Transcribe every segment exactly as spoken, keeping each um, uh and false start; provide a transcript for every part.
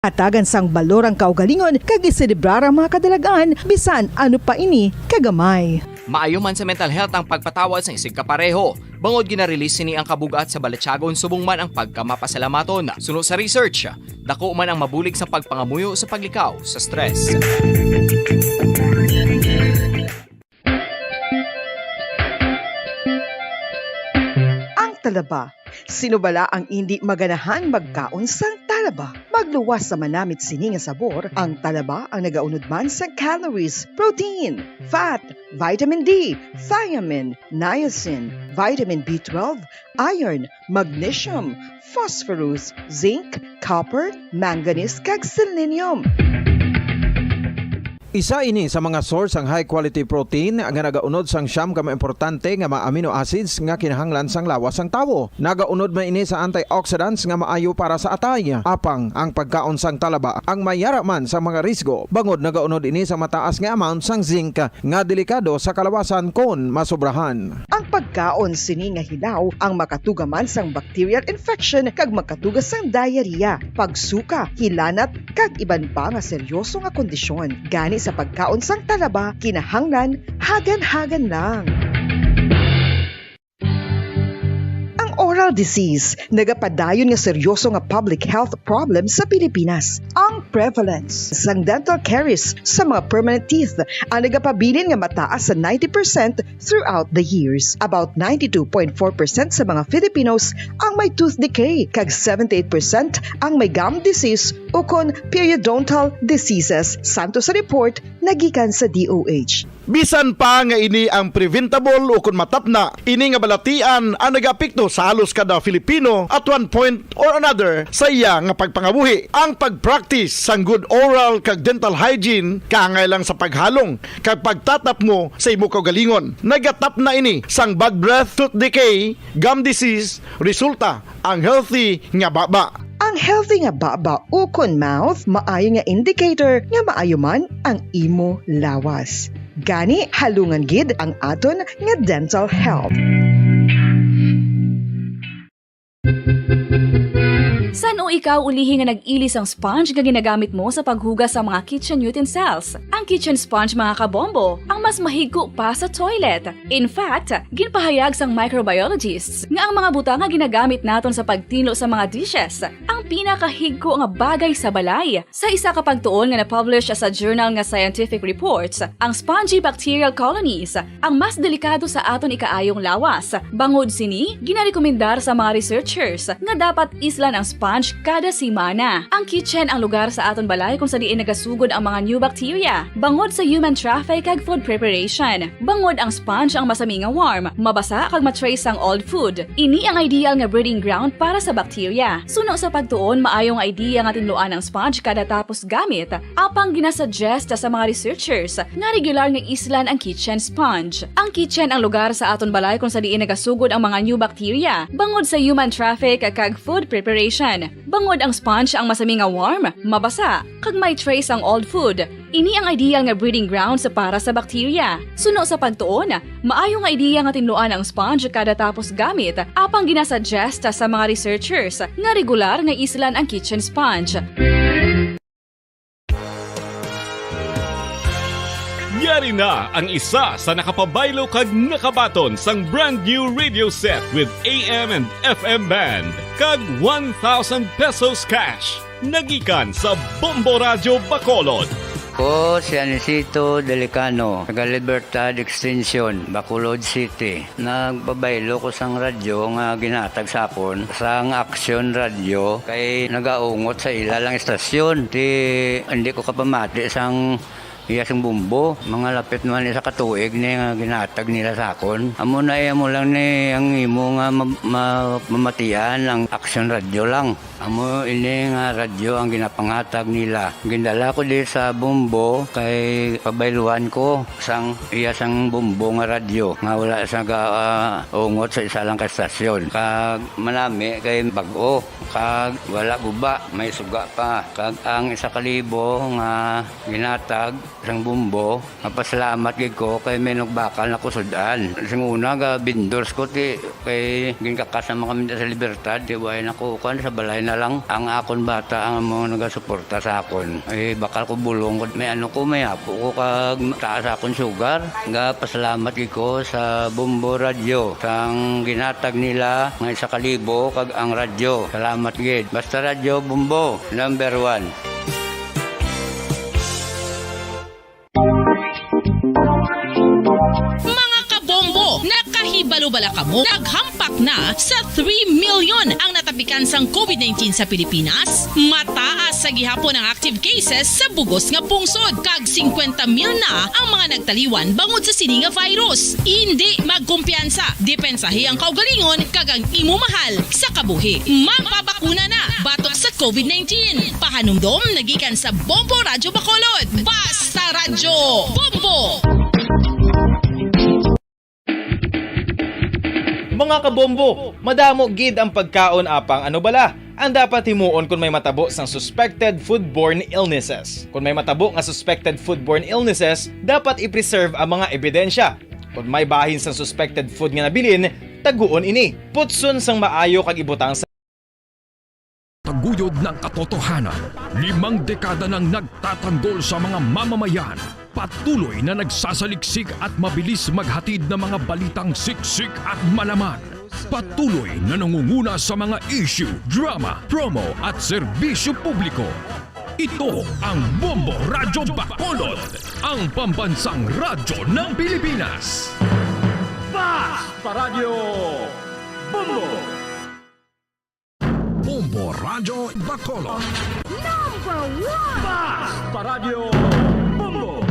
Hatagan sang balor ang kaugalingon kag iselebrar ang mga kadalagan, bisan ano pa ini kagamay. Maayo man sa mental health ang pagpatawad sang isigkapareho, bangod gina-release sini ang kabug-at sa balatyagon subong man ang pagkamapasalamaton. Suno sa research, dako man ang mabulig sa pagpangamuyo sa paglikaw sa stress. Ang talaba. Sino bala ang indi maganahan magkaon sang talaba? Magluwas sa manamit sini nga sabor, ang talaba ang nagaunod man sang calories, protein, fat, vitamin D, thiamine, niacin, vitamin B twelve, iron, magnesium, phosphorus, zinc, copper, manganese, kag selenium. Isa ini sa mga source sang high quality protein nga nagaunod sang siyam ka mga importante nga mga amino acids nga kinahanglan sang lawas sang tawo. Nagaunod man ini sa antioxidants nga maayo para sa atay. Apang ang pagkaon sang talaba ang may yara man sa mga risgo, bangod nagaunod ini sa mataas nga amount sang zinc nga delikado sa kalawasan kon masobrahan. Ang pagkaon sini nga hilaw ang makatuga man sang bacterial infection kag makatuga sang diarrhea, pagsuka, hilanat, kag iban pa nga seryoso nga kondisyon. Gani sa pagkaon sang talaba, kinahanglan hagan-hagan lang. Ang oral disease nagapadayon nga seryoso nga public health problem sa Pilipinas. Ang prevalence sang dental caries sa mga permanent teeth ang nagapabilin nga mataas sa ninety percent throughout the years. About ninety-two point four percent sa mga Filipinos ang may tooth decay, kag seventy-eight percent ang may gum disease ukon periodontal diseases, santo sa report nga gikan sa D O H. Bisan pa nga ini ang preventable ukon matapna, ini nga balatian ang nagaapekto sa halos kada Filipino at one point or another sa iya nga pagpangabuhi. Ang pag-practice sang good oral kag dental hygiene kaangay lang sa paghalong kag pagtatapngo sa imo kaugalingon. Nagatapna ini sang bad breath, tooth decay, gum disease, resulta ang healthy nga baba. Ang healthy nga baba ukon mouth maayo nga indicator nga maayo man ang imo lawas. Gani, halungan gid ang aton nga dental health. San-o ikaw ulihi nga nag-ili sang sponge nga ginagamit mo sa paghugas sa mga kitchen utensils? Ang kitchen sponge, mga kabombo, ang mas mahigko pa sa toilet. In fact, ginpahayag sang microbiologists nga ang mga butang nga ginagamit naton sa pagtinlo sa mga dishes ang pinakahigko nga bagay sa balay. Sa isa ka pagtuon nga na-publish sa journal nga Scientific Reports, ang spongy bacterial colonies ang mas delikado sa aton ikaayong lawas. Bangod sini, ginarekomendar sa mga researchers nga dapat islan ang sponge kada semana. Ang kitchen ang lugar sa aton balay kung sa diin nagasugod ang mga new bacteria, bangod sa human traffic kag food preparation. Bangod ang sponge ang masami nga warm, mabasa kag ma-trace sang old food. Ini ang ideal nga breeding ground para sa bacteria. Suno sa pagtuon, maayo nga idea nga tinluan ang sponge kada tapos gamit. Apang ginasuggest sa mga researchers nga regular nga islan ang kitchen sponge. Ang kitchen ang lugar sa aton balay kung sa diin nagasugod ang mga new bacteria, bangod sa human traffic kag food preparation. Bangod ang sponge ang masami nga warm, mabasa, kag may trace ang old food. Ini ang ideal nga breeding grounds para sa bacteria. Suno sa pagtuon, maayo nga ideya nga tinluan ang sponge kada tapos gamit, apang ginasuggest sa mga researchers nga regular nga islan ang kitchen sponge. Yari na ang isa sa nakapabaylo kag nakabaton sang brand new radio set with A M and F M band kag one thousand pesos cash. Nagikan sa Bombo Radyo Bacolod. Ko si Anisito Delicano, taga Libertad Extension, Bacolod City. Nagpabaylo ko sang radyo nga ginhatag sa akon sang Action Radio kay nagaungot sa ila lang istasyon. Ti, hindi ko kapamati sang iya sing bombo. Mga lapit naman isa ka tuig ni nga ginhatag nila sa akon. Amo na, eh, amo lang ni ang imo nga ma-, ma-, mamatian ang Action Radio lang. Amo ini nga radyo ang ginapanghatag nila. Gindala ko di sa bombo kay pabayluan ko sang iya sang bombo nga radyo nga wala sa ga-, ah, ungot sa isa lang ka estasyon. Kag manami kay bag-o, kag wala guba, may suga pa. Kag ang isa ka libo nga ginhatag, Sang Bombo, mapasalamat gid ko kay may nagbakal na kusud-an. Sing una, ga vendors ko, ti, kay ginkakas naman kami sa Libertad, ti, way na ko, kuwan, sa balay na lang. Ang akon bata ang mga nagasuporta sa akon. Eh, bakal ko bulong ko, may ano ko, may apo ko, kag taas akon sugar. Ga pasalamat gid ko sa Bombo Radyo, sang ginhatag nila nga isa ka libo, kag ang radyo. Salamat gid. Basta Radyo Bombo, number one. Mga kabombo, nakahibalo bala kamo? Naghampak na sa three million ang natapikan sang COVID nineteen sa Pilipinas. Mataas sa gihapon ang active cases sa bugos nga pungsod, kag singkwenta mil na ang mga nagtaliwan bangod sa sini nga virus. Indi magkumpiyansa, depensahi ang kaugalingon kag ang imo mahal sa kabuhi. Magpabakuna na batok sa COVID nineteen. Pahanumdom nagikan sa Bombo Radyo Bacolod. Basta Radyo Bombo! Mga kabombo, madamo gid ang pagkaon apang ano bala ang dapat himuon kon may matabo sang suspected foodborne illnesses. Kon may matabo nga suspected foodborne illnesses, dapat i-preserve ang mga ebidensya. Kon may bahin sang suspected food nga nabilin, taguon ini. Putson sang maayo kag ibutang sa Taguyod ng katotohanan. Limang dekada nang nagtatanggol sa mga mamamayan. Patuloy na nagsasaliksik at mabilis maghatid ng mga balitang siksik at malaman. Patuloy na nangunguna sa mga issue, drama, promo at serbisyo publiko. Ito ang Bombo Radyo Bacolod, ang pambansang radyo ng Pilipinas. Basta Radyo Bombo! Bombo Radyo Bacolod. Number one! Basta Radyo Bombo!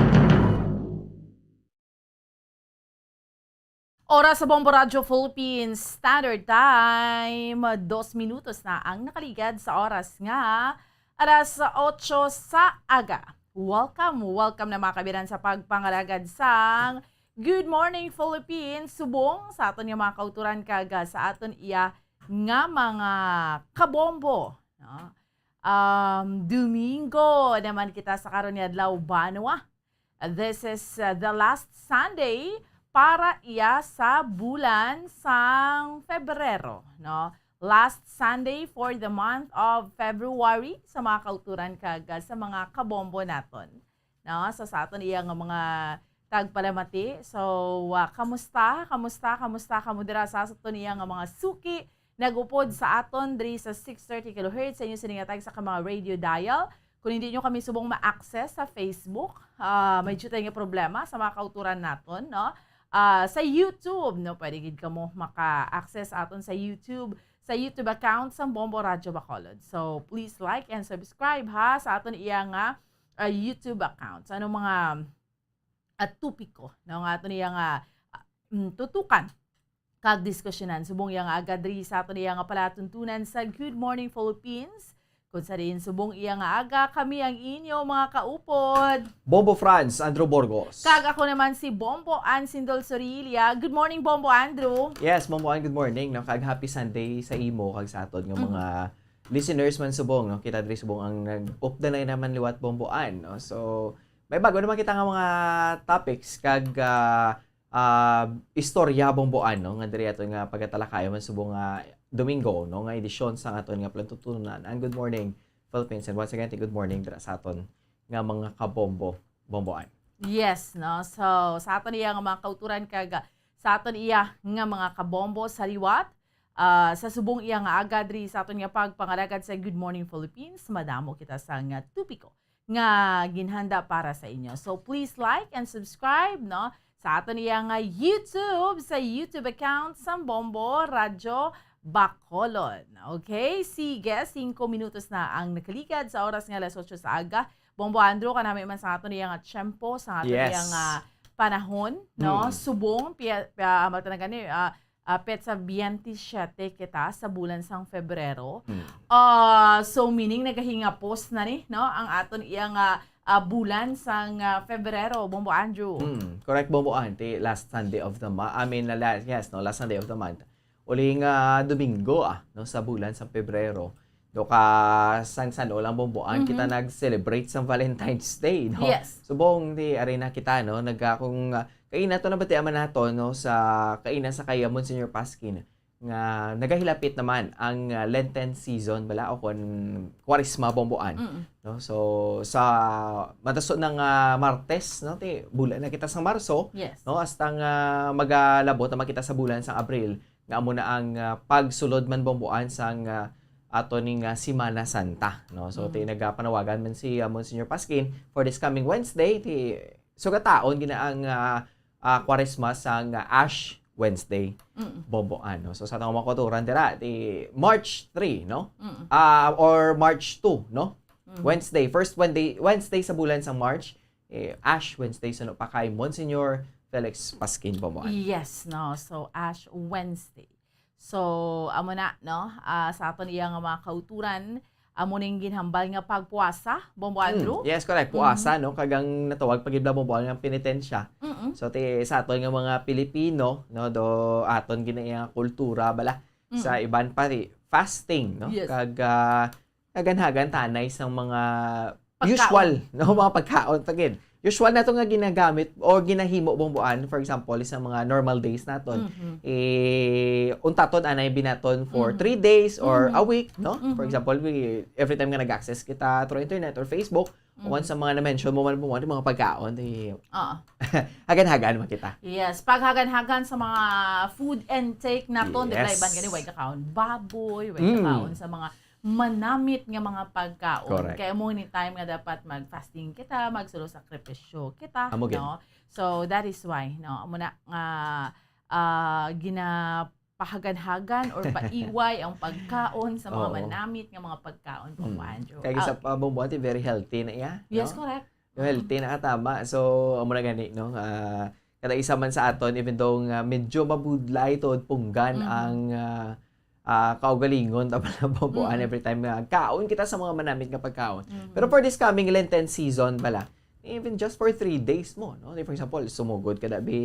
Oras sa Bombo Radyo Philippines Standard Time, dos minutos na ang nakaligad sa oras nga alas otso sa aga. Welcome, welcome na, mga kabiran, sa pagpangalagad sang Good Morning Philippines, subong sa aton nga mga kauturan kag, ah, sa aton iya nga mga kabombo, no? Um, Domingo naman kita sa karon nga adlaw, banwa. This is, uh, the last Sunday para iya sa bulan sang Febrero, no? Last Sunday for the month of February sa mga kauturan kag, uh, sa mga kabombo naton, no? So, sa aton iya nga mga tagpalamati. So, uh, kamusta? Kamusta? Kamusta kamo dira sa, sa aton iya nga mga suki? Nagupod sa aton diri sa six thirty kilohertz sa inyo sini nga tagsa ka mga radio dial. Kung hindi nyo kami subong ma-access sa Facebook, ah, may jutay nga problema sa mga kauturan naton, no? Ah, sa YouTube, no? Pwede gid kamo maka-access aton sa YouTube, sa YouTube account sang Bombo Radyo Bacolod. So, please like and subscribe, ha, sa aton iya nga, ah, YouTube account. Sa anong mga, ah, topiko, no, nga aton iya nga, ah, mm, tutukan kag diskusyonan subong iya nga aga diri sa aton iya nga palatuntunan sa Good Morning Philippines. Kung sa diin subong iya nga aga, kami ang inyo mga kaupod, Bombo Franz, Andrew Burgos. Kag ako naman si Bombo Ann Sindol Sorilla. Good morning, Bombo Andrew. Yes, Bombo Ann, good morning, no? Kag happy Sunday sa imo kag sa aton nga Mhm. mga listeners man subong, no? Kita diri subong ang nag-updanay naman liwat, Bombo Ann, no? So, may bago naman kita nga mga topics kag, ah, ah, istorya, Bombo Ann, no, nga diri aton nga pagatalakayan man subong nga Domingo, no, nga edisyon sang aton nga palatuntunan, ang Good Morning Philippines. And once again, good morning dira sa aton nga mga kabombo, Bombo Ann. Yes, no? So, sa aton iya nga mga kauturan kag sa aton iya nga mga kabombo sa liwat, ah, sa subong iya nga aga diri sa aton nga pagpangalagad sa Good Morning Philippines, madamo kita sa nga topiko nga ginhanda para sa inyo. So, please like and subscribe, no, sa aton iya nga YouTube, sa YouTube account sang Bombo Radyo Bacolod. Okay? Sige, singko minutos na ang nakaligad sa oras nga alas otso sa aga. Bombo Andrew, kanami man sa aton iya nga tiyempo, sa aton Yes. iya nga panahon, no? Mm. Subong, pia-, pia-, ano tawag gani, ah, ah, petsa biyente siyete kita sa bulan sang Febrero. Mm. Ah, so, meaning, nagahingapos na ni, no, ang aton iya nga, ah, bulan sang, ah, Febrero, Bombo Andrew. Mm, correct, Bombo Ann. Ti last Sunday of the month. I mean, la-, la-, yes, no, last Sunday of the month. Uli nga Domingo, ah, no, sa bulan sang Febrero. do ka sang san-o lang, Bomboan, kita Mhm. nag-celebrate sang Valentine's Day, no? Yes. Subong ti ari na kita, no? Nag-, ah, kung, ah, kaina to, nabatian man nato, no, sa kaina sa kay Monsignor Pasquin, nga nagahilapit naman ang, ah, Lenten season bala o kon Kwaresma, Bomboan, Mm. no? So, sa mataso na nga Martes, no, ti bulan na kita sa Marso, Yes. no, hasta nga magalabot naman kita sa bulan sang Abril, nga amo na ang, ah, pagsulod man, Bomboan, sang, ah, ato ning, ah, Semana Santa, no? So, Mm. ti nagapanawagan man si, ah, Monsignor Pasquin for this coming Wednesday, ti sugataon gina ang, ah, ah, Kwaresma sang, ah, Ash Wednesday, Mm. Bomboan, no? So, sa atong mga kauturan dira, ti March three, no? Mm. Ah, or March two, no? Mm. Wednesday, first Wednesday, Wednesday sa bulan sa March, eh, Ash Wednesday, suno pa kay Monsignor Felix Pasquin, Bomboan. Yes, no? So, Ash Wednesday. So, amo na, no? Ah, sa aton iya nga mga kauturan, amo ning ginhambal nga pagpuasa, Bombo Hmm, Andrew? yes, correct. Puasa, Mhm. no? Kag ang natawag pa gid, Bombo, ang penitensya. Mm-mm. So, ti, sa aton nga mga Pilipino, no, do aton gid na iya nga kultura bala. Sa Mm-mm. iban pa, ti, fasting, no? Yes. Kag, ah, hagan-hagan ta anay sang mga Pagkaon. usual, no? Mga pagkaon pa gid. Usual nato nga ginagamit o ginahimo, Bomboan, for example, sa mga normal days naton. Mhm. Eh, untaton anay binaton for Mhm. three days or Mhm. a week, no? For Mhm. example, we, every time nga nag-access kita through internet or Facebook, Mhm. o sa mga na-mention mo man, Bomboan, yung mga pagkaon, eh, Oo. hagan-hagan man kita. Yes, paghagan-hagan sa mga food intake naton, di ba? Yes. Iban gani, way kakaon baboy, way Mm. kakaon sa mga manamit nga mga pagkaon. Correct. Kaya mo ni time nga dapat mag-fasting kita, magsolo sakripisyo kita, Amo gid. no? So, that is why, no? Amo na nga, ah, ginapahagan-hagan or paiway ang pagkaon sa mga Oo. manamit nga mga pagkaon, Bombo Mm. Andrew. Kaya sa Ah, pa, Bombo, ate, very healthy na iya, Yes, no? correct. Healthy na, tama. So, amo na gani, no? Ah, kada isa man sa aton, even though nga medyo mabudlay tod punggan Mhm. ang, ah, ah, kaugalingon, tama na, Bomboan, Mhm. every time nga kaon kita sa mga manamit nga pagkaon. Mhm. Pero for this coming Lenten season bala, even just for three days mo, no? Like, for example, sumugod ka na bi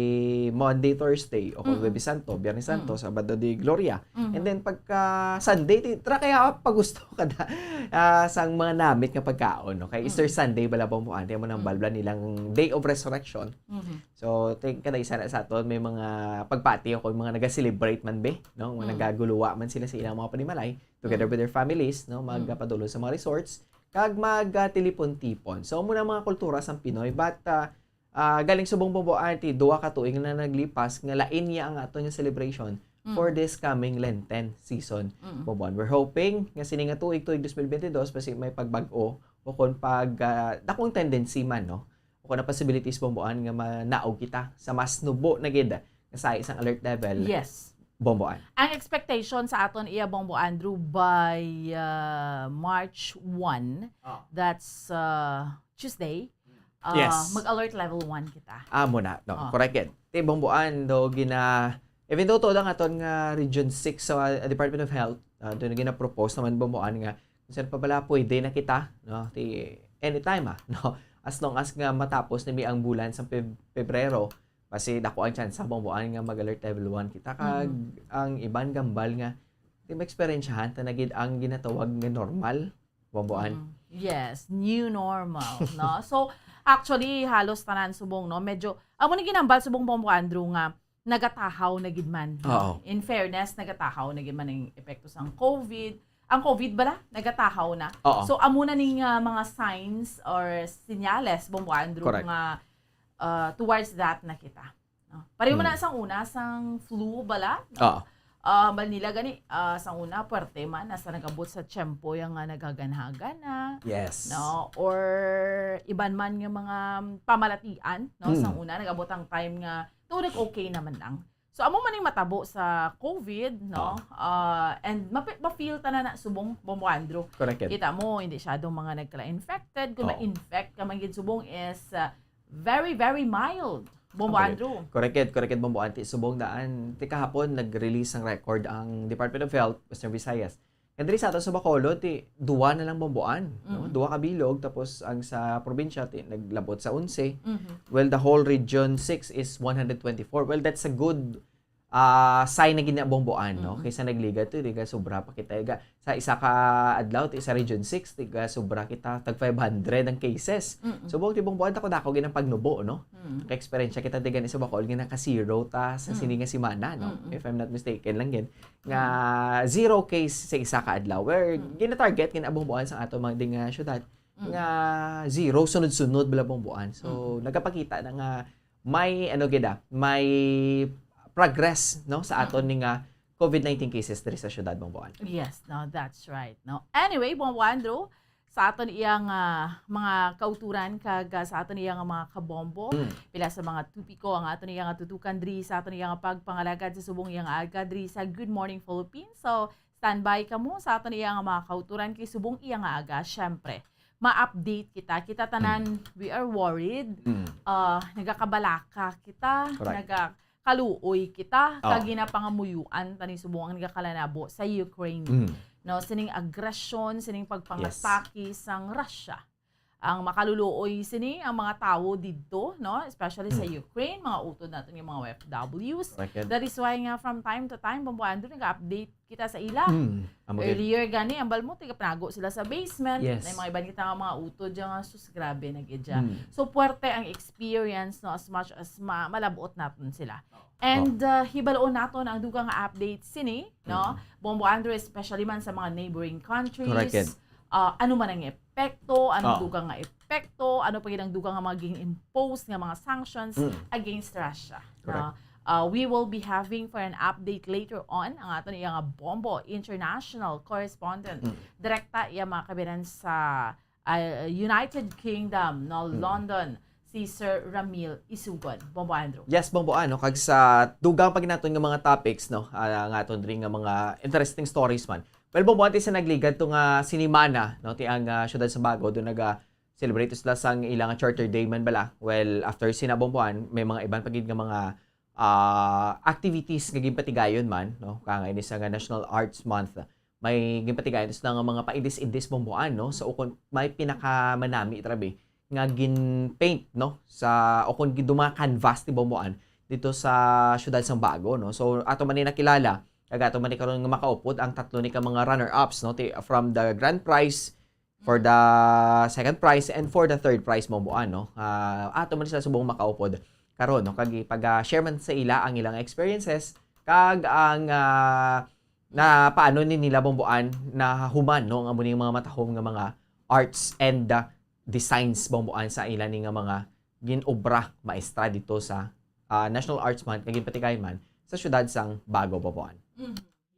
Monday, Thursday, o kung Mhm. Huwebes Santo, Biyernes Santo, Mhm. Sabado de Gloria. Mhm. And then, pagka Sunday, ti-, try kaya pagusto ka na, ah, sang mga namit nga pagkaon, no? Kay Easter Mhm. Sunday bala, Bomboan, ti amo nang Mhm. balbla nilang Day of Resurrection. Mhm. So, ti-, kada isa na sa aton may mga pagpati o kung mga naga-celebrate man be, no? Mga Mm. nagaguluwa man sila sa ilang mga panimalay, together Mm. with their families, no? Mm. Magpadulong sa mga resorts, kag magtilipon-tipon. So, amo na mga kultura sang Pinoy, but, ah, ah, galing subong, Bomboan, ti duha ka tuig na naglipas nga lain niya ang aton nga celebration Mm. for this coming Lenten season. Mm. Bomboan, we're hoping nga sini nga tuig, tuig twenty twenty-two, basi may pagbag-o o kon pag, ah, dakong tendency man, no? O kon ang possibilities, Bomboan, nga manaog kita sa mas nubo na gid nga sa isang alert level. Yes. Bomboan. Ang expectation sa aton iya, Bombo Andrew, by, uh, March one, Ah. that's, uh, Tuesday, uh, Yes. mag-alert level one kita. Ah, muna, no. Ah. Correct gid. Ti, Bomboan, do gina-, even though to lang aton nga Region six sa, uh, Department of Health, uh, do na gina-propose naman, Bomboan, nga kung saan pa bala pwede na kita, no? Ti, anytime, ah, no? As long as nga matapos na mi ang bulan sa Peb-, Pebrero, basi dako ang tsansa, Bomboan, nga mag-alert level one kita. Kag Mhm. ang iban gambal nga, ti, maeksperiensyahan ta na gid ang ginatawag nga normal, Bomboan. Mm. Yes, new normal, no? So, actually, halos tanan subong, no? Medyo, amo ni ginambal subong, Bombo Andrew, nga nagatahaw na gid man, no? Oo. In fairness, nagatahaw na gid man ang epekto sang COVID. Ang COVID bala, nagatahaw na. Oo. So, amo na ning, ah, mga signs or senyales, Bombo Andrew, Correct. nga, ah, towards that na kita. No? Pareho man Hmm. na sang una, sang flu bala, no? Oo. Ah, bal nila gani, ah, sang una, puwerte man, hasta nag-abot sa tiyempo yang nga naghaganhagan na, Yes. no? Or iban man nga mga pamalatian, no? Hmm. Sang una, nag-abot ang time nga, to, nag-okay naman lang. So, amo man yung matabo sa COVID, no? Oo. Ah, and mapi-, ma-feel ta na na subong, Bombo Andrew. Correct. Kita mo, hindi siya daw mga nagkala-infected. Kung Oo. na-infect ka man gid subong is, ah, very, very mild, Bombo Okay. Andrew. Correct, correct, Bombo Anti. Subong daan, ti kahapon, nag-release ng record ang Department of Health, Western Visayas. And diri sa ato sa Bacolod, ti, duwa na lang Bomboan, no? Mhm. Duwa ka bilog, tapos ang sa probinsya, ti, naglabot sa onse. Mhm. Well, the whole Region six is one hundred twenty-four. Well, that's a good, ah, sign na gid na, Bong Boan, no? Mm. Kaysa nagliga to, tiga sobra pa kita, tiga, sa isa ka adlaw, ti sa Region six, tiga sobra kita, tag five hundred ang cases. Mm. So, Bong, ti Bong Boan, dako-dako gid ang pagnubo, no? Mm. Ka-eksperyensya kita, tiga ni sa Bacolod, nga naka-zero ta sa Mm. sini nga semana, no? Mm. If I'm not mistaken lang gid, nga Mm. zero case sa isa ka adlaw. Where Mm. gina-target gid na, Bong Boan, sa ato mga ding, ah, syudad, Mm. nga zero sunod-sunod bala, Bong Boan. So, Mm. nagapakita na nga may, ano gid, ah, may progress, no, sa aton Mm. ni nga COVID nineteen cases diri sa syudad, Bong Boan. Yes, no, that's right, no. Anyway, Bong Boan, Drew, sa aton iyang, ah, mga kauturan kag, ah, sa aton iyang mga kabombo, Mm. pila sa mga topiko ang aton iyang tutukan diri sa aton iyang pagpangalagad sa subong iyang aga diri sa Good Morning Philippines. So, standby kamo sa aton iyang mga kauturan kay subong iyang aga, syempre, ma-update kita. Kita tanan, Mm. we are worried. Mm. Ah, nagakabalaka kita, Correct. nagakaluoy kita, Oh. kag ginapangamuyuan ta ni subong ang nagakalanabo sa Ukraine. Mm. No, sining agresyon, sining Yes. pagpangatake sang Russia. Ang makaluluoy sini ang mga tawo didto, no? Especially sa Mm. Ukraine, mga utod naton nga mga O F Ws. Correct yan. That is why nga from time to time, Bong Boan, Drew, nag-update kita sa ila. Mm, amo gid. Earlier gani, ambal mo, tigapanago sila sa basement. Yes. May mga iban kita nga mga utod dyan nga, sus, grabe na gid dyan. Mm. So, puwerte ang experience, no, as much as ma-, malabot naton sila. And, Oh. uh, hibaloon naton ang dugang nga update sini, no? Mm. Bong Boan, Drew, especially man sa mga neighboring countries. Correct yan. Ah, ano man ang epekto, anong Oh. dugang nga epekto, ano pa gid ang dugang nga mga ging-impose nga mga sanctions Mm. against Russia, Correct. no? Uh, we will be having for an update later on ang aton iya nga Bombo international correspondent, Mm. direkta iya mga kabinan sa, uh, United Kingdom, no, Mm. London, si Sir Ramil Isugon. Bombo Andrew. Yes, Bombo, ano, kag sa dugang pa gid naton nga mga topics, no, ah, nga aton diri nga mga interesting stories man. Well, Bombo, antes sa nagligad to nga sinimana, no, ti ang, ah, siyudad sa Bago, do naga-celebrate sila sang ilang Charter Day man bala. Well, after sina Bomboan, may mga iban pa gid nga mga, ah, activities nga ginpatigayon man, no? Kaya nga ini sa nga National Arts Month, may ginpatigayon sila nga mga paindis-indis, Bomboan, no? So, ukon may pinakamanami, trabi, nga gin-paint, no? Sa, ukon gid mga canvas ni Bomboan dito sa siyudad sang Bago, no? So, ato man ni nakilala, kag ato man ni karon nga makaupod ang tatlo ni ka mga runner-ups, no? Ti-, from the grand prize for the second prize and for the third prize, Bomboan, no? Ah, ato man sila subong makaupod karon, no? Kag ipag-share man sa ila ang ilang experiences kag ang, ah, na paano ni nila, Bomboan, nahuman, no, ang amo ning mga matahom nga mga arts and, ah, designs, Bomboan, sa ila ni nga mga gin-obra maestra dito sa, ah, National Arts Month nga ginpatigayon man sa siyudad sang Bago, Bomboan. Mhm.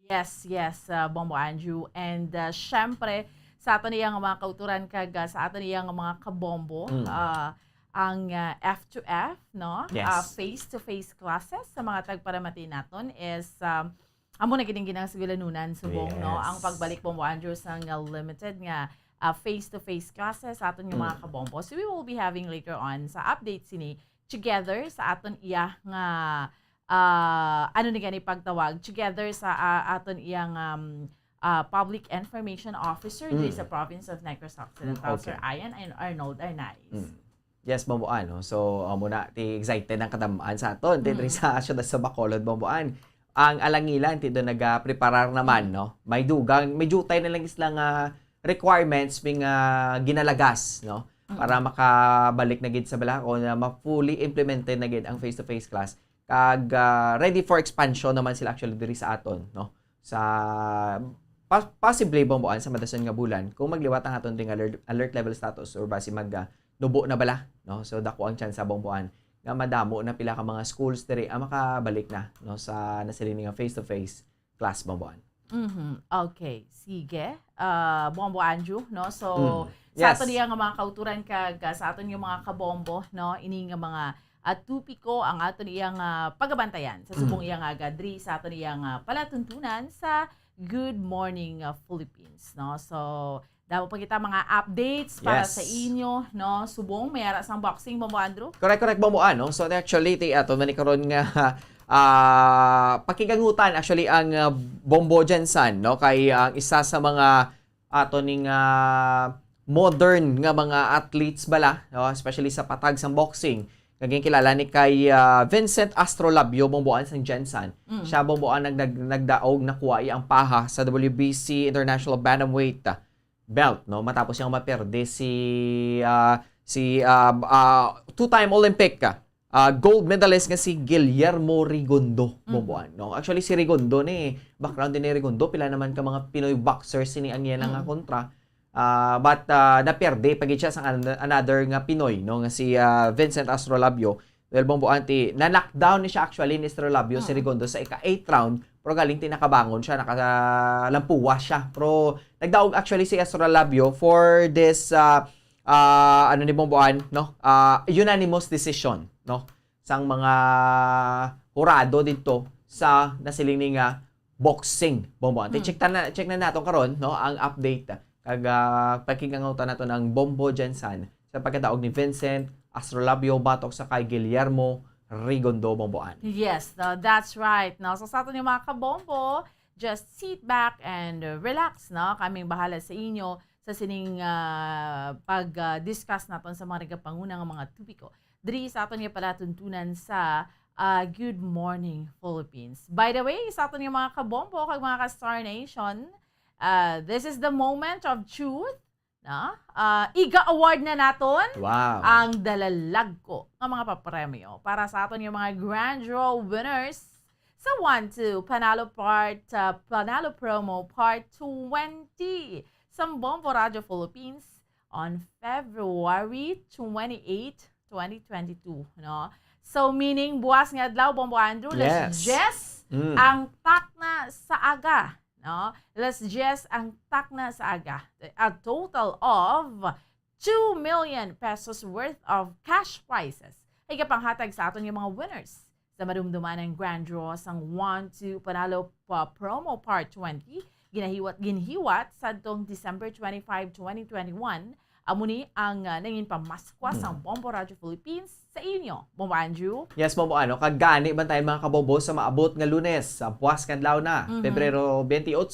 Yes, yes, ah, Bombo Andrew. And, ah, syempre, sa aton iya nga mga kauturan kag, ah, sa aton iya nga mga kabombo, Mm. ah, ang, ah, F two F, no? Yes. Ah, face-to-face classes sa mga tagparamati naton is, um, amo na gid ang ginang sugalanunan subong, no? Yes. Ang pagbalik, Bombo Andrew, sang, ah, limited nga, ah, face-to-face classes sa aton nga mga Mm. kabombo. So, we will be having later on sa update sini together sa aton iya nga ah, ano ni gani pagtawag, together sa, ah, aton iyang, um, ah, public information officer diri Mm. sa province of Negros Occidental, Mm, okay. Sir Ian Ar-, Arnold Arnaiz. Mm. Yes, Bomboan, no? So, amo na, ti excited ang kadam-an sa aton, ti diri Mm. sa siyudad sa Bacolod, Bomboan. Ang alangilan, ti do nagapreparar naman, Mm. no? May dugang, may jutay na lang sila nga requirements, may nga ginalagas, no? Mm. Para makabalik na gid sa balakon na ma-fully implemented na gid ang face-to-face class. Kag, ah, ready for expansion naman sila actually diri sa aton, no? Sa, pa-, possibly, Bomboan, sa madason nga bulan, kung magliwat ang aton ding alert, alert level status or basi mag, ah, nubo na bala, no? So, dako ang tsansa, Bomboan, nga madamo na pila ka mga schools diri ang makabalik na, no, sa nasiling nga face-to-face class, Bomboan. Mhm. Okay. Sige. Ah, Bombo Andrew, no? So, Mm. sa Yes. aton iya nga mga kauturan kag, ah, sa aton nga mga kabombo, no? Ini nga mga, ah, topiko ang aton iya nga pagabantayan sa subong Mm. iya nga gadri sa aton iya nga palatuntunan sa Good Morning, ah, Philippines, no? So, damo pa kita mga updates para Yes. sa inyo, no? Subong, may ara sang boxing, Bombo Andrew? Correct, correct, Bombo, ano? So, actually, ti-, ato man ni karon nga, ah, pakigangutan, actually, ang, ah, Bombo Jensen, no? Kay ang isa sa mga ato ning, ah, modern nga mga athletes bala, no? Especially sa patag sang boxing, Kag ginkilala ni kay, ah, Vincent Astrolabio, Bomboan sang Gensan. Mm. Siya, Bomboan, nag-, nag-, nagdaog, nakuha iya ang paha sa W B C International Bantamweight, ah, belt, no? Matapos niyang maperde si, ah, si, ah, ah, two-time Olympic, ah, gold medalist nga si Guillermo Rigondo, Mm. Bomboan, no? Actually, si Rigondo ni, background din ni Rigondo, pila naman ka mga Pinoy boxers sini ang iya nga Mm. kontra. Ah, but, ah, naperde pa gid siya sa an-, another nga Pinoy, no, nga si, ah, Vincent Astrolabio. Well, Bomboan, ti, na-knockdown ni siya actually ni Astrolabio si Mm. Rigondo sa ika-eighth round, pero galing ti nakabangon siya, nakalampuwa siya. Pero nagdaog actually si Astrolabio for this, ah, ah, ano ni Bomboan, no? Ah, unanimous decision, no? Sang mga hurado dito sa nasiling ni nga boxing, Bomboan. Ti, Mm. check ta na, check na nato karon, no, ang update. Kag, ah, pakigangawtan nato ang Bombo Gensan sa pagkadaog ni Vincent Astrolabio batok sa kay Guillermo Rigondo, Bomboan. Yes, no, that's right, no. So, sa aton nga mga kabombo, just sit back and, uh, relax, no. Kaming bahala sa inyo sa sining, ah, pag, ah, discuss naton sa mga nagapanguna nga mga topiko diri sa aton nga palatuntunan sa, ah, Good Morning Philippines. By the way, sa aton nga mga kabombo kag mga ka-Star Nation, ah, this is the moment of truth, no? Ah, iga-award na naton Wow. ang dalalagko nga mga papremyo para sa aton nga mga grand draw winners sa One Two Panalo Part, ah, Panalo Promo Part twenty sa Bombo Radio Philippines on February twenty-eight, twenty twenty-two, no? So, meaning, buwas nga adlaw, Bombo Andrew, Yes. alas diyes Mm. ang takna sa aga, no? Alas diyes ang takna sa aga. A total of two million pesos worth of cash prizes ay kapanghatag sa aton nga mga winners. Sa madumduman ang grand draw sang One Two Panalo pa Promo Part twenty, ginahiwat, ginhiwat sadtong December twenty-five, twenty twenty-one, amo ni ang, ah, nangin pamaskwa Hmm. sang Bombo Radio Philippines sa inyo. Bombo Andrew? Yes, Bombo, ano, kag gani bantay, mga kabombo, sa maabot nga Lunes, sa buwas nga adlaw na, Mhm. Pebrero twenty-eight,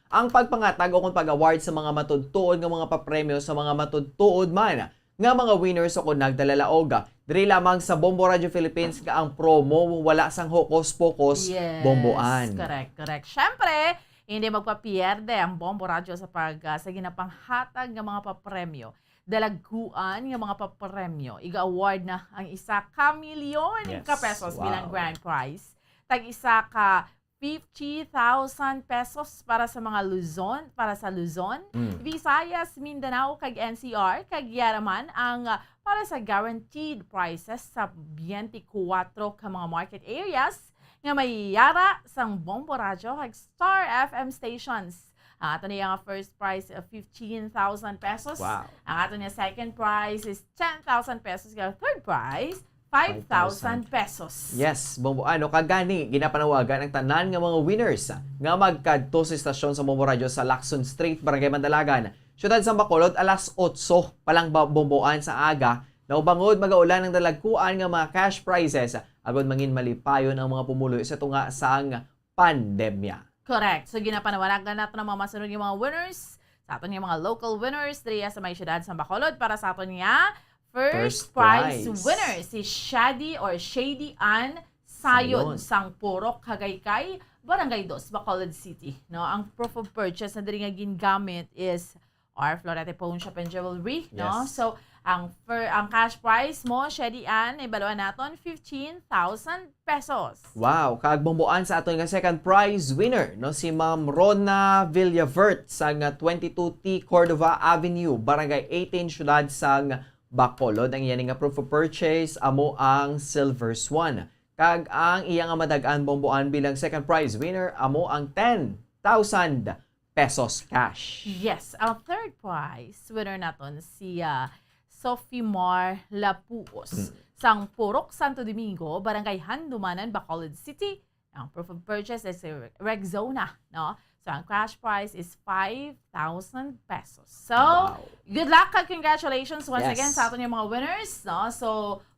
ang pagpangatag o kung pag-award sa mga matuod-tuod nga mga papremyo sa mga matuod-tuod man nga mga winners o kung nagdalalaog. Diri lamang sa Bombo Radio Philippines nga ang promo wala sang hokus-pokus, Yes, Bomboan. correct, correct. Syempre, hindi magpapierde ang Bombo Radio sa pag, ah, sa ginapanghatag nga mga papremyo. Dalagkuan nga mga papremyo. Iga-award na ang isa ka milyon Yes. ka pesos bilang Wow. grand prize. Tag isa ka fifty thousand pesos para sa mga Luzon, para sa Luzon, Mm. Visayas, Mindanao, kag N C R, kag yara man ang, ah, para sa guaranteed prizes sa twenty-four ka mga market areas nga may yara sang Bombo Radyo kag Star F M stations. Ang ato niya nga first prize, uh, fifteen thousand pesos. Wow. Ang ato niya second prize is ten thousand pesos. Kag third prize, five thousand pesos. Yes, Bombo, ano, kag gani, ginapanawagan ang tanan nga mga winners nga magkadto sa istasyon sa Bombo Radyo sa Lacson Street, Barangay Mandalagan, Siyudad sa Bacolod, alas otso pa lang ba-, Bomboan, sa aga. Daw bangod magaulan ang dalagkuan nga mga cash prizes, agod mangin malipayon ang mga pumuluyo sa tunga sang pandemya. Correct. So, ginapanawanagan nato ang mga masunod nga mga winners. Sa aton nga mga local winners, diri sa may siyudad sa Bacolod, para sa aton nga first First prize prize. winner, si Shady or Shady Ann Sayon Sayon. sang Purok, Hagaycay, Barangay Dos, Bacolod City. No, ang proof of purchase na diri nga gingamit is R Florete Pawn Shop and Jewelry, no? Yes. So, ang fir-, ang cash prize mo, Shady Ann, ibaluan naton, fifteen thousand pesos. Wow, kag Bomboan, sa aton nga second prize winner, no, si Ma'am Rona Villavert sa nga twenty-two T Cordova Avenue, Barangay eighteen, Siyudad sang Bacolod. Ang iya nga proof of purchase amo ang Silver Swan. Kag ang iya nga madag-an, Bomboan, bilang second prize winner amo ang ten thousand pesos cash. Yes, ang third prize winner naton si, ah, Sophie Mar Lapuos Hmm. sang Purok Santo Domingo, Barangay Handumanan, Bacolod City. Ang proof of purchase is si Rexona, no? So, ang cash prize is five thousand pesos. So, Wow. good luck kag congratulations once Yes. again sa aton nga mga winners, no? So,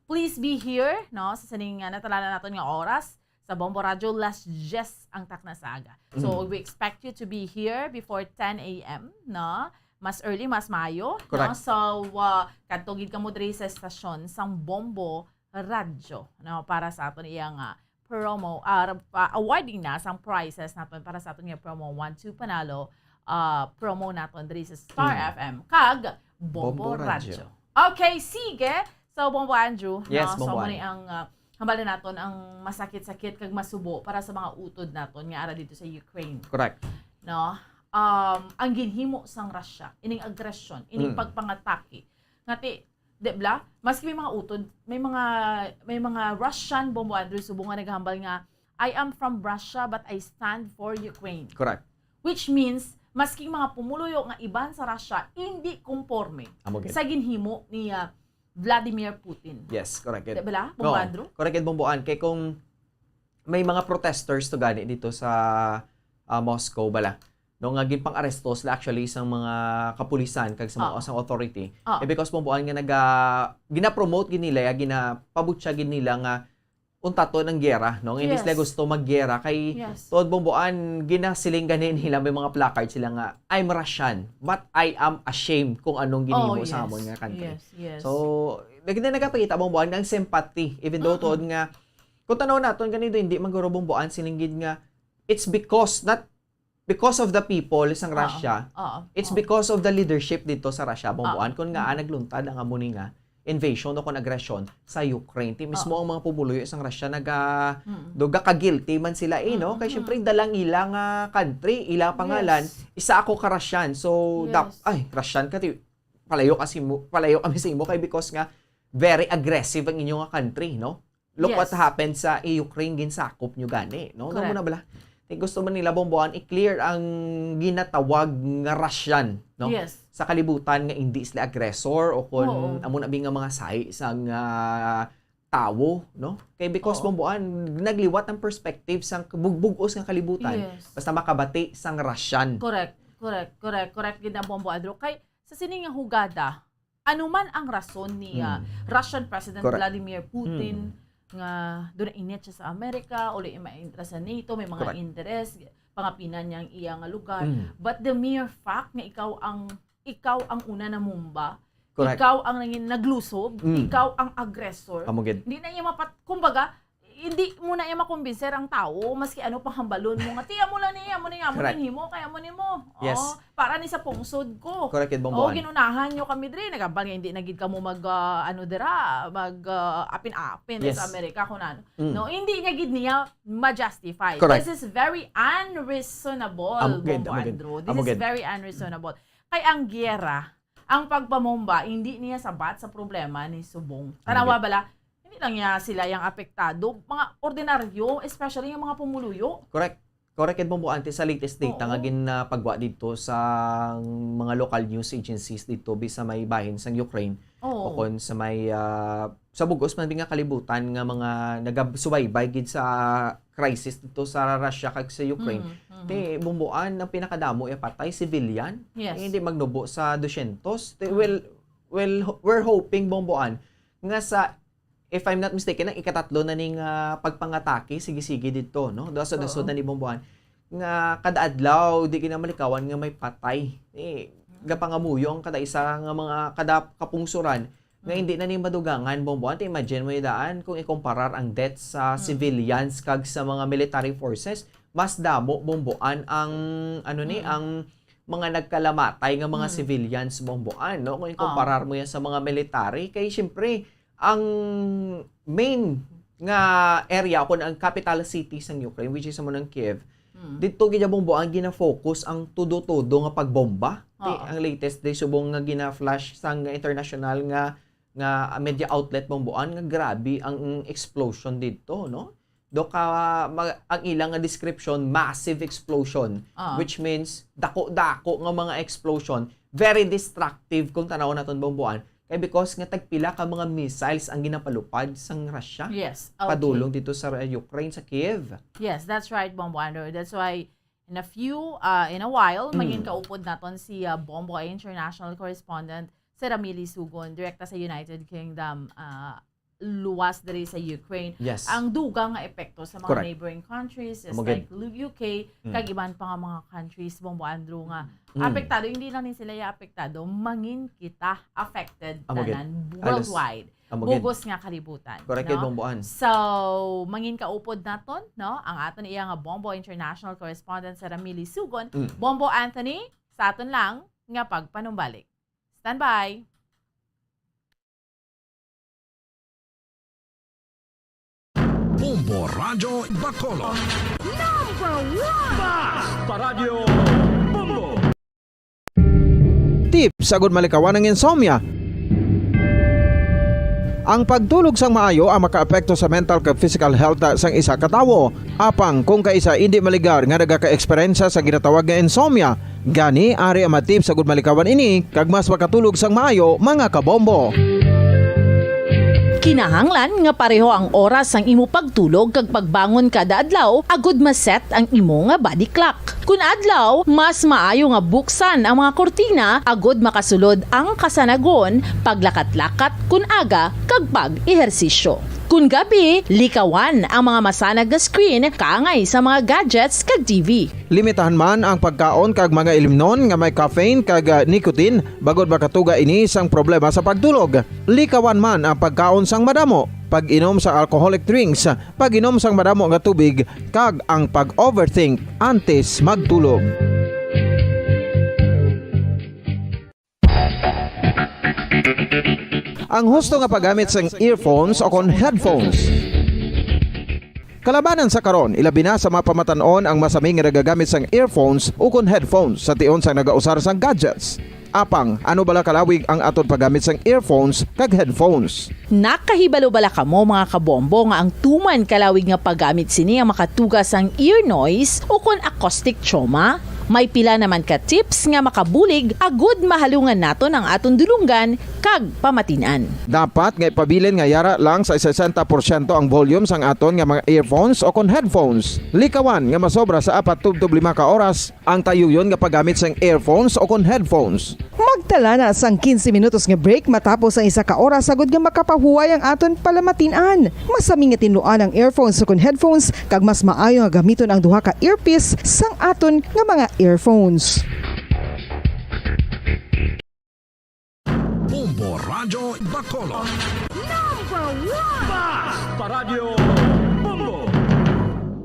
please be here, no? Sa sining, ah, natalanan naton nga oras sa Bombo Radyo, alas diyes ang takna sa aga. So, Mm. we expect you to be here before ten a m, no? Mas early, mas maayo, no? Correct. So, ah, kadto gid kamo diri sa estasyon sang Bombo Radyo, no, para sa aton iya nga promo, ah, pa, awarding na sang prizes naton para sa aton nga promo one two Panalo, ah, promo naton diri sa Star Mm. F M kag Bombo Bombo Radyo. Radyo. Okay, sige. So, Bombo Andrew, Yes, no, so Bombo mo Ann. ni ang ah, hambal naton ang masakit-sakit kag masubo para sa mga utod naton nga ara dito sa Ukraine. Correct. No? Um, ang ginhimo sang Russia, ining agresyon, ining Mm. pagpangatake. Ngati, di bla? Maski may mga utod, may mga may mga Russian, Bombo Andrew, subong nga naghambal nga, "I am from Russia but I stand for Ukraine." Correct. Which means, maski mga pumuluyo nga iban sa Russia, hindi konforme Amo gid. sa ginhimo ni ah, Vladimir Putin. Yes, correct. Di Gid. bla? Bombo Oo, Andrew? Correct gid, Bombo Ann. Kay kung may mga protesters to gani dito sa ah, Moscow bala, no, nga ginpang-aresto sila actually sang mga kapulisan kag sa mga Oo. sang authority. Oo. Eh, because, Bombo Ann, nga naga gina-promote gid nila, ya, ginapabutya gid nila nga untaton ang giyera, no? Nga hindi Yes. sila gusto maggiyera kay Yes. tuod, Bombo Ann, ginasiling gani nila, may mga placard sila nga, "I'm Russian, but I am ashamed kung anong ginhimo Oh, sa yes. amon nga country." Yes, yes. So, nag- nagapakita, Bombo Ann, nga ang sympathy, even though Mm-mm. tuod nga, kung tanaw naton, kanido hindi man guro, Bombo Ann, siling gid nga, it's because, not because of the people sang Oo. Russia, Oo. it's Oo. because of the leadership dito sa Russia, Bombo Oo. Ann, kung ngaa Mm. nagluntad ang amo ni nga invasion o kung aggression sa Ukraine. Ti mismo Oo. ang mga pumuluyo sang Russia naga Mm. do gaka-guilty man sila, eh, no? Mm, Kay mm. Syempre, dala nila nga country, ila pangalan, Yes. isa ako ka Russian. So, dap Yes. ay, Russian ka, ti palayo ka sa imo, palayo kami sa imo kay because nga very aggressive ang inyo nga country, no? Look Yes. what happened sa Ukraine, ginsakop nyo gani, no? Correct. Muna bala. Ti gusto man nila, Bombo Ann, i-clear ang ginatawag nga Russian, no? Yes. Sa kalibutan nga hindi sila aggressor o kung Oo. amo na bi nga mga sahi sang ah, tawo, no? Kay because, Oo. Bombo Ann, nagliwat ang perspective sang bug-, bug-os nga kalibutan. Yes. Basta makabati sang Russian. Correct, correct, correct, correct gid ang Bombo Andrew. Kay sa sini nga hugada, ano man ang rason ni ah, Mm. Russian President Correct. Vladimir Putin Mm. nga doon na init siya sa Amerika, uli may interest sa NATO, may mga Correct. interest, pangapinan niya ang iya nga lugar. Mm. But the mere fact nga ikaw ang ikaw ang una namumba, Correct. ikaw ang nangin naglusob, Mm. ikaw ang aggressor. Amo gid. Hindi na iya mapat kumbaga, hindi mo na iya makumbinser ang tao maski ano pang hambalon mo nga, "Ti, amo lang ni, amo ni, amo Correct. ni mo, kay amo ni mo." Yes. Oh, para ni sa pungsod ko. Correct gid, Bombo Oh, Ann. ginunahan nyo kami diri, nagabal nga hindi na gid kamo mag ah, ano dira, mag ah, apin-apin diri Yes. sa Amerika kung ano. Mm. No, hindi niya gid niya ma-justify. Correct. This is very unreasonable, Amo gid, Bombo amo gid. Andrew. This Amo is gid. very unreasonable. Kay ang giyera, ang pagpamomba, hindi niya sabat sa problema ni subong. Tanawa gid. Bala, hindi lang niya sila yung apektado. Mga ordinaryo, especially yung mga pumuluyo. Correct. Correct gid, Bombo Ann, ti sa latest data Oo. nga ginapagwa dito sa mga local news agencies dito bi sa may bahin sang Ukraine Oo. o kon sa may ah, sa bugos man bi nga kalibutan nga mga nagasubaybay gid sa crisis dito sa Russia kag sa Ukraine. Mm, mm. Ti, Bombo Ann, ang pinakadamo ay patay, civilian. Yes. Eh, hindi magnubo sa dosyentos. Ti, Mm. well, well, ho- we're hoping, Bombo Ann, nga sa, if I'm not mistaken, ang ikatatlo na ning ah, pagpangatake, sige-sige dito, no? Dasod-dasod Oo. na ni, Bombo Ann, nga kada adlaw, di ginamalikawan nga may patay. Eh, gapangamuyo ang kada isa nga mga kada kapungsuran nga Mm. hindi na ni madugangan, Bombo Ann. Ti imagine mo yung daan kung ikumparar ang death sa Mm. civilians kag sa mga military forces, mas damo, Bombo Ann, ang ano ni, Mm. ang mga nagkalamatay nga mga Mm. civilians, Bombo Ann, no? Kung Ah. ikumparar mo yan sa mga military, kay siyempre ang main nga area o kung ang capital city sang Ukraine, which is amo ng Kiev, Mm. dito gid, Bombo Ann, gina-focus ang todo-todo nga pagbomba. Ti, Oo. ang latest day subong nga gina-flash sang international nga nga media outlet, Bombo Ann, nga grabe ang explosion dito, no? Do ka ma- ang ilang nga description, massive explosion, Ah. which means dako-dako nga mga explosion, very destructive kung tanaw naton, Bombo Ann. Kay because nga tagpila ka mga missiles ang ginapalupad sang Russia Yes. Okay. padulong dito sa Ukraine, sa Kiev. Yes, that's right, Bombo Andrew. That's why in a few, uh, in a while, Mm. maging kaupod naton si uh, Bombo International Correspondent, si Ramili Sugon, direkta sa United Kingdom. Uh, luwas diri sa Ukraine, Yes. ang dugang nga epekto sa mga Correct. neighboring countries, just Amo gid. like Lu-, U K, Mm. kag iban pa nga mga countries, Bombo Andrew, nga Mm. apektado. Hindi lang ni sila ya apektado, mangin kita affected Amo gid. tanan Alas. worldwide. Amo gid. Bugos nga kalibutan, Correct kay no? Bombo Ann. So, mangin kaupod naton, no? Ang aton iya nga Bombo International Correspondent, si Ramili Sugon. Mm. Bombo Anthony, sa aton lang nga pagpanumbalik. Standby! Bombo Radyo Bacolod. Number one! Basta Radyo Bombo! Tips agud malikawan ang insomnia. Ang pagtulog sang maayo ang makaapekto sa mental kag physical health sang isa ka tawo. Apang kung kaisa indi maligar nga nagaka-eksperyensya sa ginatawag nga insomnia, gani ari ang mga tips agud malikawan ini kag mas makatulog sang maayo, mga kabombo. Kinahanglan nga pareho ang oras sang imo pagtulog kag pagbangon kada adlaw agud ma-set ang imo nga body clock. Kun adlaw, mas maayo nga buksan ang mga kurtina agud makasulod ang kasanagon, paglakat-lakat kun aga, kag pag-ehersisyo. Kun gabi, likawan ang mga masanag nga screen kaangay sa mga gadgets kag T V. Limitahan man ang pagkaon kag mga ilimnon nga may caffeine kag, ah, nicotine, bangod makatuga ini sang problema sa pagtulog. Likawan man ang pagkaon sang madamo, pag-inom sa alcoholic drinks, pag-inom sang madamo nga tubig, kag ang pag-overthink antes magtulog. Ang husto nga paggamit sang earphones o kon headphones. Kalabanan sa karon, ilabi na sa mga pamatan-on ang masami nga nagagamit sang earphones o kon headphones sa tion sang nagausar sang gadgets. Apang, ano bala kalawig ang aton paggamit sang earphones kag headphones? Nakahibalo bala kamo, mga kabombo, nga ang tuman kalawig nga paggamit sini ang makatuga sang ear noise o kon acoustic trauma? May pila naman ka tips nga makabulig agud mahalungan naton ang aton dulonggan kag pamatin-an. Dapat nga ipabilin nga yara lang sa sesenta porsyento ang volume sang aton nga mga earphones o kon headphones. Likawan nga masobra sa apat tubtob lima ka oras ang tayuyon nga paggamit sang earphones o kon headphones. Magtala na sang quince minutos nga break matapos ang isa ka oras, agud nga makapahuway ang aton palamatin-an. Masami nga tinluan ang earphones o kon headphones, kag mas maayo nga gamiton ang duha ka earpiece sang aton nga mga earphones. Bombo Radyo Bacolod. Number one! Basta Radyo Bombo!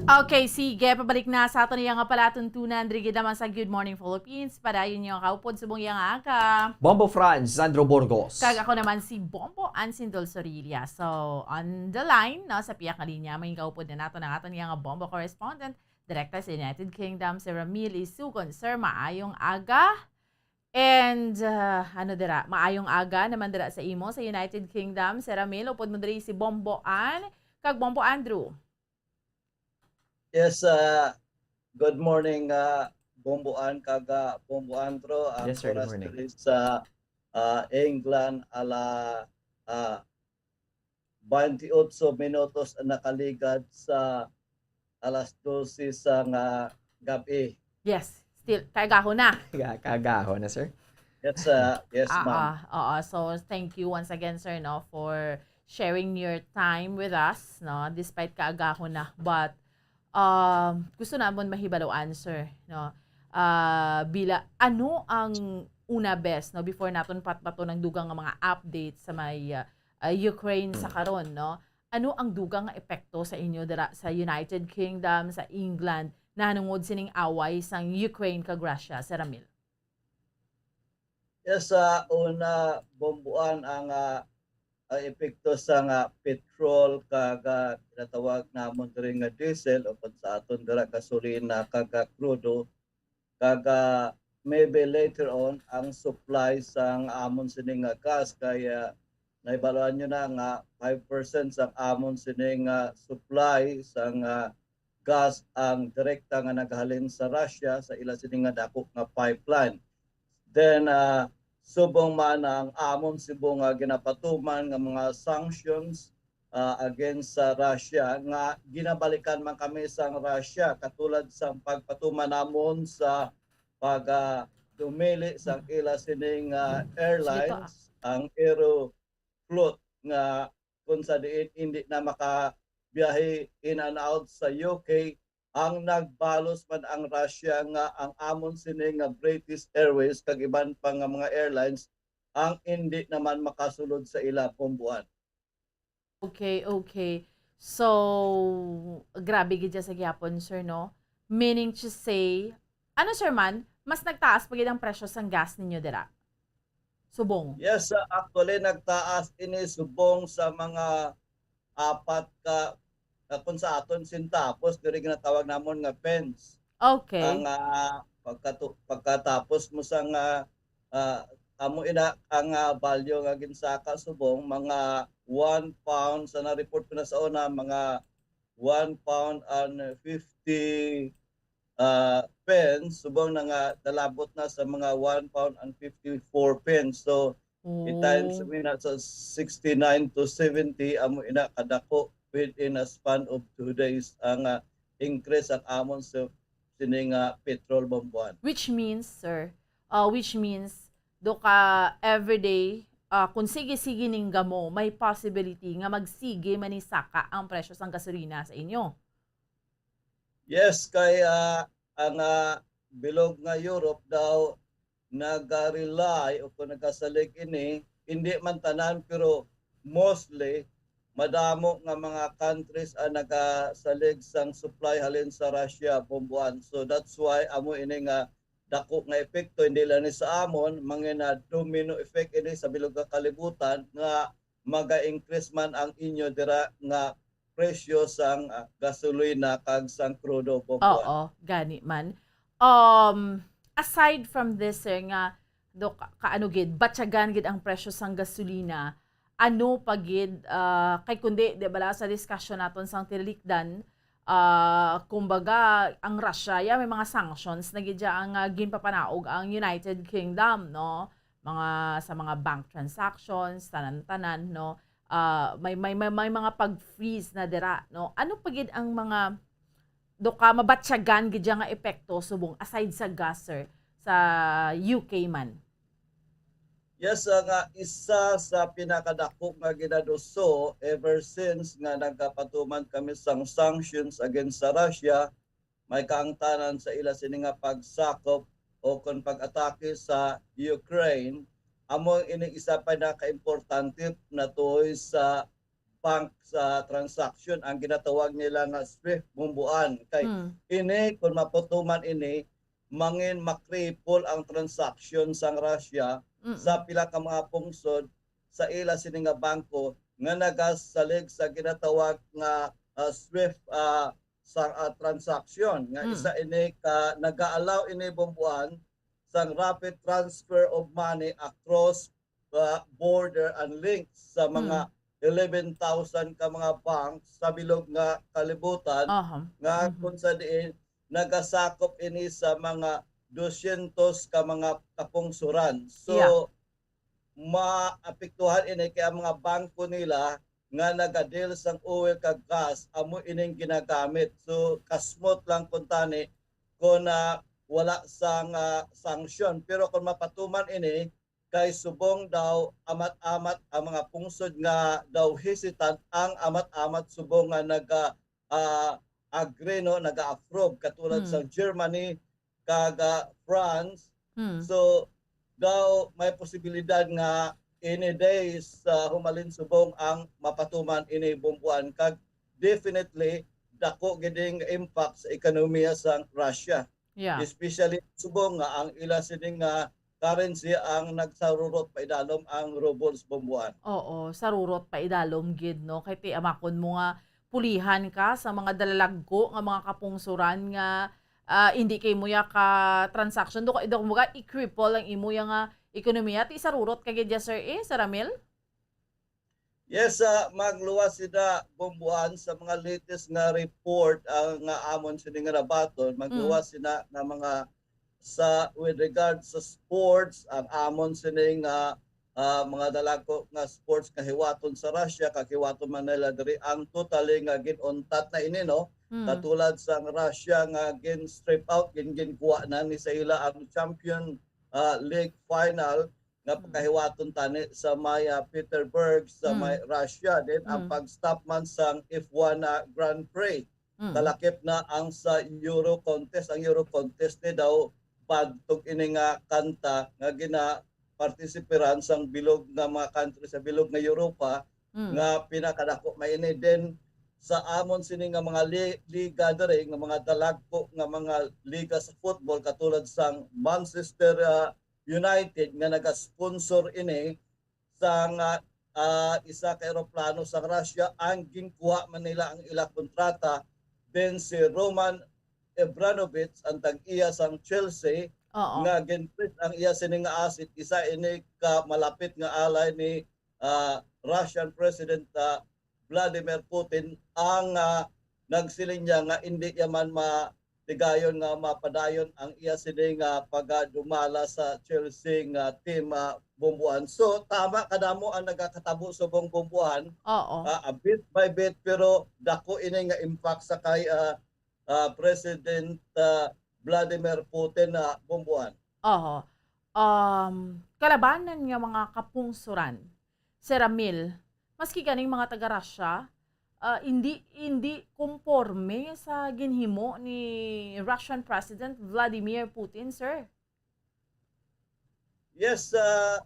Okay, sige, pabalik na sa aton iya nga palatuntunan diri gid naman sa Good Morning Philippines. Padayon niyo kaupod subong iya nga aga. Bombo Franz, Sandro Burgos. Kag ako naman si Bombo Ansin Dol Sorilla. So, on the line, no, sa piyak nga linya, may kaupod na nato ang aton iya nga Bombo correspondent, direkta sa United Kingdom, si Ramil Isugon. Sir, maayong aga. And, ah, ano dira, maayong aga naman dira sa imo sa United Kingdom. Sir Ramil, upod mo diri si Bombo Ann kag Bombo Andrew. Yes, ah, good morning, ah, Bombo Ann kag, ah, Bombo Andrew. Ang Yes, sir. Good oras morning. diri sa, ah, England, ala, ah, twenty-eight minutos ang nakaligad sa alas dose sa nga gab-i. Yes, still, kaagahon na. Ka-, kaagahon na, sir. Yes, ah, yes, Ah, ma'am. ah, oo. So, thank you once again, sir, no, for sharing your time with us, no, despite kaagahon na. But, um, gusto namon mahibaloan, sir, no, ah, bila, ano ang una, bes, no, before naton patbaton ang dugang nga mga update sa may, ah, ah, Ukraine sa Mm. karon, no? Ano ang dugang nga epekto sa inyo dira sa United Kingdom, sa England, nahanungod sining away sang Ukraine kag Russia, Sir Ramil? Yes, sa una, Bombo Ann, ang, ah, ang epekto sa nga petrol kag, ah, ginatawag namon diri nga diesel o kung sa aton dira gasolina kag, ah, krudo, kag, ah, maybe later on ang supply sang amon sini nga gas, kay, ah, nahibaluan nyo na nga five percent sang amon sini nga supply sang, ah, gas ang direkta nga naghalin sa Russia sa ila sini nga dako nga pipeline. Then, ah, subong man ang amon subong nga ginapatuman nga mga sanctions, ah, against sa Russia, nga ginabalikan man kami sang Russia, katulad sang pagpatuman namon sa pag, ah, dumili sang ila sining, ah, airlines, ang Aeroflot nga kung sa diin hindi na makabiyahe in and out sa U K, ang nagbalos man ang Russia nga ang amon sini nga British Airways kag iban pa nga mga airlines ang hindi naman makasulod sa ila, Bombuan. Okay, okay. So, grabe gid siya sa gihapon, sir, no? Meaning to say, ano, sir, man, mas nagtaas pa gid ang presyo sang gas ninyo dira? Subong. Yes, uh, actually nagtaas ini subong sa mga apat ka, uh, kung sa aton, centavos, diri ginatawag namon nga pence. Okay. Ang, ah, pagkatu-, pagkatapos mo sa nga, ah, amo ina ang, ah, value nga ginsaka subong mga one pound sa na-report ko na sa una, mga one pound and fifty, ah, pence, subong na nga nalabot na sa mga one pound and fifty-four pence. So, i-times Oh. mo na sa sixty-nine to seventy, amo ina kadako within a span of two days ang, ah, increase ang amon sa sini nga petrol, Bombuan. Which means, sir, uh, which means, do ka everyday, uh, kung sige-sige ning gamo, may possibility nga magsige man ni saka ang presyo sang gasolina sa inyo. Yes, kay, ah, ang, ah, bilog nga Europe daw naga-rely o kung nagasalig ini, hindi man tanan, pero mostly, madamo nga mga countries ang nagasalig sang supply halin sa Russia, Bombuan. So that's why amo ini nga dako nga epekto, hindi lang ni sa amon, mangina domino effect ini sa bilog nga kalibutan nga maga-increase man ang inyo dira nga presyo sang, ah, gasolina kag sang krudo, Bombuan. Oo, gani man. Um, aside from this, sir, nga do ka, kaano gid, batyagan gid ang presyo sang gasolina, ano pa gid, ah, kay kundi, di bala, sa discussion naton sang tinalikdan, ah, kumbaga, ang Russia, ya, may mga sanctions na gid ya ang, ah, ginpapanaog ang United Kingdom, no? Mga, sa mga bank transactions, tanan-tanan, no? Ah, may, may, may, may mga pag-freeze na dira, no? Ano pa gid ang mga do ka mabatyagan gid ya nga epekto subong aside sa gas, sir, sa U K man? Yes, ah, nga isa sa pinakadako nga ginaduso ever since nga nagapatuman kami sang sanctions against sa Russia, may kaangtanan sa ila sini nga pagsakop o kon pag-atake sa Ukraine, amo ini isa pa nakaimportante na tuhoy sa bank sa transaction, ang ginatawag nila nga SWIFT, Bombuan. Kay Mm. ini, kung mapatuman ini, mangin makripol ang transaction sang Russia Mm. sa pila ka mga pungsod sa ila sini nga bangko nga nagasalig sa ginatawag nga, ah, SWIFT, ah, sa, ah, transaction, nga Mm. isa ini ka nag-allow ini, Bombuan, sang rapid transfer of money across, ah, border and links sa mga Mm. eleven thousand ka mga bank sa bilog nga kalibutan, Aha. nga Mhm. kung sa diin nagasakop ini sa mga dosyentos ka mga kapungsuran. So, Yeah. maapektuhan ini kay ang mga bangko nila nga naga-deal sang oil kag gas, amo ining ginagamit. So, kasmot lang kuntani kung, ah, wala sang, ah, sanction. Pero kung mapatuman ini, kay subong daw amat-amat ang mga pungsod nga daw hesitant ang amat-amat subong nga naga, ah, agree, no, naga-approve, katulad sa Hmm. Germany kag, ah, France. Hmm. So, daw may posibilidad nga any days sa humalin subong ang mapatuman ini, Bombuan, kag definitely dako gid ang impact sa ekonomiya sang Russia. Yeah. Especially subong nga ang ila sini nga currency ang nagsarurot paidalom ang rubles, Bombuan. Oo, sarurot paidalom gid, no? Kay ti amakon mo nga pulihan ka sa mga dalalagko nga mga kapungsuran nga, ah, hindi kay mo ya ka transaction. Do, do, kumbaga, i-cripple ang imo ya nga ekonomiya. Ti sarurot ka gid ya, sir, eh, Sir Ramil? Yes, ah, magluwas sila, Bombuan, sa mga latest nga report, ah, nga amon sini nga nabaton. Magluwas Mm. sila nga mga sa, with regard sa sports, ang amon sini nga, ah, mga dalagko nga sports nga hiwaton sa Russia, kag hiwaton man nila diri, ang totally nga gin-untat na ini, no? Mm. Katulad sang Russia nga gin-strip out, gin-, ginkuha na ni sa ila ang champion, ah, league final, nga pagkahiwaton tani sa may, ah, Petersburg, sa may Russia. Then ang pag-stop man sang F one, ah, Grand Prix. Kalakip na ang sa Euro Contest. Ang Euro Contest ni daw bantog ini nga kanta nga ginapartisipiran sang bilog nga mga country sa bilog nga Europa, nga pinakadako may ini. Then sa amon sini nga mga li-, liga diri, nga mga dalagko nga mga liga sa football, katulad sang Manchester, ah, United nga nagasponsor ini sang, ah, ah, isa ka eroplano sa Russia, ang ginkuha man nila ang ila kontrata. Then si Roman Abramovich ang tag-iya sang Chelsea, Oo. nga ginpit ang iya sini nga asset, isa ini ka malapit nga alay ni, ah, Russian President, ah, Vladimir Putin, ang, ah, nagsiling niya nga indi niya man matigayon nga mapadayon ang iya sini nga pagadumala sa Chelsea nga team, ah, Bumbuan. So, tama kadamo ang nagakatabo subong Bumbuan, Oo. ah, a bit by bit, pero dako ini nga impact sa kay, ah, ah, President, ah, Vladimir Putin na Bumbuan. Oho. Um, kalabanan nga mga kapungsoran, Sir Ramil, maski ganing mga taga Russia, ah, hindi, hindi konporme sa ginhimo ni Russian President Vladimir Putin, sir. Yes, ah,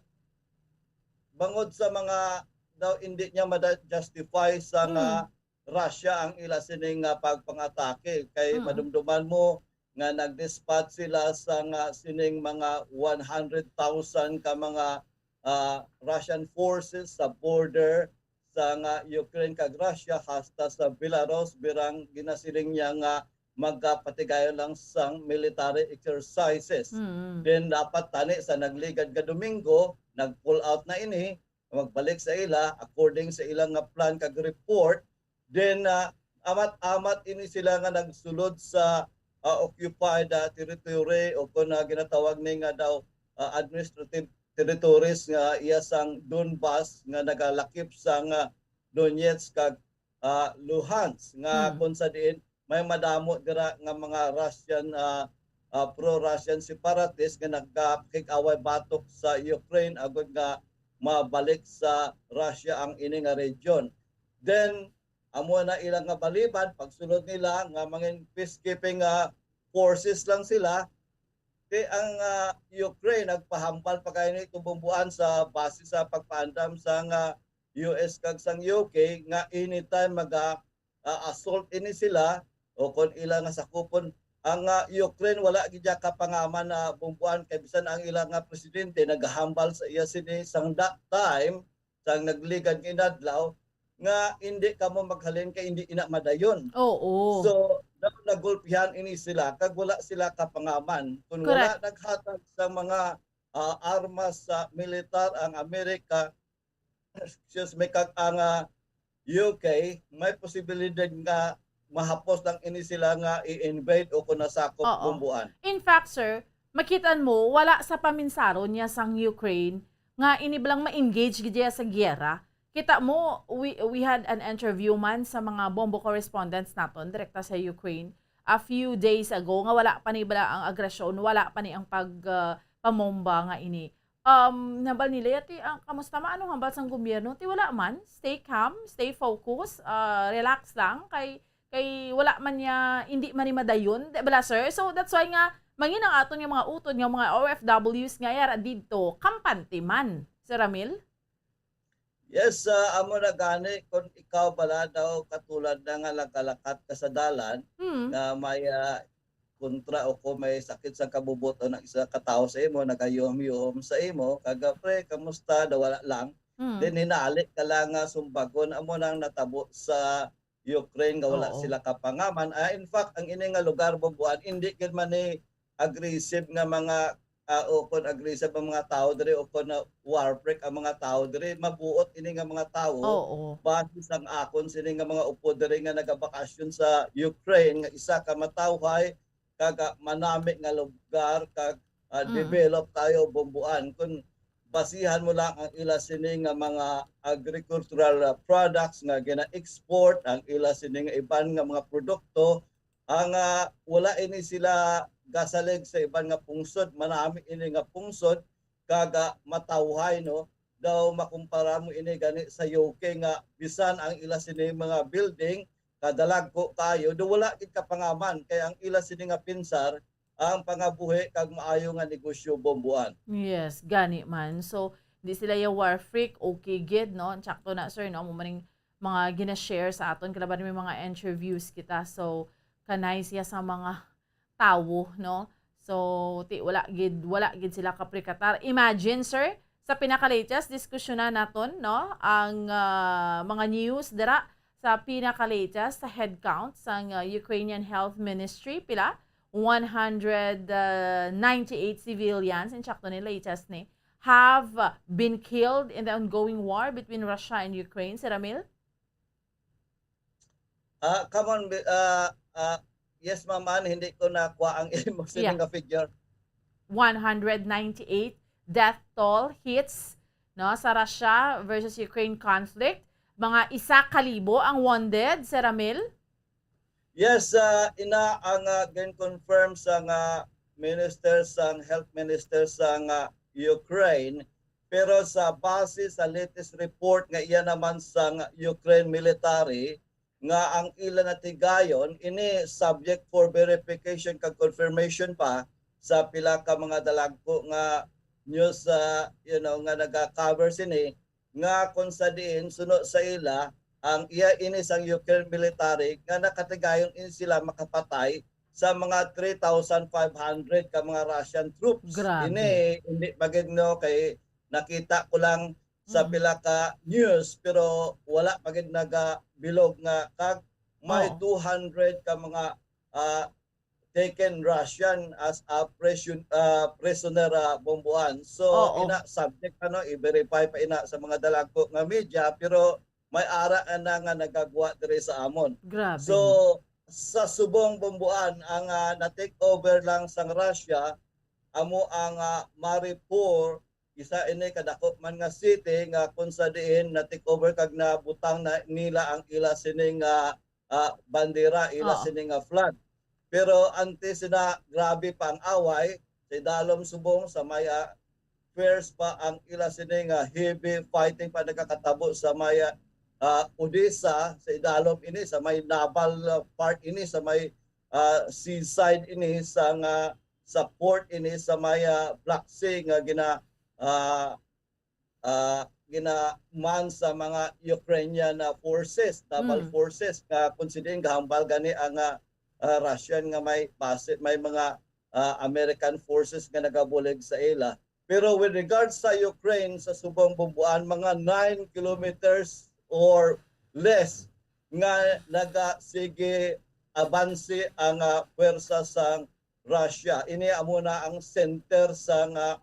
bangod sa mga daw hindi niya mada-, justify sa nga Hmm. Russia ang ila sining, ah, pagpangatake, kay Mm. madumduman mo nga nag-dispatch sila sa nga sining mga one hundred thousand ka mga, ah, Russian forces sa border sa nga Ukraine kag Russia, hasta sa Belarus, birang ginasiling niya nga magapatigayon lang sang military exercises. Mm. Then dapat tani sa nagligad nga Domingo, nag-pull out na ini, magbalik sa ila according sa ila nga plan kag report. Then, ah, amat-amat ini sila nga nagsulod sa, ah, occupied, ah, territory, o kon, ah, ginatawag ni nga daw, ah, administrative territories nga iya sang Donbas nga nagalakip sa nga Donetsk kag, ah, Luhansk, nga Hmm. kung sa diin may madamo dira nga mga Russian, ah, ah, pro-Russian separatist nga nagakig-away batok sa Ukraine agud nga mabalik sa Russia ang ini nga region. Then, amo na ila nga balibad, pagsulod nila nga mangin peacekeeping, ah, forces lang sila. Kay ang, ah, Ukraine nagpahambal pa kaini tubong buwan sa base sa pagpaandam sa nga U S kag sang U K nga anytime maga, ah, assault ini sila o kon ila nga sakupon ang, ah, Ukraine, wala gid siya kapangaman na bumbuan kay bisan ang ila nga presidente nagahambal sa iya sini sang that time, sang nagligad nga inadlaw, nga hindi kamo maghalin kay hindi ina madayon. Oo. So, na-, nagulpihan ini sila kag wala sila kapangaman. Kung wala Correct. naghatag sa mga, ah, armas sa militar ang Amerika, excuse me, kag ang, ah, U K, may posibilidad nga mahapos lang ini sila nga i-invade o kung nasakop Oo. bumbuan. In fact, sir, makita mo, wala sa paminsaron niya sang Ukraine nga ini bala nga ma-engage gid siya sa giyera. Kita mo, we, we had an interview man sa mga bombo correspondents naton direkta sa Ukraine a few days ago nga wala pa ni bala ang agresyon, wala pa ni ang pag, ah, pamomba nga ini. Um, hambal nila, "Ti, ah, kamusta man? Anong hambal sang gobyerno?" Ti, "Wala man. Stay calm, stay focus, ah, relax lang. Kay, kay wala man niya, hindi man ni madayon." Di bala, sir? So, that's why nga, mangin ang aton nga mga utod nga mga O F Ws nga yara didto, kampante man, Sir Ramil? Yes, ah, amo na gani, kung ikaw bala daw katulad na nga nagkalakat ka sa dalan, Hmm. nga may, ah, kontra o kung may sakit sa kabubot o ng isa ka tawo sa imo, nagayuhom-yuhom sa imo, kaga, "Pre, kamusta?" daw, wala lang. Hmm. Then, hinali ka lang nga sumbagon, amo nang natabo sa Ukraine nga wala Oo. sila kapangaman. Ah, in fact, ang ini nga lugar, bumbuan, hindi gid man ni aggressive nga mga, ah, o kon aggressive ang mga tao diri o kon na war freak ang mga tao diri. Mabuot ini nga mga tao. Oo. Base sang akon sini nga mga upod diri nga nagabakasyon sa Ukraine nga isa ka matawhay kag, ah, manami nga lugar kag, ah, Mm. develop tayo, bumbuan. Kung basihan mo lang ang ila sini nga mga agricultural, ah, products nga gina-export, ang ila sini nga iban nga mga produkto, ang, ah, wala ini sila gasalig sa iban nga pungsod, manami ini nga pungsod, Kaga matawhay, no? Daw makumpara mo ini gani sa U K nga bisan ang ila sini mga building kadalagko kayo, do wala gid kapangaman kay ang ila sini nga pinsar ang pangabuhi kag maayo nga negosyo, Bombuan. Yes, gani man. So, di sila ya war freak, okay gid, no? Sakto na, sir, no? Mo maning mga gina-share sa aton, kalaban may mga interviews kita. So, kanay siya sa mga tawo, no? So, ti wala gid, wala gid sila kaprikatar. Imagine, sir, sa pinaka-latest diskusyonan naton, no? Ang ah, mga news dira sa pinaka-latest sa head count sang ah, Ukrainian Health Ministry, pila? One hundred ninety-eight civilians, insakto ni latest ni, have ah, been killed in the ongoing war between Russia and Ukraine, Sir Ramil? Ah, come on, bi- ah, ah, yes, Ma'am Ann, hindi ko nakuha ang imo sining Yeah. nga figure. One hundred ninety-eight death toll hits, no, sa Russia versus Ukraine conflict. Mga isa ka libo ang wounded, Sir Ramil. Yes, ah, ina ang ah, gin-confirm sa nga minister, sang health minister sa nga Ukraine, pero sa base sa latest report nga iya naman sang Ukraine military nga ang ila natigayon ini subject for verification kag confirmation pa sa pila ka mga dalagko nga news, ah, you know, nga naga-cover sini, nga kung sa diin suno sa ila ang iya ini sang Ukraine military nga nakatigayon ini sila makapatay sa mga three thousand five hundred ka mga Russian troops. Grabe. Ini hindi pa gid, no, kay nakita ko lang sa Mm. pila ka news, pero wala pa gid nagabilog nga kag may Oo. two hundred ka mga ah, taken Russian as a prisoner, ah, prisoner, ah, Bombuan. So, Oo. ina subject ano, i-verify pa ina sa mga dalagko nga media, pero may ara ana nga nagagwa diri sa amon. Grabe. So, sa subong, Bombuan, ang ah, na-take over lang sang Russia amo ang ah, Mariupol, isa ini kadako man nga city nga kung sa diin na-take over kag nabutang na nila ang ila sini nga ah, bandera, ila Oo. sini nga flag. Pero antes na grabe pa ang away, sa idalom subong sa may ah, fierce pa ang ila sini nga heavy fighting pa nagakatabo sa may ah, Odessa, sa idalom ini sa may naval ah, part ini sa may ah, seaside ini sa nga sa port ini sa may ah, Black Sea nga gina ah, ah, ginaman sa mga Ukrainian ah, forces, naval Mm. forces nga kung sa diin gahambal gani ang ah, ah, Russian nga may base, may mga ah, American forces nga nagabulig sa ila. Pero with regards sa Ukraine, sa subong, Bombuan, mga nine kilometers or less nga naga sige abanse ang ah, pwersa sang Russia. Ini amo na ang center sang ah,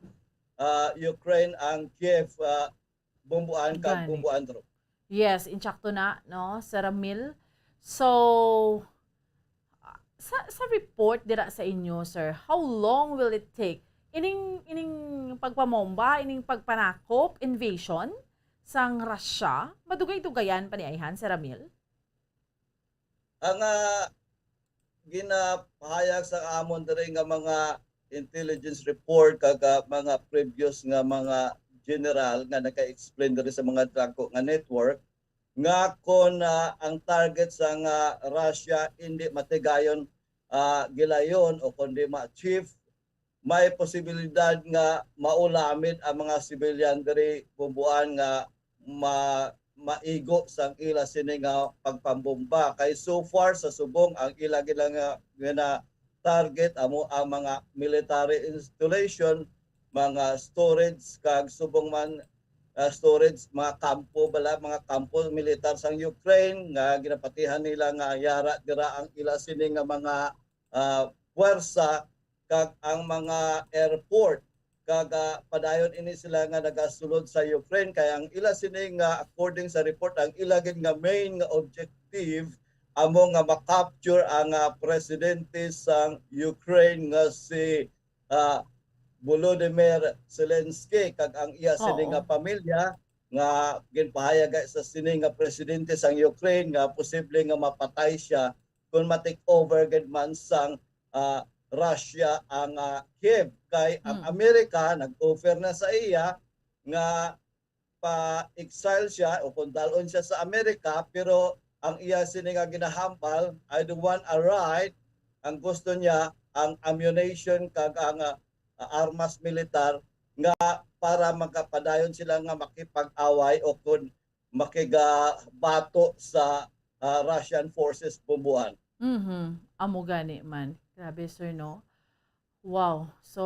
ah, Ukraine, ang Kiev, ah, Bombuan kag Gani. Bombuan, Drew. Yes, insakto na, no, Sir Ramil. So, sa, sa report dira sa inyo, sir, how long will it take? Ining, ining pagpamomba, ining pagpanakop, invasion sang Russia, madugay-dugayan pa ni ayhan, Sir Ramil? Ang ah, ginapahayag sa amon diri nga mga intelligence report kag ah, mga previous nga mga general nga naka-explain diri sa mga dako nga network nga kon ah, ang target sa nga Russia hindi matigayon ah, gilayon o kundi ma-achieve, may posibilidad nga maulamid ang mga civilian diri, Bombuan, nga ma maigo sang ila sini nga pagpambomba. Kay so far sa subong ang ila gila nga, nga na target amo ang mga military installation, mga storage kag subong man ah, storage, mga kampo bala, mga kampo militar sang Ukraine nga ginapatihan nila nga yara dira ang ila sini nga mga ah, puwersa kag ang mga airport kag ah, padayon ini sila nga nagasulod sa Ukraine kay ang ila sini nga according sa report ang ila gid nga main nga objective amo nga ma-capture ang ah, presidente sang Ukraine nga si ah, Volodymyr Zelensky kag ang iya sini Oo. nga pamilya nga ginpahayag sa sini nga presidente sang Ukraine nga posible nga mapatay siya kung ma-take over gid man sang ah, Russia ang, ah, Kiev, kay ang Hmm. Amerika nag-offer na sa iya nga pa-exile siya o kung dalon siya sa Amerika, pero ang iya sini nga ginahambal, "I don't want a ride." Ang gusto niya, ang ammunition kag ang, ah, armas militar nga para magkapadayon sila nga makipag-away o kun makigabato sa, ah, Russian forces, Bumbuan. Mhm. Amo gani man. Grabe, sir, no? Wow. So,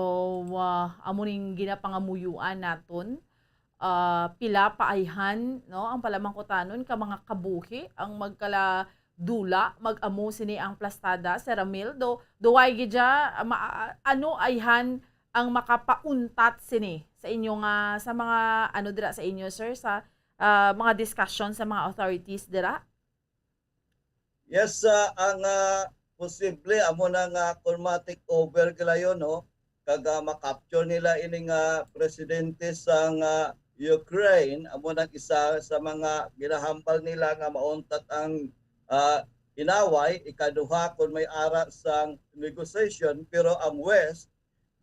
ah, amo ning ginapangamuyuan naton. Ah, pila pa ayhan, no, ang palamangkutanon ka mga kabuhi ang magkaladula, mag-amo sini ang plastada, Sir Ramil? Do, do way gid siya, ah, ma-, ah, ano ayhan ang makapauntat sini sa inyo nga, sa mga, ano, dira sa inyo, sir, sa, ah, mga discussion sa mga authorities dira? Yes, ah, ang, ah, posible amo na nga kung ma-take over nila yon, no, kag, ah, ma-capture nila ini nga presidente sang, ah, Ukraine, amo nang isa sa mga ginahambal nila nga mauntat ang, ah, inaway. Ikaduha, kung may ara sang negotiation, pero ang West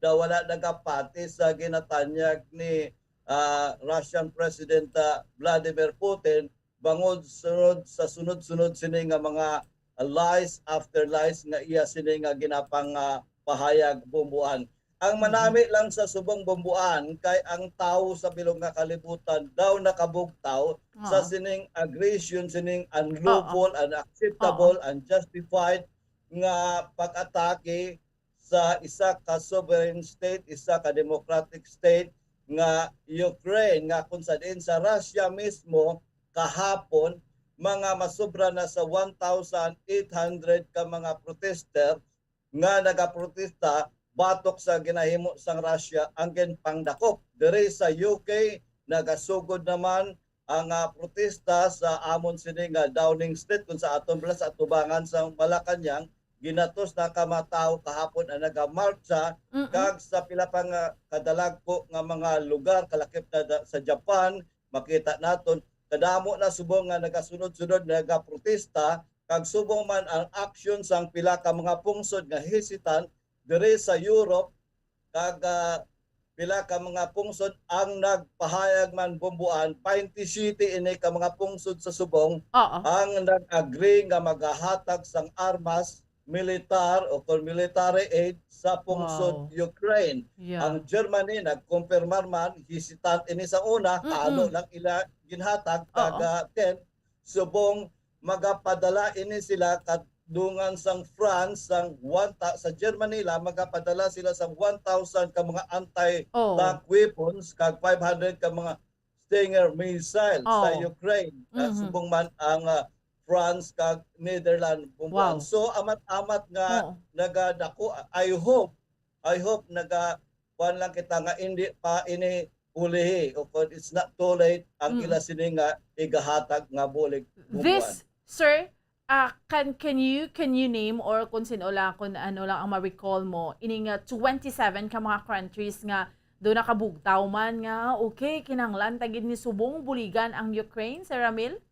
daw wala nagapati sa ginatanyag ni, ah, Russian President, ah, Vladimir Putin, bangod sunod sa sunod-sunod sini nga mga lies after lies nga iya sini nga ginapang, ah, pahayag, Bumbuan. Ang Mm. manami lang sa subong, Bumbuan, kay ang tawo sa bilog nga kalibutan daw nakabugtaw sa Oo. sining aggression, sining unlawful, Oo. unacceptable, Oo. unjustified nga pag-atake sa isa ka sovereign state, isa ka democratic state nga Ukraine, nga kung sa diin sa Russia mismo kahapon, mga masobra na sa one thousand eight hundred ka mga protester nga nagaprotesta batok sa ginahimo sang Russia ang ginpangdakop. Diri sa U K, nagasugod naman ang, ah, protesta sa amon sini nga Downing Street, kung sa aton pala sa atubangan sa Malacañang, ginatos na ka mga tawo kahapon ang nagamartsa, Mm-mm. kag sa pila pa nga kadalagko nga mga lugar, kalakip na da-, sa Japan, makita naton, kadamo na subong nga nagasunod-sunod, nagaprotesta, kag subong man ang aksyon sang pila ka mga pungsod nga hesitant diri sa Europe, kag, ah, pila ka mga pungsod ang nagpahayag man, Bumbuan, twenty-seven ini ka mga pungsod sa subong Oo. ang nag-agree nga magahatag sang armas, militar o kon military aid sa pungsod Wow. Ukraine. Yeah. Ang Germany nagkumpirmar man, hesitant ini sa una, Mm-mm. talo lang ila ginhatag, Oo. taga ten, subong magapadala ini sila kadungan sang France, sang one ta-, sa Germany la, magapadala sila sang one thousand ka mga anti-tank Oo. weapons kag five hundred ka mga Stinger missile sa Oo. Ukraine. Ah, Mhm. subong man ang, ah, France kag Netherlands, Bumbuan. Wow. So, amat-amat nga Oo. nagadako. I hope, I hope naga-, kuwan lang kita nga hindi pa ini ulihi o kung it's not too late ang Mm. ila sini nga igahatag nga bulig, Bumbuan. This, sir, ah, can, can you, can you name or kung sino lang, kung ano lang ang ma-recall mo, ini nga twenty-seven ka mga countries nga do nakabugtaw man nga, okay, kinahanglan ta gid ni subong buligan ang Ukraine, Sir Ramil?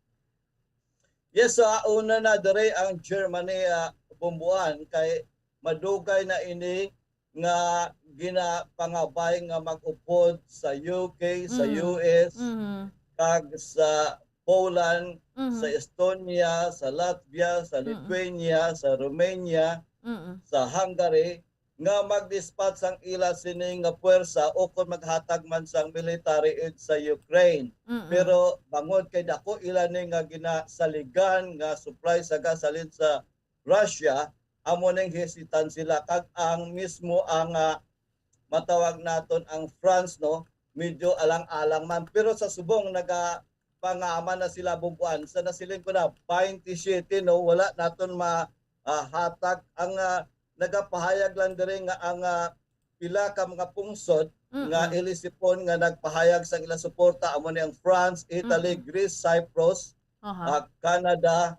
Yes, sa una na diri ang Germany, ah, Bumbuan, kay madugay na ini nga ginapangabay nga mag-upod sa U K, sa Mm. U S, Mm. kag sa Poland, Mm. sa Estonia, sa Latvia, sa Mm. Lithuania, sa Romania, Mm. sa Hungary, nga mag-dispatch sang ila sini nga puwersa o kon maghatag man sang military aid sa Ukraine. Mm. Pero bangod kay dako ila ni nga ginasaligan nga supply sa gasolin sa Russia, amo ning hesitant sila. Kag ang mismo ang, ah, matawag naton ang France, no, medyo alang-alang man. Pero sa subong, nagapangama na sila, Bumbuan. Sa nasiling ko na, twenty-seven, no, wala naton ma-, ah, hatag. Ang, ah, nagapahayag lang diri nga ang, ah, pila ka mga pungsod nga Mm-mm. ilisipon nga nagpahayag sang ilang suporta, amo ni ang France, Italy, Mm-mm. Greece, Cyprus, Aha. ah, Canada,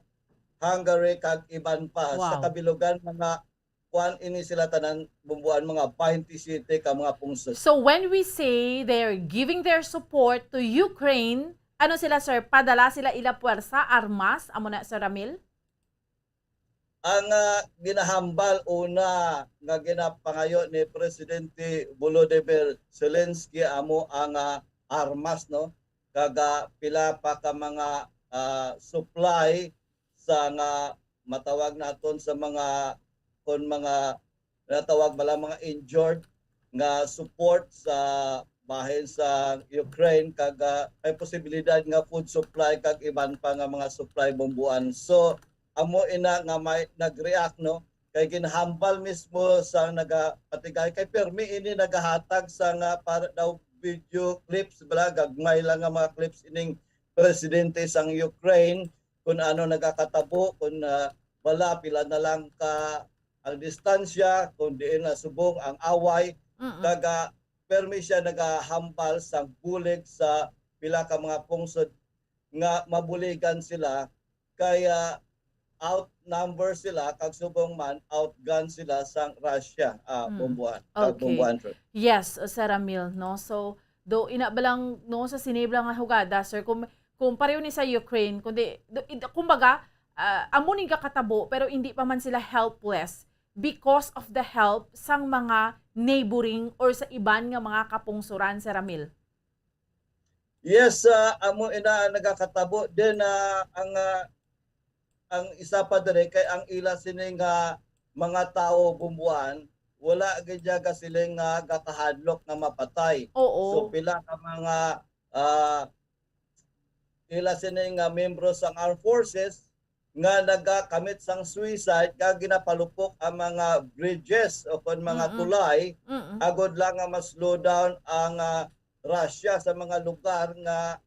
Hungary, kag iban pa. Sa Wow. kabilugan, mga kuan ini sila tanan, Bumbuan, mga twenty-seven ka mga pungsod. So when we say they're giving their support to Ukraine, ano sila, sir? Padala sila ila puwersa, armas, amo na, Sir Ramil? Ang, ah, ginahambal una nga ginapangayo ni Presidente Volodymyr Zelensky amo ang, ah, armas, no? Kag, ah, pila pa ka mga, ah, supply sa nga matawag naton sa mga, kon mga natawag bala mga injured nga support sa bahin sa Ukraine kag, ah, may posibilidad nga food supply kag iban pa nga mga supply, Bombuan. So, amo ina nga may nag-react, no? Kay ginhambal mismo sa nagapatigay, kay permi ini nagahatag sa nga para daw video clips bala, gagmay lang nga mga clips ining presidente sang Ukraine, kung ano nagakatabo, kung, ah, bala pila na lang ka ang distansya, kung diin na subong ang away, Mm-mm. Kag, ah, permi siya nagahambal sang bulig sa pila ka mga pungsod nga mabuligan sila, kaya outnumber sila, kag subong man outgun sila sang Russia, ah, Mm. Bombuan, kag Okay. Bombuan, sir. Yes, Sir Ramil, no? So, do ina ba lang, no, sa sini ba lang nga hugada, sir, kung, kung pareho ni sa Ukraine, kundi, do, id-, kumbaga, ah, amo ning kakatabo, pero hindi pa man sila helpless because of the help sang mga neighboring or sa iban nga mga kapungsuran, Sir Ramil. Yes, ah, amo ina ang nagakatabo. Then, ah, ang, ah, ang isa pa diri kay ang ila sini nga mga tawo, Bombuan, wala gid siya gasiling nga gakahadlok nga mapatay. Oo. So, pila ka mga, ah, ila sini nga membro sang armed forces nga nagakamit sang suicide kag ginapalupok ang mga bridges o kon mga Mm-mm. tulay Mm-mm. agod lang nga ma-slow down ang, ah, Russia sa mga lugar nga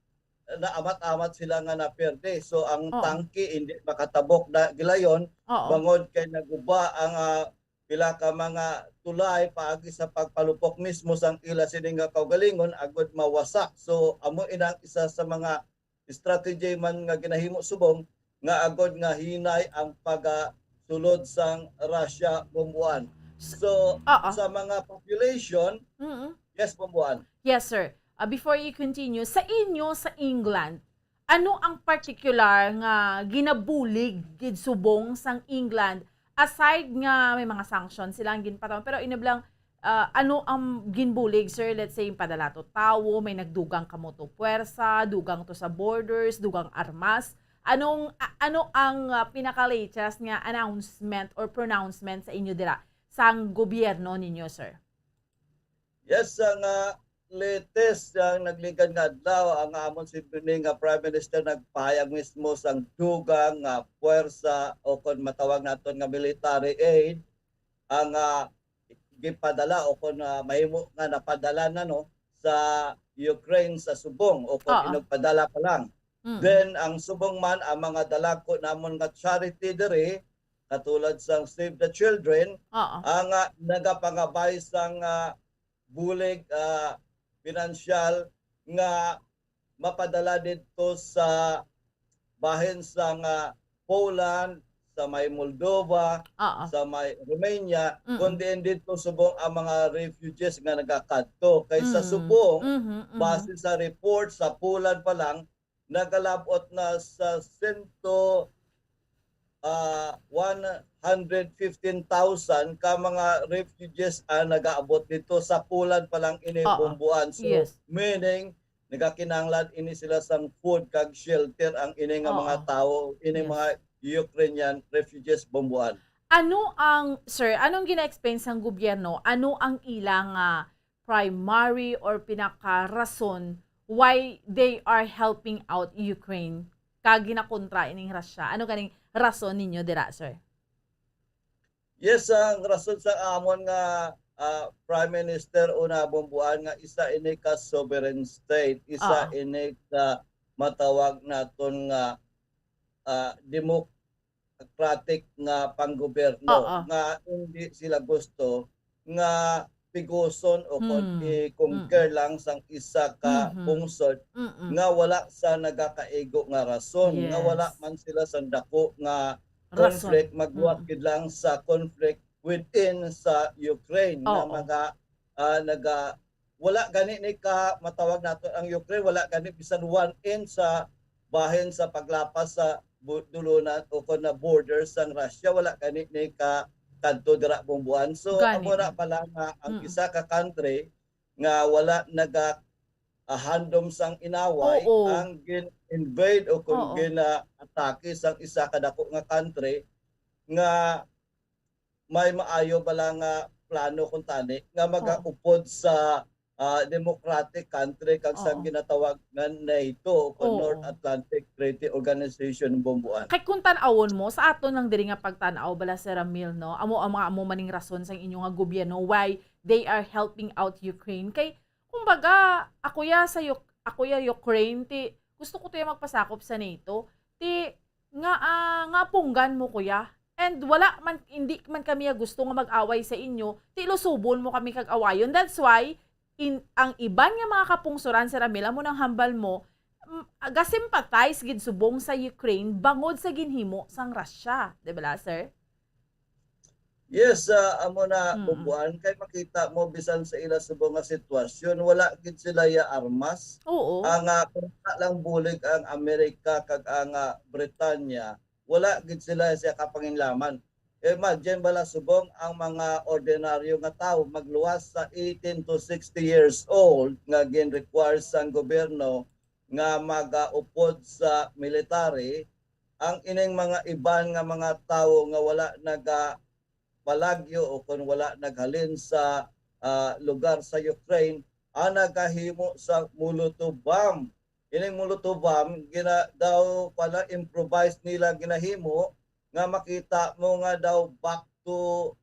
naamat-amat sila nga naperde. So, ang Oo. tangke hindi makatabok na gilayon Oo. bangod kay naguba ang, ah, pila ka mga tulay paagi sa pagpalupok mismo sang ila sini nga kaugalingon agud mawasak. So, amo ina ang isa sa mga strategy man nga ginahimo subong nga agud nga hinay ang pagasulod sang Russia, Bombuan. S-, So, oo. sa mga population, Mm-mm. yes, Bombuan. Yes, sir. Ah, before you continue, sa inyo sa England, ano ang partikular nga ginabulig gid subong sang England, aside nga may mga sanctions sila ang ginpatawan, pero inablang, ah, ano ang ginbulig, sir? Let's say, padala to tawo, may nagdugang kamo to puwersa, dugang to sa borders, dugang armas. Anong, a-, ano ang, ah, pinaka-latest nga announcement or pronouncement sa inyo dira, sang gobyerno ninyo, sir? Yes, ang, ah, latest, ang nagligad nga adlaw, ang amon si Bini nga Prime Minister nagpahayag mismo sang dugang nga puwersa o kon matawag naton nga military aid ang, ah, gipadala o kon, ah, mahimo nga napadala na, no, sa Ukraine sa subong o kon Oo. inugpadala pa lang. Mm. Then, ang subong man, ang mga dalagko namon nga charity diri, katulad sang Save the Children, Oo. ang, ah, nagapangabay sang, ah, bulig, ah, pinansyal nga mapadala didto sa bahin sang, ah, Poland, sa may Moldova, Oo. sa may Romania, Mm. kundi didto subong ang mga refugees nga nagakadto. Kay sa Mm. subong, Mhm, mhm. base sa report, sa Poland pa lang, nagalab-ot na sa sento, ah, one hundred fifteen thousand ka mga refugees ang nagaabot dito sa Poland pa lang ini, Oo. Bombuan. So, Yes. meaning, nagakinahanglan ini sila sang food kag shelter ang ini nga mga Oo. tawo, ini Yes. mga Ukrainian refugees, Bombuan. Ano ang, sir, anong gina-explain sang gobyerno? Ano ang ila nga primary or pinaka-rason why they are helping out Ukraine kag ginakontra ining Russia? Ano ganing rason ninyo dira, sir? Yes, ang rason sa amon nga, ah, Prime Minister una, Bombuan, nga isa ini ka sovereign state, isa Ah. ini ka matawag naton nga, ah, democratic nga panggobyerno Oo. nga hindi sila gusto nga piguson o kon Hmm. i-conquer Hmm. lang sang isa ka Mhm. pungsod Mm-mm. nga wala sa nagakaigo nga rason, nga Yes. wala man sila sa dako nga Rason. conflict, magbuhat Mm. gid lang sa conflict within sa Ukraine nga Oo. mga, ah, naga-, wala gani ni ka matawag nato ang Ukraine, wala gani bisan one inch sa bahin sa paglapas sa bu-, dulunan o kon na border sang Russia, wala gani ni ka kadto dira bumbuan. So, Gani. Amo na pala nga ang Mm. isa ka country nga wala naga, ah, handom sang inaway Oo. ang gin-invade o kung Oo. gina-atake sang isa ka dako nga country nga may maayo bala nga plano kung tani nga Oo. magaupod sa, ah, democratic country kag sa Oo. ginatawag nga NATO o Oo. North Atlantic Treaty Organization, bumbuan. Kay kung tan-awon mo, sa aton lang diri nga pagtan-aw bala, Sir Ramil, no? Amo ang mga, amo maning rason sang inyo nga gobyerno why they are helping out Ukraine. Kay, kumbaga, ako ya sa Uk-, ako ya Ukraine, ti, gusto ko to ya magpasakop sa NATO. Ti, nga, ah, nga punggan mo, kuya. And wala man, hindi man kami ya gusto nga mag-away sa inyo, ti lusubon mo kami kag awayon. That's why, in, ang iban nga mga kapungsoran, Sir Ramil, amo nang hambal mo, mm, ga-sympathize gid subong sa Ukraine bangod sa ginhimo sang Russia. Di ba, sir? Yes, ah, amo na, Mm. bumbuan, kay makita mo bisan sa ila subong nga sitwasyon, wala gid sila ya armas. Oo. Ang, ah, kung wala lang bulig ang Amerika kag ang, ah, Britanya, wala gid sila siya kapanginlaman. Imagine bala subong ang mga ordinaryo nga tawo magluwas sa eighteen to sixty years old nga gin-require sang gobyerno nga magaupod sa military, ang ining mga iban nga mga tawo nga wala naga palagyo o kon wala naghalin sa, ah, lugar sa Ukraine, ang nagahimo sa Molotov bomb. Ining Molotov bomb, gina-, daw pala improvised nila ginahimo nga makita mo nga daw back to,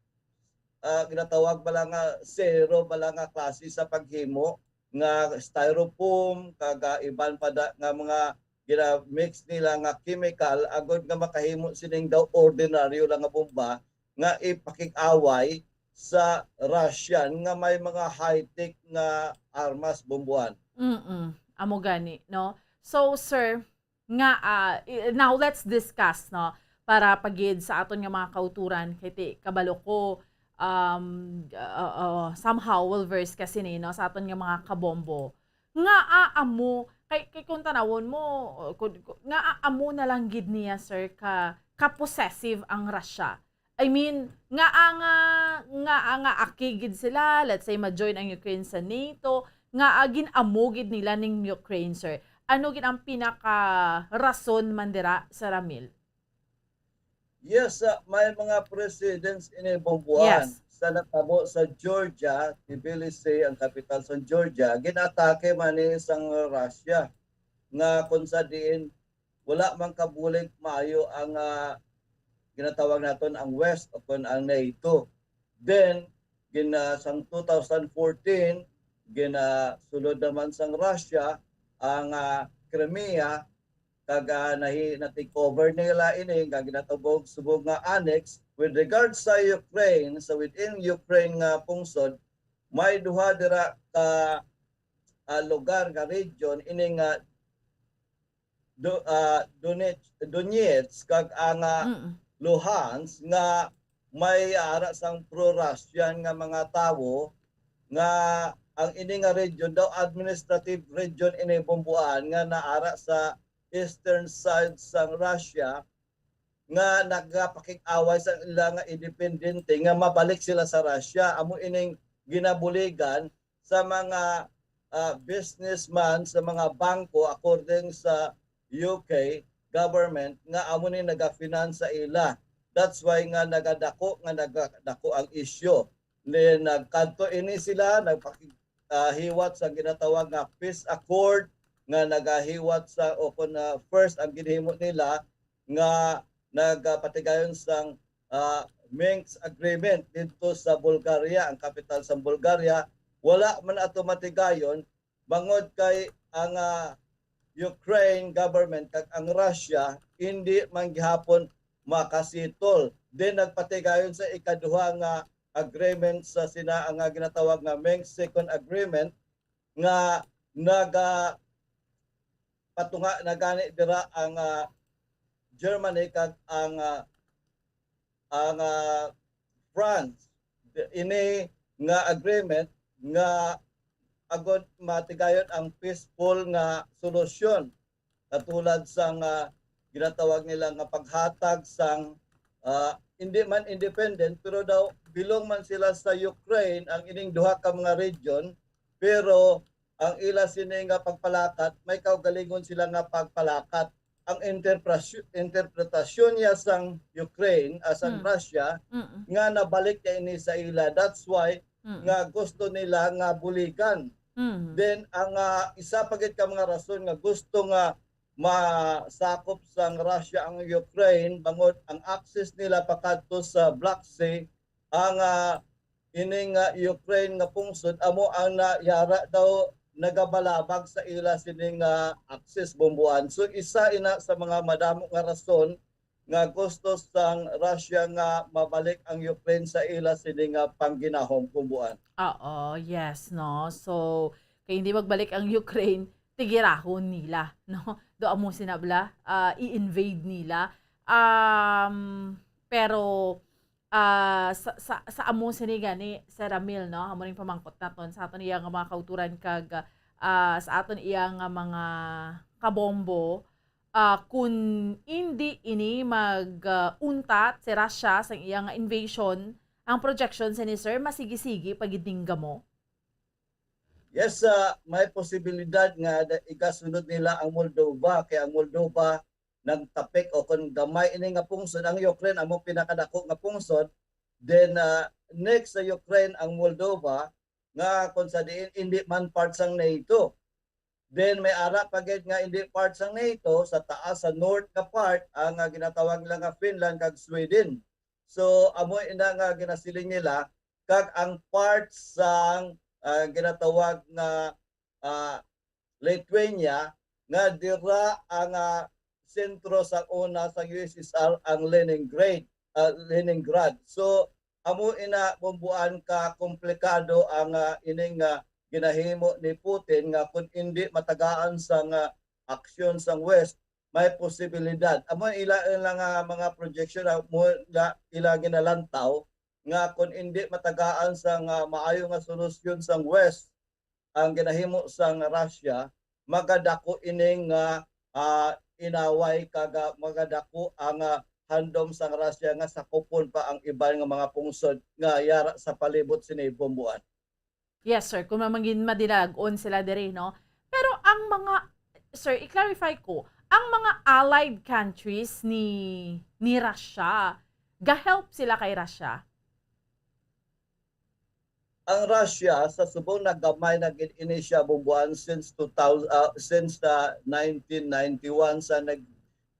ah, ginatawag bala nga zero bala nga klase sa paghimo nga styrofoam kag, ah, iban pa da, nga mga gina-mix nila nga chemical agod nga makahimo sining daw ordinaryo lang nga bomba nga ipakig-away sa Russian nga may mga high-tech nga armas, bumbuan. Mm-mm. Amo gani, no? So, sir, nga, ah, i-, now let's discuss, no, para pagid sa aton nga mga kauturan, kay ti-, kabalo ko, um, uh, uh, somehow well versed ka sini, no, sa aton nga mga kabombo. Nga, ah, amo, kay, kay kung tanawon mo, uh, kun, kun, nga, ah, amo na lang gid niya, sir, ka, ka possessive ang Russia. I mean, nga, ah, nga, nga, ah, nga aki gid sila, let's say, ma-join ang Ukraine sa NATO, nga, ah, gin-amo gid nila ning Ukraine, sir. Ano gid ang pinaka rason man dira, Sir Ramil? Yes, ah, may mga precedents ini, bumbuan. Yes. Sa natabo sa Georgia, Tbilisi, ang kapital sa Georgia, ginatake man ni sang Russia nga kung sa diin wala man kabulig maayo ang, ah, ginatawag naton ang West o kon ang NATO. Then, gin-, ah, sang two thousand fourteen, ginasulod naman sang Russia ang, ah, Crimea, kag, ah, nahi-, na-take over nila ini nga ginatubog subong nga annex. With regard sa Ukraine, sa within Ukraine nga pungsod, may duha dira ka, ah, lugar nga region ini nga Do-, ah, Donetsk, Donetsk kag ang, ah, Mm. Luhansk nga may ara sang pro-Russian nga mga tawo nga ang ini nga region daw administrative region ini, bumbuan, nga naara sa eastern side sang Russia nga nagapakig-away sa ila nga independente nga mabalik sila sa Russia. Amo ining ginabuligan sa mga, ah, businessman, sa mga bangko, according sa U K government, nga amo ni nagafinance sa ila. That's why nga nagadako, nga nagadako ang issue. Ni, nagkadto ini sila, nagpaki-, ah, hiwat sa ginatawag nga peace accord, nga nagahiwat sa, o kung, ah, first ang ginhimo nila, nga nagapatigayon sang, ah, Minsk Agreement didto sa Bulgaria, ang kapital sa Bulgaria. Wala man ato matigayon, bangod kay ang, ah, Ukraine government kag ang Russia hindi man gihapon makasettle. Then nagpatigayon sa ikaduha nga agreement sa sina, ang, ah, ginatawag nga Minsk Second Agreement nga naga-, patunga na gani dira ang, ah, Germany kag ang, ah, ang, ah, France. Ini nga agreement nga agod matigayon ang peaceful nga solusyon. katulad sang, ah, ginatawag nila nga paghatag sang, ah, hindi man independent, pero daw belong man sila sa Ukraine, ang ining duha ka mga region, pero ang ila sini nga pagpalakat, may kaugalingon sila nga pagpalakat. Ang interpretasyon, interpretasyon niya sang Ukraine, ah, sang Mm. Russia, Mm-mm. nga nabalik niya ini sa ila. That's why Mm. nga gusto nila nga buligan. Mm. Then, ang, ah, isa pa gid ka mga rason nga gusto nga masakop sang Russia ang Ukraine, bangod ang access nila pakadto sa Black Sea, ang, ah, ining, ah, Ukraine nga pungsod, amo ang nayara daw nagabalabag sa ila sini nga access, Bomboan. So, isa ina sa mga madamo nga rason nga gusto sang Russia nga mabalik ang Ukraine sa ila sini nga pangginahom, Bomboan. Oo, yes, no? So, kay hindi magbalik ang Ukraine, tigirahon nila, no? Do amo sina bala, ah, i-invade nila. Um, pero, ah, sa, sa, sa amo sini gani, Sir Ramil, no? Amo ning pamangkot naton sa aton iya nga mga kauturan kag, ah, sa aton iya nga mga kabombo, ah, kun indi ini mag, ah, untat si Russia sang iya nga invasion, ang projection sini, sir, masigi-sigi pa gid ning gamo? Yes, ah, may posibilidad nga da-, igasunod nila ang Moldova, kay ang Moldova nagtapik o kung gamay ini nga pungsod, ang Ukraine amo pinakadako nga pungsod, then, ah, next sa Ukraine ang Moldova, nga kung sa diin hindi man part sang NATO. Then may ara pa gid nga hindi part sang NATO sa taas, sa north nga part, ang, ah, ginatawag nila nga Finland kag Sweden. So amo ina nga ginasiling nila, kag ang part sang, ah, ginatawag nga, ah, Lithuania, nga dira ang, ah, sentro sa una sa U S S R ang Leningrad, ah, Leningrad. So amo ina, Bomboan, ka komplikado ang, ah, ining, ah, ginahimo ni Putin, nga kung hindi matagaan sang, ah, aksyon sang West, may posibilidad. Amo ila, ila nga mga projection, ah, mo ila, ila ginalantaw nga kung hindi matagaan sang, ah, maayo nga solusyon sang West ang ginahimo sang Russia, magadako ini nga, ah, inaway, kag, ah, magadako ang, ah, handom sang Russia nga sakupon pa ang iban nga mga pungsod nga yara sa palibot sini, Bomboan. Yes, sir. Kung mamangin madilag-on sila diri, no? Pero ang mga, sir, i-clarify ko, ang mga allied countries ni ni Russia, ga-help sila kay Russia? Ang Russia, sa subong nagamay na gid ini siya, Bomboan, since two thousand, ah, since the nineteen ninety-one sa nag,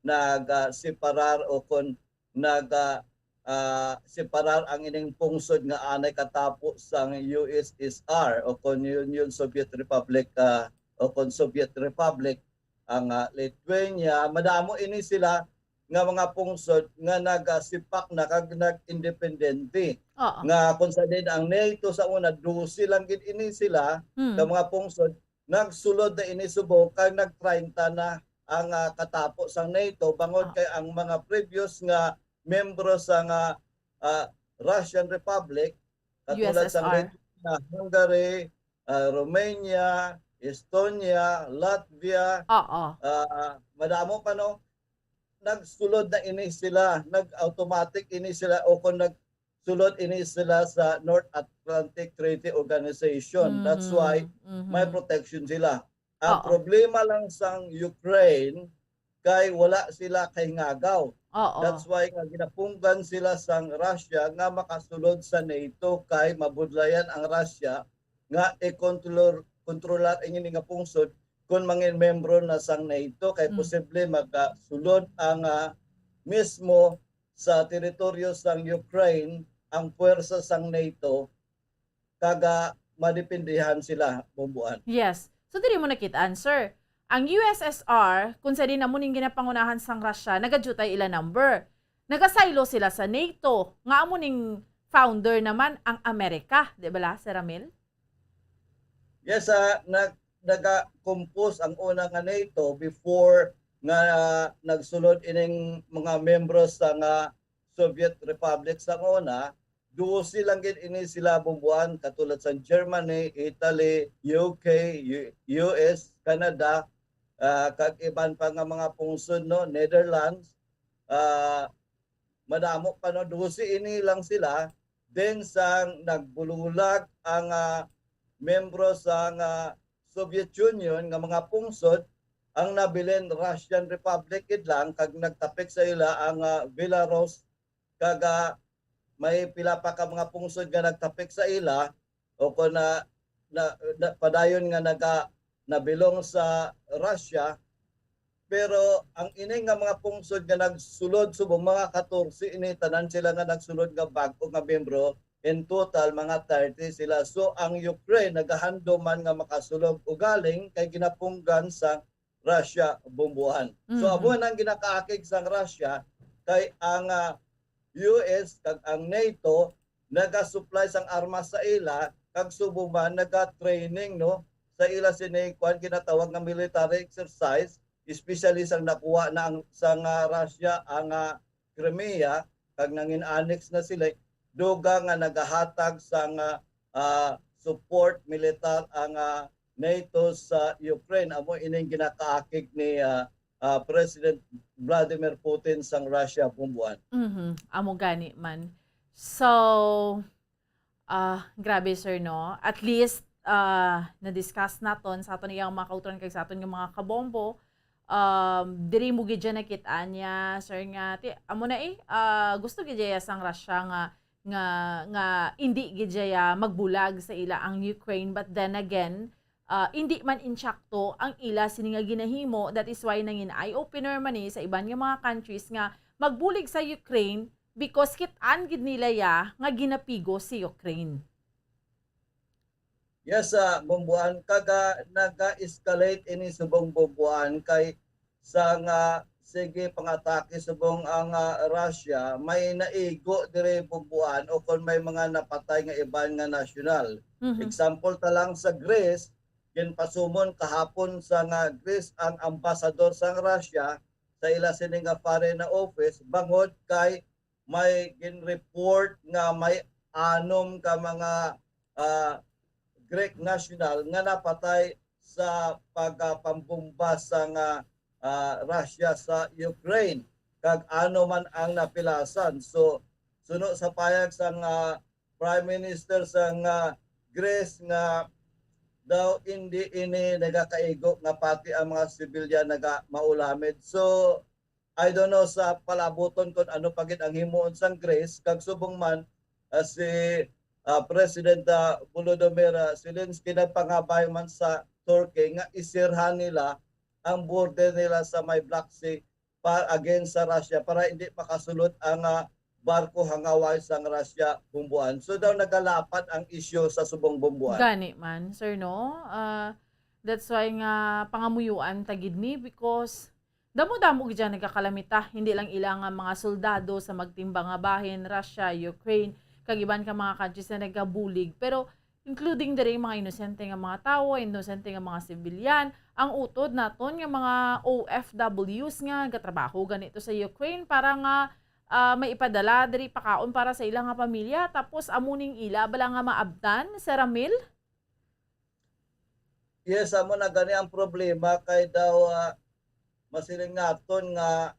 nag, ah, separar o kon nag, ah, ah, separar ang ining pungsod nga anay katapo sang U S S R o kon Union Soviet Republic, ah, o kon Soviet Republic, ang, ah, Lithuania. Madamo ini sila nga mga pungsod nga nagasipak na kag nag-independente. Oo. Nga kung sa din ang NATO sa una, dose lang gid ini sila Mm. nga mga pungsod, nagsulod na ini subong kag nag-treinta na ang, ah, katapo sang NATO, bangod Ah. kay ang mga previous nga membro sa nga, ah, Russian Republic, katulad sa U S S R. Lithuania, Hungary, ah, Romania, Estonia, Latvia, Oo. ah, madamo pa, no? Nagsulod na ini sila, nag-automatic ini sila, o kung nagsulod ini sila sa North Atlantic Treaty Organization. That's why Mhm, may mhm. protection sila. Ang Oo. problema lang sang Ukraine kay wala sila kahingagaw. Oo. That's why nga ginapunggan sila sang Russia nga makasulod sa NATO, kay mabudlayan ang Russia nga i-control, kontrolar ini nga pungsod kung mangin membro na sang NATO, kay Mm. posible magasulod ang, ah, mismo sa teritoryo sang Ukraine ang puwersa sang NATO, kag, ah, madependihan sila, Bomboan. Yes. So, diri mo nakit-an, sir. Ang U S S R, kung sa din amo ning ginapangunahan sang Russia, nagadyo tay ila number. Nagasaylo sila sa NATO, nga amo ning founder naman ang Amerika, di ba la, Sir Ramil? Yes, ah, nag-, naga-compose ang una nga NATO before nga nagsulod ining mga membro sa nga Soviet Republic sa una. Dose lang gid ini sila, Bomboan, katulad sa Germany, Italy, U K, U-, U S, Canada, ah, kag iban pa nga mga pungsod, no, Netherlands, ah, madamo pa, no, dose ini lang sila. Then sang nagbulag ang, ah, miyembro sang, ah, Soviet Union nga mga pungsod, ang nabilin Russian Republic gid lang, kag nagtapik sa ila ang, ah, Belarus, kag, ah, may pila pa ka mga pungsod nga nagtapik sa ila, o kon na, na, na, padayon nga naga-, nabilong sa Russia. Pero ang ini nga mga pungsod nga nagsulod, subong mga katorse ini, tanan sila nga nagsulod nga bag-o nga miyembro, in total, mga thirty sila. So, ang Ukraine nagahandom man nga makasulod ugaling kay ginapunggan sa Russia, Bomboan. So, Mhm. amo nang ginakaakig sang Russia kay ang, ah, U S kag ang NATO nagasupply sang armas sa ila, kag subong man naga-training, no, sa ila sini, kuwan, ginatawag nga military exercise, especially sang nakuha na ang, sang, ah, Russia ang, ah, Crimea, kag nangin-annex na sila, dugang nga nagahatag sang, ah, ah, support militar ang, ah, NATO sa Ukraine. Amo ining ginakaakig ni, ah, ah, President Vladimir Putin sang Russia, Bomboan. Mhm. Amo gani man. So, ah, grabe, sir, no? At least, ah, na-discuss naton sa aton iyang mga kauturan kag sa aton nga mga kabombo. Um, diri mo gid siya nakit-an niya, sir, nga ti-, amo na eh, ah, gusto gid siya sang Russia nga, nga, nga hindi gid siya magbulag sa ila ang Ukraine. But then again, ah, hindi man insakto ang ila sini nga ginahimo. That is why nangin eye-opener man ni sa iban nga mga countries nga magbulig sa Ukraine because kit-an gid nila ya nga ginapigo si Ukraine. Yes, ah, Bomboan, kag, ah, naga-escalate ini subong, Bomboan, kay sa nga sige pangatake subong ang, ah, Russia, may naigo diri, Bomboan, o kon may mga napatay nga iban nga nasyonal. Mhm. Example ta lang sa Greece, ginpasumon kahapon sa nga Greece ang ambasador sang Russia sa ila sini nga foreign na office bangod kay may gin-report nga may anom ka mga, ah, Greek national nga napatay sa pagpambomba sang, ah, ah, Russia sa Ukraine, kag ano man ang napilasan. So, suno sa payag sang, ah, Prime Minister sang, ah, Greece nga daw hindi ini nagakaigo nga pati ang mga sibilyan naga-, maulamid. So, I don't know sa palabuton kung ano pa gid ang himuon sang Greece, kag subong man, ah, si, ah, President, ah, Volodymyr, ah, Zelensky nagpangabay man sa Turkey nga isirhan nila ang border nila sa may Black Sea pa, against sa Russia para hindi makasulod ang, ah, barko hangaway sang Russia, Bomboan. So daw nagalapad ang issue sa subong, Bomboan. Gani man, sir, no? Ah, that's why nga pangamuyuan ta gid ni, because damo-damo gid dyan nagkakalamita, hindi lang ila nga mga soldado sa magtimbang nga bahin, Russia, Ukraine, kag iban ka mga countries na nagabulig, pero including diri mga inosente nga mga tawo, inosente nga mga sibilyan, ang utod naton nga mga O F Ws nga gatrabaho ganito sa Ukraine para nga, ah, may ipadala diri pakaon para sa ila nga pamilya, tapos amo ning ila bala nga maabtan, Sir Ramil? Yes, amo na gani ang problema kay daw, ah, masiling naton nga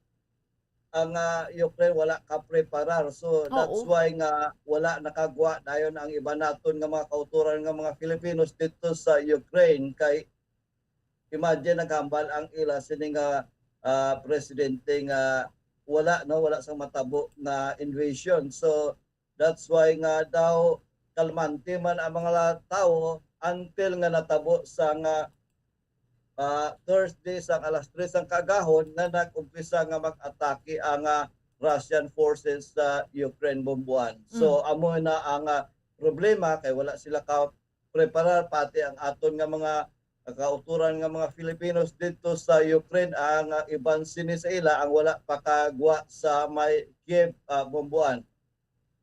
ang, ah, Ukraine wala ka preparar. So, that's Oo. why nga wala nakagwa dayon ang iba naton nga mga kauturan nga mga Filipinos dito sa Ukraine. Kay imagine, naghambal ang ila sini nga, ah, presidente nga wala, no, wala sang matabo nga invasion. So, that's why nga daw kalmante man ang mga la-, tawo until nga natabo sa nga, ah, Thursday sang alas tres sang kaagahon nga nag-umpisa nga mag-atake ang, ah, Russian forces sa Ukraine, Bomboan. So, Mm. amo na ang, ah, problema kay wala sila ka preparar, pati ang aton nga mga kauturan nga mga Filipinos dito sa Ukraine, ang, ah, iban sini sa ila ang wala pa kagwa sa may Kiev, ah, Bomboan.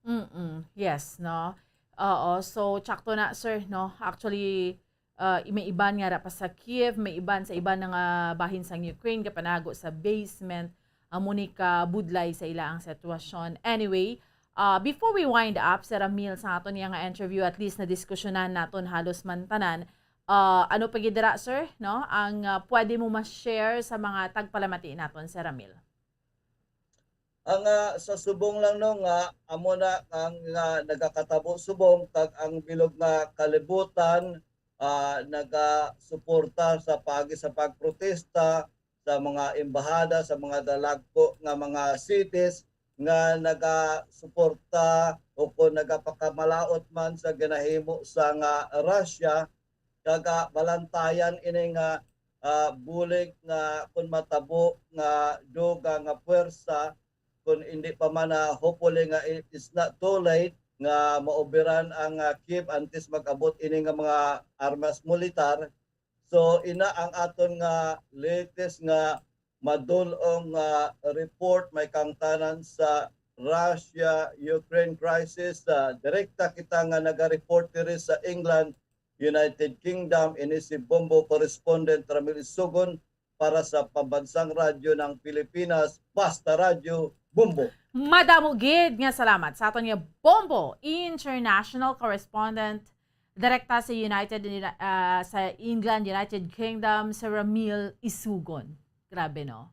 Mm-mm. Yes, no? Oo. So, tsakto na, sir, no? Actually, ah, may iban nga ra pa sa Kiev, may iban sa iban nga bahin sang Ukraine, gapanago sa basement. Amo ni ka budlay sa ila ang sitwasyon. Anyway, ah, before we wind up, Sir Ramil, sa aton niya nga interview, at least na diskusyonan naton halos man tanan. Ah, ano pa gid dira, sir, no? Ang, ah, pwede mo ma-share sa mga tagpalamati naton, Sir Ramil? Ang, ah, sa subong lang, no, nga amo na ang, ah, nagakatabo subong kag ang bilog nga kalibutan, ah, nagasuporta sa paagi sa pagprotesta sa mga embahada sa mga dalagko nga mga cities nga nagasuporta o kung nagapakamalaot man sa ginahimo sa nga Russia, kag, ah, balantayan ini nga, ah, bulig nga kun matabo nga dugang nga puwersa, kun hindi pa man, ah, hopefully nga it is not too late nga maoberan ang, ah, Kyiv antes mag-abot ini nga mga armas militar. So, ina ang aton nga latest nga madul-ong nga report, may kangtanan sa Russia-Ukraine crisis. Ah, direkta kita nga naga-report diri sa England, United Kingdom. Ini si Bombo correspondent Ramil Isugon para sa Pambansang Radyo ng Pilipinas, Basta Radyo, Bombo. Madamo gid nga salamat sa aton nga Bombo International Correspondent, direkta sa United, ah, sa England, United Kingdom, sa Ramil Isugon. Grabe, no?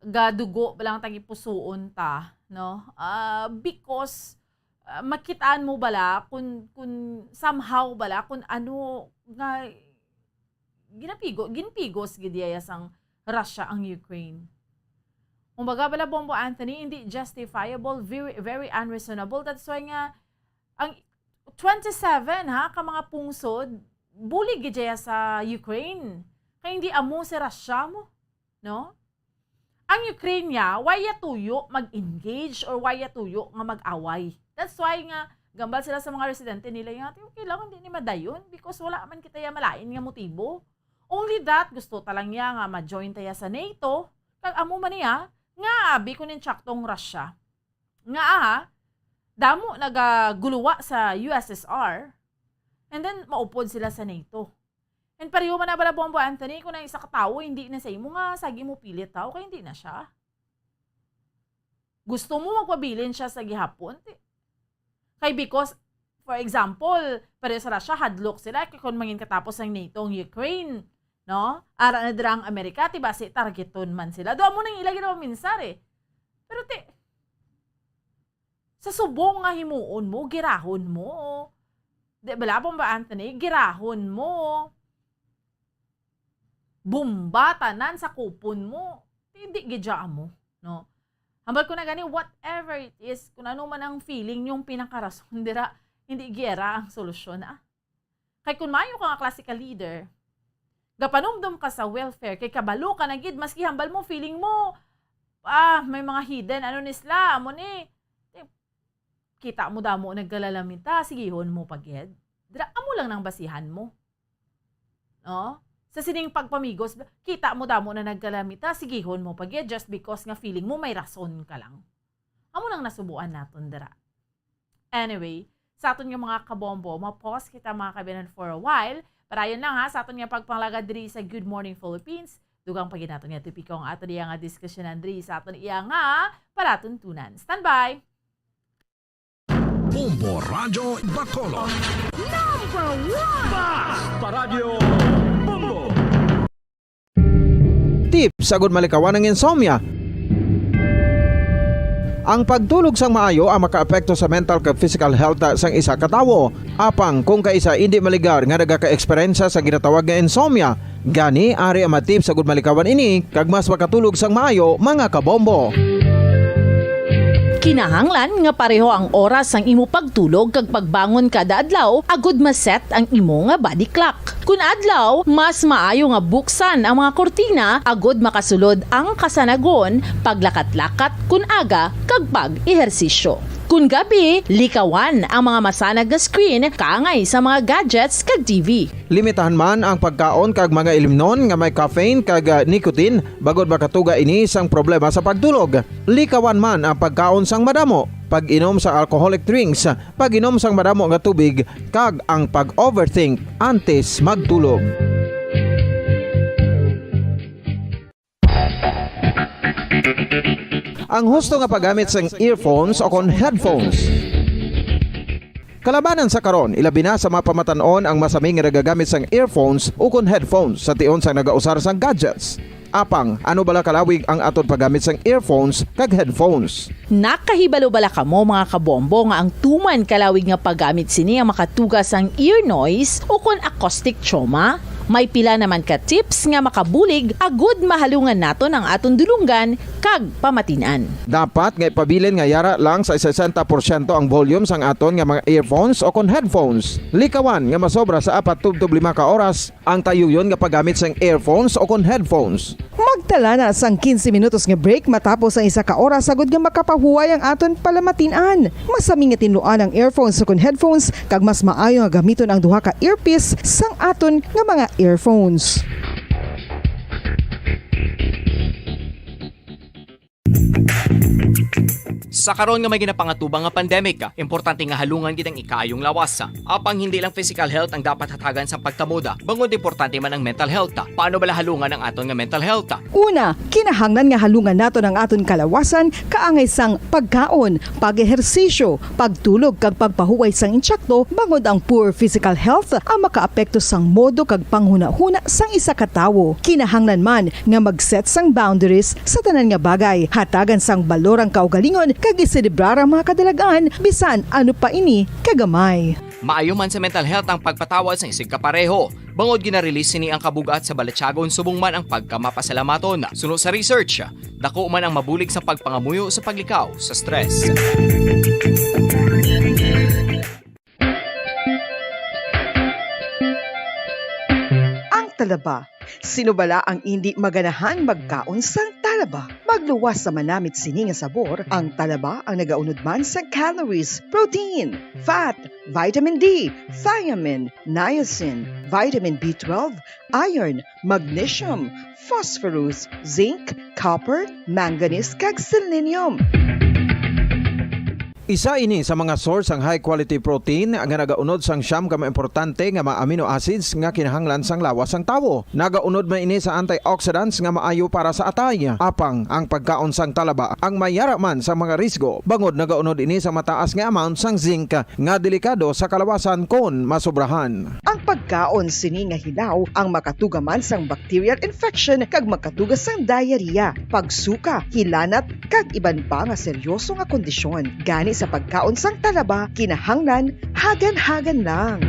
Gadugo ba lang tagipusuon ta, no? Ah, because, ah, makitaan mo bala kung, kung somehow bala kung ano nga ginapigo-, ginpigos gid iya sang Russia ang Ukraine. Kumbaga bala, Bombo Anthony, hindi justifiable, very, very unreasonable. That's why nga, ang twenty-seven, ha, ka mga pungsod, bulig gid iya sa Ukraine. Kay hindi amo si Russia mo, no? Ang Ukraine niya, why ya tuyo mag-engage or why ya tuyo nga mag-away? That's why nga gambal sila sa mga residente nila nga, "Ate, okay lang, hindi ni madayon because wala man kita ya malain nga motibo. Only that, gusto ta lang ya nga ma-join ta ya sa nato, kag amo man niya nga abi ko nin tsaktong Russia." Nga, ah, damo nagaguluwa sa U S S R, and then maupod sila sa nato. And pareho man na bala, Bombo Anthony, kung ang isa ka tawo hindi na sa imo nga, sagi mo pilit, ha, okay, hindi na siya. Gusto mo magpabilin siya sa gihapon? Ti-, kay because, for example, pareho sa Russia, hadlok sila kay kung mangin katapos ang nato ang Ukraine, no? Ara na dira ang Amerika, ti basi targeton man sila. Do amo nang ila ginapaminsar, eh. Pero ti, sa subong nga himuon mo, girahon mo. Di bala, Bombo Anthony, girahon mo. Bomba tanan sa kupon mo. Hindi gid siya amo, no? Hambal ko na gani, whatever it is, kung ano man ang feeling yung pinakarason dira, hindi giyara ang solusyon, ah. Kay kung maayo ka nga klase ka leader, gapanumdom ka sa welfare, kay kabalo ka na gid, maski hambal mo, feeling mo, ah, may mga hidden, ano ni sila, amo ni, eh, kita mo damo nagkalalamita, sigihon mo pa gid. Dira, amo lang nang basihan mo. No? Sa sining pagpamigos, kita mo damo na nagkalamita, sigihon mo pa gid just because nga feeling mo may rason ka lang. Amo nang nasubuan naton dira. Anyway, sa aton nga mga kabombo, ma-pause kita, mga kabinan, for a while. Padayon lang, ha, sa aton nga pagpanglagad diri sa Good Morning Philippines. Dugang pa gid naton nga topiko ang aton iya nga diskusyonan diri sa aton iya nga palatuntunan. Standby! Bombo Radyo Bacolod. Number one! Basta Radyo Bombo! Tips agud malikawan ang insomnia. Ang pagtulog sang maayo ang makaapekto sa mental kag physical health sang isa ka tawo. Apang kung kaisa indi maligar nga nagaka-eksperyensya sa ginatawag nga insomnia, gani ari ang mga tips agud malikawan ini kag mas makatulog sang maayo, mga kabombo. Kinahanglan nga pareho ang oras sang imo pagtulog kag pagbangon kada adlaw agud ma-set ang imo nga body clock. Kun adlaw, mas maayo nga buksan ang mga kurtina agud makasulod ang kasanagon, paglakat-lakat kun aga, kag pag-ehersisyo. Kun gabi, likawan ang mga masanag nga screen kaangay sa mga gadgets kag T V. Limitahan man ang pagkaon kag mga ilimnon nga may caffeine kag, ah, nicotine, bangod makatuga ini sang problema sa pagtulog. Likawan man ang pagkaon sang madamo, pag-inom sa alcoholic drinks, pag-inom sang madamo nga tubig, kag ang pag-overthink antes magtulog. Ang husto nga paggamit sang earphones o kon headphones. Kalabanan sa karon, ilabi na sa mga pamatan-on ang masami nga nagagamit sang earphones ukon headphones sa tion sang nagausar sang gadgets. Apang, ano bala kalawig ang aton paggamit sang earphones kag headphones? Nakahibalo bala kamo, mga kabombo, nga ang tuman kalawig nga paggamit sini ang makatuga sang ear noise ukon acoustic trauma? May pila naman ka tips nga makabulig agud mahalungan naton ang aton dulonggan kag pamatin-an. Dapat nga ipabilin nga yara lang sa sesenta porsyento ang volume sang aton nga mga earphones ukon headphones. Likawan nga masobra sa apat tubtob lima ka oras ang tayuyon nga paggamit sang earphones ukon headphones. Magtala na sang quince minutos nga break matapos ang isa ka oras, agud nga makapahuway ang aton palamatin-an. Masami nga tinluan ang earphones ukon headphones, kag mas maayo nga gamiton ang duha ka earpiece sang aton nga mga earphones. Sa karon nga may ginapangatubang nga pandemic, importante nga halungan gid ang ikaayong lawas. Apang hindi lang physical health ang dapat hatagan sang pagkamoda, bangod importante man ang mental health. Paano bala halungan ang aton nga mental health? Una, kinahanglan nga halungan naton ang aton kalawasan kaangay sang pagkaon, pag-ehersisyo, pagtulog kag pagpahuway sang insakto, bangod ang poor physical health ang makaapekto sang modo kag panghunahuna sang isa ka tawo. Kinahanglan man nga mag-set sang boundaries sa tanan nga bagay, hatagan sang balor ang kaugalingon kag iselebrar ang mga kadalag-an bisan ano pa ini kagamay. Maayo man sa mental health ang pagpatawad sang isigkapareho, bangod gina-release sini ang kabug-at sa balatyagon subong man ang pagkamapasalamaton. Suno sa research, dako man ang mabulig sa pagpangamuyo sa paglikaw sa stress. Ang talaba. Sino bala ang indi maganahang magkaon sang talaba? Magluwas sa manamit sini nga sabor, ang talaba ang nagaunod man sang calories, protein, fat, vitamin D, thiamine, niacin, vitamin B twelve, iron, magnesium, phosphorus, zinc, copper, manganese, kag selenium. Isa ini sa mga source sang high quality protein nga nagaunod sang siyam ka mga importante nga mga amino acids nga kinahanglan sang lawas sang tawo. Nagaunod man ini sa antioxidants nga maayo para sa atay. Apang ang pagkaon sang talaba ang mayara man sa mga risgo, bangod nagaunod ini sa mataas nga amount sang zinc nga delikado sa kalawasan kon masobrahan. Ang pagkaon sini nga hilaw ang makatuga man sang bacterial infection kag makatuga sang diarrhea, pagsuka, hilanat, kag iban pa nga seryoso nga kondisyon. Gani sa pagkaon sang talaba, kinahanglan hagan-hagan lang.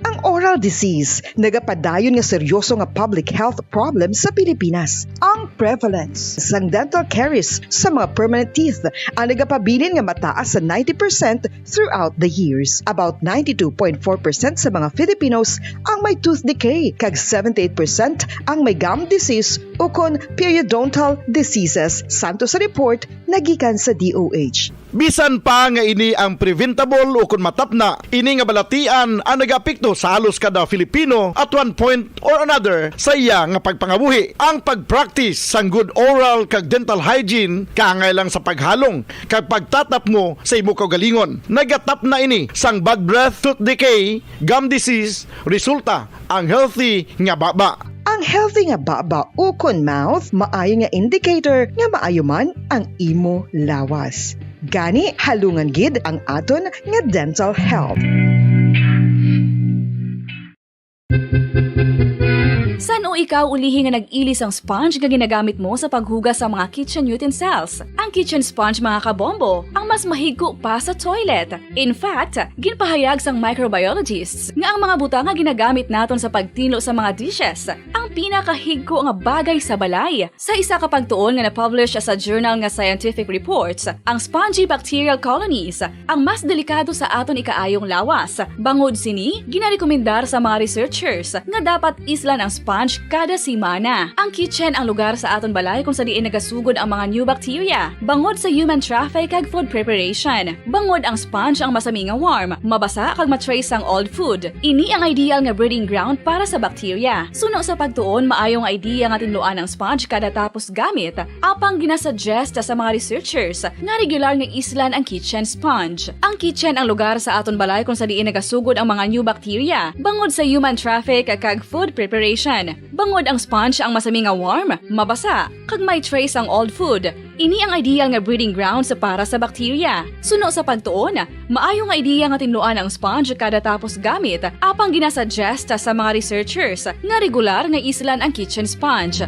Ang oral disease nagapadayon nga seryoso nga public health problem sa Pilipinas. Ang prevalence sang dental caries sa mga permanent teeth ang nagapabilin nga mataas sa ninety percent throughout the years. About ninety-two point four percent sa mga Filipinos ang may tooth decay, kag seventy-eight percent ang may gum disease ukon periodontal diseases, santo sa report nagikan sa D O H. Bisan pa nga ini ang preventable ukon matapna, ini nga balatian ang nagaapekto sa halos kada Filipino at one point or another sa iya nga pagpangabuhi. Ang pag-practice sang good oral kag dental hygiene kaangay lang sa paghalong kag pagtatapngo sa imo kaugalingon. Nagatapna ini sang bad breath, tooth decay, gum disease, resulta ang healthy nga baba. Ang healthy nga baba ukon mouth maayo nga indicator nga maayo man ang imo lawas. Gani, halungan gid ang aton nga dental health. San-o ikaw ulihi nga nag-ili sang sponge nga ginagamit mo sa paghugas sa mga kitchen utensils? Ang kitchen sponge, mga kabombo, ang mas mahigko pa sa toilet. In fact, ginpahayag sang microbiologists nga ang mga butang nga ginagamit naton sa pagtinlo sa mga dishes ang pinakahigko nga bagay sa balay. Sa isa ka pagtuon nga na-publish sa journal nga Scientific Reports, ang spongy bacterial colonies ang mas delikado sa aton ikaayong lawas. Bangod sini, ginarekomendar sa mga researchers nga dapat islan ang sponge kada semana. Ang kitchen ang lugar sa aton balay kung sa diin nagasugod ang mga new bacteria bangod sa human traffic kag food preparation. Bangod ang sponge ang masami nga warm, mabasa kag ma-trace sang old food. Ini ang ideal nga breeding ground para sa bacteria. Suno sa pagtuon, maayo nga idea nga tinluan ang sponge kada tapos gamit. Apang ginasuggest sa mga researchers nga regular nga islan ang kitchen sponge. Ang kitchen ang lugar sa aton balay kung sa diin nagasugod ang mga new bacteria bangod sa human traffic kag food preparation. Bangod ang sponge ang masami nga warm, mabasa, kag may trace ang old food, ini ang ideal nga breeding grounds para sa bacteria. Suno sa pagtuon, maayo nga ideya nga tinluan ang sponge kada tapos gamit, apang ginasuggest sa mga researchers nga regular nga islan ang kitchen sponge.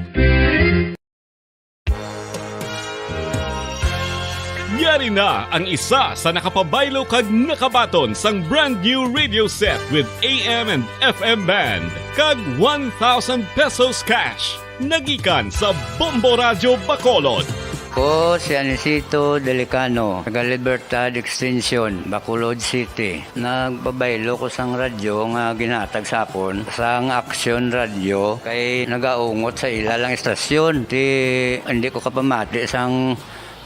Yari na ang isa sa nakapabaylo kag nakabaton sang brand new radio set with A M and F M band kag one thousand pesos cash. Nagikan sa Bombo Radyo Bacolod. Ko si Anisito Delicano, taga Libertad Extension, Bacolod City. Nagpabaylo ko sang radyo nga ginhatag sa akon sang Action Radio kay nagaungot sa ila lang istasyon. Ti hindi ko kapamati sang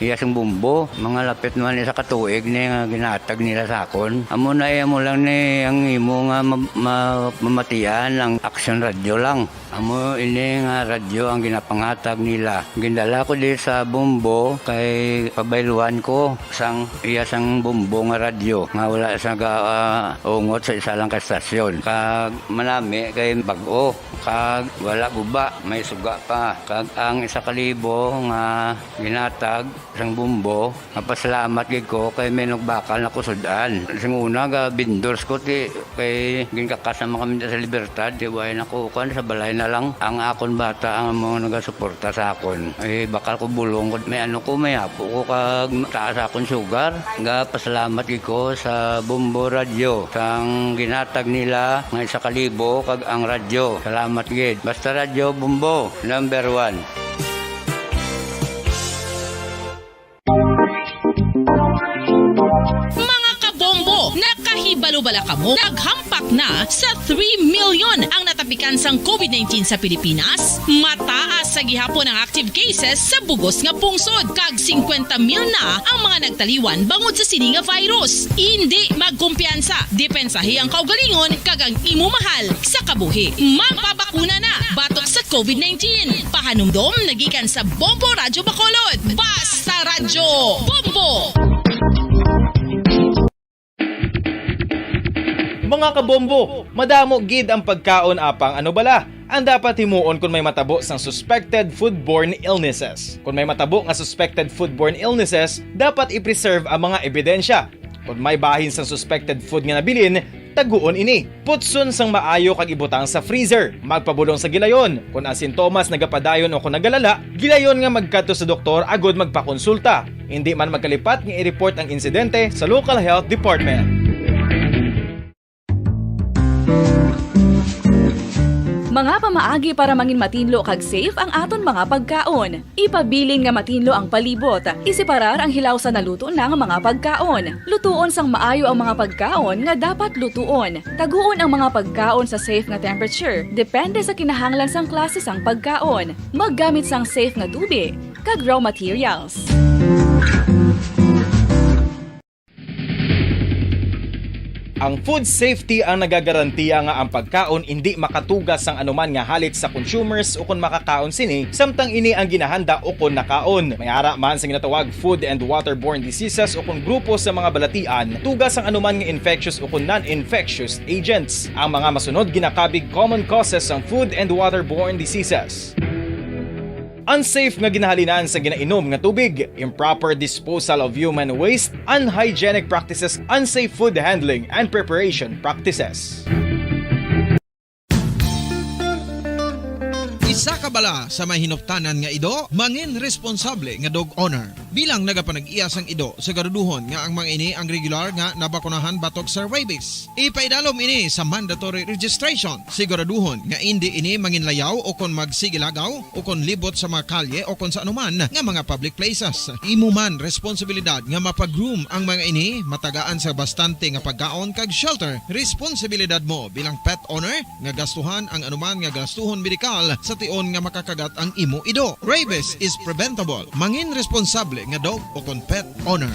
iya sing bumbo. Mga lapit naman isa ka tuig ni nga ginhatag nila sa akon. Amo na iya mo lang ni ang imo nga ma- ma- mamatian ang Action Radio lang. Amo ini nga radyo ang ginapanghatag nila. Gindala ko di sa Bombo kay pabayluan ko sang iya sang Bombo nga radyo nga wala sa ga, ah, ungot sa isa lang ka stasyon. Kag manami kay bag-o kag wala guba, may suga pa. Kag ang isa ka libo nga ginatag sang Bombo, mapasalamat gid ko kay may nagbakal na ko sud-an. Sing una ga vendors ko ti kay ginkakas naman kami sa Libertad, ti way na ko kuan sa balay na lang. Ang akon bata ang mga nagasuporta sa akon. Eh, bakal ko bulong ko, may ano ko, may apo ko kag taas akon sugar. Ga pasalamat gid ko sa Bombo Radyo sang ginatag nila nga isa ka libo kag ang radyo. Salamat gid. Basta Radyo Bombo, number one. Mga kabombo, nakahibalo bala kamo? Naghampak na sa three million ang natapikan sang COVID nineteen sa Pilipinas. Mataas sa gihapon ang active cases sa bugos nga pungsod, kag singkwenta mil na ang mga nagtaliwan bangod sa sini nga virus. Indi magkumpiyansa, depensahi ang kaugalingon kag ang imo mahal sa kabuhi. Magpabakuna na batok sa COVID nineteen. Pahanumdom nagikan sa Bombo Radyo Bacolod. Basta Radyo Bombo! Mga kabombo, madamo gid ang pagkaon apang ano bala ang dapat himuon kon may matabo sang suspected foodborne illnesses. Kon may matabo nga suspected foodborne illnesses, dapat i-preserve ang mga ebidensya. Kon may bahin sang suspected food nga nabilin, taguon ini. Putson sang maayo kag ibutang sa freezer. Magpabulong sa gilayon. Kon ang sintomas nagapadayon o kon nagalala, gilayon nga magkadto sa doktor agud magpakonsulta. Indi man magkalipat nga i-report ang insidente sa local health department. Mga pamaagi para mangin matinlo kag safe ang aton mga pagkaon. Ipabilin nga matinlo ang palibot. Iseparar ang hilaw sa naluto na nga mga pagkaon. Lutuon sang maayo ang mga pagkaon nga dapat lutuon. Taguon ang mga pagkaon sa safe nga temperature, depende sa kinahanglan sang klase sang pagkaon. Maggamit sang safe nga tubi kag raw materials. Ang food safety ang nagagarantiya nga ang pagkaon indi makatuga sang anuman nga halit sa consumers ukon makakaon sini, samtang ini ang ginahanda ukon nakaon. May ara man sa ginatawag food and waterborne diseases ukon grupo sa mga balatian, tuga sang anuman nga infectious ukon non-infectious agents. Ang mga masunod ginakabig common causes sang food and waterborne diseases. Unsafe nga ginahalinan sa ginainom nga tubig, improper disposal of human waste, unhygienic practices, unsafe food handling and preparation practices. Isa ka bala sa may hinuptanan nga ido, mangin responsable nga dog owner. Bilang nagapanag-iya sang ido, siguraduhon nga ang mga ini ang regular nga nabakunahan batok sa rabies. Ipaidalom ini sa mandatory registration. Siguraduhon nga indi ini manginlayaw o kon magsigilagaw o kon libot sa mga kalye o kon sa anuman nga mga public places. Imo man responsibilidad nga mapa-groom ang mga ini, matagaan sa bastante nga pagkaon kag shelter. Responsibilidad mo bilang pet owner nga gastuhan ang anuman nga gastuhon medikal sa tion nga makakagat ang imo ido. Rabies is preventable. Mangin responsable nga dog o kon pet owner.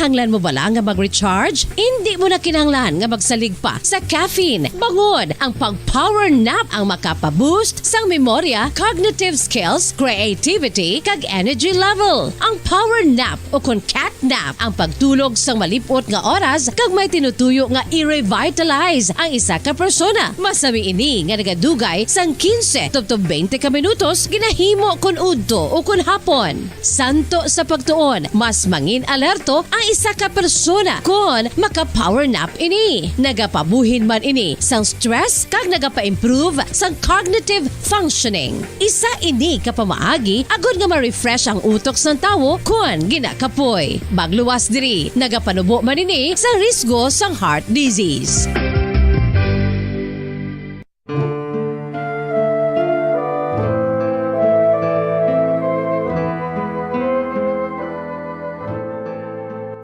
Kinahanglan mo bala nga mag-recharge? Indi mo na kinahanglan nga magsalig pa sa caffeine. Bangod ang pag-power nap ang makapa-boost sang memorya, cognitive skills, creativity, kag energy level. Ang power nap o kon cat nap ang pagtulog sang malip-ot nga oras kag may tinutuyo nga i-revitalize ang isa ka persona. Masami ini nga nagadugay sang quince tubtob twenty ka minutos ginahimo kon udto o kon hapon. Santo sa pagtuon, mas mangin alerto ang isa ka persona kon maka-power nap ini. Nagapabuhin man ini sang stress kag nagapa-improve sang cognitive functioning. Isa ini ka pamaagi agod nga ma-refresh ang utok sang tawo kon ginakapoy. Magluwas diri, nagapanubo man ini sa risgo sang heart disease.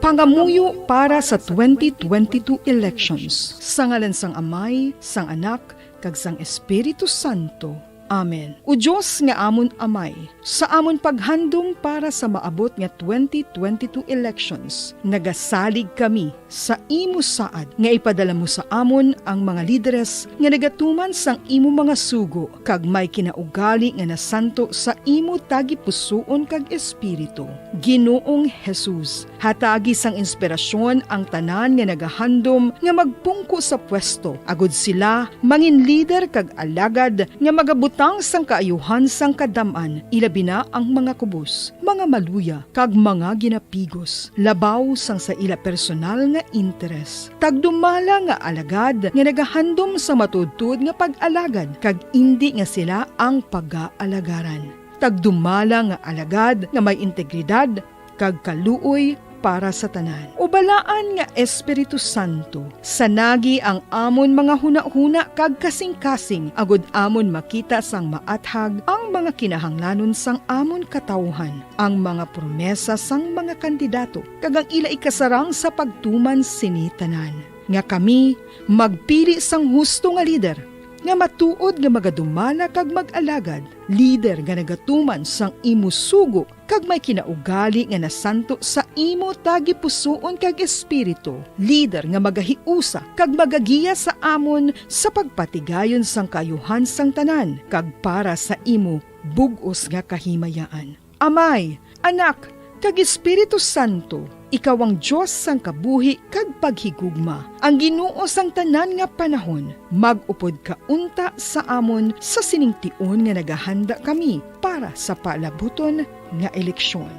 Pangamuyo para sa twenty twenty-two elections. Sa ngalan sang Amay, sang Anak, kag sang Espiritu Santo. Amen. O Dios nga amon Amay, sa amon paghandom para sa maabot nga twenty twenty-two elections, nagasalig kami sa imo saad nga ipadala mo sa amon ang mga lideres nga nagatuman sang imo mga sugo kag may kinaugali nga nasanto sa imo tagipusoon kag espiritu. Ginoong Jesus, hatagi sang inspirasyon ang tanan nga nagahandom nga magpungko sa pwesto, agod sila mangin lider kag alagad nga magabutang sang kaayuhan sang kadam-an, ilabi na ang mga kubos, mga maluya, kag mga ginapigos, labaw sang sa ila personal nga interes. Tagdumala nga alagad nga nagahandom sa matuodtuod nga pag-alagad, kag indi nga sila ang pagaalagaran. Tagdumala nga alagad nga may integridad, kag kaluoy para sa tanan. O balaan nga Espiritu Santo, sanagi ang amon mga hunahuna kag kasingkasing, agod amon makita sang maathag ang mga kinahanglanon sang amon katawuhan, ang mga promesa sang mga kandidato, kag ang ila ikasarang sa pagtuman sini tanan, nga kami magpili sang husto nga lider, nga matuod nga magadumala kag mag-alagad, lider nga nagatuman sang imo sugo kag may kinaugali nga nasanto sa imo tagipusoon kag espiritu, lider nga magahiusa kag magagiya sa amon sa pagpatigayon sang kaayuhan sang tanan kag para sa imo bug-os nga kahimayaan. Amay, Anak, kag Espiritu Santo, ikaw ang Dios sang kabuhi kag paghigugma, ang Ginoo sang tanan nga panahon. Mag-upod ka unta sa amon sa sining tion nga nagahanda kami para sa palabuton nga eleksyon.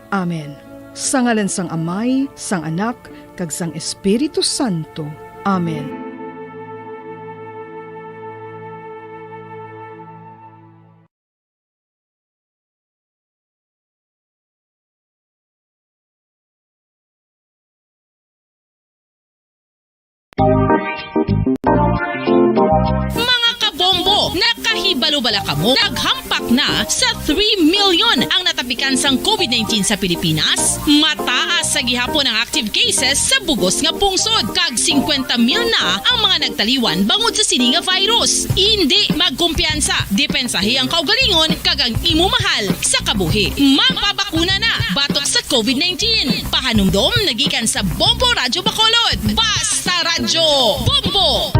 Amen. Sa ngalan sang Amay, sang Anak, kag sang Espiritu Santo. Amen. Mga kabombo, nakahibalo bala kamo? Naghampak na sa three million ang natapikan sang covid nineteen sa Pilipinas. Mataas sa gihapon ang active cases sa bugos nga pungsod, kag singkwenta mil na ang mga nagtaliwan bangod sa sini nga virus. Indi magkumpiyansa, depensahi ang kaugalingon kag ang imo mahal sa kabuhi. Magpabakuna na batok sa covid nineteen. Pahanumdom nagikan sa Bombo Radyo Bacolod. Basta Radyo Bombo!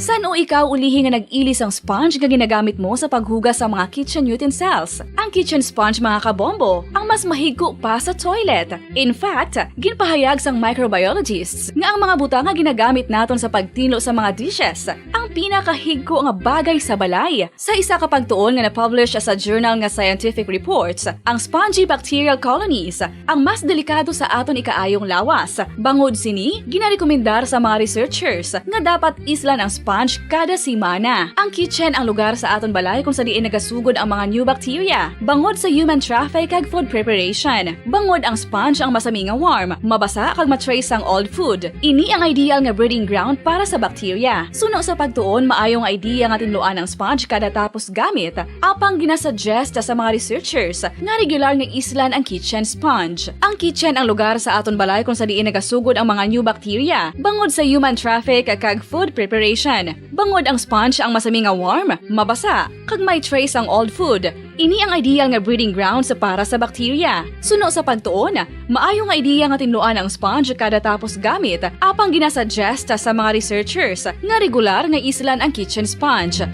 San-o ikaw ulihi nga nag-ili sang sponge nga ginagamit mo sa paghugas sa mga kitchen utensils? Ang kitchen sponge, mga kabombo, ang mas mahigko pa sa toilet. In fact, ginpahayag sang microbiologists nga ang mga butang nga ginagamit naton sa pagtinlo sa mga dishes ang pinakahigko nga bagay sa balay. Sa isa ka pagtuon nga na-publish sa journal nga Scientific Reports, ang spongy bacterial colonies ang mas delikado sa aton ikaayong lawas. Bangod sini, ginarekomendar sa mga researchers nga dapat islan ang sponge kada semana. Ang kitchen ang lugar sa aton balay kung sa diin nagasugod ang mga new bacteria, bangod sa human traffic kag food preparation. Bangod ang sponge ang masami nga warm, mabasa kag ma-trace ang old food. Ini ang ideal nga breeding ground para sa bacteria. Suno sa pagtuon, maayo nga idea nga tinluan ang sponge kada tapos gamit, apang ginasuggest sa mga researchers nga regular nga islan ang kitchen sponge. Ang kitchen ang lugar sa aton balay kung sa diin nagasugod ang mga new bacteria, bangod sa human traffic kag food preparation. Tungod ang sponge ang masami nga warm, mabasa, kag may trace ang old food. Ini ang ideal nga breeding grounds para sa bakterya. Suno sa pagtuon, maayo nga ideya nga tinluan ang sponge kada tapos gamit, apang ginasuggest sa mga researchers nga regular nga islan ang kitchen sponge.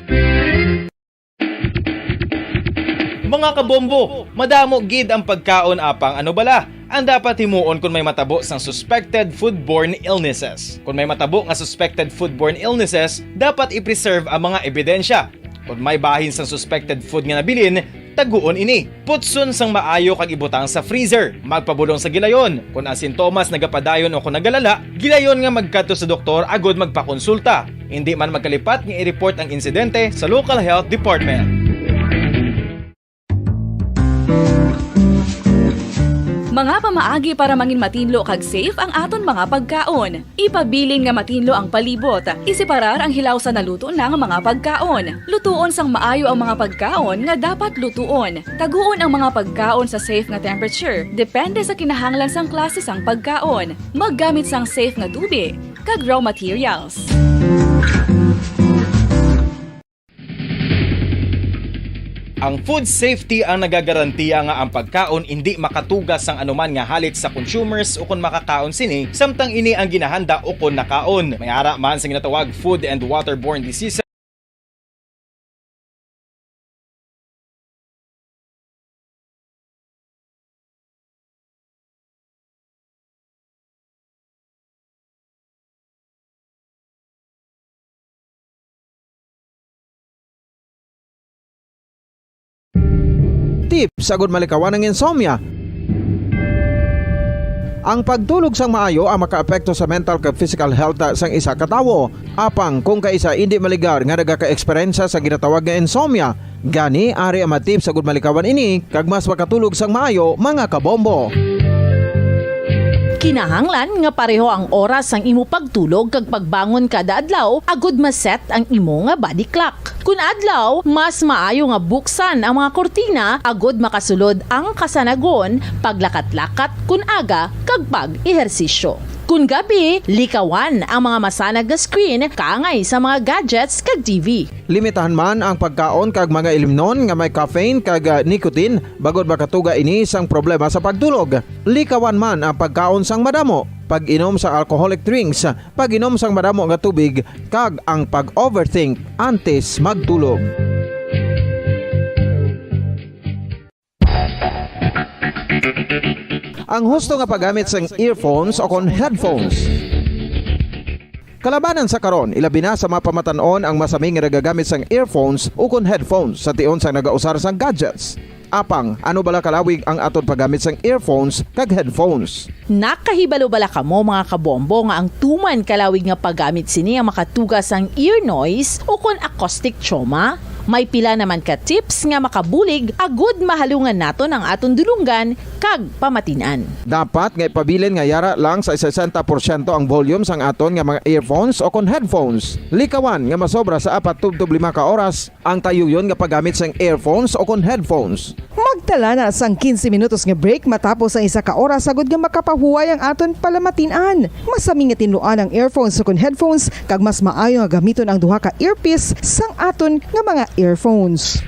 Mga kabombo, madamo gid ang pagkaon, apang ano bala ang dapat himuon kon may matabo sang suspected foodborne illnesses? Kon may matabo nga suspected foodborne illnesses, dapat i-preserve ang mga ebidensya. Kon may bahin sang suspected food nga nabilin, taguon ini. Putson sang maayo kag ibutang sa freezer. Magpabulong sa gilayon. Kon ang sintomas nagapadayon o kon nagalala, gilayon nga magkadto sa doktor agud magpakonsulta. Indi man magkalipat nga i-report ang insidente sa local health department. Mga pamaagi para mangin matinlo kag safe ang aton mga pagkaon. Ipabilin nga matinlo ang palibot. Iseparar ang hilaw sa naluto na nga mga pagkaon. Lutuon sang maayo ang mga pagkaon nga dapat lutuon. Taguon ang mga pagkaon sa safe nga temperature, depende sa kinahanglan sang klase sang pagkaon. Maggamit sang safe nga tubi kag raw materials. Ang food safety ang nagagarantiya nga ang pagkaon indi makatuga sang anuman nga halit sa consumers ukon makakaon sini, samtang ini ang ginahanda ukon nakaon. May ara man sa ginatawag food and waterborne diseases. Tips agud malikawan ang insomnia. Ang pagtulog sang maayo ang makaapekto sa mental kag physical health sang isa ka tawo. Apang kung kaisa indi maligar nga nagaka-eksperyensya sa ginatawag nga insomnia, gani ari ang mga tips agud malikawan ini kag mas makatulog sang maayo, mga kabombo. Kinahanglan nga pareho ang oras sang imo pagtulog kag pagbangon kada adlaw agud ma-set ang imo nga body clock. Kun adlaw, mas maayo nga buksan ang mga kurtina agud makasulod ang kasanagon, paglakat-lakat kun aga, kag pag-ehersisyo. Kun gabi, likawan ang mga masanag nga screen kaangay sa mga gadgets kag T V. Limitahan man ang pagkaon kag mga ilimnon nga may caffeine kag, ah, nicotine bangod makatuga ini sang problema sa pagtulog. Likawan man ang pagkaon sang madamo, pag-inom sa alcoholic drinks, pag-inom sang madamo nga tubig, kag ang pag-overthink antes magtulog. Ang husto nga paggamit sang earphones o kon headphones. Kalabanan sa karon, ilabi na sa mga pamatan-on ang masami nga nagagamit sang earphones ukon headphones sa tion sang nagausar sang gadgets. Apang, ano bala kalawig ang aton paggamit sang earphones kag headphones? Nakahibalo bala kamo, mga kabombo, nga ang tuman kalawig nga paggamit sini ang makatuga sang ear noise ukon acoustic trauma? May pila naman ka tips nga makabulig agud mahalungan naton ang aton dulonggan kag pamatin-an. Dapat nga ipabilin nga yara lang sa sesenta porsyento ang volume sang aton nga mga earphones o kon headphones. Likawan nga masobra sa apat tubtob lima ka oras ang tayuyon nga paggamit sang earphones o kon headphones. Magtala na sang quince minutos nga break matapos ang isa ka oras agud nga makapahuway ang aton palamatin-an. Masami nga tinluan ang earphones ukon headphones, kag mas maayo nga gamiton ang duha ka earpiece sang aton nga mga earphones.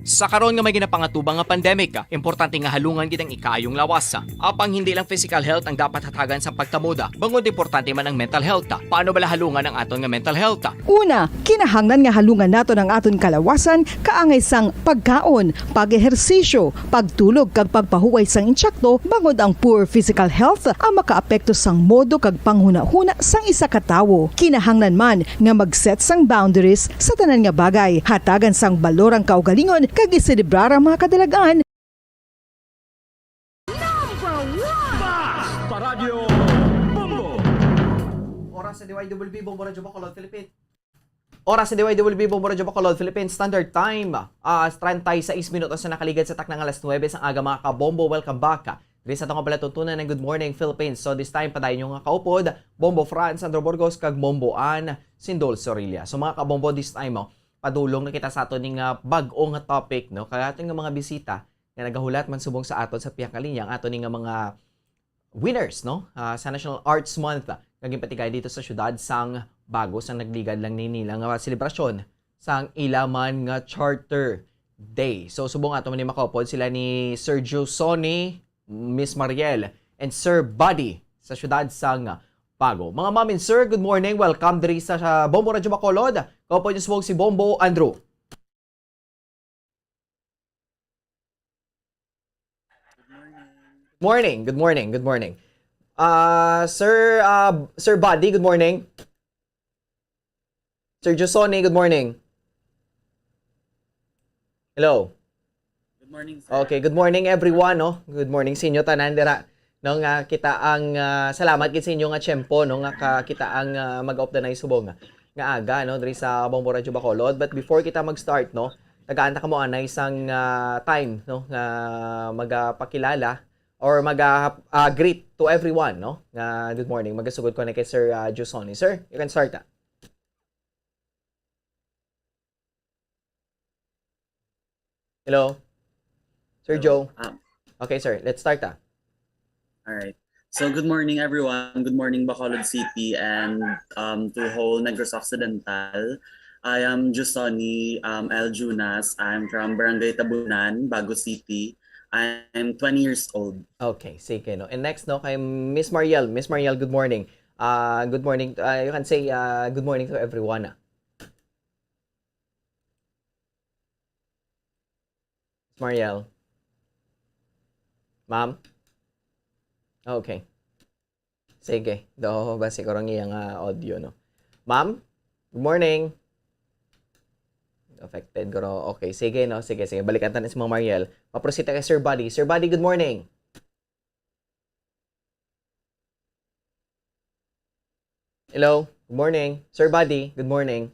Sa karon nga may ginapangatubang nga pandemic, importante nga halungan gid ang ikaayong lawas. Apang hindi lang physical health ang dapat hatagan sa pagtamod, bangod importante man ang mental health. Paano bala halungan ang aton nga mental health? Una, kinahanglan nga halungan naton ang aton kalawasan kaangay sang pagkaon, pag-ehersisyo, pagtulog kag pagpahuway sang intsakto, bangod ang poor physical health ang makaapekto sang modo kag panghunahuna sang isa ka tawo. Kinahanglan man nga mag-set sang boundaries sa tanan nga bagay, hatagan sang balor ang kaugalingon kag iselebrar ang mga kadalag-an. Oras sa D Y W B Bombo Radyo Bacolod, Philippines. Oras sa D Y W B Bombo Radyo Bacolod, Philippines Standard Time. Ah, treinta y seis minutos na nakaligad sa takna nga alas nuebe sang aga, mga kabombo. Welcome back diri sa atong palatuntunan ng Good Morning Philippines. So this time, padayon nyo nga kaupod, Bombo Franz Sandro Burgos kag Bombo Ann Sindol Sorilla. So mga kabombo, this time, oh, padulong na kita sa aton ning, ah, bag-o nga topic, no? Kag aton nga mga bisita nga nagahulat man subong sa aton sa pihak nga linya, ang aton ning, ah, mga winners, no? Ah, sa National Arts Month, ah, nga ginpatigay dito sa siyudad sang Bago, sang nagligad lang ni nila nga selebrasyon sang ila man nga Charter Day. So, subong ato man ni makaupod sila ni Sir Joe Sonny, Miss Mariel, and Sir Buddy sa siyudad sang Bago. Mga ma'am and sir, good morning. Welcome diri sa, sa Bombo Radyo Bacolod. Kaupod niyo subong si Bombo Andrew. Morning, good morning, good morning. Ah, Sir, ah, Sir Buddy, good morning. Sir Josone, good morning. Hello. Good morning, sir. Okay, good morning everyone, no? Good morning sa inyo tanan dira. No, nga kita ang, ah, salamat gid sa inyo nga tiyempo, no, nga ka, kita ang, ah, mag-off the night subong nga, nga aga, no, diri sa Bombo Radyo Bacolod. But before kita mag-start, no, tagaan ta kamo anay sang, ah, time, no, nga magapakilala or mag, ah, ah, greet to everyone, no, nga good morning. Magasugod ko na kay Sir, ah, Josone. Sir, you can start, ah. Hello? Sir Hello. Joe? Um, Okay, sir. Let's start, ah. All right. So, good morning, everyone. Good morning, Bacolod City, and, um, to whole Negros Occidental. I am Jusoni, um, L Junas. I'm from Barangay Tabunan, Bago City. I'm twenty years old. Okay, sige, no. And next, no, kay Miss Mariel. Miss Mariel, good morning. Ah, good morning. Ah, you can say, ah, good morning to everyone, ah. Miss Mariel? Ma'am? Okay. Sige. Do, basi ko rang iya nga audio, no? Ma'am? Good morning. Affected ko ro. Okay, sige, no? Sige, sige. Balikan ta na si Ma'am Mariel. Maproceed ta kay Sir Buddy. Sir Buddy, good morning. Hello, good morning. Sir Buddy, good morning.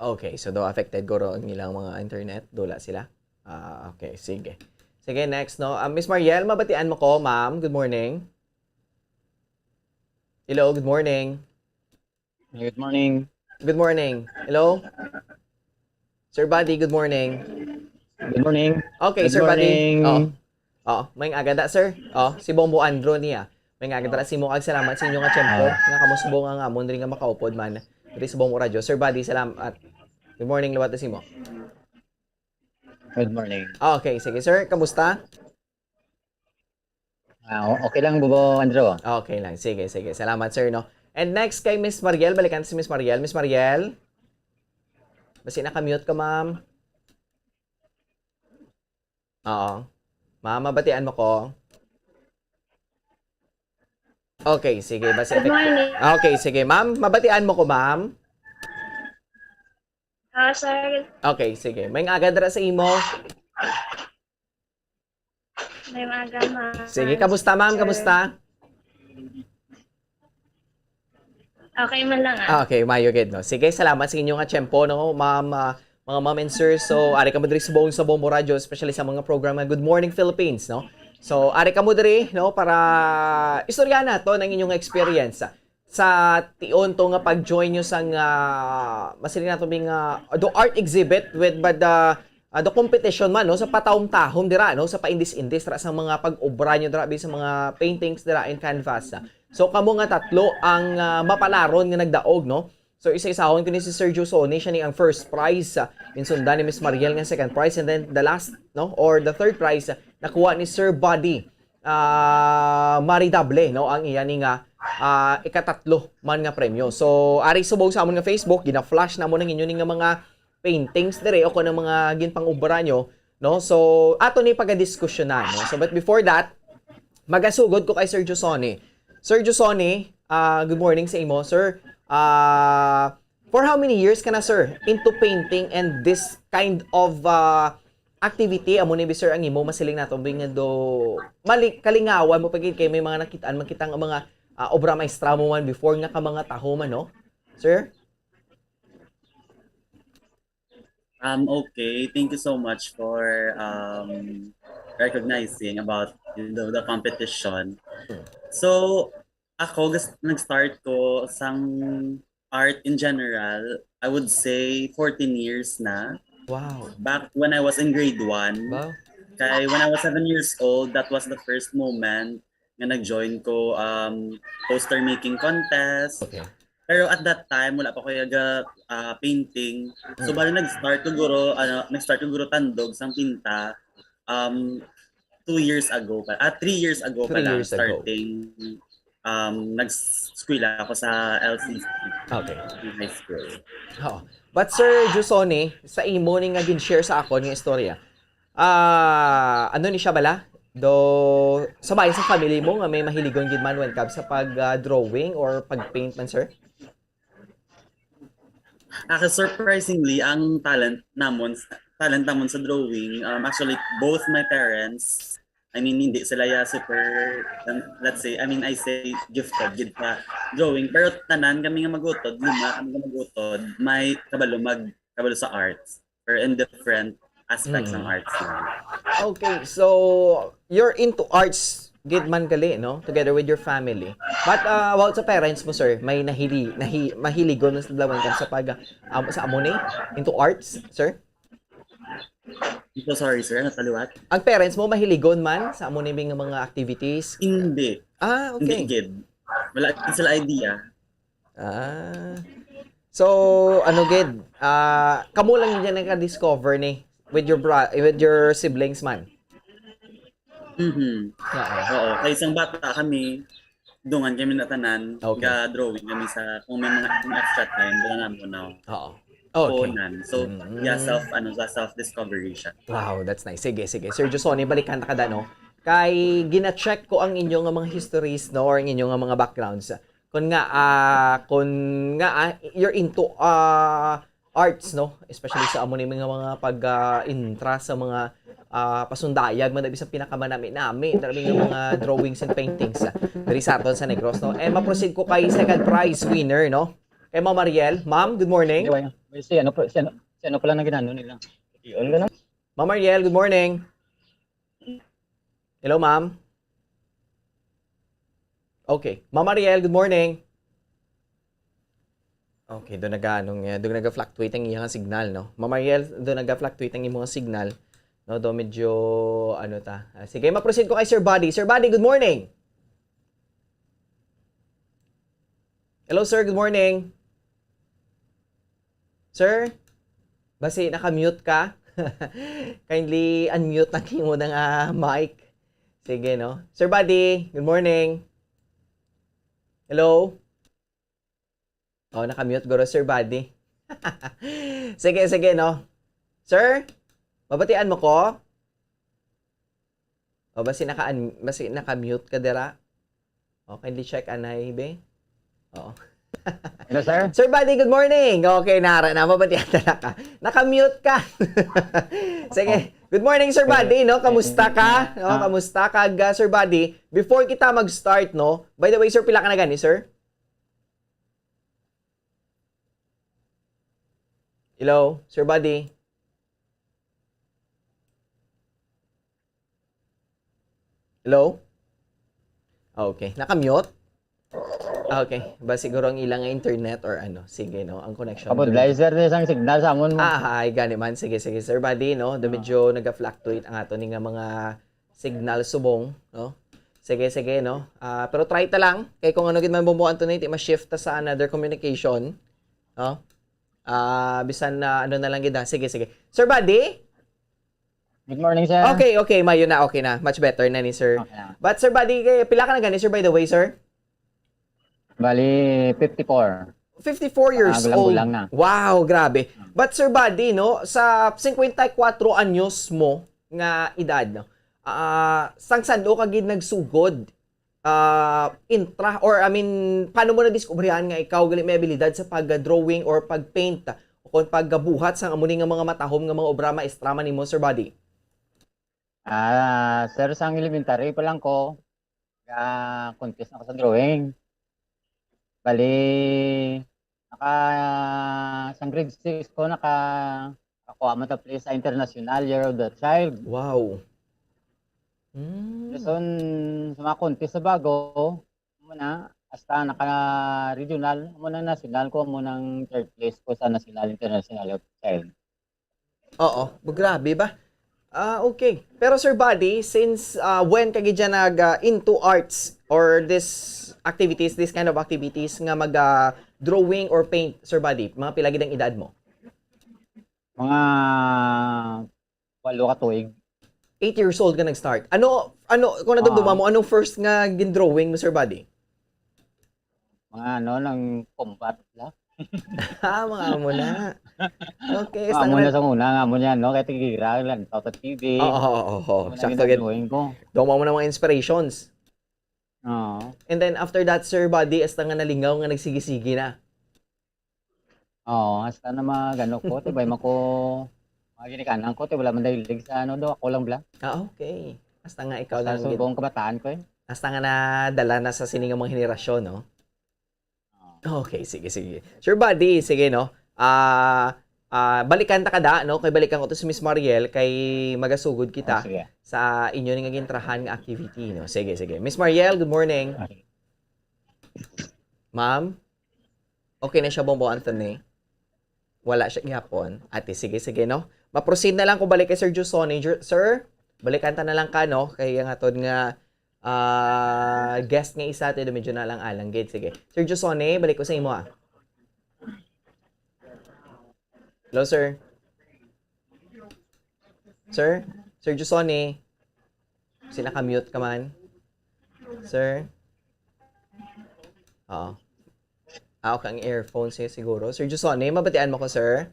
Okay, so daw affected ko ro ang ilang mga internet. Dula sila. Ah, okay, sige. Sige, next, no? Ah, Miss Mariel, mabatian mo ko, ma'am? Good morning. Hello, good morning. Good morning. Good morning. Hello? Sir Buddy, good morning. Good morning. Okay, Good Sir Buddy. morning. Oh. Oh, may aga da, sir. Oh, si Bombo Andro niya. May aga da, si mo, kag salamat sa inyo nga tiyempo. Ah. Nga kamo subong nga amon diri nga makaupod man. Diri sa Bombo Radyo. Sir Buddy, salamat. Good morning, liwat na si mo. Good morning. Okay, sige, sir. Kamusta? Ah, o-, okay lang, Bobo Andrew. Okay lang. Sige, sige. Salamat, sir, no? And next kay Miss Mariel. Balikan si Miss Mariel. Miss Mariel? Basi naka-mute ka, ma'am. Oo. Ma'am, mabatian mo ko? Okay, sige. Basi Good morning. Okay, sige. Ma'am, mabatian mo ko, ma'am? Ah, sir. Okay, sige. May aga dira sa imo? May aga, ma'am. Sige, kamusta, ma'am? Sir. Kamusta? Okay man lang, ah. Ah, okay, mayo gid, no. Sige, salamat sa inyo nga tiyempo, no, ma'am, ah, mga ma'am and sir. So, ari kamo diri subong sa Bombo Radyo, especially sa mga program nga Good Morning Philippines, no. So, ari kamo diri, no, para istorya nato ang inyong experience sa tion to nga pag-join nyo sang, ah, masiling nato bing, ah, do art exhibit with, but the, ah, the competition man, no, sa patahom-tahom dira, no, sa paindis-indis dira sa mga pag-obra nyo dira, sa mga paintings dira in canvas. So, kamo nga tatlo ang, ah, mapalaron nga nagdaog, no. So, isa-isahon ko ni si Sir Joe Sone, siya ni ang first prize, ah, insundan ni Miss Mariel nga second prize, and then the last, no, or the third prize, ah, nakuha ni Sir Buddy ah, Maridable, no, ang iya ni nga, ah, ikatatlo man nga premyo. So, ari subong sa amon nga Facebook, gina-flash namon ang inyo ni nga mga paintings dire o kung ang mga ginpang-obra nyo, no? So, ato ni pagadiskusyonan, no? So, but before that, magasugod ko kay Sir Josone. Sir Josone, ah, good morning sa imo, sir. Ah, for how many years ka na, sir, into painting and this kind of, ah, activity, amo ni, sir, ang imo masiling nato, bing do, mali-, kalingawan mo pa gid kay may mga nakitaan man kita nga mga, ah, obra maestra mo man before nga ka mga taho man, no? Sir? Um, okay. Thank you so much for, um, recognizing about the, the competition. Hmm. So, ako, gus-, nag-start ko sang art in general, I would say fourteen years na. Wow. Back when I was in grade one, Wow. I, when I was seven years old, that was the first moment nga nag-join ko, um, poster making contest. Okay. Pero at that time, wala pa ko yaga, ah, painting. So, Mm. bali nag-start ko guro, ano, nag-start ko guro tandog sang pinta, um, two years ago pa, ah, three years ago Three pala, years ago. starting, um, nag-eskwela ako sa L C C Okay. in high school. Oo. But Sir Jusoni, sa imo ni nga gin-share sa akon nga istorya, ah, ano ni siya bala? Do, sa bayan sa family mo nga may mahiligon gid man when comes sa pag, ah, drawing or pag-paint man, sir? Actually, surprisingly, ang talent namon, talent namon sa drawing, um, actually, both my parents, I mean, hindi sila ya super, um, let's say, I mean, I say, gifted gid sa drawing, pero tanan kami nga magutod, lima kami nga magutod, may kabalo mag, kabalo sa arts, or in different aspects ng Mm. arts lang. Okay, so you're into arts gid man gali, no? Together with your family. But, ah, about sa parents mo, sir, may nahili, nahi, mahiligon na sila when comes sa pag, um, sa amo ni? Into arts, sir? I'm so sorry, sir. Ano taliwat? Ang parents mo mahiligon man sa amo ni nga mga activities? Hindi. Ah, Hindi okay. gid. Wala gid sila idea. Ah. So, ano gid? Ah, kamo lang gid naka-discover ni with your bra with your siblings man. Mhm. Oo. Oo, kay isang bata kami, dungan kami na tanan, Okay. ga-drawing kami sa, kung may mga, kung extra time, wala na mo na. Oo. Okay. Kunan. So, Mm. yeah, self, ano, sa self-discovery siya. Wow, that's nice. Sige, sige. Sir Jusoni, balikan ta kada, no? Kay gina-check ko ang inyo nga mga histories, no, or ang inyo nga mga backgrounds. Kun nga, ah, kun nga, ah, you're into, ah, arts, no? Especially sa amo ni mga, mga pag, ah, intra sa mga, ah, pasundayag, man, bisan pinakamanami-nami, dami nga mga drawings and paintings, ah, diri sa aton sa Negros, no? And ma-proceed ko kay second prize winner, no? Kay Ma'am Mariel. Ma'am, good morning. Anyway, si ano po, si ano, si ano pala na ginano nila? Iyon ka na? Ma'am Mariel, good morning. Hello, ma'am. Okay. Ma'am Mariel, good morning. Okay, do naga, anong, eh, do naga-fluctuate ang iyang signal, no? Ma'am Mariel, do naga-fluctuate ang imong signal, no? Do medyo, ano ta. Ah, sige, ma-proceed ko kay Sir Buddy. Sir Buddy, good morning. Hello, sir. Good morning. Sir, basi naka-mute ka? Kindly unmute ang imo nga mic. Sige, no? Sir Buddy, good morning. Hello? Oh, naka-mute guro, Sir Buddy. Sige, sige, no? Sir, mabatian mo ko? O, basi naka-, basi naka-mute ka dira? O, kindly check, anay, be. Oo. Hello, sir. Sir Buddy, good morning. Okay, nara na, mabatian na ka. Naka-mute ka. Sige. Good morning, Sir Buddy, no? Kamusta ka? No, Ah. Kamusta ka, ah, Sir Buddy? Before kita mag-start, no? By the way, sir, pila ka na gani, sir? Hello, Sir Buddy? Hello? Okay. Naka-mute? Okay. Ba siguro ang ilang internet or ano. Sige, no? Ang connection. Kabudlay, sir, di isang signal sa amon mo. Ah, ay, gani man. Sige, sige, Sir Buddy, no? Do medyo naga-fluctuate ang ato ni nga mga signal subong, no? Sige, sige, no? Ah, pero try ta lang. Kay kung ano gid man bumuan to na, ma-shift ta sa another communication. No? Ah, bisan na ano na lang gid, ha? Sige, sige. Sir Buddy? Good morning, sir. Okay, okay, mayo na, okay na. Much better na ni sir. Okay na. But Sir Buddy, kay pila ka na gani, sir, by the way, sir? Bali, fifty-four. Fifty-four years Ah, old. gulang-gulang na. Wow, grabe. But Sir Buddy, no, sa singkwenta y kuwatro anyos mo nga edad, no, ah, sang san-o ka gid nagsugod, ah, intra, or I mean, paano mo nadiskubrihan nga ikaw gali may abilidad sa pag-drawing or pag-paint o kon paggabuhat sang amo ni nga mga matahom nga mga obra maestra man nimo, Sir Buddy? Ah, sir, sang elementary pa lang ko, ga-contest ako sa drawing. Bali, naka, sang grade six ko, naka, nakakuha mo ta place sa International Year of the Child. Wow. Mm. Dason, sa mga contest sa bago, muna, hasta naka-regional, muna national ko, muna ang third place ko sa National International Youth Child. Oo, bu-, grabe ba? Ah, okay. Pero Sir Buddy, since, ah, when ka gid dyan nag, ah, into arts or this activities, this kind of activities nga mag, ah, drawing or paint, Sir Buddy? Mga pila gid ang edad mo? Mga walo ka tuig. Eight years old ka nag-start. Ano, ano, kung nadumduman Ah. mo, anong first nga gindrawing mo, Sir Buddy? Mga ano, nang combat la. Ah, mga amo na. Okay, Mga sa amo nga na sa una, nga amo niya, no? Kaya tigira lang, sa T V. Oo, oo, oo, oo. Amo na Sakto gid. ginadrawing ko. Daw mo na mga inspirations. Oo. And then after that, Sir Buddy, hasta nga nalingaw nga nagsigi-sige na. Oo, hasta na magano ko, tibay man ko, mga ginikanan ko, ti wala man dahilig sa ano daw, ako lang bla. Ah, okay. Hasta nga ikaw Hasta lang sa gid. buong kabataan ko eh. Hasta nga nadala na sa sini nga mga henerasyon, no? Oo. Okay, sige, sige. Sir Buddy, sige, no? Ah, ah, balikan ta ka da, no? Kay balikan ko to si Miss Mariel, kay magasugod Oh, kita sige. sa inyo ni nga gintrahan nga activity, no? Sige, sige. Miss Mariel, good morning. Okay. Ma'am? Okay na siya, Bombo Anthony? Wala siya gihapon. Ate, sige, sige, no? Ma-proceed na lang kung balik kay Sir Jusone. Ju- Sir, balikan ta na lang ka, no? Kay ang atod nga ah, guest nga isa, ate, medyo na lang alang gid. Sige. Sir Jusone, balik ko sa imo, ah. Hello, sir. Sir? Sir Jusone? Si naka-mute ka man? Sir? Oo. Ah, okay, ang earphone siya siguro. Sir Jusone, mabatian mo ko, sir?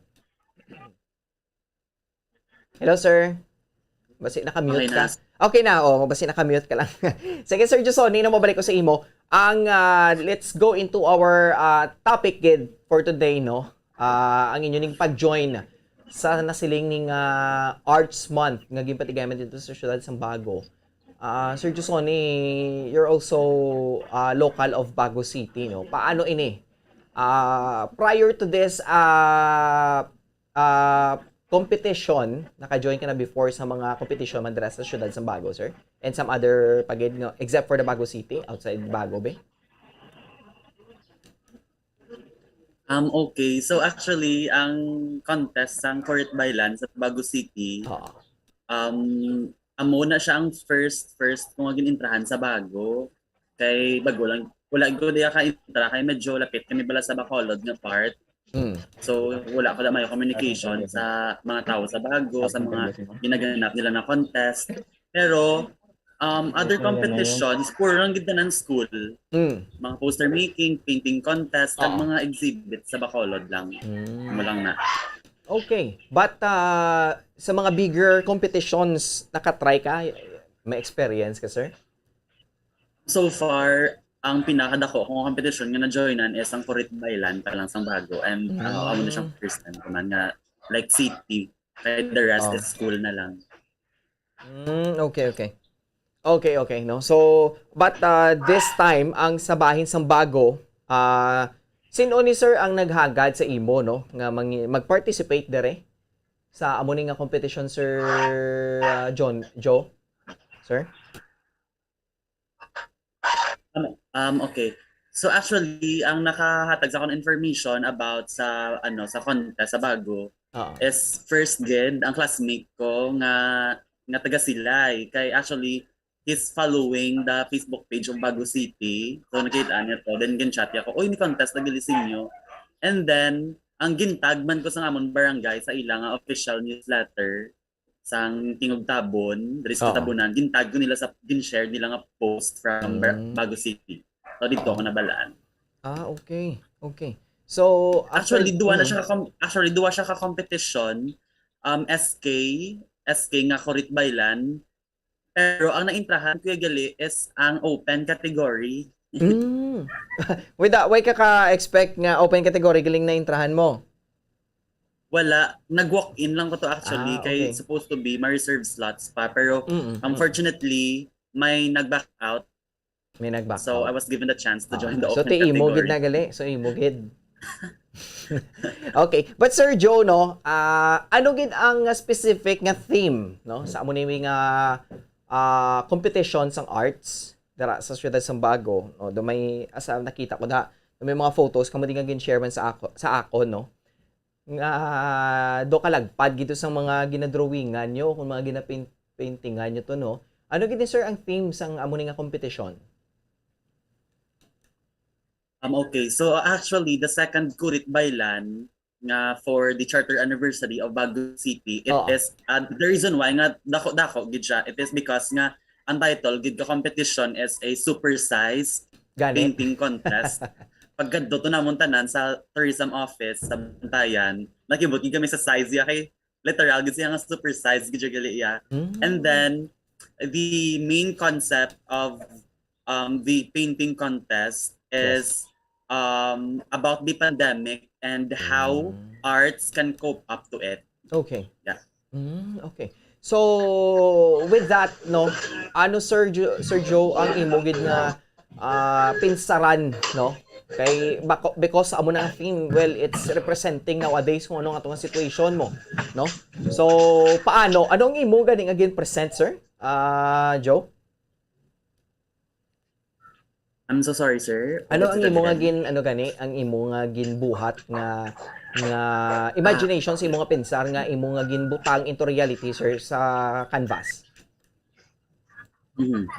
Hello, sir. Basi naka-mute Okay na. ka. Okay na, oh, basi naka-mute ka lang. Sige, Sir Jusone, no, mabalik ko sa imo. Ang, ah, let's go into our, ah, topic gid for today, no? Ah, ang inyo ning pag-join sa nasiling ning, ah, Arts Month nga ginpatigayon dito sa siyudad sang Bago. Ah, Sir Jusone, you're also, ah, local of Bago City, no? Paano ini? Ah, prior to this, ah, ah, competition, naka-join ka na before sa mga competition man dira sa siyudad sang Bago, sir? And some other pa gid, no? Except for the Bago City, outside Bago, be? Um, okay. So actually, ang contest sang Kurit Baylan sa Bago City, Oo. um, amo na siya ang first, first ko nga gin-intrahan sa Bago. Kay bago lang, wala ko diya ka-intra, kay medyo lapit kami bala sa Bacolod nga part. Mm. So wala ko na may communication sa mga tao sa Bago, sa mga ginaganap nila na contest. Pero um, other competitions, puro lang gid tanan school. Mm. Mga poster making, painting contest, kag Oo. mga exhibit sa Bacolod lang. Mm. Amo lang na. Okay. But, ah, sa mga bigger competitions, nakatry ka? May experience ka, sir? So far, ang pinakadako kong competition nga na-joinan is ang Kurit Baylan pa lang sang Bago. And uh, amo na siyang first time ko man nga, like, city. Kay the rest Oh. is school na lang. Mm, okay, okay. Okay, okay, no? So, but, ah, this time, ang sa bahin sang Bago, ah, sin-o ni, sir, ang naghagad sa imo, no? Nga mangi-, mag-participate dire sa amo ni nga competition, Sir, ah, John, Joe? Sir? Um, um, okay. So actually, ang nakahatag sa akon information about sa, ano, sa contest sa Bago Oo. is first gid ang classmate ko nga nga taga Silay. Kay actually, he's following the Facebook page of Bago City. So nakita niya to, then gin-chat niya ko, "Uy, may contest na gali sa inyo." And then, ang gintag man ko sa amon barangay sa ila nga official newsletter sang Tingog Tabon, diri sa Oo. Tabonan, gintag ko nila sa, gin-share nila nga post from Bar- Mm. Bago City. So dito ako nabalaan. Ah, okay. Okay. So, after Actually, duwa na mm. siya ka, actually, duwa siya ka competition, um, S K, S K nga Kurit Baylan. Pero ang naintrahan ko gali is ang open category. Mm. Wait, ah, why ka ka-expect nga open category galing na intrahan mo? Wala, nag-walk-in lang ko to actually, Ah, kay okay. Supposed to be ma-reserve slots pa, pero Mm, mm. Unfortunately, may nag-back out, May nag-back so I out. was given the chance to Ah, join the so open ti imo gid category. na gali, so imo gid. Okay, but Sir Joe, no, ah, ano gid ang specific nga theme, no, sa amo ni nga, ah, competition sang arts dira sa siyudad sang Bago, no? Do may, asa nakita ko na, do may mga photos kamo di nga gin-share man sa ako, sa akon, no? nga do kalagpad gito sa mga ginadrawingan nyo, kung mga ginapaintingan nyo to, no? Ano gid ni, sir, ang theme sang amo ni nga kompetisyon? Um, okay. So, actually, the second Kurit Baylan nga for the charter anniversary of Bago City, it Oo. is, uh, the reason why nga dako-dako gid siya, it is because nga ang title gid ka competition is a supersized Gani. painting contest. Pagkadto to namon tanan sa tourism office sa Bantayan, nakibot gid kami sa size ya kay literal gid siya nga supersized gid siya gali ya. Mm. And then the main concept of um, the painting contest Yes. is um, about the pandemic and how Mm. arts can cope up to it. Okay. Yeah. Mm, okay. So, with that, no, ano, Sir Jo-, Sir Joe, ang imo gid nga, ah, pinsaran, no? Kay bako-, because amo na ang theme, well, it's representing nowadays kung ano nga atong situation mo, no? So, paano? Ano ang imo gani nga gin-present, sir? Ah, Joe? I'm so sorry, sir. Ano What's ang that imo nga again? gin, ano gani, ang imo nga ginbuhat nga, nga imagination sa imo nga pensar nga imo nga ginbutang into reality, sir, sa canvas? Mhm.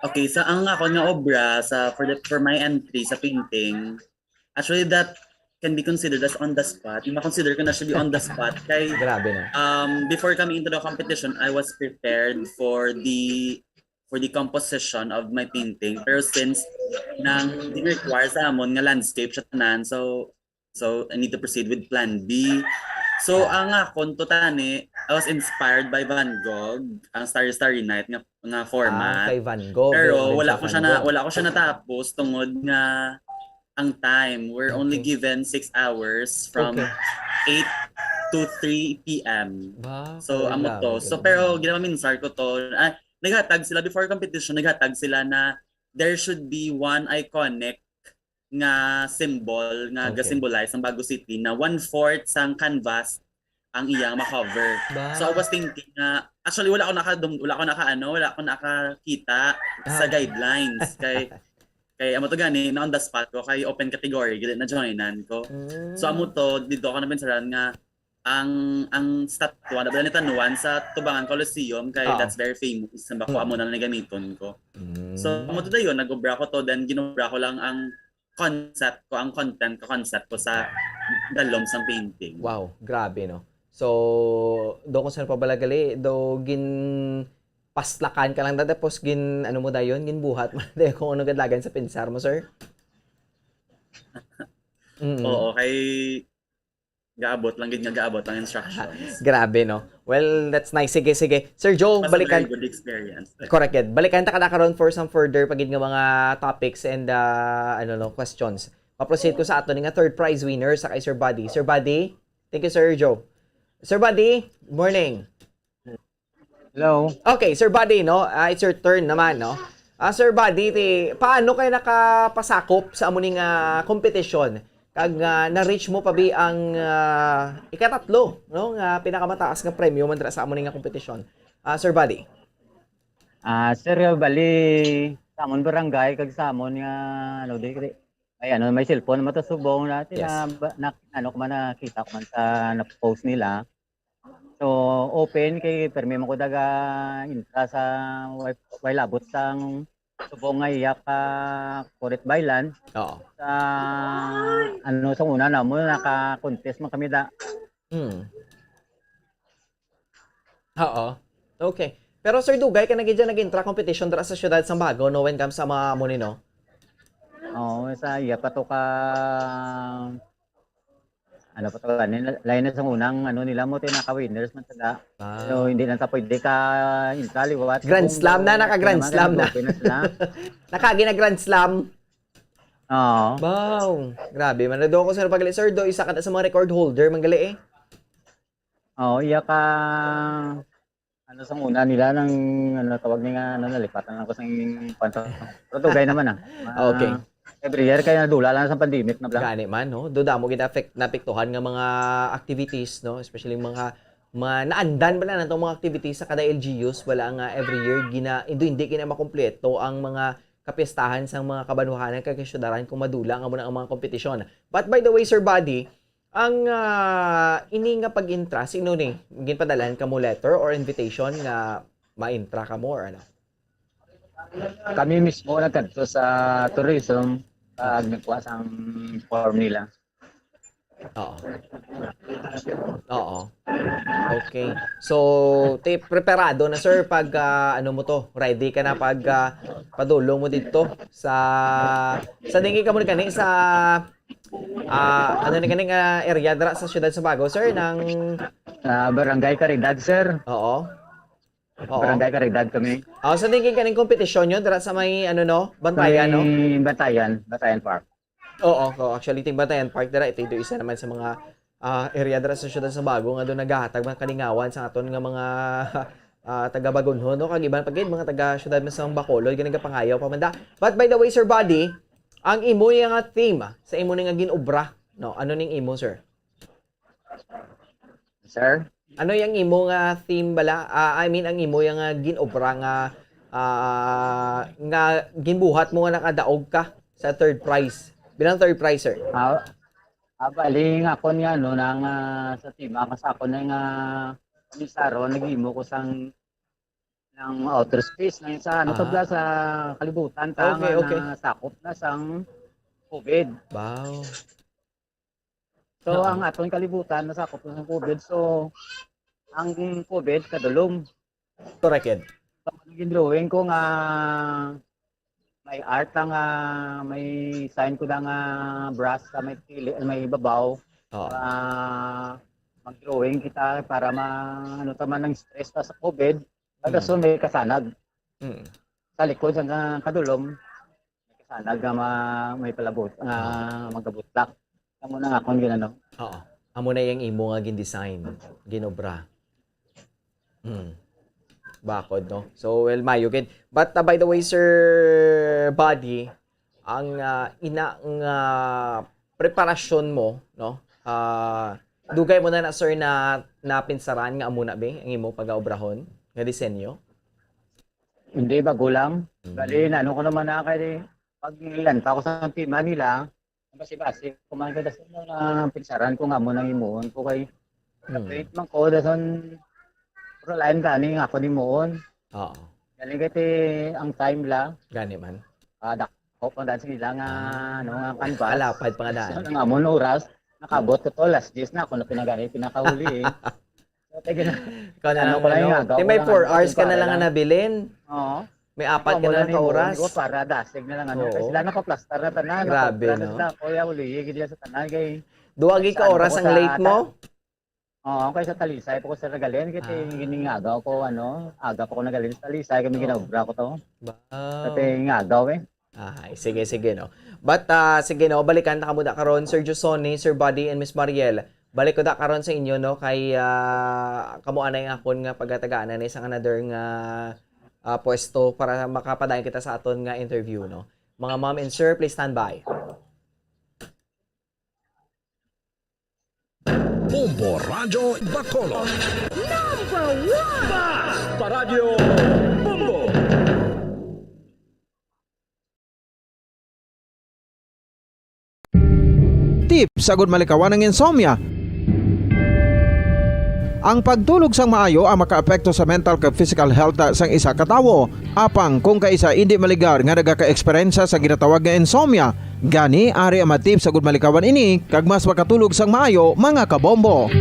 Okay, sa ang ako nga obra sa for the, for my entry sa painting, actually that can be considered as on the spot. Ma-consider ko na siya be on the spot kay Grabe, no? um before coming into the competition, I was prepared for the for the composition of my painting. Pero since nang di require sa amon nga landscape siya tanan, so so I need to proceed with plan B. So ang akon to tani, I was inspired by Van Gogh, ang Starry Starry Night nga nga Ah, format. kay Van Gogh. Pero Vincent wala ko Van siya na Gogh. wala ko siya natapos tungod nga ang time, we're only Okay. given six hours from Okay. eight to three p.m. Ba, So, very amo grabe to. ka So, naman. Pero ginamaminsar ko to. Ah, naghatag sila before competition, naghatag sila na there should be one iconic nga symbol nga Okay. ga-symbolize ang Bago City na one-fourth sang canvas ang iyang ma-cover. Ba? So, I was thinking na, actually, wala ako naka, wala ako naka, ano, wala ako nakakita sa Ah. guidelines. Kay, kay amo to gani, na on the spot ko, kay open category, gid na joinan ko. Mm. So, amo to, dito ako napinsaran nga ang ang statwa na ba nitanuan sa Tubangan Coliseum kay Oo. that's very famous. Sa bako Mm. amo na nagamiton ko. Mm. So, amo to dayon, nag-obra ko to, then ginobra ko lang ang concept ko, ang content ko, concept ko sa dalom sang painting. Wow, grabe, no? So, do kung saan pabalagali, do gin paslakan ka lang dati, tapos gin, ano mo dayon, ginbuhat mo dayon kung ano gadlagan sa pensar mo, sir? Mm. Oo, kay gaabot lang gid nga gaabot ang instructions. Grabe, no? Well, that's nice. Sige, sige. Sir Joe, Mas balikan. Very good experience. Correct, gid. Balikan ta ka na karon for some further pa gid nga mga topics and, uh, ano, no, questions. Pa-proceed ko sa ato ni nga third prize winner sa kay Sir Buddy. Sir Buddy, thank you, Sir Joe. Sir Buddy, good morning. Hello. Okay, Sir Buddy, no? Ah, it's your turn naman, no? Ah, Sir Buddy, ti, paano kayo nakapasakop sa amo ning, ah, competition? Kag, ah, na-reach mo pa bi ang, ah, ikatatlo, no? Nga pinakamataas nga premyo man dira sa amo ning nga competition. Ah, Sir Buddy. Ah, sir, bali sa amon barangay kag sa amon nga ano di, di ay ano, may cellphone naman to subong dati Yes. na, ba- na ano ko man, nakita ko man sa na-post nila. So open kay permi man ko daga intra sa way, way labot sang subong nga iya ka Kurit Baylan Oo. sa ano sa una na mo naka-contest man kami da. Hmm. Oo. Okay. Pero Sir, dugay ka na gid dyan nag-intra competition dira sa siyudad sang Bago, no, when comes sa mga amo ni, no? Oo, sa iya pa to ka ano pa to gani, lain na sa unang ano nila mo, tinaka winners man sila. Ah. So hindi lang ta pwede ka intra liwat. Grand Slam na, naka Grand Slam na. Open na sila. Nakagi na Grand Slam. Oo. Wow. Grabe man. Do ko, Sir, pag Sir, do isa ka na sa mga record holder man gali eh. Oo, iya ka ano sa una nila nang ano tawag ni nga ano, nalipatan ako sa kwan sa. Pero dugay naman ah. Ah, Okay. Every year kaya nadula lang sa pandemic na bla. Gani man, no? Do damo gid affect, naapektuhan nga mga activities, no? Especially mga, mga naandan bala na itong mga activities sa kada L G Us, wala nga every year gina, hindi, hindi gina makumpleto ang mga kapiestahan sang mga kabanwahanan kag kasyudaran kung madula nga muna ang mga kompetisyon. But by the way, Sir Buddy, Ang, ah, ini nga pag-intra, sino ni? Ginpadalahan kamo letter or invitation nga ma-intra kamo or ano? Kami mismo nagkadto sa tourism, kag nagkuha sang form nila. Oo. Oo. Okay. So, ti preparado na, sir, pag, ah, ano mo to, ready ka na pag, ah, padulong mo dito sa, sa dingi ka mo ni kani sa, ah, ano ni kani nga area dira sa siyudad sa Bago, sir, ng Ah, Barangay Caridad, sir. Oo. Oo. Barangay Caridad kami. Ah, sa dingi kaning kompetisyon nyo dira sa may, ano, no, Bantayan, no? May Bantayan, Bantayan Park. Oo, oo, actually, ting Bantayan Park dira, ito, ito isa naman sa mga, ah, area dira sa siyudad sa Bago nga doon naghahatag mga kalingawan sa aton nga mga, ah, taga Bagunhon, no? Kag iban pa gid, mga taga siyudad man sa Bacolod, nga nagapangayaw pa man da. But by the way, Sir Buddy, ang imo nga theme sa imo ni nga ginobra, no? Ano ning imo, sir? Sir? Ano yang imo nga theme bala? Ah, I mean, ang imo yang nga ginobra nga, ah, nga ginbuhat mo nga nakadaog ka sa third prize? Bilang third prize, sir. Ah, ah, bali nga akon nga ano, nang, ah, sa tema ka sa akon nga, ah, komisaro, naghimo ko sang, ng outer space, nang sa ano, Aha. tabla sa kalibutan, ta, Okay, nga okay. nasakop na sang COVID. Wow. So, Oo. ang aton kalibutan, nasakop na sang COVID. So, ang COVID, kadulom. Correct, Ed. So, ang gindrawing ko nga may art lang, ah, may sign ko lang, ah, brush sa may tili, may babaw. Oo. Ah, mag-drawing kita para ma-, ano ta man ang stress ta sa COVID. Pag Mm. may kasanag. Mm. Sa likod sa kadulom, may kasanag nga ma-, may palabot, nga Ah. magabutlak. Amo na nga akon ginano. Oo. Amo na yang imo nga gin-design, ginobra. Hmm. Bakod, no? So, well, mayo gid. But, uh, by the way, Sir Buddy, ang, ah, ina nga preparasyon mo, no? Ah, dugay mo na na, sir, na napinsaran nga amo na, be, ang imo pag-aobrahon nga disenyo? Hindi, bago lang. Mm. Bali, naano ko naman na kay pag nilantaw ko sa tema nila, basi-basi ko man kada sa mga pinsaran ko nga mo nang himuon ko kay Mm. Wait man ko, dason, pero lain gani nga ako himuon. Oo. Galing kay ti ang time la, Gani man. ah, dako pa daan sa ila nga, Ah. ano, nga canvas. Kalapad pa nga daan. So, nang amon oras, nakabot ko to, alas diyes na ako na pinagani, pinakahuli eh. So, tayo na, Ikaw na ano lang, ko lang ano? yung agaw Di ko may lang, four ano, hours ka na para lang nga lang. nabilin. Oo. May apat Ikaw ka mo na lang lang ka yung oras. Ko para dasig na lang, ano, Oo. kasi sila nakaplastar na tanan, Grabe, nakaplastar na no? sila, kuya, uli, gid sa tanan, kay Duwa gid ka saan oras ko ang sa late ta-, mo? Oo, kay sa Talisay pa ko sa nagalin, kay Ah. gining agaw ko, ano, aga pa ko nagalin sa Talisay, kami Oo. ginobra ko to. Wow. Pati yung agaw eh. Ay, sige, sige, no. But, ah, sige, no, balikan ta kamo da karon, Sir Jusoni, Sir Buddy, and Miss Mariel. Balik ko da karon sa inyo, no, kay, ah, kamo anay nga akon nga pagatagaan na isang another nga, ah, pwesto para makapadayon kita sa aton nga interview, no. Mga ma'am and sir, please stand by. Bombo Radyo Bacolod. Number one! Basta Radyo Bombo! Tips agud malikawan ang insomnia. Ang pagtulog sang maayo ang makaapekto sa mental kag physical health sang isa ka tawo. Apang kung kaisa indi maligar nga nagaka-eksperyensya sa ginatawag nga insomnia, gani ari ang mga tips agud malikawan ini kag mas makatulog sang maayo, mga kabombo.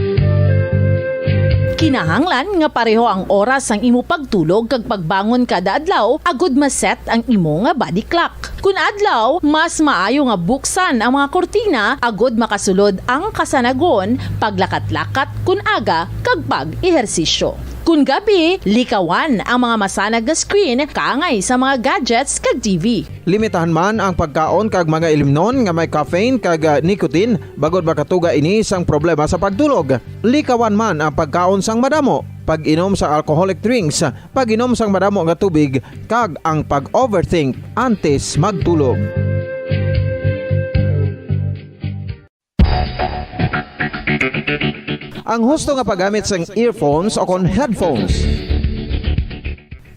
Kinahanglan nga pareho ang oras sang imo pagtulog kag pagbangon kada adlaw agud ma-set ang imo nga body clock. Kun adlaw, mas maayo nga buksan ang mga kurtina agud makasulod ang kasanagon, paglakat-lakat kun aga, kag pag-ehersisyo. Kun gabi, likawan ang mga masanag nga screen kaangay sa mga gadgets kag T V. Limitahan man ang pagkaon kag mga ilimnon nga may caffeine kag, ah, nicotine, bangod makatuga ini sang problema sa pagtulog. Likawan man ang pagkaon sang madamo, pag-inom sa alcoholic drinks, pag-inom sang madamo nga tubig, kag ang pag-overthink antes magtulog. Ang husto nga paggamit sang earphones o kon headphones.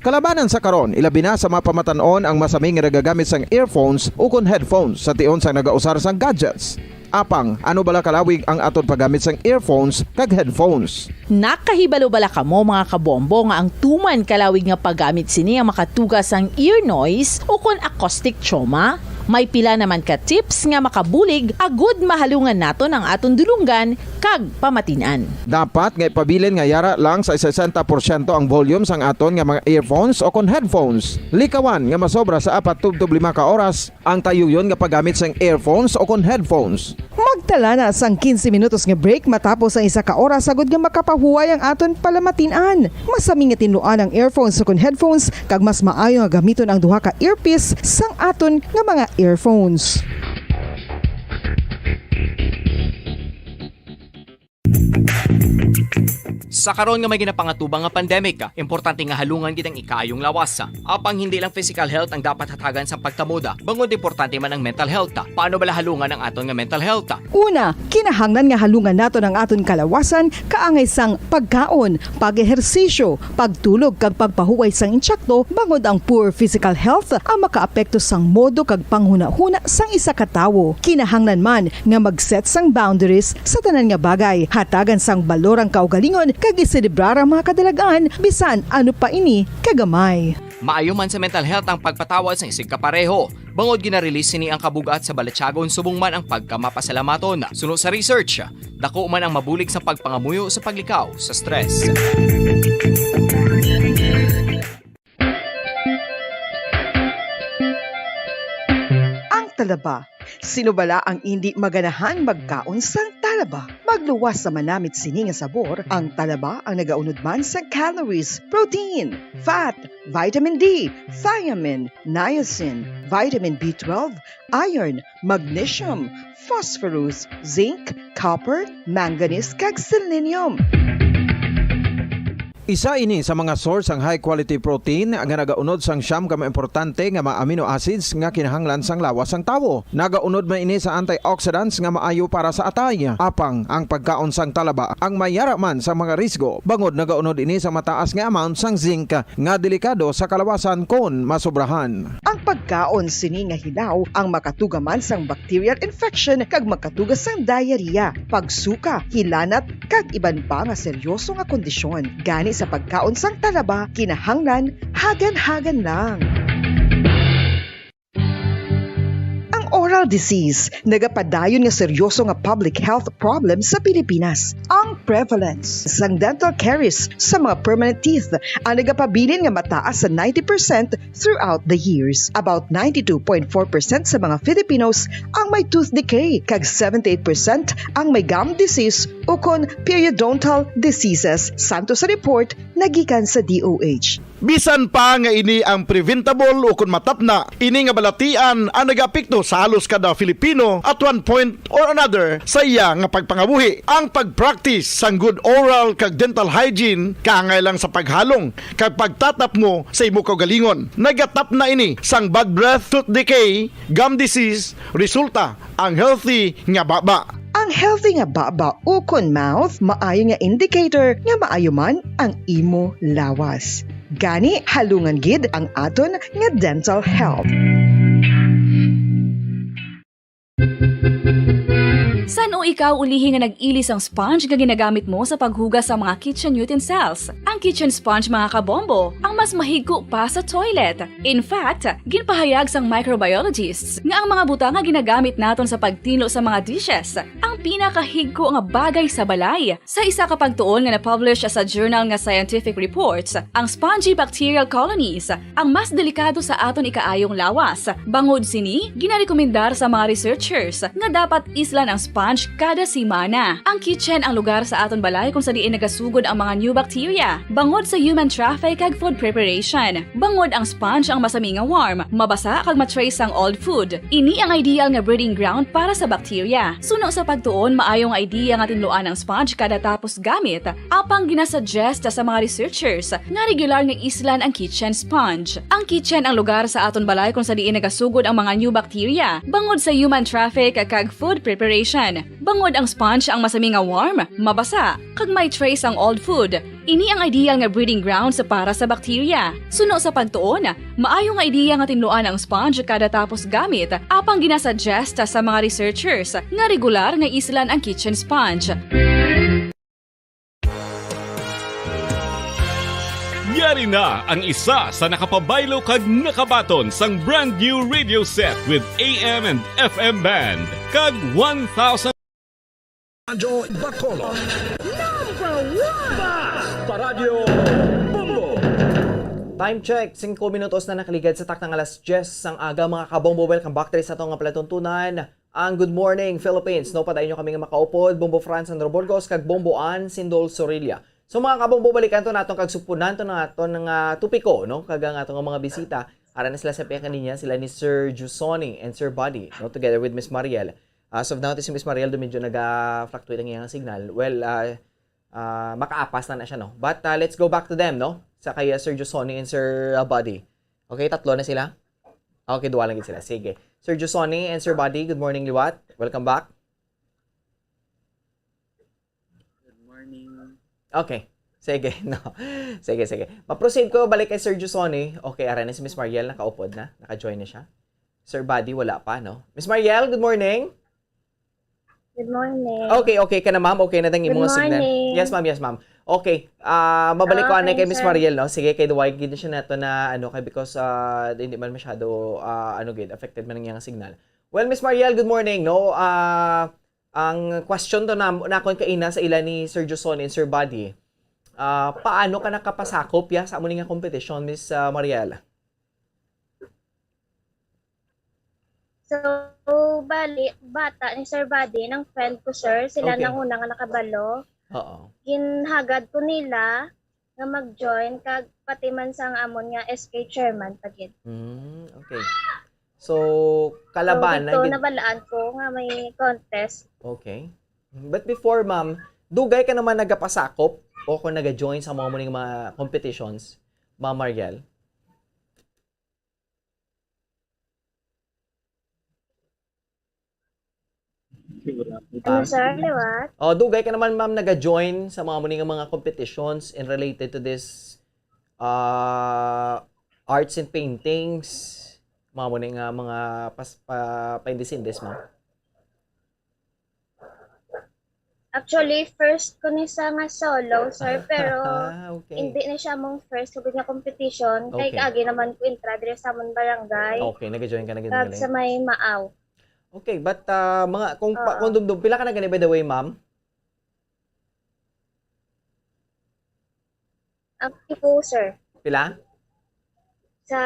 Kalabanan sa karon, ilabi na sa mga pamatan-on ang masami nga nagagamit sang earphones o kon headphones sa tion sang nagausar sang gadgets. Apang, ano bala kalawig ang aton paggamit sang earphones kag headphones? Nakahibalo bala kamo, mga kabombo, nga ang tuman kalawig nga paggamit sini ang makatuga sang ear noise ukon acoustic trauma? May pila naman ka tips nga makabulig agud mahalungan naton ang aton dulonggan kag pamatin-an. Dapat nga ipabilin nga yara lang sa sesenta porsyento ang volume sang aton nga mga earphones ukon headphones. Likawan nga masobra sa apat tubtob lima ka oras ang tayuyon nga paggamit sang earphones ukon headphones. Magtala na sang quince minutos nga break matapos ang isa ka oras, agud nga makapahuway ang aton palamatin-an. Masami nga tinluan ang earphones ukon headphones, kag mas maayo nga gamiton ang duha ka earpiece sang aton nga mga earphones. Sa karon nga may ginapangatubang nga pandemic, importante nga halungan gid ang ikaayong lawas. Apang hindi lang physical health ang dapat hatagan sang pagtamod, bangod importante man ang mental health. Paano bala halungan ang aton nga mental health? Una, kinahanglan nga halungan naton ang aton kalawasan kaangay sang pagkaon, pag-ehersisyo, pagtulog, kag pagpahuway sang insakto, bangod ang poor physical health ang makaapekto sang modo kag panghunahuna sang isa ka tawo. Kinahanglan man nga mag-set sang boundaries sa tanan nga bagay, hatagan sang balor ang kaugalingon, kag iselebrar ang mga kadalag-an, bisan ano pa ini kagamay. Maayo man sa mental health ang pagpatawad sang isigkapareho, bangod gina-release sini ang kabug-at sa balatyagon subong man ang pagkamapasalamaton. Suno sa research, dako man ang mabulig sa pagpangamuyo sa paglikaw sa stress. Ang talaba. Sino bala ang indi maganahan magkaon sang talaba? Magluwas sa manamit sini nga sabor, ang talaba ang nagaunod man sa calories, protein, fat, vitamin D, thiamine, niacin, vitamin B twelve, iron, magnesium, phosphorus, zinc, copper, manganese, kag selenium. Isa ini sa mga source sang high quality protein nga nagaunod sang siyam ka mga importante nga mga amino acids nga kinahanglan sang lawas sang tawo. Nagaunod man ini sa antioxidants nga maayo para sa atay. Apang ang pagkaon sang talaba ang may yara man sa mga risgo, bangod nagaunod ini sa mataas nga amount sang zinc nga delikado sa kalawasan kon masobrahan. Ang pagkaon sini nga hilaw ang makatuga man sang bacterial infection kag makatuga sang diarrhea, pagsuka, hilanat, kag iban pa nga seryoso nga kondisyon. Gani sa pagkaon sang talaba, kinahanglan hagan-hagan lang. Ang oral disease nagapadayon nga seryoso nga public health problem sa Pilipinas. Ang prevalence sang dental caries sa mga permanent teeth ang nagapabilin nga mataas sa ninety percent throughout the years. About ninety-two point four percent sa mga Filipinos ang may tooth decay, kag seventy-eight percent ang may gum disease ukon periodontal diseases, santo sa report nga gikan sa D O H. Bisan pa nga ini ang preventable ukon matapna, ini nga balatian ang nagaapekto sa halos kada Filipino at one point or another sa iya nga pagpangabuhi. Ang pag-practice sang good oral kag dental hygiene kaangay lang sa paghalong kag pagtatapmo sa imo kaugalingon. Nagatapna ini sang bad breath, tooth decay, gum disease, resulta ang healthy nga baba. Ang healthy nga baba ukon mouth maayo nga indicator nga maayo man ang imo lawas. Gani, halungan gid ang aton nga dental health. San-o ikaw ulihi nga nag-ili sang sponge nga ginagamit mo sa paghugas sa mga kitchen utensils? Ang kitchen sponge, mga kabombo, ang mas mahigko pa sa toilet. In fact, ginpahayag sang microbiologists nga ang mga butang nga ginagamit naton sa pagtinlo sa mga dishes ang pinakahigko nga bagay sa balay. Sa isa ka pagtuon nga na-publish sa journal nga Scientific Reports, ang spongy bacterial colonies ang mas delikado sa aton ikaayong lawas. Bangod sini, ginarekomendar sa mga researchers nga dapat islan ang sponge kada semana. Ang kitchen ang lugar sa aton balay kung sa diin nagasugod ang mga new bacteria, bangod sa human traffic kag food preparation. Bangod ang sponge ang masami nga warm, mabasa kag ma-trace ang old food. Ini ang ideal nga breeding ground para sa bacteria. Suno sa pagtuon, maayo nga idea nga tinluan ang sponge kada tapos gamit. Apang ginasuggest sa mga researchers nga regular nga islan ang kitchen sponge. Ang kitchen ang lugar sa aton balay kung sa diin nagasugod ang mga new bacteria, bangod sa human traffic kag food preparation. Bangod ang sponge ang masami nga warm, mabasa, kag may trace ang old food. Ini ang ideal nga breeding grounds para sa bakterya. Suno sa pagtuon, maayo nga ideya nga tinluan ang sponge kada tapos gamit, apang ginasuggest sa mga researchers nga regular nga islan ang kitchen sponge. Yari na ang isa sa nakapabaylo kag nakabaton sang brand new radio set with A M and F M band kag one thousand Radyo Bacolod. Number one! Basta Radyo Bombo! Time check, singko minutos na nakaligad sa takna nga alas diyes sang aga, mga kabombo. Welcome back diri sa atong nga palatuntunan, ang Good Morning Philippines. No, padayon nyo kami nga makaupod, Bombo Franz Sandro Burgos kag Bombo Ann Sindol Sorilla. So, mga kabombo, balikan to naton kag supunan to naton nga topiko, no? Kag ang aton nga mga bisita, ara na sila sa piya kaninya, sila ni Sir Jusoni and Sir Buddy, no, together with Miss Mariel. As of now, ti si Miss Mariel do medyo naga-fluctuate ang iyang signal. Well, ah, ah, makaapas na na siya, no? But, ah, let's go back to them, no? Sa kay, ah, Sir Jusoni and Sir, ah, Buddy. Okay, tatlo na sila? Okay, duwa lang gid sila. Sige. Sir Jusoni and Sir Buddy, good morning liwat. Welcome back. Good morning. Okay. Sige, no. Sige, sige. Ma-proceed ko balik kay Sir Jusoni. Okay, ara na si Miss Mariel, nakaupod na. Naka-join na siya. Sir Buddy, wala pa, no? Miss Mariel, good morning. Good morning. Okay, okay ka na, ma'am. Okay na dang Good imo signal. morning. Yes, ma'am. Yes, ma'am. Okay. Ah, mabalik ko anay Okay, kay Miss sir. Mariel, no? Sige, kay duway gid siya nato na ano kay because ah, hindi man masyado ah, ano gid affected man ang iyang signal. Well, Miss Mariel, good morning, no? Ah, ang question to na nakon kaina sa ila ni Sir Joson and Sir Buddy. Ah, paano ka nakapasakop ya sa amo ni nga competition, Miss ah, Mariel? So, bali, bata ni Sir Buddy, ng friend ko, sir, sila Okay. nang una nga nakabalo. Oo. Ginhagad ko nila nga mag-join kag pati man sang amon nga S K chairman pa gid. Mm, okay. So, So, kalabanan dito gid- nabalaan ko nga may contest. Okay. But before, ma'am, dugay ka naman nagapasakop o kung nag-join sa mga muning mga competitions, Ma'am Mariel? Ano, sir? Liwat? Oh, dugay ka naman, ma'am, nag-join sa mga muning mga competitions in related to this uh, arts and paintings, mga muning uh, mga pas, pa, paindisindes, ma'am? Actually, first ko ni sa nga solo, sir, pero Ah, okay. hindi na siya mong first ko nga competition. Kay Okay. agi naman ko intra diri sa amon barangay. Okay, nag-join ka na gid Kag nila. Sa may Maaw. Okay, but uh, mga kung pa, Oo. kung dumdum, pila ka na gani, by the way, ma'am? Ang tipo, sir. Pila? Sa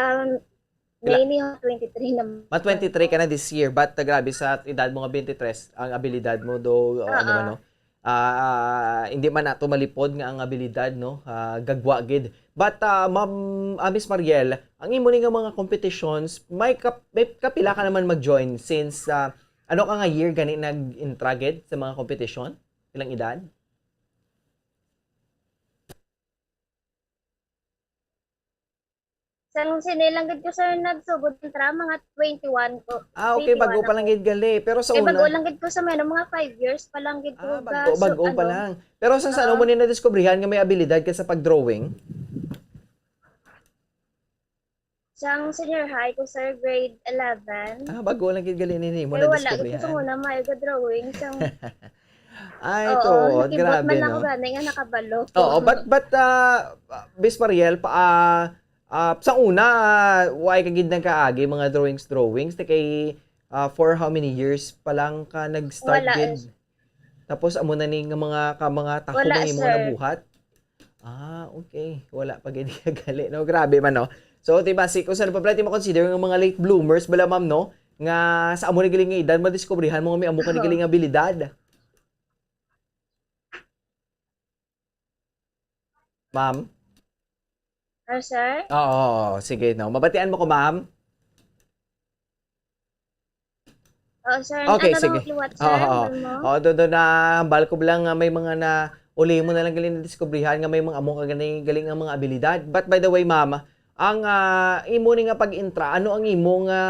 Pila? May ni twenty-three naman. Ma twenty-three ka na this year, but uh, grabe sa edad mo nga twenty-three, ang abilidad mo do uh, ano Oo. man, no? Ah, hindi man nato malipod nga ang abilidad, no? Ah, gagwa gid. But uh, Ma'am uh, Miss Mariel, ang imo ni nga mga competitions, may, kap- may kapila ka naman mag-join since uh, ano ka nga year gani nag-intra gid sa mga competition? Ilang edad? Sang sini lang gid ko, sir, nagsugod ng tra, mga twenty-one ko. Ah, okay, bago pa lang gid gali. Pero sa Eh, una, bago lang gid ko sa may mga five years pa lang gid ko. ah, ga- bago, so, bago pa ano, lang. Pero sa saan ah, mo ni na-discoveryhan nga may abilidad ka sa pag-drawing? Sang senior high ko, sir, grade eleven. Ah, bago lang gid gali ni mo Pero wala gid ko na-discoveryhan. Sa una, may ga-drawing. Sang, Ay, oo, to, nakibot grabe, man lang ako no? gani nga nakabalo. Oo, but but uh, Miss Mariel, pa, ah, ah, sa una, ah, why ka gid nagkaagi mga drawings drawings? Te kay ah, for how many years pa lang ka nag-start Wala, gid? eh. Tapos amo na ni nga mga ka mga taho Wala, nga imo sir. Nabuhat? Ah, okay. Wala pa gid gali, no? Grabe man, no? So, diba, si kung saan pa pala, di mo consider nga mga late bloomers bala, ma'am, no? Nga sa amo ni galing nga edad, madiskubrihan mo nga may amo ka ni Oo. Galing abilidad. Ma'am? Ah, sir? Oo, sige, no. Mabatian mo ko, ma'am? Oo, sir. Okay, Ano sige. Daw, liwat, sir? Oo. Ano mo? Oo, do, do na, hambal ko lang nga may mga na, uli mo na lang galing na diskubrihan nga may mga amo ka gani, galing nga mga abilidad. But by the way, ma'am, ang ah, imo ni nga pag-intra, ano ang imo nga,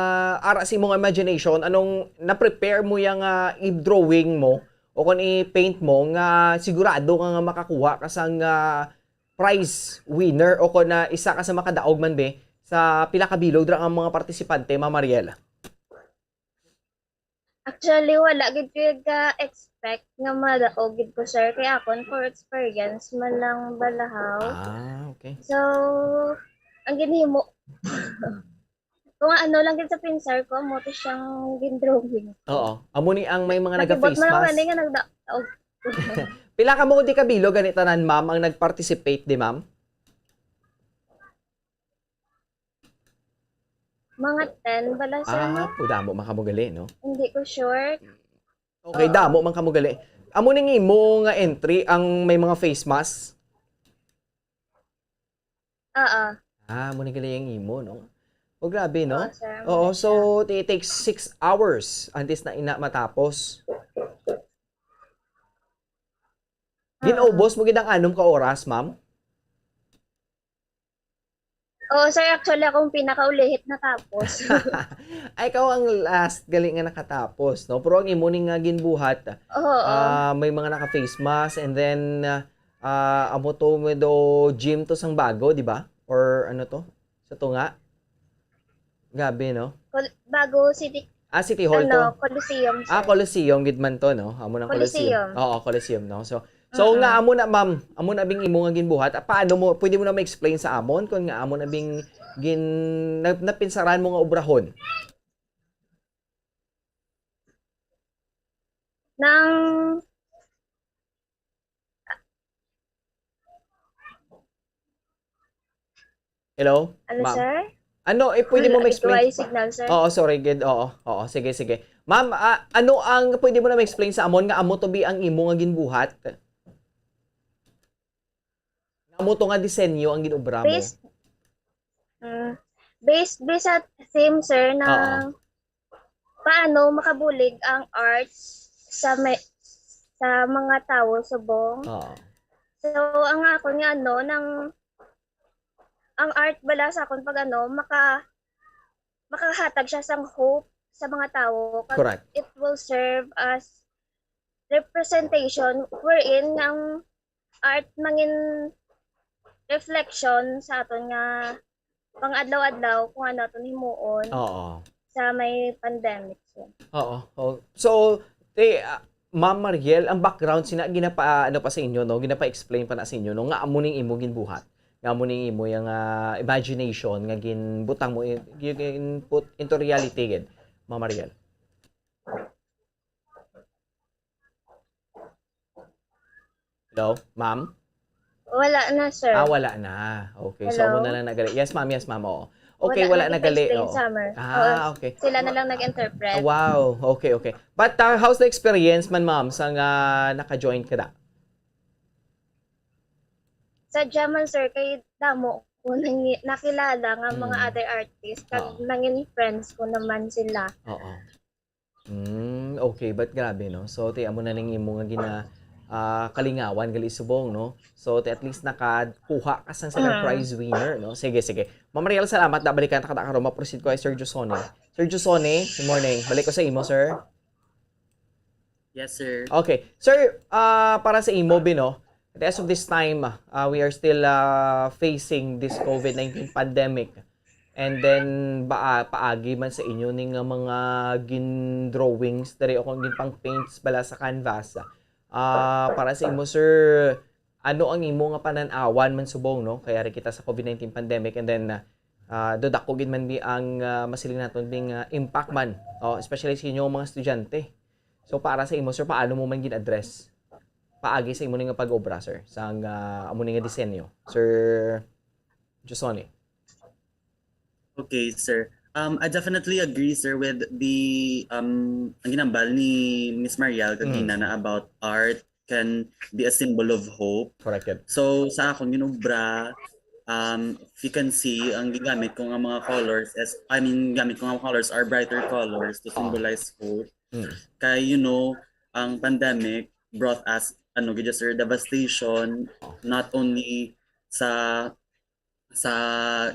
ara sa imong imagination, anong na-prepare mo yang ah, i-drawing mo o kung i-paint mo nga sigurado ka nga makakuha ka sang ah, prize winner o kung na isa ka sa makadaog man, be, sa pila ka bilog dira ang mga partisipante, Ma'am Mariel? Actually, wala gid ko ka-expect nga madaog gid ko, sir. Kay akon, for experience man lang balahaw. Ah, okay. So, ang ginhimo, kung ano lang gid sa pinsar ko, amo to siyang gindrawing. Oo. Amo ni ang may mga nag-face mask. Nakibot man lang gani nga nagdaog. Pila ka mo di ka bilog gani tanan, ma'am, ang nag-participate, di, ma'am? Mga ten bala, sir, no? Ah, pu-, damo man kamo gali, no? Hindi ko sure. Okay, oo, damo man kamo gali. Amo ning imo nga entry ang may mga face mask? Oo. Ah, amo ni gali ang imo, no? O, grabe, no? Oo, sir, amo na siya. Oo, so it takes six hours antes na ina matapos. Oo. Ginaubos mo gid ang anom ka oras, ma'am? Oo, sir, actually, ako ang pinakaulihit natapos. Ay, ikaw ang last gali nga nakatapos, no? Pero ang imo ni nga ginbuhat, oo, ah, may mga naka-face mask, and then, ah, ah, amo to, may do gym to sang bago, di ba? Or ano to? Sa tunga? Grabe, no? Col-, bago City, ah, City Hall to? Ano, Coliseum, sir. Ah, Coliseum gid man to, no? Amo nang Coliseum. Coliseum. Oo, Coliseum, no? So, so, mm-mm, nga amo na, ma'am, amo na bing imo nga ginbuhat. Ah, paano mo, pwede mo na ma-explain sa amon kung nga amo na bing gin-, na-, napinsaran mo nga obrahon? Nang Hello, ma'am? Ano, sir? Ano, eh, pwede mo ma-explain? Wala, ito ay signal, sir. Oo, sorry, gid. Oo, oo, sige, sige. Ma'am, ah, ano ang pwede mo na ma-explain sa amon nga amo to bi ang imo nga ginbuhat? Amo to nga disenyo ang ginobra mo? Based, mm, based, based sa theme, sir, na, oo, paano makabulig ang arts sa may, sa mga tawo subong. Oo. So, ang akon nga, ano, nang, ang art bala sa akon pag, ano, maka-, makahatag siya sang hope sa mga tawo. Kag, correct, it will serve as representation wherein nga ang art mangin reflection sa aton nga pang-adlaw-adlaw kung ano aton himuon, oo, sa may pandemic, sir. Oo, oo. So, ti-, ah, Ma'am Mariel, ang background sina ginapa-, ano pa sa inyo, no? Ginapa-explain pa na sa inyo, no? Nga amo ning imo ginbuhat. Nga amo ning imo yang, ah, imagination nga ginbutang mo, i-, gi-, gi-, input into reality gid, Ma'am Mariel. Hello, ma'am? Wala na, sir. Ah, wala na. Okay, so amo na lang nagali. Hello? Yes, ma'am. Yes, ma'am. Oo. Okay, wala na gali. Wala na kita explain, oo, summer. Ah, oo, okay. Sila na lang nag-interpret. Ah, wow. Okay, okay. But, uh, how's the experience man, ma'am, sa nga naka-join ka na? Sa Jaman, sir, kay damo ko nangi-, nakilala nga mga, mm, other artists, kag, oo, nangin friends ko naman sila. Oo. Mm, okay, but grabe, no? So, ti amo na ning imo nga gina-, ah, kalingawan gali subong, no? So, ti at least nakakuha ka sang second, mm, prize winner, no? Sige, sige. Ma'am Mariel, salamat. Da, balikan ta ka na karon. Ma-proceed ko kay Sir Josone. Sir Josone, good morning. Balik ko sa imo, sir. Yes, sir. Okay. Sir, ah, para sa imo, bi, no? At as of this time, ah, we are still, ah, facing this COVID nineteen pandemic. And then, ba, ah, paagi man sa inyo ni nga mga gin-drawings diri o kung ginpang-paints bala sa canvas, ah, para sa imo, sir, ano ang imo nga panan-awan man subong, no? Kay ari kita sa COVID nineteen pandemic, and then, ah, ah, do dako gid man bi ang, ah, masiling naton bing, ah, impact man, oh, especially sa inyo mga estudyante. So, para sa imo, sir, paano mo man gin-address? Paagi sa imo ni nga pag-obra, sir, sang, ah, amo ni nga disenyo, Sir Josone. Okay, sir. Um, I definitely agree, sir, with the, um, ang ginambal ni Miss Mariel kagina, mm, na about art can be a symbol of hope. Correct yan. So, sa akong ginobra, um, if you can see, ang gigamit ko nga mga colors is, I mean, gamit ko nga mga colors are brighter colors to, ah, symbolize hope. Mm. Kay, you know, ang pandemic brought us, ano, gid, sir, devastation, ah, not only sa sa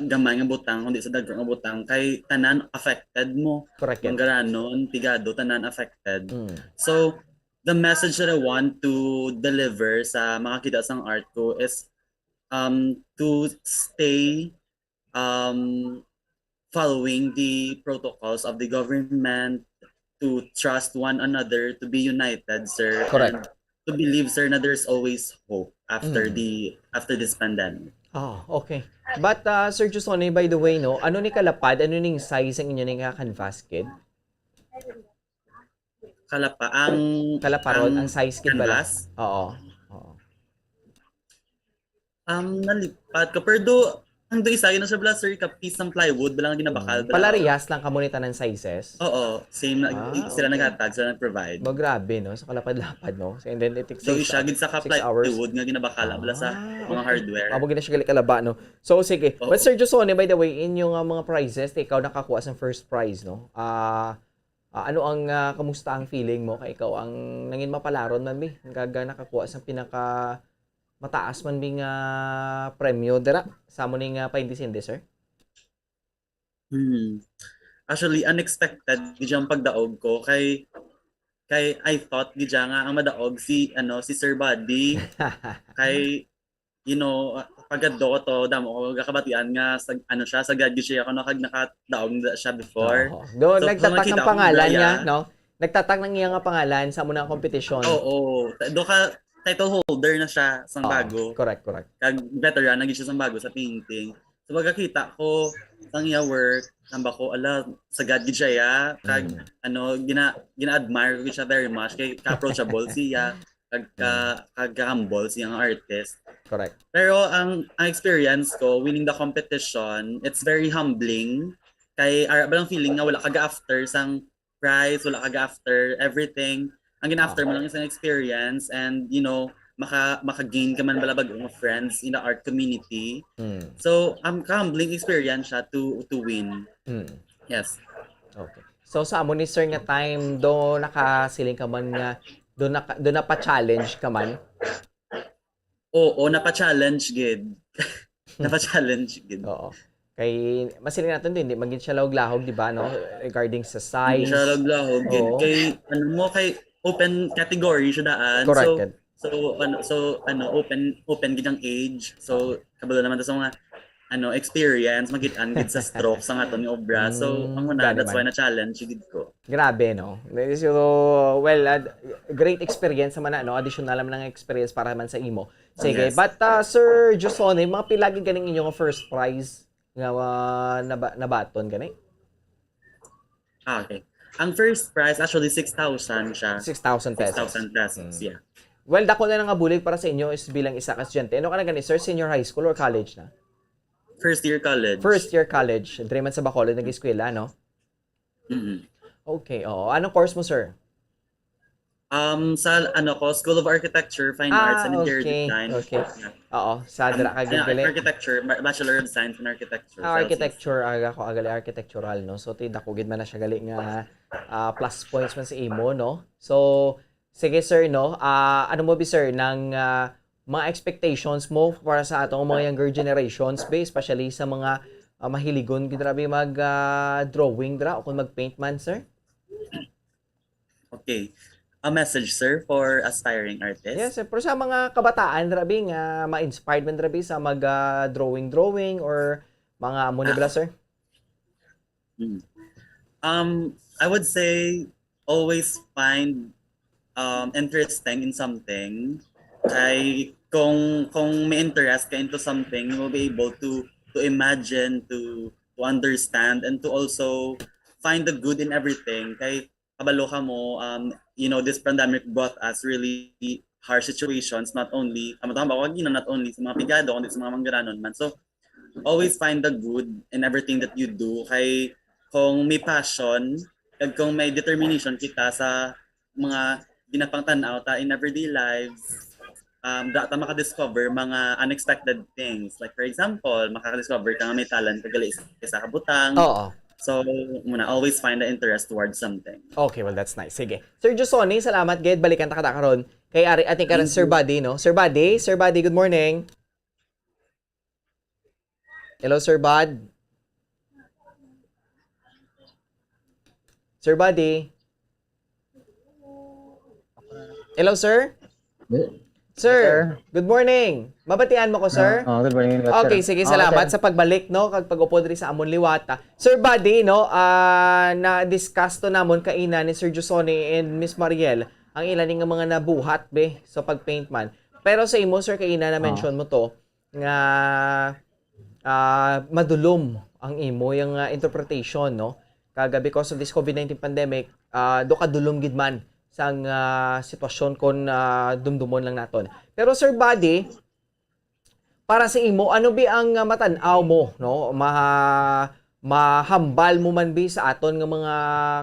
gamay nga butang, kundi sa dagko nga butang, kay tanan affected mo. Correct yan. Manggaranon, pigado, tanan affected. Mm. So, the message that I want to deliver sa makakita sang art ko is, um, to stay, um, following the protocols of the government, to trust one another, to be united, sir. Correct. And to believe, sir, na there's always hope after Mm. the after this pandemic. Oh, okay. But uh, Sir Jusone, by the way, no, ano ni kalapad, ano ning size ang inyo ning canvas, kid? Kalapa ang Kalaparon, ang, size, kid, bala? Canvas? Oo. Oo. Um, nalipat ko. Pero do, ang do isa, yun na siya bala, sir, ka piece ng plywood, bala nga ginabakal. Mm. Palarihas lang kamo ni tanan sizes? Oo, same na, Ah, sila okay. naghatag, sila nag-provide. Ba, grabe, no? Sa kalapad-lapad, no? So, and then it takes So, six, isa gid sa ka six hours. Plywood nga ginabakal, bala sa Ah, mga okay. hardware. Amo gid na siya gali kalaba, no? So, sige. Oo. But Sir Jusone, by the way, inyo nga mga prizes, ikaw nakakuha sa first prize, no? Ah, ah, ano ang, ah, kamusta ang feeling mo? Kay ikaw ang nangin mapalaron man, bi. Ang kaga nakakuha sa pinaka mataas man, bi, nga premyo dira. Sa mo ni nga paindisindi, sir? Hmm. Actually, unexpected gid ang pagdaog ko kay kay I thought gid nga ang madaog si ano si Sir Buddy kay you know pagado to damo ko gakabatian nga sa ano siya sa gad gid siya kuno kag nakadaog na siya before. Oo. Do, So, nagtatak nakita ng ko pangalan Brian. Niya, no? Nagtatak ng iya nga pangalan sa muna competition. Oo, do ka title holder na siya sang Oo, bago. Correct, correct. Kag veteran na gid siya sang bago sa painting. So pagkakita ko sang iya work, namba ko ala sagad gid siya ya. Kag Mm. ano gina gina-admire ko gid siya very much kay ka-approachable siya kag ka, kag humble siya nga artist. Correct. Pero ang ang experience ko winning the competition, it's very humbling. Kay ara ba lang feeling nga wala ka ga-after sang prize, wala ka ga-after everything. Ang gina-after mo lang isang experience and you know maka maka-gain ka man bala bag-o nga friends in the art community. Mm. So, um, humbling experience siya to to win. Mm. Yes. Okay. So sa amo ni sir nga time do nakasiling ka man nga do naka, do napa-challenge ka man? Oo, napa-challenge gid. Napa-challenge gid. Oo. Kay masiling natin din, di magin siya lahog-lahog, di ba, no? Regarding sa size. Hindi siya lahog-lahog gid. Oo. Kay ano mo kay open category siya daan. Correct. So, Gid. So ano so ano open open gid ang age. So kabalo naman ta sa mga ano experience magit-an gid sa stroke sa aton nga obra. So Mm, ang una gani that's man. Why na challenge gid ko. Grabe, no? So, well, uh, great experience naman na, no? Additional naman ang experience para man sa imo. Sige, Yes. But uh, Sir Jusone, mga pila gid ganing inyong first prize nga uh, naba- nabaton gani? Ah, okay. Ang first prize actually six thousand siya. Six thousand pesos. Six thousand pesos, Mm. Yeah. Well, dako na nga bulig para sa inyo is bilang isa ka estudyante. Ano ka na gani, sir? Senior high school or college na? First year college. First year college. Diri man sa Bacolod nag-eskwela, no? Mhm. Okay, oo. Anong course mo, sir? Um, sa ano ko, School of Architecture, Fine Ah, Arts, and Interior okay, Design. okay. Oo, sa dira ka Yeah, gid gali. Architecture, ba- Bachelor of Science in Architecture. Ah, sa architecture, aga ko, agali architectural, no? So, ti dako gid man na siya gali nga ah, plus points man sa imo, no? So, sige, sir, no? Ah, ano mo bi, sir, nang ah, mga expectations mo para sa atong mga younger generations, be, especially sa mga ah, mahiligon gid ra bi mag ah, drawing dira o kung mag-paint man, sir? Okay. A message, sir, for aspiring artists? Yes, sir. Pero sa mga kabataan dira bi nga ma-inspired man dira bi sa mag ah, drawing drawing or mga amo ni Ah. Bala, sir? Mm. Um, I would say always find um, interesting in something. Kay kung kung may interest ka into something, you will be able to to imagine, to to understand, and to also find the good in everything. Kay kabalo ka mo, um, you know, this pandemic brought us really harsh situations, not only, tama tama ba ako, you know, not only sa mga pigado, kundi sa mga manggaranon man. So, always find the good in everything that you do. Kay kung may passion, kag kung may determination kita sa mga ginapangtan-aw ta in everyday lives, um, da ta makadiscover mga unexpected things. Like for example, makakadiscover ka nga may talent ka gali sa isa ka butang. Oo. So, muna, always find the interest towards something. Okay, well, that's nice. Sige. Sir Jusoni, salamat gid. Balikan ta kada karon. Kay ari, ating karon, Thank Sir you. Buddy, no? Sir Buddy, Sir Buddy, good morning. Hello, Sir Bud. Sir Buddy. Hello, sir? Sir, good morning. Mabatian mo ko, sir? Ah, oh, good morning, sir. Okay, sige, salamat sa pagbalik, no, kag pag-upod diri sa amon liwata. Sir Buddy, no, ah, na-discuss to namon kaina ni Sir Jusone and Miss Mariel ang ila ni nga mga nabuhat, be, sa pag-paint man. Pero sa imo, sir, kaina na-mention mo to, nga, ah, madulom ang imo yang, ah, interpretation, no? Kag, ah, because of this COVID nineteen pandemic, ah, do kadulom gid man sang, ah, sitwasyon kon, ah, dumdumon lang naton. Pero, Sir Buddy, para sa imo, ano bi ang, ah, matan-aw mo, no? Maha-, mahambal mo man bi sa aton nga mga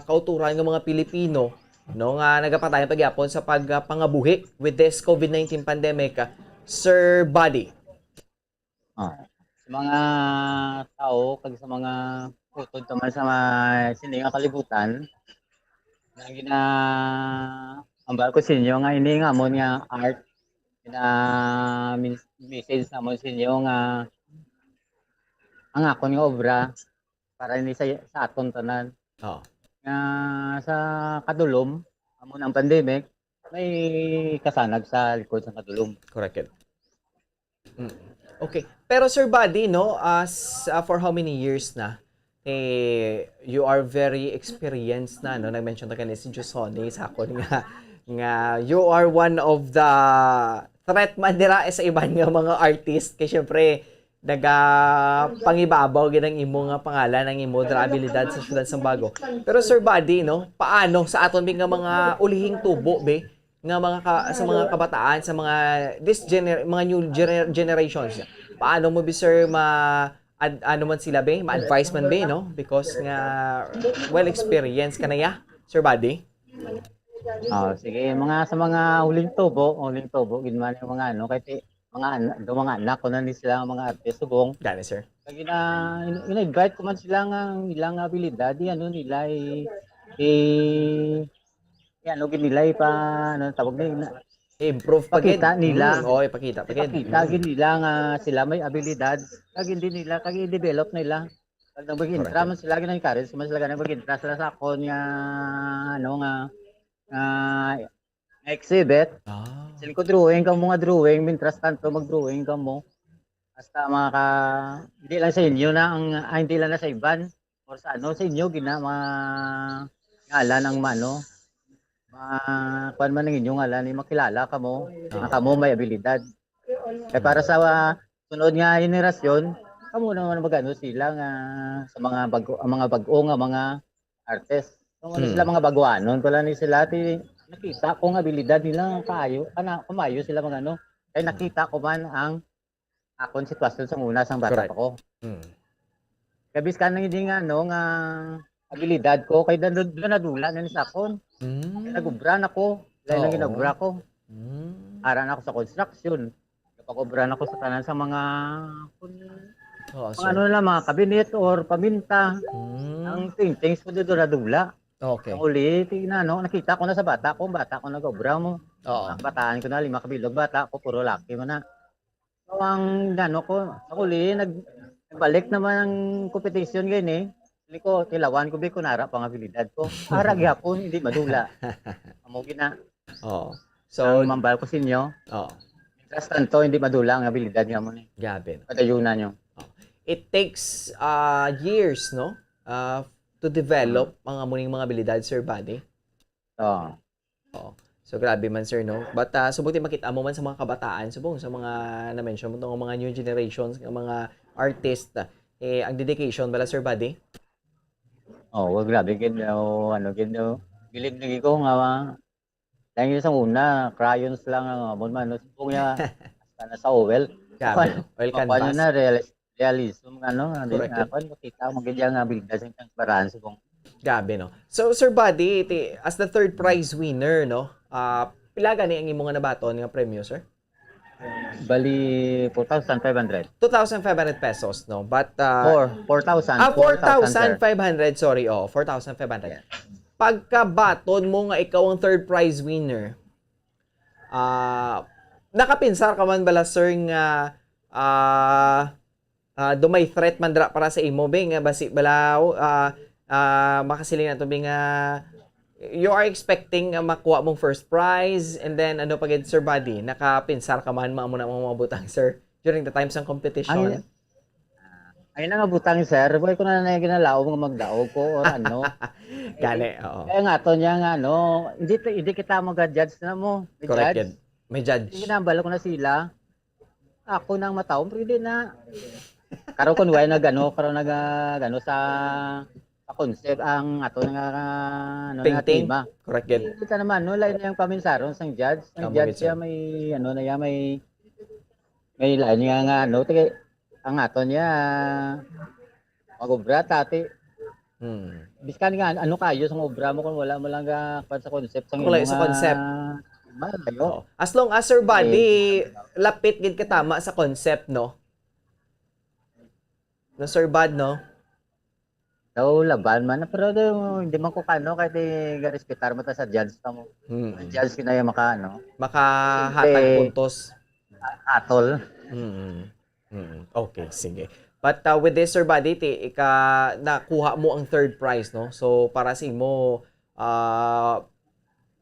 kauturan nga mga Pilipino, no, nga nagapadayon pa gyapon sa pag, ah, pangabuhi with this COVID nineteen pandemic, ah, Sir Buddy? Ah, sa mga tawo kag sa mga utod naman sa mga sini nga kalibutan, na gina-, ambal ko sa inyo nga ini nga amon nga art, gina-, min-, message namon sa inyo nga ang akon nga obra para ini sa, sa aton tanan. Oo. Nga sa kadulom, amo ang pandemic, may kasanag sa likod sa kadulom. Correct. Mm. Okay. Pero Sir Buddy, no, as, ah, for how many years na, eh, you are very experienced na, no? Nag-mention na kanina si Jusone sa akon nga, nga you are one of the threat man dira sa iban nga mga artist. Kay syempre, nagapangibabaw gid ang imo nga pangalan, ang imo dira abilidad sa siyudad sang Bago. Pero Sir Buddy, no, paano sa aton bi nga mga ulihing tubo, be, nga mga ka-, sa mga kabataan, sa mga this gener-, mga new gener-, generations, paano mo bi, sir, ma-, ad-, ano man sila, be, ma-advise man, be, no? Because nga well experienced ka na, ya, Sir Buddy. Ah, sige, mga sa mga huling tubo, huling tubo gid man yung mga ano, kay ti-, mga ana-, do mga anak ko na ni sila ang mga artist subong. Gani, sir. Kag ina-, in-, ina-invite ko man sila nga ang ilang abilidad, i-ano nila, i-, i-, i-ano gid nila, ipa-, ano tawag na, ina-, Improve pa gid. Pakita nila. Mm, oo, ipakita pa gid. Ipakita gid nila nga sila may abilidad, kag hindi nila, kag i-develop nila. Kag nag-, mag-intra man sila, gina-encourage man sila, gani mag-intra sila sa akon nga, ano, nga, nga exhibit. Ah. Siling ko, drawing kamo nga drawing, mintras tanto mag-drawing kamo. Hasta maka-, hindi lang sa inyo na ang, ah, hindi lang na sa iban, or sa ano, sa inyo gina-, ma-, ngalan ang mano, ma-, kuwan man ang inyong ngalan, eh, makilala kamo, ah, nga kamo may abilidad. Kaya para sa, ah, sunod nga henerasyon, kamo naman mag-ano sila nga sa mga bago, ang mga bag-o nga mga artist. Kung ano sila, mga baguanon pala ni sila, ti nakita ko nga abilidad nila kaayo, kana, kumayo sila mag-ano. Kay nakita ko man ang akon sitwasyon sa una sang bata pa ko. Mm. Kay bisan nga hindi nga, ano, nga abilidad ko, kay dula, dula na ni sa akon. Mm. Nag-ubra na ko. Lain lang ginag-ubra ko. Mm. Ara na ako sa construction. Napag-ubra na ko sa tanan sa mga, kun-, mga ano lang, mga kabinet or paminta. Mm. Ang things-things ko dula-dula. Okay. Ang uli, tingnan, no? Nakita ko na sa bata ko, bata ko nag-obra mo. Oo. Ah, bataan ko na, lima ka bilog, bata ko, puro laki man na. So, ang ano ko, ang uli, nag-, nagbalik naman ang competition gani. Hindi ko, tilawan ko, bi, kung ara pa nga abilidad ko. Ara gyapon, hindi madula. Amo gina. Oo. So, ang mambal ko sa inyo, oo, mientras tanto, hindi madula ang abilidad nga mo ni. Grabe, no? Padayunan nyo. Oo. It takes, uh, years, no? Uh, to develop ang amo ning mga abilidad, Sir Buddy. Oo. Oo. So, grabe man, sir, no? But, uh, subong ti makita mo man sa mga kabataan, subong sa mga na-mention mo tong mga new generations, nga mga artist, eh, ang dedication bala, Sir Buddy? Oh, well, grabe gid, oh, ano gid, oh, bilib lagi ko nga, ah, dahil sa una, crayons lang ang amon man, no? Subong niya, hasta na sa oil. Grabe. Oil canvas. Makuha niya na, realis-, realism, ano, di, correct, nga, kuwan, makita mo gid ang abilidad sa transparency kung. Grabe, no? So, Sir Buddy, ti-, as the third prize winner, no? Ah, pila gani ang imo nga nabaton nga premyo, sir? Bali, four thousand five hundred. Two thousand five hundred pesos, no? But, uh, four, four thousand, ah, four thousand, sir. Four thousand five hundred, sorry, oh, four thousand five hundred. Yeah. Pagkabaton mo nga ikaw ang third prize winner, ah, nakapinsar ka man bala, sir, nga, ah, ah, do may threat man dira para sa imo, be, nga basi bala, ah, ah, makasiling nato, be, nga you are expecting nga makuha mong first prize, and then ano pa gid, Sir Buddy, nakapinsar ka man, mga, mga, mga butang, sir, during the times ng competition? Ang, ay na nga butang, sir. Wala ko na na ginalaom nga magdaog ko or ano. Gani, oo. Kaya nga to niya nga, ano, hindi, hindi kita mag-judge na mo. May Correct judge. Yan. May judge. Hindi ginambal ko na sila. Ako nang mataom, pero hindi na. Karon kun why nag-ano, karon nag, ah, ano sa, sa concept ang ato nga, ano, nga Painting? Tema. Correct, good. Hindi ka naman, no? Lain yung paminsaron sang judge. Ang Tama, judge good, sir. Siya may, ano na yan, may, may lain niya nga, ano, tige, ang ato niya, mag-obra, tati. Hmm. Biskan nga, ano kayo sang obra mo kung wala mo lang ga-, kwan sa concept sang Kung wala imo sa nga concept. Malayo. Oo. As long as, Sir Buddy, Eh. lapit gid ka tama sa concept, no? No, Sir Bud, no? Daw laban man, pero daw, hindi man ko kano, kahit di ga-respetar mo ta sa judge ka mo. Hmm. Ang judge kinaya maka, ano, Makahatag Eh. puntos. Atol. Mm. Mm. Okay, sige. But, uh, with this, Sir Buddy, ti, ika, nakuha mo ang third prize, no? So, para sa imo, uh,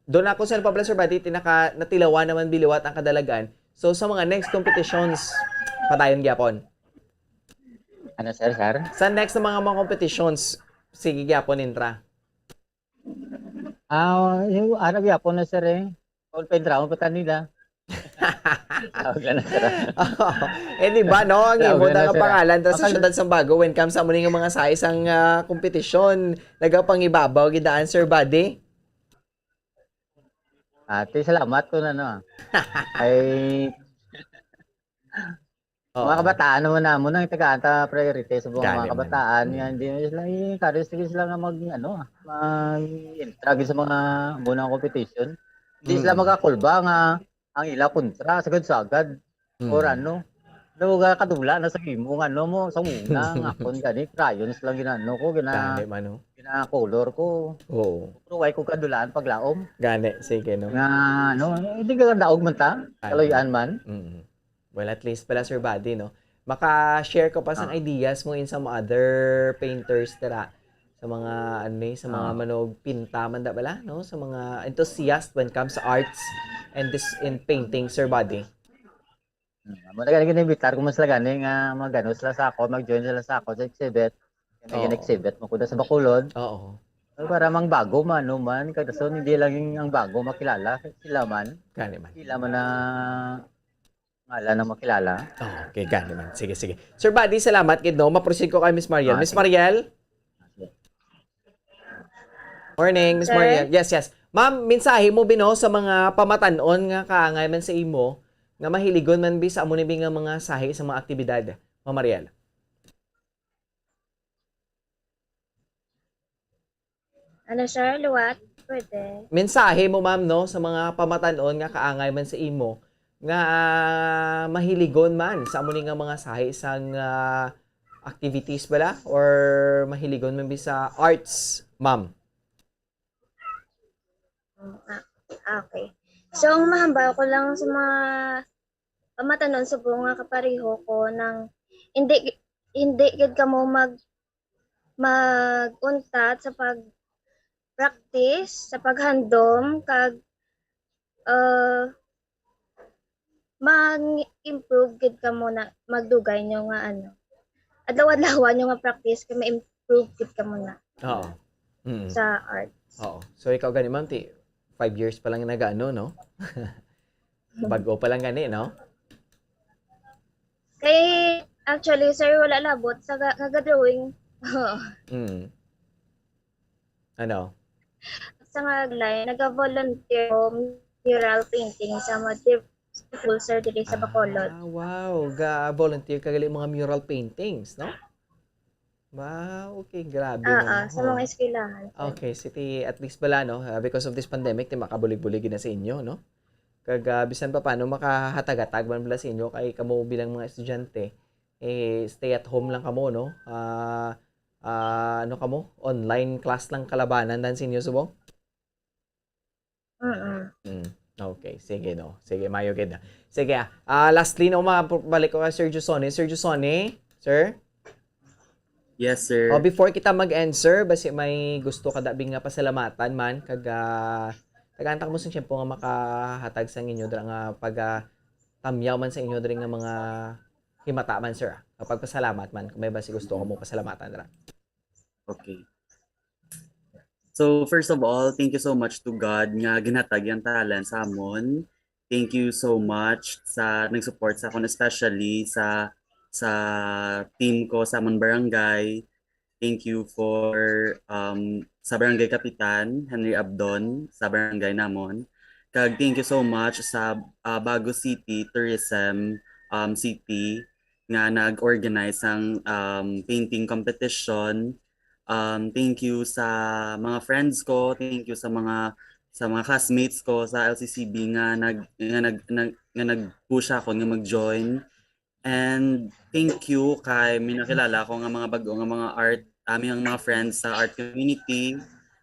doon ako sa pabla, Sir Buddy, ti, naka, natilawan naman biliwat ang kadalagan. So, sa mga next competitions, padayon gyapon. Ano, sir, sir? Sa next na mga, mga competitions, sige gyapon, intra. Ah, yung ano gyapon na, sir, eh. All pa yung drama pa ta nila. Tawag na, sir. Eh, di ba, no? Ang Tawag imo na, na nga sir. Pangalan, tas sa Okay. Siyudad sang Bago, when comes sa muli nga mga size ang, ah, kompetisyon, nagapangibabaw, gidaan, Sir Buddy? Ate, salamat ko na, no? Ay, Oo. mga kabataan naman namon ang tagaan ta priority sa mga Gani man. Kabataan nga Mm. hindi na sila i-encourage, sige sila nga mag, ano, mag-entra gid sa mga muna competition. Hindi sila Mm. magakulba nga ang ila kontra, sagad-sagad. Mm. Or ano, daw ga kadula na sa imo nga ano mo, sa una, nga akon gani, crayons lang ginano ko, gina-, Gani man, no? gina-color ko. Oo. Pero why ko kadulaan paglaom? Gani, sige, no? Nga, ano, hindi ka daog man ta, Ay. Kaluy-an man. Mm. Well, at least pala, Sir Buddy, no? Maka-share ko pa sang Ah. ideas mo in some other painters, tira. Sa mga, ano ni, sa mga Ah. manog pinta man da bala, no? Sa mga enthusiast when it comes to arts and this, in painting, Sir Buddy. Hmm, amo na gani, gina-invitar ko man sila gani nga mag-ano sila sa ako, mag-join sila sa ako sa exhibit. Kaya Oo. Gina-exhibit mo ko na sa Bacolod. Oo. Para mang bago man, ano man, kag so hindi lang yung ang bago makilala, sila man. Gani man. Sila man na ngalan na makilala. Oh, okay, gani man. Sige, sige. Sir Buddy, salamat gid, no? Ma-proceed ko kay Miss Mariel. Ah, Miss sige. Mariel? Morning, Miss Sir? Mariel. Yes, yes. Ma'am, mensahe mo, bino, sa mga pamatan-on nga kaangay man sa imo, nga mahiligon man bi sa amo ni bi nga mga sahi sa mga aktibidad, Ma'am Mariel? Ano, sir? Liwat? Pwede. Mensahe mo, ma'am, no, sa mga pamatan-on nga kaangay man sa imo, nga, ah, mahiligon man sa amo ni nga mga sahi sang, ah, activities bala or mahiligon man bi sa arts, ma'am? Mm, ah, okay. So, ang mahambal ko lang sa mga pamatan-on subong nga kapareho ko nang hindi, hindi gid kamo mag-, mag-untat sa pag-practice, sa paghandom, kag, uh, mag-improve gid kamo na magdugay nyo nga ano. Adlaw-adlaw nyo nga practice kay ma-improve gid kamo na Oo. Mm. sa arts. Oo. So, ikaw gani, ma'am, ti, five years pa lang nag-ano, no? Bago pa lang gani, no? Kay, actually, sir, wala labot sa ga-, nga ga-drawing. Mm. Ano? Sa nga line, naga-volunteer ko mural painting sa mga div-, school, sir, diri sa Bacolod. Ah, wow. Ga-volunteer ka gali mga mural paintings, no? Wow, okay. Grabe, Oo, no? Sa mga eskwelahan, sir. Okay, sige, at least bala, no? Ah, because of this pandemic, ti makabulig-bulig na sa inyo, no? Kag, ah, bisan pa paano, makahatag-hatag man bala sa inyo kay kamo bilang mga estudyante, eh, stay at home lang kamo, no? Ah, ah, ano kamo? Online class lang kalabanan dan sa inyo subong? Mm. Mm. Okay, sige, no. Sige, mayo gid na. Sige, ah. Ah, lastly, no, mabalik ko kay Sir Jusone. Sir Jusone, sir? Yes, sir. O, before kita mag-end, sir, basi may gusto ka dabi nga pasalamatan man, kag, ah, tagaan ta kamo sing tiyempo nga makahatag sang inyo dira nga pag, ah, tamyaw man sa inyo diri nga mga himata man, sir, ah. Nga pagpasalamat man, kung may basi gusto ka mo pasalamatan dira. Okay. So, first of all, thank you so much to God nga ginhatag yang talent sa amon. Thank you so much sa nag-support sa akon, especially sa, sa team ko sa amon barangay. Thank you for, um, sa barangay kapitan, Henry Abdon, sa barangay namon. Kag thank you so much sa, ah, Bago City Tourism, um, City nga nag-organize sang, um, painting competition. Um, thank you sa mga friends ko, thank you sa mga, sa mga classmates ko sa L C C B nga nag-, nga nag-, nag-, nga nag-push ako nga mag-join. And thank you kay may nakilala ako nga mga bag-o nga mga art, aming mga friends sa art community,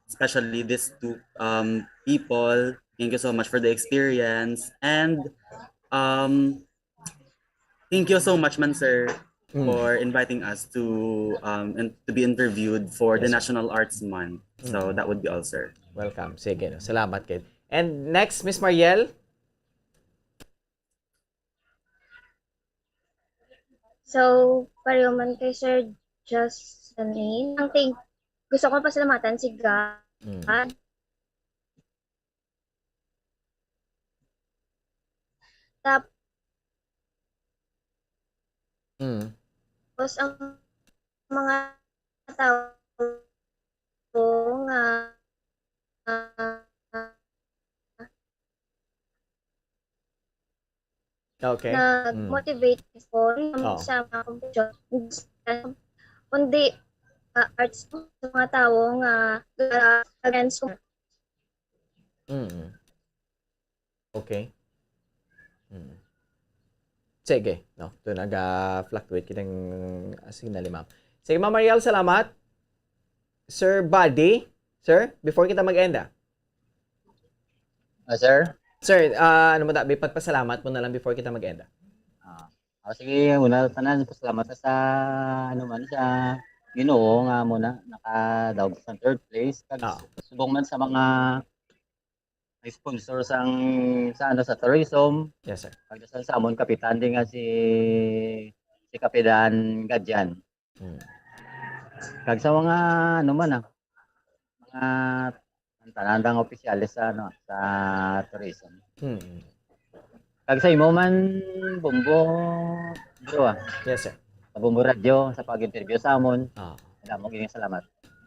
especially these two, um, people. Thank you so much for the experience. And, um, thank you so much man, sir, Mm. for inviting us to, um, and to be interviewed for the Yes, sir. National Arts Month. So, Mm. that would be all, sir. Welcome. Sige, no? Salamat, kid. And next, Miss Mariel? So, pareho man kay Sir Jocelyn, ang thank-, gusto ko pasalamatan si God. Mm. Tap-, Mm. Tapos ang mga tao nga, ah, Okay. Mm. nag-motivate ko Oh. sa mga competition. Kundi, ah, arts sa mga tao nga, ah, against ko. Mm. Okay. Mm. Sige, no? Ito, naga-fluctuate kitang, ah, signal ni ma'am. Sige, Ma'am Mariel, salamat. Sir Buddy, sir, before kita mag-end, ah. Ah, sir? Sir, ah, ano mo, da, may pagpasalamat mo na lang before kita mag-end, ah. Ah, ah, sige, una, tanan, pasalamat sa, ano man, sa Ginoo nga mo na, nakadaog sa third place. Kag Ah. subong man sa mga sponsor sang, sa, ano, sa tourism. Yes, sir. Kag sa, sa amon kapitan din nga si, si Kapitan Gadyan. Hmm. Kag sa mga, ano man, ah, mga tanan-tanan nga opisyales sa, ano, sa tourism. Hmm. Kag sa imo man, Bombo, bro, ah. Yes, sir. Sa Bombo Radio, sa pag-interview sa amon. Ah. Damo gid nga salamat.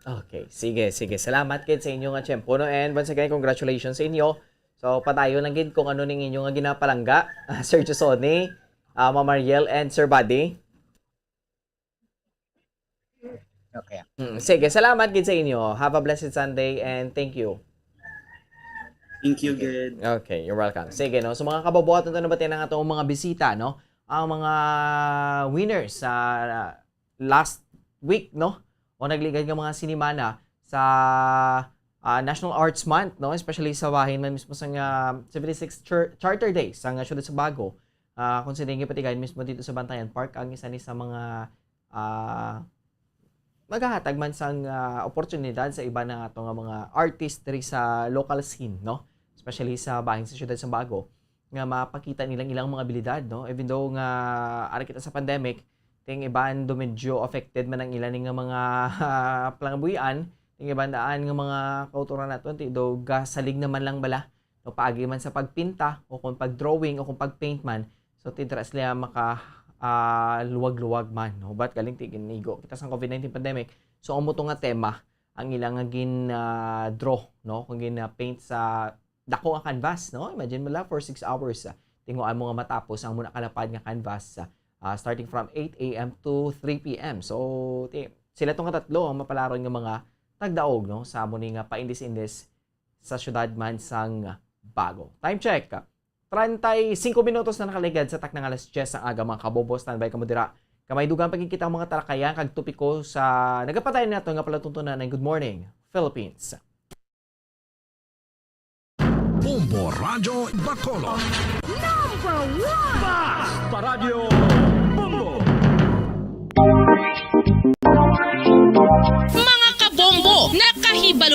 Okay, sige, sige. Salamat gid sa inyo nga tiyempo, no? And once again, congratulations sa inyo. So, padayon lang gid kung ano ning inyo nga ginapalangga, Sir Josony, ah, Ma'am Mariel, and Sir Buddy. Okay. Mm, sige, salamat gid sa inyo. Have a blessed Sunday and thank you. Thank you, Okay. gid. Okay, you're welcome. Sige, no? So, mga kababuhat, ito na ba tayo ng atong mga bisita, no? Ang mga winners sa last week, no? O nagligad nga mga sinimana sa, ah, National Arts Month, no? Especially sa bahin man mismo sa nga seventy-sixth Char-, Charter Day sa nga Siyudad sa Bago. Ah, kung sa tingin patigayon mismo dito sa Bantayan Park, ang isa ni sa mga, ah, maghahatag man sang, ah, oportunidad sa iba na ato nga mga artist diri sa local scene, no? Especially sa bahin sa Siyudad sa Bago, nga mapakita nilang ilang mga abilidad, no? Even though nga ari kita sa pandemic, ting iban do medyo affected man ang ila ni nga mga pangabuhian, ting iban daan nga mga kautoran naton, ti do gasalig naman lang bala, no? Paagi man sa pagpinta, o kung pag-drawing, o kung pag-paint man, so ti dira sila maka, ah, luwag-luwag man, no? But galing ti ginigo kita sang COVID nineteen pandemic, so amo to nga tema ang ilang nga gin, ah, draw, no? Kung gin, ah, paint sa dako nga canvas, no? Imagine mo lang, for six hours, ah, tinguan mo nga matapos ang muna kalapad nga canvas, ah, starting from eight A M to three P M. So, ti-, sila tong katatlo ang mapalaron nga mga tagdaog, no? Sa amo ni nga paindis-indis sa siyudad man sang Bago. Time check, treinta y cinco minutos na nakaligad sa takna nga alas diyes sang aga, mga kabobo. Standby kamo dira. Kay may dugang pa gid kita ang mga talakayan kag topiko sa nagapadayon nato nga palatuntunan ng Good Morning, Philippines. Bombo Radyo Bacolod. Number one! Basta Radyo Bombo!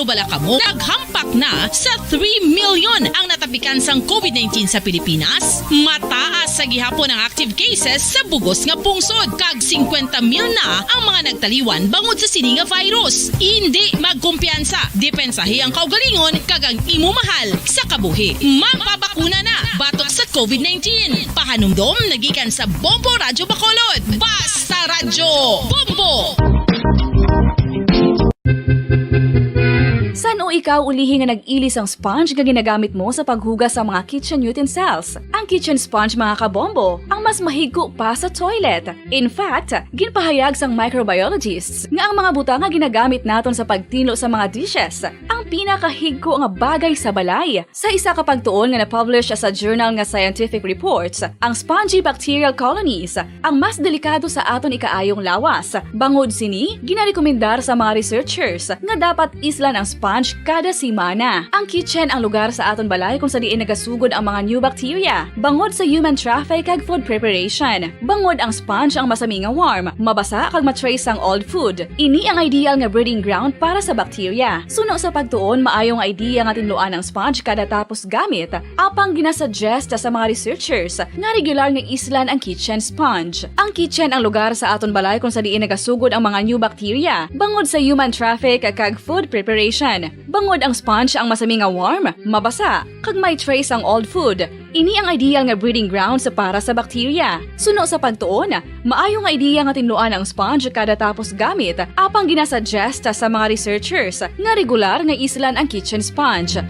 Bala kamo, naghampak na sa three million ang natapikan sang covid nineteen sa Pilipinas. Mataas sa gihapon ang active cases sa bugos nga pungsod, kag singkwenta mil na ang mga nagtaliwan bangod sa sini nga virus. Indi magkumpiyansa, depensahi ang kaugalingon kag ang imo mahal sa kabuhi. Magpabakuna na batok sa covid nineteen. Pahanumdom nagikan sa Bombo Radyo Bacolod. Basta Radyo Bombo! San-o ikaw ulihi nga nag-ili sang sponge nga ginagamit mo sa paghugas sa mga kitchen utensils? Ang kitchen sponge, mga kabombo, ang mas mahigko pa sa toilet. In fact, ginpahayag sang microbiologists nga ang mga butang nga ginagamit naton sa pagtinlo sa mga dishes ang pinakahigko nga bagay sa balay. Sa isa ka pagtuon nga na-publish sa journal nga Scientific Reports, ang spongy bacterial colonies ang mas delikado sa aton ikaayong lawas. Bangod sini, ginarekomendar sa mga researchers nga dapat islan ang sponge kada semana. Ang kitchen ang lugar sa aton balay kung sa diin nagasugod ang mga new bacteria bangod sa human traffic kag food preparation. Bangod ang sponge ang masami nga warm, mabasa kag ma-trace ang old food. Ini ang ideal nga breeding ground para sa bacteria. Suno sa pagtuon, maayo nga idea nga tinluan ang sponge kada tapos gamit, apang ginasuggest sa mga researchers nga regular nga islan ang kitchen sponge. Ang kitchen ang lugar sa aton balay kung sa diin nagasugod ang mga new bacteria bangod sa human traffic kag food preparation. Bangod ang sponge ang masami nga warm, mabasa, kag may trace ang old food, ini ang ideal nga breeding grounds para sa bacteria. Suno sa pagtuon, maayo nga idea nga tinluan ang sponge kada tapos gamit, apang ginasuggest sa mga researchers nga regular nga islan ang kitchen sponge.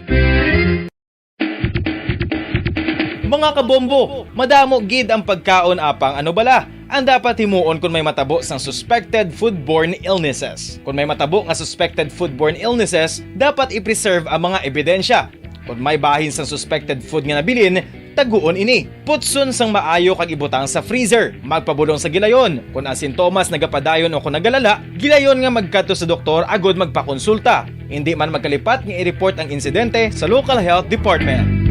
Mga kabombo, madamo gid ang pagkaon, apang ano bala ang dapat himuon kon may matabo sang suspected foodborne illnesses? Kon may matabo nga suspected foodborne illnesses, dapat i-preserve ang mga ebidensya. Kon may bahin sang suspected food nga nabilin, taguon ini. Putson sang maayo kag ibutang sa freezer. Magpabulong sa gilayon. Kon ang sintomas nagapadayon o kon nagalala, gilayon nga magkadto sa doktor agud magpakonsulta. Indi man magkalipat nga i-report ang insidente sa local health department.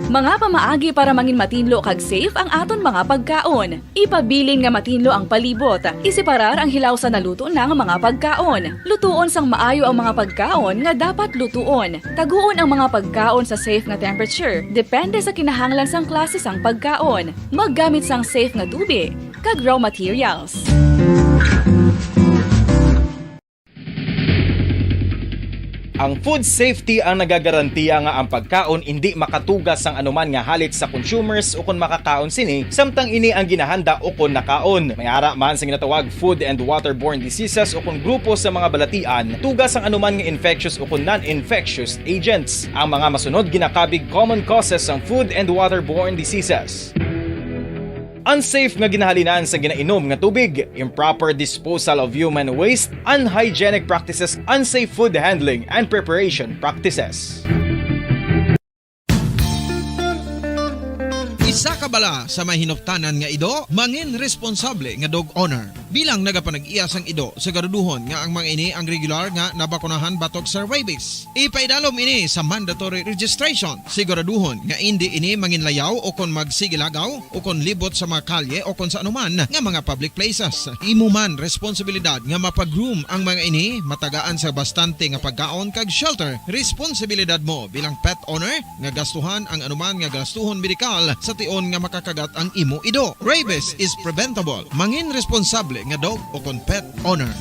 Mga pamaagi para mangin matinlo kag safe ang aton mga pagkaon. Ipabilin nga matinlo ang palibot. Isiparar ang hilaw sa naluto na nga mga pagkaon. Lutuon sang maayo ang mga pagkaon nga dapat lutuon. Taguon ang mga pagkaon sa safe nga temperature, depende sa kinahanglan sang klase sang pagkaon. Maggamit sang safe nga tubig kag raw materials. Ang food safety ang nagagarantiya nga ang pagkaon indi makatuga sang anuman nga halit sa consumers ukon makakaon sini, samtang ini ang ginahanda ukon nakaon. May ara man sa ginatawag food and waterborne diseases ukon grupo sa mga balatian, tuga sang anuman nga infectious ukon non-infectious agents. Ang mga masunod ginakabig common causes sang food and waterborne diseases. Unsafe nga ginahalinan sa ginainom nga tubig, improper disposal of human waste, unhygienic practices, unsafe food handling and preparation practices. Isa ka bala sa may hinuptanan nga ido, mangin responsable nga dog owner. Bilang nagapanag-iya sang ido, siguraduhon nga ang mga ini ang regular nga nabakunahan batok sa rabies. Ipaidalom ini sa mandatory registration. Siguraduhon nga indi ini manginlayaw o kon magsigilagaw o kon libot sa mga kalye o kon sa anuman nga mga public places. Imo man responsibilidad nga mapa-groom ang mga ini, matagaan sa bastante nga pagkaon kag shelter. Responsibilidad mo bilang pet owner nga gastuhan ang anuman nga gastuhon medikal sa tion nga makakagat ang imo ido. Rabies is preventable. Mangin responsable nga dog o kon pet owner.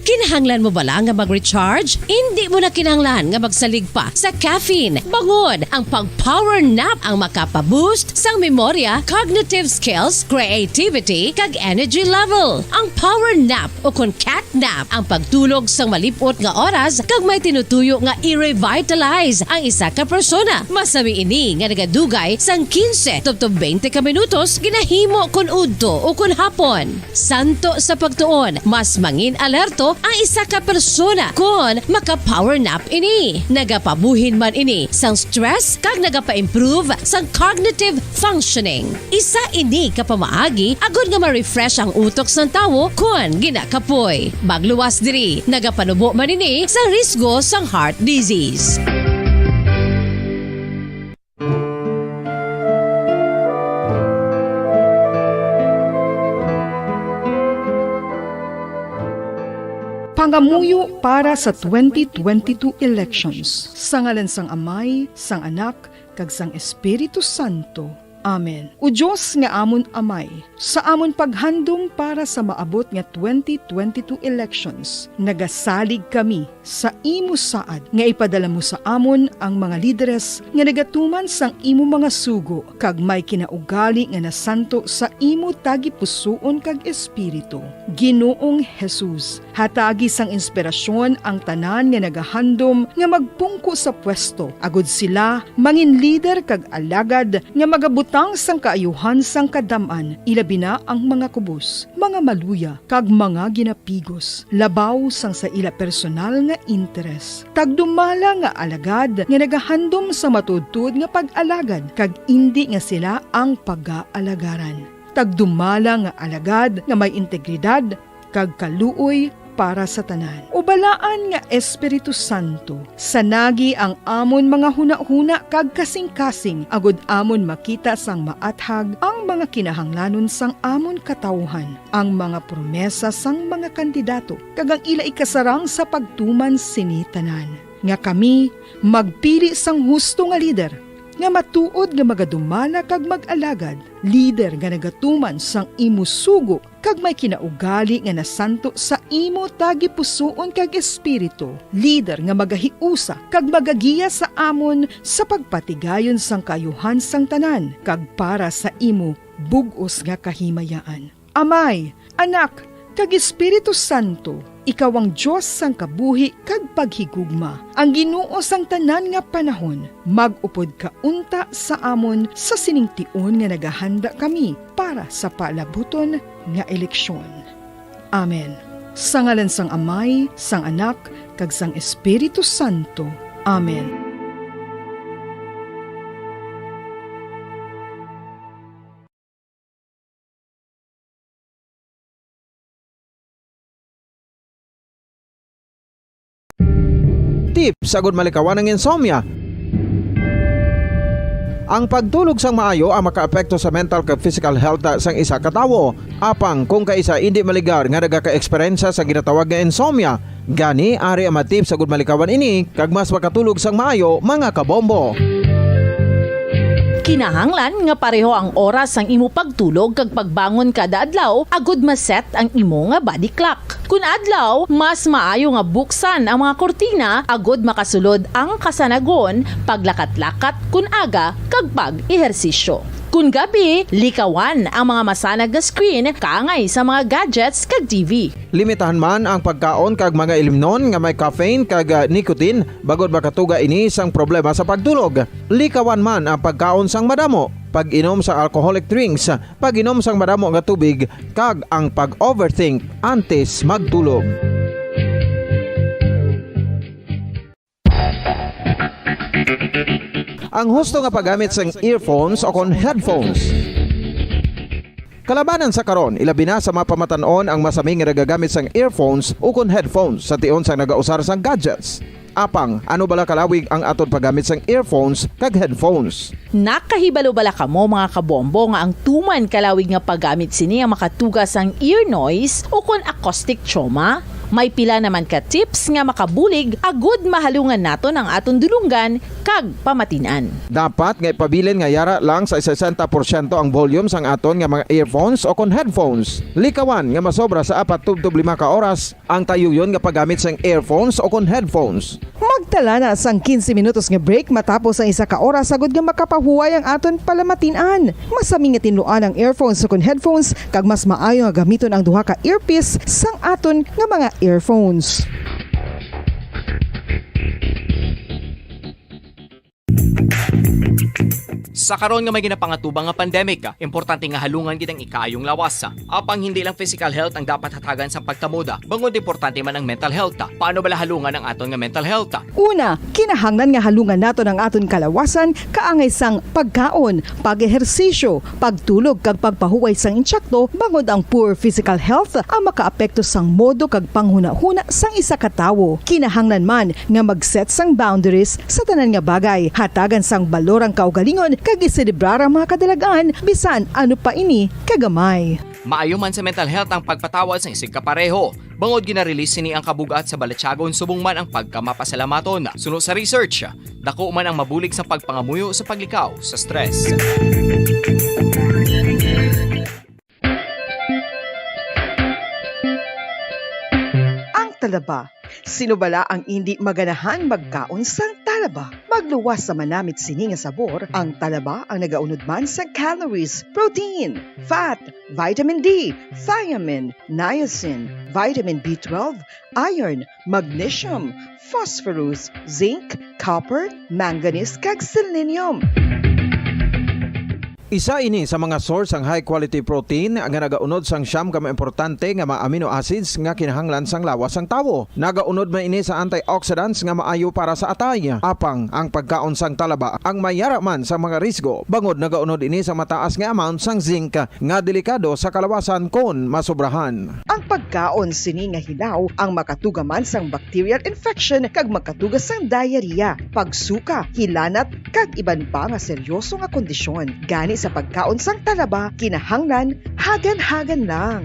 Kinahanglan mo bala nga mag-recharge? Indi mo na kinahanglan nga magsalig pa sa caffeine. Bangod ang pag-power nap ang makapa-boost sang memorya, cognitive skills, creativity, kag energy level. Ang power nap o kon cat nap ang pagtulog sang malip-ot nga oras kag may tinutuyo nga i-revitalize ang isa ka persona. Masami ini nga nagadugay sang quince tubtob twenty ka minutos ginahimo kon udto o kon hapon. Santo sa pagtuon, mas mangin alerto ang isa ka persona kon maka-power nap ini. Nagapabuhin man ini sang stress kag nagapa-improve sang cognitive functioning. Isa ini ka pamaagi agod nga ma-refresh ang utok sang tawo kon ginakapoy. Magluwas diri, nagapanubo man ini sa risgo sang heart disease. Pangamuyo para sa twenty twenty-two elections. Sa ngalan sang Amay, sang Anak, kag sang Espiritu Santo. Amen. O Dios nga amon Amay, sa amon paghandom para sa maabot nga twenty twenty-two elections, nagasalig kami sa imo saad nga ipadala mo sa amon ang mga lideres nga nagatuman sang imo mga sugo kag may kinaugali nga nasanto sa imo tagipusoon kag espiritu. Ginoong Jesus, hatagi sang inspirasyon ang tanan nga nagahandom nga magpungko sa pwesto, agud sila mangin lider kag alagad nga magabutang sang kaayuhan sang kadam-an, ilabi na ang mga kubos, mga maluya, kag mga ginapigos, labaw sang sa ila personal nga interes. Tagdumala nga alagad nga nagahandom sa matuodtuod nga pag-alagad, kag indi nga sila ang pagaalagaran. Tagdumala nga alagad nga may integridad kag kaluoy para sa tanan. O Balaan nga Espiritu Santo, sanagi ang amon mga hunahuna kag kasingkasing, agud amon makita sang maathag ang mga kinahanglanon sang amon katawuhan, ang mga promesa sang mga kandidato, kag ang ila ikasarang sa pagtuman sini tanan, nga kami magpili sang husto nga lider, nga matuod nga magadumala kag mag-alagad, lider nga nagatuman sang imo sugo kag may kinaugali nga nasanto sa imo tagipusoon kag espiritu, lider nga magahiusa kag magagiya sa amon sa pagpatigayon sang kaayuhan sang tanan kag para sa imo bug-os nga kahimayaan. Amay, Anak, kag Espiritu Santo, ikaw ang Dios sang kabuhi kag paghigugma, ang Ginoo sang tanan nga panahon. Mag-upod ka unta sa amon sa sining tion nga nagahanda kami para sa palabuton nga eleksyon. Amen. Sa ngalan sang Amay, sang Anak, kag sang Espiritu Santo. Amen. Tips agud malikawan ang insomnia. Ang pagtulog sang maayo ang makaapekto sa mental kag physical health sang isa ka tawo. Apang kung kaisa indi maligar nga nagaka-eksperyensya sa ginatawag nga insomnia, gani ari ang mga tips agud malikawan ini kag mas makatulog sang maayo, mga kabombo. Kinahanglan nga pareho ang oras sang imo pagtulog kag pagbangon kada adlaw agud ma-set ang imo nga body clock. Kun adlaw, mas maayo nga buksan ang mga kurtina agud makasulod ang kasanagon, paglakat-lakat kun aga, kag pag-ehersisyo. Kun gabi, likawan ang mga masanag nga screen kaangay sa mga gadgets kag T V. Limitahan man ang pagkaon kag mga ilimnon nga may caffeine kag, ah, nicotine, bangod makatuga ini sang problema sa pagtulog. Likawan man ang pagkaon sang madamo, pag-inom sang alcoholic drinks, pag-inom sang madamo nga tubig, kag ang pag-overthink antes magtulog. Ang husto nga paggamit sang earphones o kon headphones. Kalabanan sa karon, ilabi na sa mga pamatan-on ang masami nga nagagamit sang earphones o kon headphones sa tion sang nagausar sang gadgets. Apang, ano bala kalawig ang aton paggamit sang earphones kag headphones? Nakahibalo bala kamo, mga kabombo, nga ang tuman kalawig nga paggamit sini ang makatuga sang ear noise o kon acoustic trauma? May pila naman ka tips nga makabulig agud mahalungan naton ang aton dulonggan kag pamatin-an. Dapat nga ipabilin nga yara lang sa sesenta porsyento ang volume sang aton nga mga earphones o kon headphones. Likawan nga masobra sa apat tubtob lima ka oras ang tayuyon nga paggamit sang earphones o kon headphones. Magtala na sang quince minutos nga break matapos ang isa ka oras agud nga makapahuway ang aton palamatin-an. Masami nga tinluan ang earphones ukon headphones, kag mas maayo nga gamiton ang duha ka earpiece sang aton nga mga earphones. Sa karon nga may ginapangatubang nga pandemic, importante nga halungan gid ang ikaayong lawas. Apang hindi lang physical health ang dapat hatagan sa pagtamuda, bangod importante man ang mental health. Paano bala halungan ang aton nga mental health? Una, kinahanglan nga halungan naton ang aton kalawasan kaangay sang pagkaon, pag-ehersisyo, pagtulog kag pagpahuway sang insakto, bangod ang poor physical health ang makaapekto sang modo kag panghunahuna sang isa ka tawo. Kinahanglan man nga mag-set sang boundaries sa tanan nga bagay, hatagan sang balor ang kaugalingon kag iselebrar ang mga kadalag-an bisan ano pa ini kagamay. Maayo man sa mental health ang pagpatawad sang isigkapareho, bangod gina-release sini ang kabug-at sa balatyagon subong man ang pagkamapasalamaton. Suno sa research, dako man ang mabulig sa pagpangamuyo sa paglikaw sa stress. Ang talaba. Sino bala ang indi maganahan magkaon sang talaba? Magluwas sa manamit sini nga sabor, ang talaba ang nagaunod man sa calories, protein, fat, vitamin D, thiamine, niacin, vitamin B twelve, iron, magnesium, phosphorus, zinc, copper, manganese, kag selenium. Isa ini sa mga source sang high quality protein nga nagaunod sang siyam ka mga importante nga mga amino acids nga kinahanglan sang lawas sang tawo. Nagaunod man ini sa antioxidants nga maayo para sa atay. Apang ang pagkaon sang talaba ang mayara man sa mga risgo, bangod nagaunod ini sa mataas nga amount sang zinc nga delikado sa kalawasan kon masobrahan. Ang pagkaon sini nga hilaw ang makatuga man sang bacterial infection kag makatuga sang diarrhea, pagsuka, hilanat, kag iban pa nga seryoso nga kondisyon. Gani sa pagkaon sang talaba, kinahanglan hagan-hagan lang.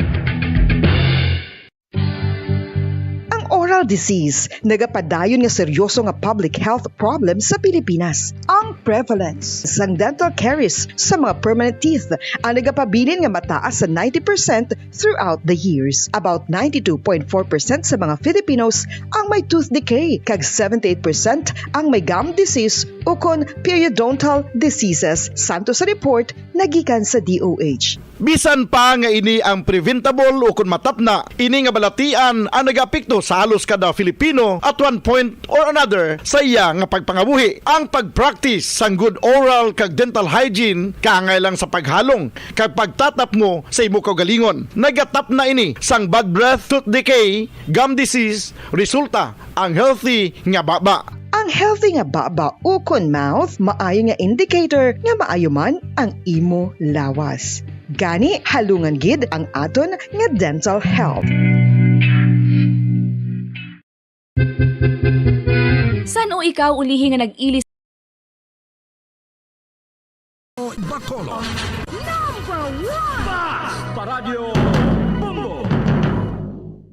Ang oral disease nagapadayon nga seryoso nga public health problem sa Pilipinas. Ang prevalence sang dental caries sa mga permanent teeth ang nagapabilin nga mataas sa ninety percent throughout the years. About ninety-two point four percent sa mga Filipinos ang may tooth decay, kag seventy-eight percent ang may gum disease ukon periodontal diseases, santo sa report nagikan sa D O H. Bisan pa nga ini ang preventable ukon matapna, ini nga balatian ang nagaapekto sa halos kada Filipino at one point or another sa iya nga pagpangabuhi. Ang pag-practice sang good oral kag dental hygiene kaangay lang sa paghalong kag pagtatapmo sa imo kaugalingon. Nagatapna ini sang bad breath, tooth decay, gum disease, resulta ang healthy nga baba. Ang healthy nga baba ukon mouth maayo nga indicator nga maayo man ang imo lawas. Gani, halungan gid ang aton nga dental health. San-o ikaw ulihi nga nag-ilis? Bacolod. Number one! Paradyo Bombo!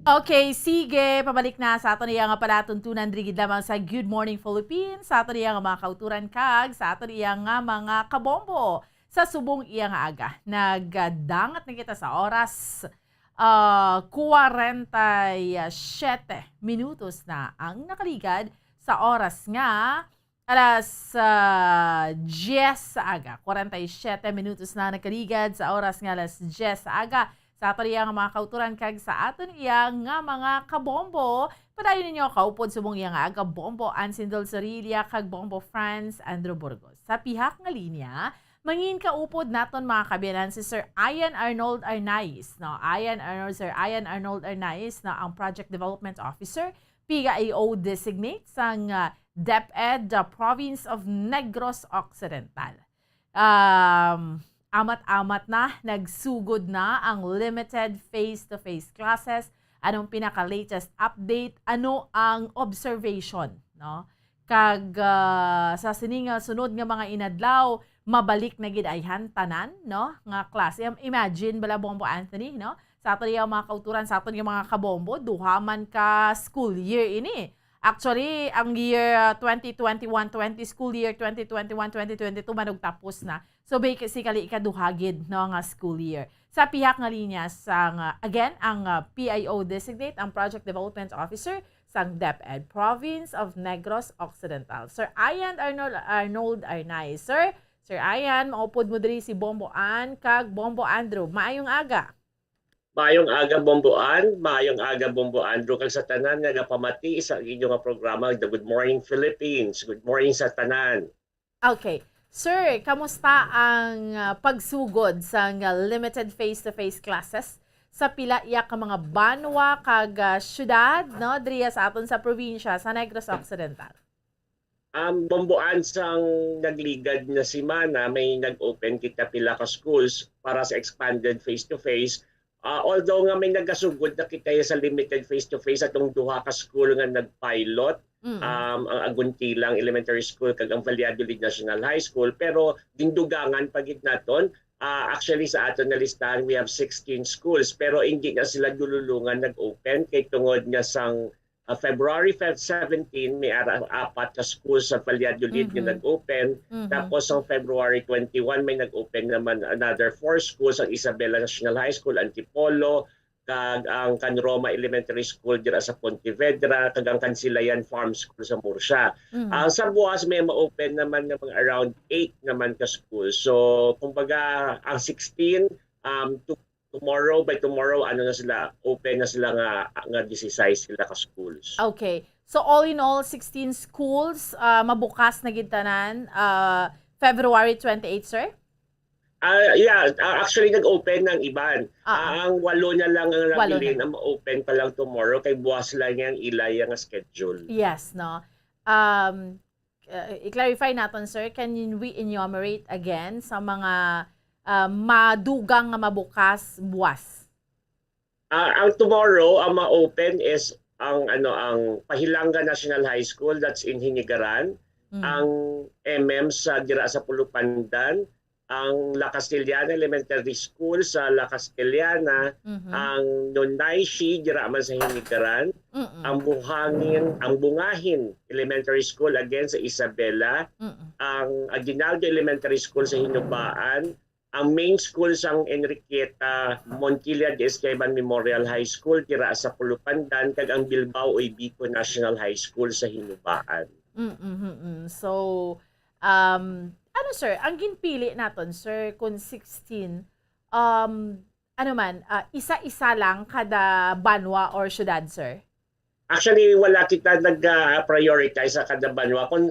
Okay, sige, pabalik na sa aton iya nga palatuntunan diri gid lamang sa Good Morning Philippines, sa aton iya nga mga kauturan kag sa aton iya nga mga kabombo. Sa subong iya nga aga, nagdangat na kita sa oras, ah, kwarenta y siyete minutos na ang nakaligad sa oras nga alas, ah, diyes sa aga. Kwarenta y siyete minutos na nakaligad sa oras nga alas diyes sa aga. Sa aton iya nga mga kauturan kag sa aton iya nga mga kabombo, padayon ninyo kaupod subong iya nga aga Bombo Ansindol Sorilla kag Bombo Franz Andrew Burgos. Sa pihak nga linya, mangin kaupod naton mga kabiyanan si Sir Ian Arnold Arnaiz, no? Ian Arnold, Sir Ian Arnold Arnaiz, no, ang Project Development Officer, P I O Designate sang, ah, DepEd, ah, Province of Negros Occidental. Um, amat-amat na, nagsugod na ang limited face-to-face classes. Anong pinaka-latest update? Ano ang observation, no? Kag, ah, sa sini nga sunod nga mga inadlaw, mabalik na gid ayhan tanan, no, nga klase. Im-, imagine bala, Bombo Anthony, no? Sa aton nga mga kauturan, sa aton nga mga kabombo, duha man ka school year ini. Actually, ang year, ah, twenty twenty-one twenty, school year twenty twenty-one twenty twenty-two man og tapos na. So, basically, ikaduha gid, no, nga school year. Sa pihak nga linya sang, ah, again, ang, ah, P I O designate, ang Project Development Officer sang DepEd Province of Negros Occidental, Sir Ian Arnold, Arnold Arnaiz. Sir, Sir Ian, maupod mo diri si Bombo Ann kag Bombo Andrew. Maayong aga. Maayong aga, Bombo Ann. Maayong aga, Bombo Andrew, kag sa tanan nga nagapamati sa inyo nga programa, The Good Morning Philippines. Good morning sa tanan. Okay. Sir, kamusta ang, ah, pagsugod sang, ah, limited face-to-face classes sa pila iya ka mga banwa kag, ah, syudad, no, diriya sa aton sa probinsya sa Negros Occidental? Um, Bombo Ann, sang nagligad nga semana, may nag-open kita pila ka schools para sa expanded face-to-face. Ah, although nga may nagasugod na kita sa limited face-to-face atong duha ka school nga nag-pilot, Mm. um, ang Aguntilang Elementary School kag ang Valladolid National High School, pero gindugangan pa gid naton Ah, actually, sa aton na listahan, we have sixteen schools, pero hindi na sila dululungan nag-open kay tungod nga sang, ah, February fif-, seventeen, may ara-, apat ka schools sa Valladolid nga Mhm. nag-open. Mhm. Tapos, sang February twenty-one, may nag-open naman another four schools, ang Isabela National High School, Antipolo, kag ang Can Roma Elementary School dira sa Pontevedra, kag ang Kansilayan Farm School sa Murcia. Mhm. Ang sa buwas, may ma-open naman nga mga around eight naman ka school. So, kumbaga, ang sixteen, um, to-, tomorrow, by tomorrow, ano na sila, open na sila nga, nga disisais sila ka schools. Okay. So, all in all, sixteen schools, ah, mabukas na gid tanan, ah, February twenty-eight, sir? Ah, yeah, ah, actually, nag-open ang iban. Ah, Ah, ang walo na lang ang Walo na nabilin lang. Ang open pa lang tomorrow, kay buwas lang yang ila yang schedule. Yes, no? Um, uh, i-clarify naton, sir, can you, we enumerate again sa mga, ah, madugang nga mabukas buwas? Ah, ang tomorrow, ang ma-open is ang, ano, ang Pahilanga National High School, that's in Hinigaran. Mm. Ang M M sa, dira sa Pulupandan, ang La Castellana Elementary School sa La Castellana, Mhm. ang Nonaishi, dira man sa Hinigaran, Mm-mm. ang Buhangin, ang Bungahin Elementary School, again, sa Isabela, Mm-mm. ang Aguinaldo Elementary School sa Hinubaan, ang main school sang Enriqueta Montilla de Escriban Memorial High School dira sa Pulupandan, kag ang Bilbao Oybico National High School sa Hinubaan. Mm, mm, mm. So, um, ano, sir, ang ginpili naton, sir, kung sixteen, um, ano man, ah, isa-isa lang kada banwa or syudad, sir? Actually, wala kita nag-prioritize sa kada banwa. Kung,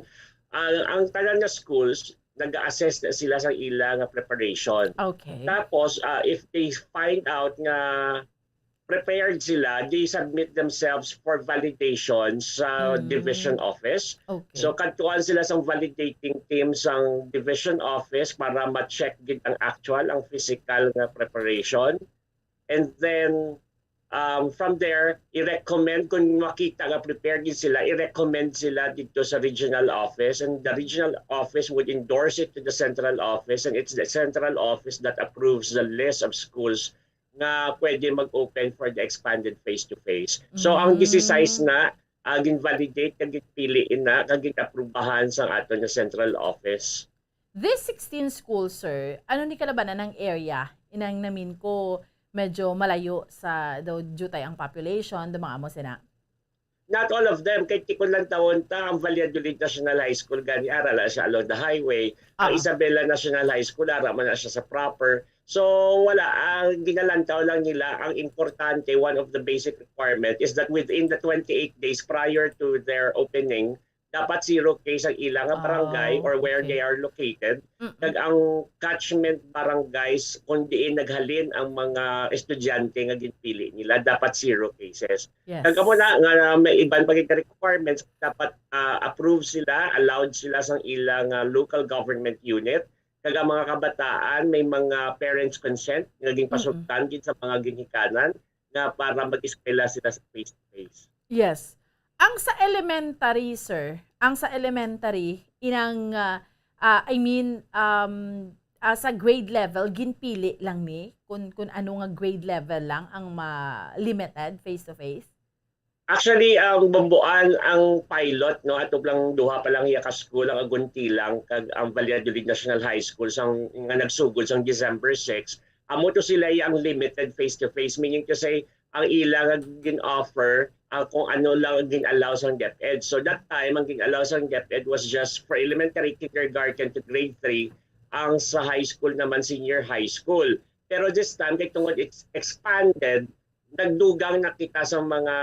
ah, ang tanan nga schools, nag-assess na sila sa ila nga preparation. Okay. Tapos, ah, if they find out nga prepared sila, they submit themselves for validation sa Mm. division office. Okay. So, kadtuan sila sa validating team sang division office para ma-check gid ang actual, ang physical nga preparation. And then, um, from there, i-recommend, kung makita nga prepared gid sila, i-recommend sila dito sa regional office, and the regional office would endorse it to the central office, and it's the central office that approves the list of schools nga pwede mag-open for the expanded face-to-face. So, ang Mm. disisais na, ah, gin-validate, kag ginpili na, kag gin-aprubahan sang aton nga central office. These sixteen schools, sir, ano ni kalabanan ang area? Inang namin ko, medyo malayo sa daw jutay ang population, daw mga amo sina. Not all of them. Kay tikon lang tawon ta, ang Valladolid National High School, gani ara lang siya along the highway. Ang Ah. Isabela National High School, ara man na siya sa proper. So, wala. Ang ginalantaw lang nila, ang importante, one of the basic requirement is that within the twenty-eight days prior to their opening, dapat zero case ang ila nga barangay Ah, or where okay. they are located. Mm-mm. Kag ang catchment barangays kung diin naghalin ang mga estudyante nga ginpili nila, dapat zero cases. Yes. Kag amo na nga may iban pa gid nga requirements, dapat, ah, approved sila, allowed sila sang ila nga local government unit. Kag ang mga kabataan, may mga parents' consent nga Mm-mm. ginpasugtan gid sa mga ginhikanan nga para mag-eskwela sila sa face-to-face. Yes. Ang sa elementary, sir, ang sa elementary, inang, ah, ah, I mean, um, ah, sa grade level, ginpili lang ni kung, kung ano nga grade level lang ang ma-, limited face-to-face? Actually, ang Bambuan, ang pilot, no, ato lang duha pa lang iya ka school, ang Aguntilang kag ang Valladolid National High School, sang, nga nagsugod sang December six, amo to sila ang limited face-to-face, meaning to say, ang ila nga gin-offer, ah, kung ano lang ang gin-allow sang DepEd. So that time, ang gin-allow sang DepEd was just for elementary, kindergarten to grade three, ang sa high school naman, senior high school. Pero this time, kay tungod it's expanded, nagdugang na kita sa mga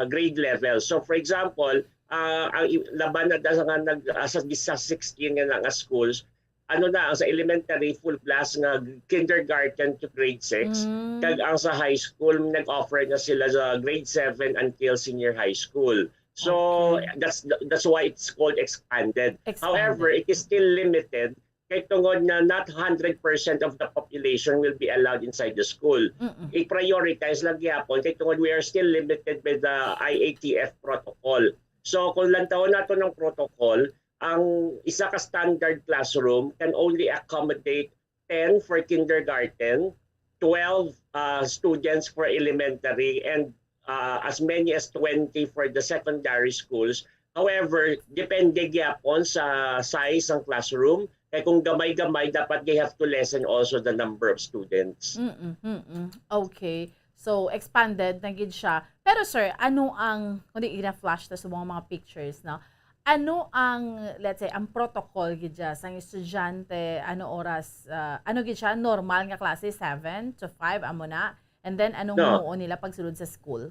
grade level. So for example, ah, ang i-, laban na da nga nag-, ah, sa, sa sixteen nga na nga schools, ano na, ang sa elementary, full blast nga kindergarten to grade six. Mm. Kag ang sa high school, nag-offer na sila sa grade seven until senior high school. So, Okay. that's the, that's why it's called expanded. Expanded. However, it is still limited kay tungod na not hundred percent of the population will be allowed inside the school. Mm-mm. I-prioritize lang gyapon kay tungod we are still limited by the I A T F protocol. So, kung lantawon nato ng protocol, ang isa ka standard classroom can only accommodate ten for kindergarten, twelve uh, students for elementary, and uh, as many as twenty for the secondary schools. However, depende gyapon sa size ng classroom. Kaya kung gamay-gamay, dapat they have to lessen also the number of students. Mm-mm, mm-mm. Okay. So, expanded na gid siya. Pero sir, ano ang, kung di ina-flash ta sa mga, mga pictures, no? Ano ang, let's say, ang protocol gid dyan sa estudyante, ano oras, uh, ano gid siya, normal nga klase, seven to five, amo na? And then, anong no. Himuon nila pagsulod sa school?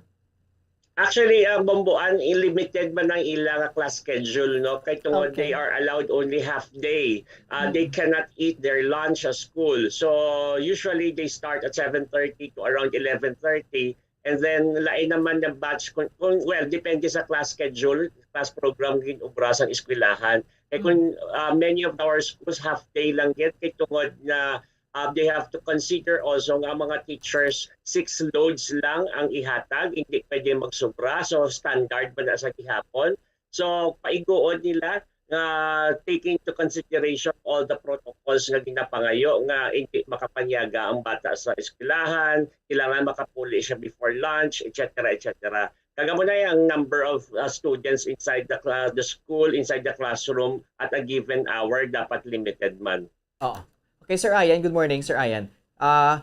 Actually, ang uh, Bomboan, limited man ang ila nga class schedule, no? Kay tungod okay. They are allowed only half day. Uh, mm. They cannot eat their lunch at school. So, usually, they start at seven thirty to around eleven thirty. And then, lain naman ng batch, kung, kung, well, depende sa class schedule, class program, ginobra sang eskwelahan. Kay kung uh, many of our schools, half day lang gid, kay tungod na uh, they have to consider also nga mga teachers, six loads lang ang ihatag, hindi pwede magsobra. So, standard man na sa gihapon. So, paiguon nila nga taking to consideration all the protocols nga ginapangayo nga hindi makapanyaga ang bata sa eskwelahan, kailangan makapuli siya before lunch, et cetera, et cetera. Kag amo na ang number of uh, students inside the class, the school, inside the classroom at a given hour dapat limited man. Oo. Okay, Sir Ayan, good morning, Sir Ayan. Uh,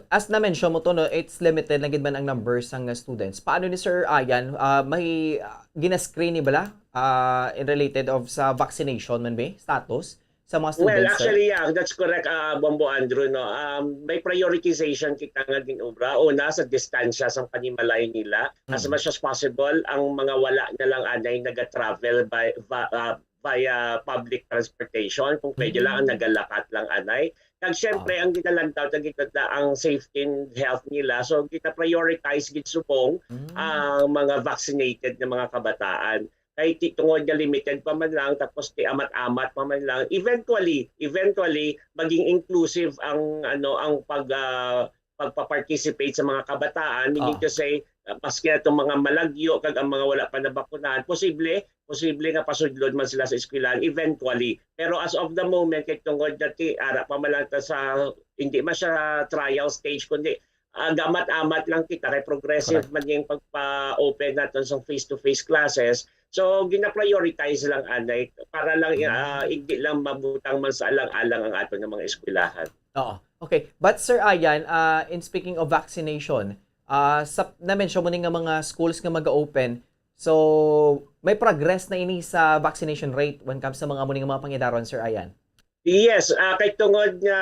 as na-mention mo to, no, it's limited lang gid man ang numbers sang students. Paano ni Sir Ayan, uh, may uh, gina-screen ni bala uh, in related of sa vaccination man ba status sa mga students? Well, actually, yeah, that's correct, uh, Bombo Andrew. No? Um, may prioritization kita nga ginobra. Una, sa distansya sa panimalay nila. Mm. As much as possible, ang mga wala na lang anay naga-travel by, uh, via public transportation, kung pwede lang ang nagalakat lang anay. Kag syempre, ang ginalantaw ta gid na ang safety and health nila. So gina-prioritize gid subong ang mga vaccinated nga mga kabataan. Kay ti tungod nga limited pa man lang, tapos ti amat-amat pa man lang, eventually, eventually maging inclusive ang ano ang pag ah, pagpa-participate sa mga kabataan, meaning to say, uh, maski na itong mga malagyo kag ang mga wala pa nabakunahan, posible, posible nga pasudlon man sila sa eskwelahan eventually. Pero as of the moment, kay tungod na ti, ara pa man lang ta sa, hindi man siya trial stage, kundi uh, gamat-amat lang kita kay progressive man yung pagpa-open natin sa face-to-face classes. So, gina-prioritize lang anay para lang uh, hindi lang mabutang man sa alang-alang ang aton nga mga eskwelahan. Oo. Okay. But Sir Ayan, uh, in speaking of vaccination, uh, sa, na-mention mo ni nga mga schools nga mag-open, so may progress na ini sa vaccination rate when comes sa mga muni nga mga pangidaron, Sir Ayan? Yes, uh, kay tungod nga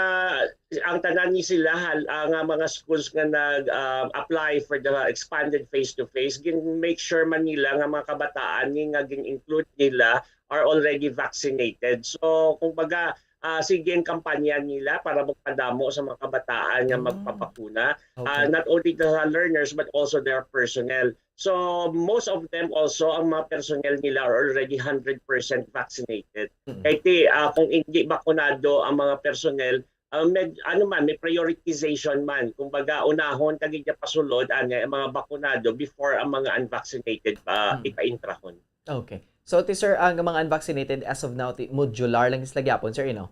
ang tanan ni sila hal, uh, nga mga schools nga nag uh, apply for the expanded face to face, gin make sure man nila nga mga kabataan ni nga gin-include nila are already vaccinated. So kumbaga uh, sige ang kampanya nila para magpadamo sa mga kabataan nga magpabakuna. Okay. Uh, not only the learners but also their personnel. So most of them also, ang mga personnel nila are already hundred percent vaccinated. Mm-hmm. Kaya uh, kung hindi bakunado ang mga personnel, uh, may, ano man, may prioritization man. Kumbaga, unahon kag pasulod ang mga bakunado before ang mga unvaccinated pa mm-hmm. Ipaintrahon. Okay. So, ti sir, ang mga unvaccinated as of now, ti modular lang sila gyapon, sir, you know?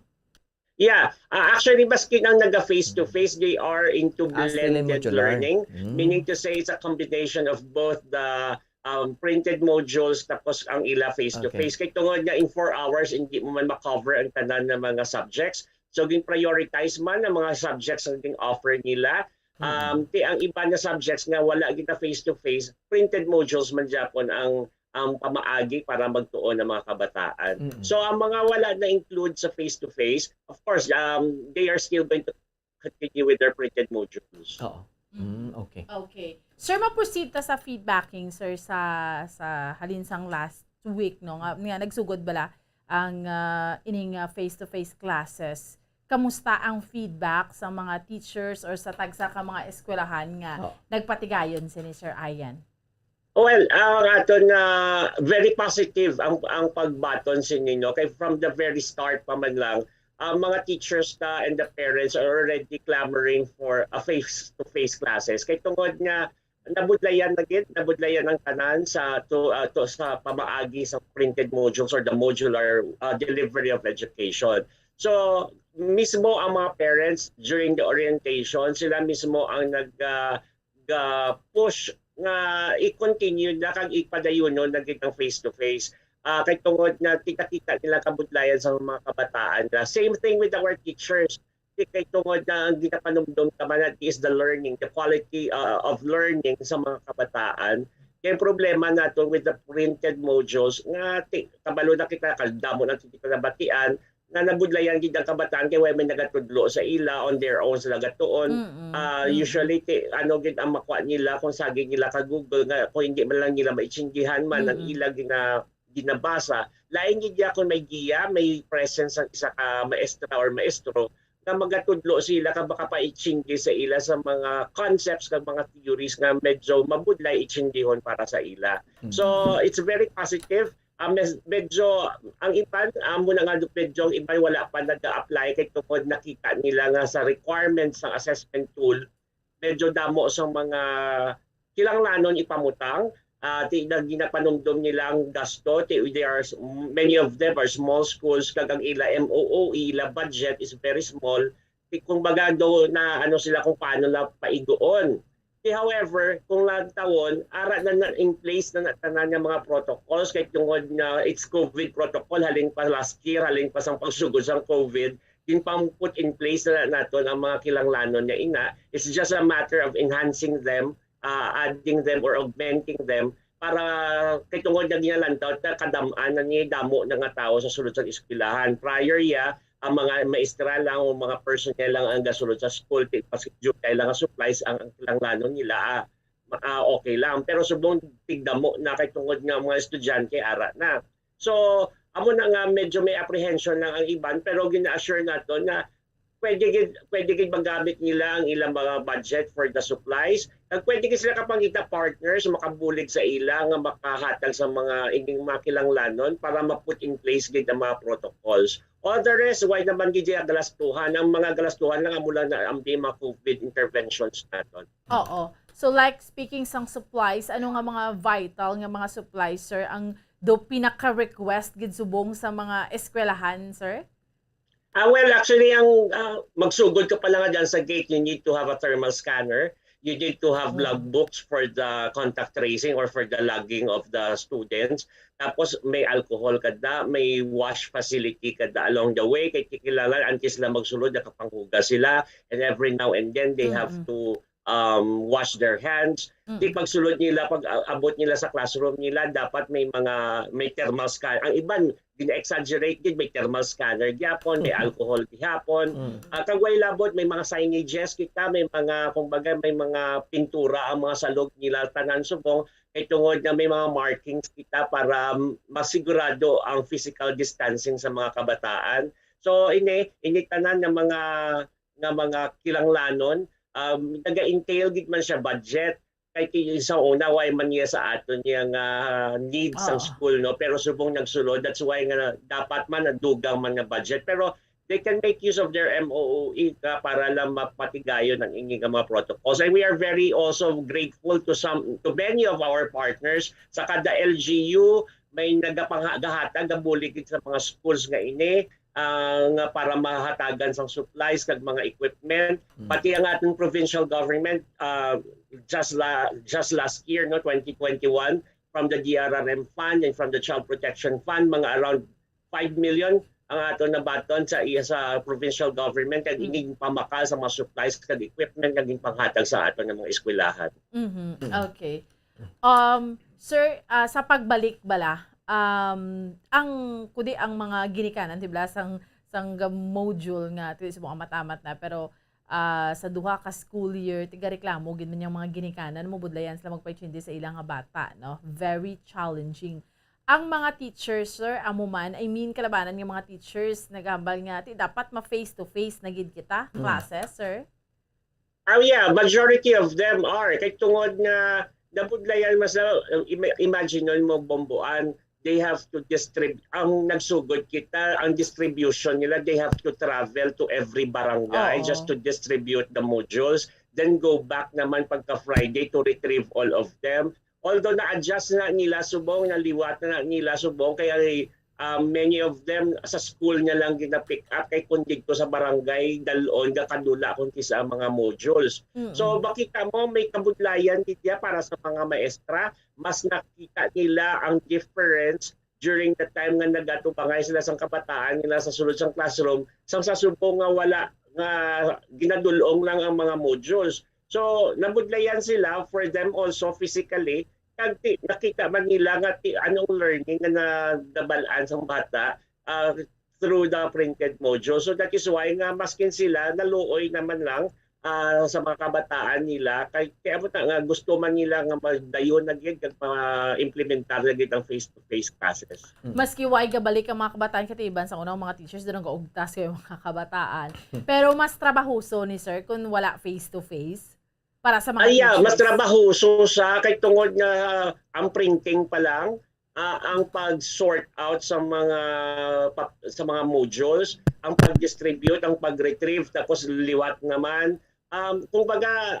Yeah. Uh, actually, maski nang naga face-to-face, they are into blended ah, learning. Mm. Meaning to say, it's a combination of both the um, printed modules tapos ang ila face-to-face. Okay. Kay tungod nga in four hours, hindi mo man ma-cover ang tanan ng mga subjects. So, gin-prioritize man ang mga subjects na gin-offer nila. Um, mm. Ti ang iba na subjects nga wala kita face-to-face, printed modules man gyapon ang ang pamaagi para magtuon ang mga kabataan. Mm-hmm. So ang mga wala na include sa face-to-face, of course, um, they are still going to continue with their printed modules. Oo. Mm, okay. Okay. Sir, ma-proceed ta sa feedbacking, sir, sa sa halin sang last week, no, nga, nga nagsugod bala ang uh, ining uh, face-to-face classes. Kamusta ang feedback sa mga teachers or sa tagsa ka mga eskwelahan nga oh. Nagpatigayon sini, Sir Ayan? Well, ang aton nga uh, very positive ang ang pagbaton sa ninyo kay from the very start pa man lang ang uh, mga teachers ta and the parents are already clamoring for a face-to-face classes kay tungod nga nabudlayan na gid, nabudlayan ang tanan sa to, uh, to sa pamaagi sa printed modules or the modular uh, delivery of education. So, mismo ang mga parents during the orientation, sila mismo ang nag, ah, ga-push nga i-continue na kag ipadayunon na gid ang face-to-face. Ah, kay tungod nga kita-kita nila kabudlayan sa mga kabataan nila. Same thing with our teachers. Di kay tungod nga ang ginapanumdom ta man is the learning, the quality, ah, of learning sa mga kabataan. Kay ang problema nato with the printed modules nga ti-, kabalo na kita, kadamo na kita nabatian, nga nabudlayan gid ang kabataan kay way may nagatudlo sa ila, on their own sila gatuon. Mm-mm. Ah, Mm. Usually, ti, ano gid ang makuha nila kung saging nila ka Google nga kung hindi man lang nila maitsindihan man ang Mm-mm. ila gina, ginabasa. Lain gid ya kung may giya, may presence ang isa ka maestra or maestro nga magatudlo sila ka makapaitsindi sa ila sa mga concepts kag mga theories nga medyo mabudlay itsindihon para sa ila. Mm. So, it's very positive. Ah, mes-, medyo ang iban, amo na nga, medyo ang iban wala pa nag-a-apply kay tungod nakita nila nga sa requirements sang assessment tool, medyo damo sang mga kinahanglanon ipamutang. Ah, ti, na ginapanumdom nila ang gasto, ti, they are s-, many of them are small schools, kag ang ila M O O E, ila budget is very small. Ti, kumbaga, do na ano sila kung paano na paiguon. Ti, however, kung lantawon, ara na, na in place na, na tanan nga mga protocols, kay tungod nga it's COVID protocol, halin pa last year, halin pa sang pagsugod sang COVID, ginpang-put in place na naton ang mga kinahanglanon nga ina. It's just a matter of enhancing them, ah, adding them or augmenting them para kay tungod nga ginalantaw ta kadam-an na ni damo na nga tawo sa sulod sa eskwelahan. Prior ya, ang mga maestra lang o mga personnel lang ang gasulod sa school, ti-, pasidyo kay lang nga supplies ang, ang kinahanglanon nila, ah, ma-, ah, okay lang. Pero subong tigdamo na kay tungod nga mga estudyante ara na. So, amo na nga medyo may apprehension lang ang iban, pero gina-assure nato na pwede gid, pwede gid magamit nila ang ilang mga budget for the supplies. Kag pwede gid sila kapangita partners makabulig sa ila nga makahatag sa mga ining mga kinahanglanon para ma-put in place gid ang mga protocols. All the rest, why naman gid ang galastuhan? Ang mga galastuhan lang amo lang na ang mga COVID interventions naton. Oo. So, like, speaking sang supplies, ano nga mga vital nga mga supplies, sir, ang do pinaka-request gid subong sa mga eskwelahan, sir? Ah, well, actually, ang, ah, magsugod ka pa lang dyan sa gate, you need to have a thermal scanner. You need to have Mm. logbooks for the contact tracing or for the logging of the students. Tapos may alcohol kada, may wash facility kada along the way. Kay kikilalan, antes sila magsulod, nakapanghugas sila. And every now and then, they have Mm-mm. to um, wash their hands. Di Mm. pagsulod nila, pag a-, abot nila sa classroom nila, dapat may mga, may thermal scan. Ang iban, gina-exaggerate gid, may thermal scanner gyapon, may alcohol gihapon. Mm. Ah, kag way labot, may mga signages kita, may mga, kumbaga, may mga pintura ang mga salog nila, tanan subong, kay tungod nga may mga markings kita para masigurado ang physical distancing sa mga kabataan. So, ini, ini tanan nga mga, nga mga kinahanglanon, um, naga-entail gid man siya budget. Kay ti-, sa una, way man niya sa aton niya nga need sang Oo. school, no? Pero subong nagsulod, that's why nga dapat man nadugang man nga budget. Pero they can make use of their M O O E ka para lang mapatigayon ang ini nga mga protocols. And we are very also grateful to some, to many of our partners. Sa kada L G U, may nagapangha-, gahatag, gabulig sa mga schools nga ini, ah, nga para mahatagan sang supplies kag mga equipment. Mm. Pati ang ating provincial government, ah, just la-, just last year, no, twenty twenty-one, from the D R R M fund and from the Child Protection Fund, mga around five million ang ato nabaton sa iya sa provincial government kag Mm. ining pamakal sa mga supplies kag equipment nga ginpanghatag sa aton nga mga eskwelahan. Mhm. Mm. Okay. Um, sir, ah, sa pagbalik bala, um, ang, kundi ang mga ginikanan, di ba, sang, sang module nga, ti, subong amat-amat na, pero, ah, sa duha ka school year, tigareklamo gid man yang mga ginikanan, mabudlayan sila magpaitsindi sa ila nga bata, no? Very challenging. Ang mga teachers, sir, amo man, I mean, kalabanan nga mga teachers, naghambal nga, ti, dapat ma-face to face na gid kita, Mm. classes, sir? Oh yeah, majority of them are. Kay tungod nga nabudlayan mas na, ima-, imagine nun mo Bomboan, they have to distrib-, ang nagsugod kita, ang distribution nila, they have to travel to every barangay Oo. just to distribute the modules, then go back naman pagka Friday to retrieve all of them. Although na-adjust na nila subong, naliwat na nila subong, kaya Um, many of them sa school nga lang gina-pick up, kay kung didto sa barangay, dalon nga kadula kung kisa ang mga modules. Mm. So, makita mo, may kabudlayan diya para sa mga maestra. Mas nakita nila ang difference during the time nga nagatubangay sila sang kabataan nila sa sulod sang classroom, sang sa subong nga wala nga ginadulong lang ang mga modules. So, nabudlayan sila for them also physically, kag ti-, nakita man nila nga ti-, anong learning nga nadabalaan sang bata, ah, through the printed module. So, that is why nga maskin sila, naluoy naman lang, ah, sa mga kabataan nila, kay, kay amo ta nga gusto man nila nga magdayon na gid kag ma-implementar na gid ang face-to-face classes. Mm. Maski wa gabalik ang mga kabataan, katiban sa una, ang mga teachers daw nagaugtas kay mga kabataan. Pero mas trabahoso ni sir kung wala face-to-face para sa mga Ay, yeah, mas teachers. Trabahoso sa kay tungod nga ang printing pa lang, ah, ang pag-sort out sa mga pap-, sa mga modules, ang pag-distribute, ang pag-retrieve, tapos liwat naman. Um, kumbaga,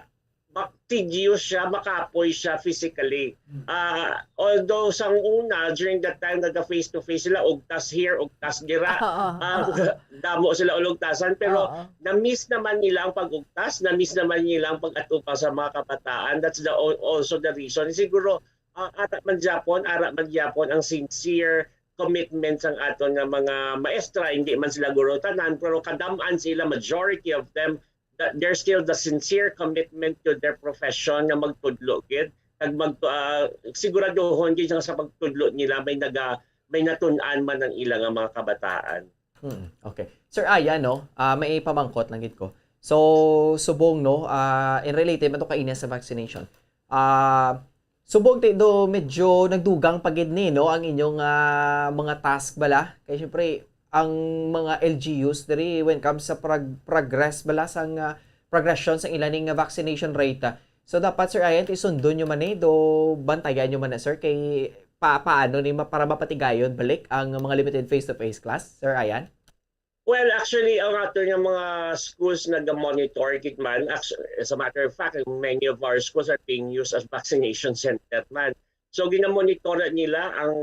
ma-, tedious siya, makapoy siya physically. Mm. Ah, although sang una, during that time, naga face-to-face sila, ugtas here, ugtas dira. Oo, ah, oo. Damo sila ulugtasan, pero Oo. Na-miss naman nila ang pag-ugtas, na-miss naman nila ang pag-atupa sa mga kabataan. That's the al-, also the reason. Siguro, ah, ara man gyapon, ara man gyapon ang sincere commitment sang aton nga mga maestra, hindi man sila guro tanan, pero kadam-an sila, majority of them, that there's still the sincere commitment to their profession nga magtudlo gid, kag mag-, ah, siguraduhon gid nga sa pagtudlo nila may naga-, may natun-an man ang ila nga mga kabataan. Hmm, okay. Sir Ayan, no, ah, may pamangkot lang gid ko. So, subong, no, ah, in related man to kaina sa vaccination. Ah, subong ti do medyo nagdugang pa gid ni, no, ang inyong, ah, mga task bala. Kay syempre, ang mga L G Us diri when it comes sa prog-, progress bala sang, ah, progression sa ila ning vaccination rate, ah. So, dapat, Sir Ayan, ti sundon nyo man ni, do bantayan nyo man na, sir, kay pa-, paano ni ma-, para mapatigayon balik ang mga limited face-to-face class, Sir Ayan? Well, actually, ang ato nga mga schools naga-monitor gid man. Actu-, as a matter of fact, many of our schools are being used as vaccination center man. So, ginamonitor nila ang,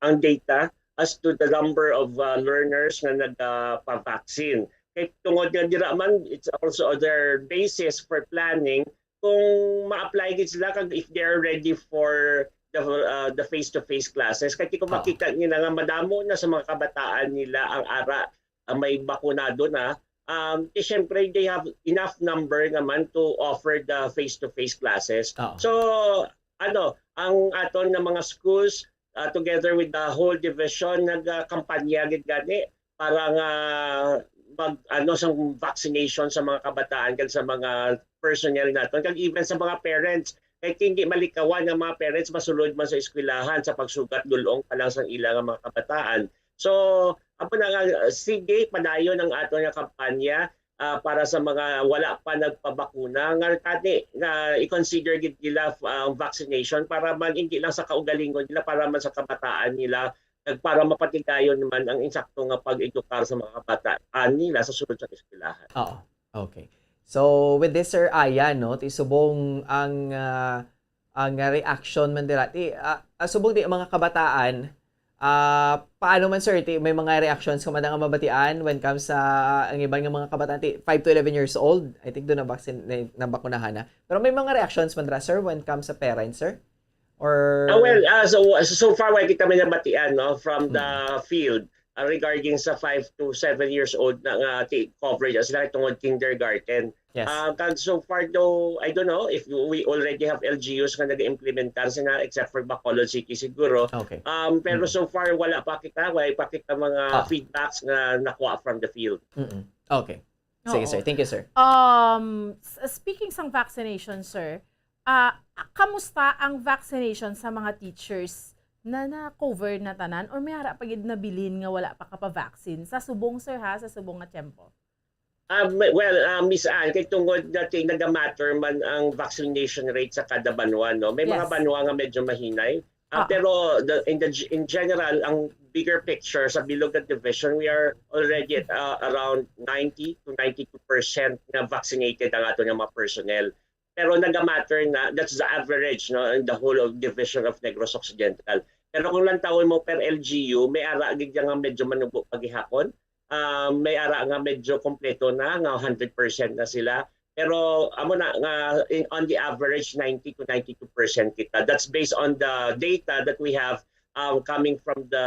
ang data as to the number of, uh, learners nga nagpa-vaccine. Kay tungod nga dira man, it's also their basis for planning kung ma-apply gid sila kag if they are ready for the, uh, the face-to-face classes. Kay kung Oo. makita nila nga madamo na sa mga kabataan nila ang ara, ang may bakunado na, um, di syempre they have enough number naman to offer the face-to-face classes. Oo. So, ano, ang aton nga mga schools, uh, together with the whole division, nagkampanya gid gani para nga mag, ano, sang vaccination sa mga kabataan kag sa mga personnel naton, kag even sa mga parents. Kay hindi malikawan nga mga parents masulod man sa eskwelahan sa pagsugat dul-ong pa lang sang ila nga mga kabataan. So, amo na nga, sige, padayon ang aton nga kampanya, ah, para sa mga wala pa nagpabakuna, nga tani nga i-consider gid nila, ah, ang vaccination para man hindi lang sa kaugalingon nila, para man sa kabataan nila, kag para mapatigayon man ang insakto nga pag-edukar sa mga kabataan nila sa sulod sa eskwelahan. Oo. Okay. So, with this, Sir Ayan, no, ti subong ang, ah, ang reaction man dira. Ti, ah, ah, subong ti mga kabataan, ah, paano man, sir, ti may mga reactions ka man nga mabatian when comes sa ang iban nga mga kabataan, ti five to eleven years old, I think doon na vaccine, na, nabakunahan na. Pero may mga reactions man dira, sir, when comes sa parents, sir? Or Ah, well, ah, so, so far, wala kita may nabatian, no, from the Mm. field, ah, regarding sa five to seven years old na nga ti coverage, ah, sila tungod kindergarten. Yes. Ah, kag so far, though, I don't know if we already have L G Us nga nag-implementar sina, except for Bacolod City siguro. Okay. Um, pero Mm. so far, wala pa kita, wala pa kita mga Ah. feedbacks nga nakuha from the field. Mm-mm. Okay. Sige, Oo. sir. Thank you, sir. Um, s-, speaking sang vaccination, sir, ah, kamusta ang vaccination sa mga teachers? Na, na-cover na tanan or may ara pa gid nabilin nga wala pa kapa-vaccine? Sa subong, sir, ha? Sa subong nga tiyempo. Ah, may, well, ah, Miss Ann, kay tungod nga ti-, naga-matter man ang vaccination rate sa kada banwa, no? May mga Yes. banwa nga medyo mahinay. Ah, Ah. pero the, in the g-, in general, ang bigger picture sa bilog nga division, we are already at, ah, around ninety to ninety-two percent nga vaccinated ang ato nga mga personnel. Pero naga-matter na, that's the average, no, in the whole of division of Negros Occidental. Pero kung lantawon mo per L G U, may ara gid nga medyo manubo pa gihapon. Ah, may ara nga medyo kompleto na, nga hundred percent na sila. Pero amo na nga, in, on the average, ninety to ninety-two percent kita. That's based on the data that we have, um, coming from the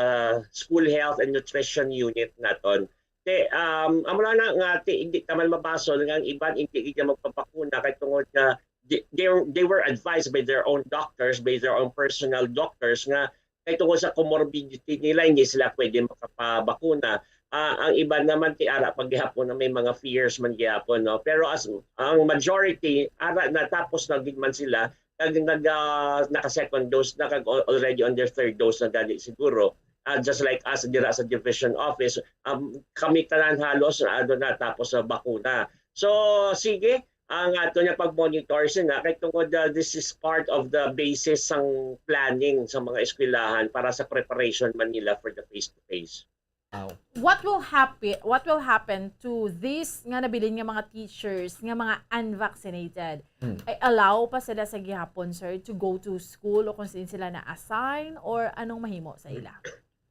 School Health and Nutrition Unit naton. Te, um, amo lang na nga, te, hindi ka man mabasol nga ang iban hindi gid magpabakuna kay tungod nga they, they, they were advised by their own doctors, by their own personal doctors nga kay tungod sa comorbidity nila, hindi sila pwede makapabakuna. Ah, ang iban naman, ti ara pa gihapon na may mga fears man gihapon, no? Pero as ang majority, ara na, tapos na gid man sila, kag nag, ah, naka-second dose na, kag al-, already on their third dose na gani siguro. Ah, just like us dira sa division office, um, kami tanan halos na, ano na, tapos sa bakuna. So, sige, ang ato niya pag-monitor sina, kay tungod, ah, this is part of the basis sang planning sa mga eskwelahan para sa preparation man nila for the face-to-face. Wow. What will happen, what will happen to this nga nabilin nga mga teachers nga mga unvaccinated? Hmm. Ay allow pa sila sa gihapon, sir, to go to school o kung saan sila na-assign or anong mahimo sa ila?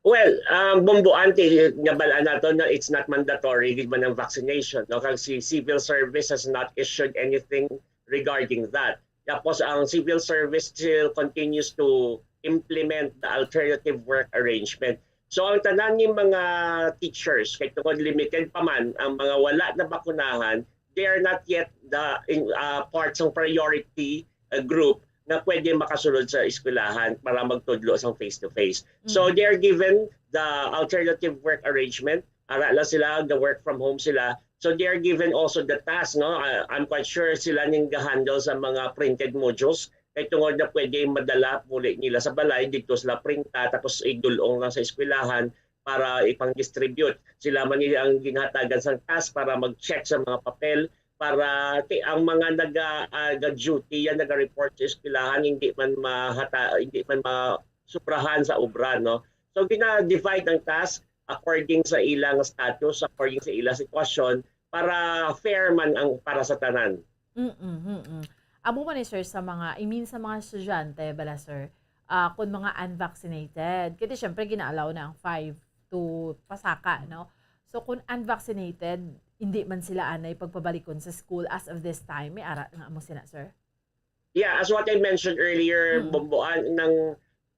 Well, um, bumbuan ti nga balaan nato na it's not mandatory gid man ang vaccination, no? Kag si civil service has not issued anything regarding that. Tapos ang civil service still continues to implement the alternative work arrangement. So ang tanan ni mga teachers, kay tungod limited pa man ang mga wala nabakunahan, they are not yet the in, uh, part sang priority uh, group na pwede makasulod sa eskwelahan para magtudlo sang face-to-face. So Mm. they are given the alternative work arrangement. Ara lang sila, the work from home sila. So they are given also the task, no? Uh, I'm quite sure sila ning ga-handle sa mga printed modules. Kay tungod na pwede madala muli nila sa balay, dito sila printa, tapos idulong lang sa eskwelahan para ipang-distribute. Sila man ni ang ginhatagan sang task para mag-check sa mga papel, para ti ang mga naga ah, ga-duty yan, naga-report sa eskwelahan, hindi man mahata hindi man masubrahan sa obra, no? So gina-divide ang task according sa ilang status, according sa ilang sitwasyon, para fair man ang para sa tanan. Mm-mm, mm-mm. Amo man ni, sir, sa mga, I mean, sa mga estudyante bala, sir, ah, kung mga unvaccinated, kasi syempre gina-allow na ang five to pasaka, no? So kung unvaccinated, hindi man sila anay pagpabalikon sa school as of this time, may ara nga amo sina, sir? Yeah, as what I mentioned earlier, Mm. Bomboan, ng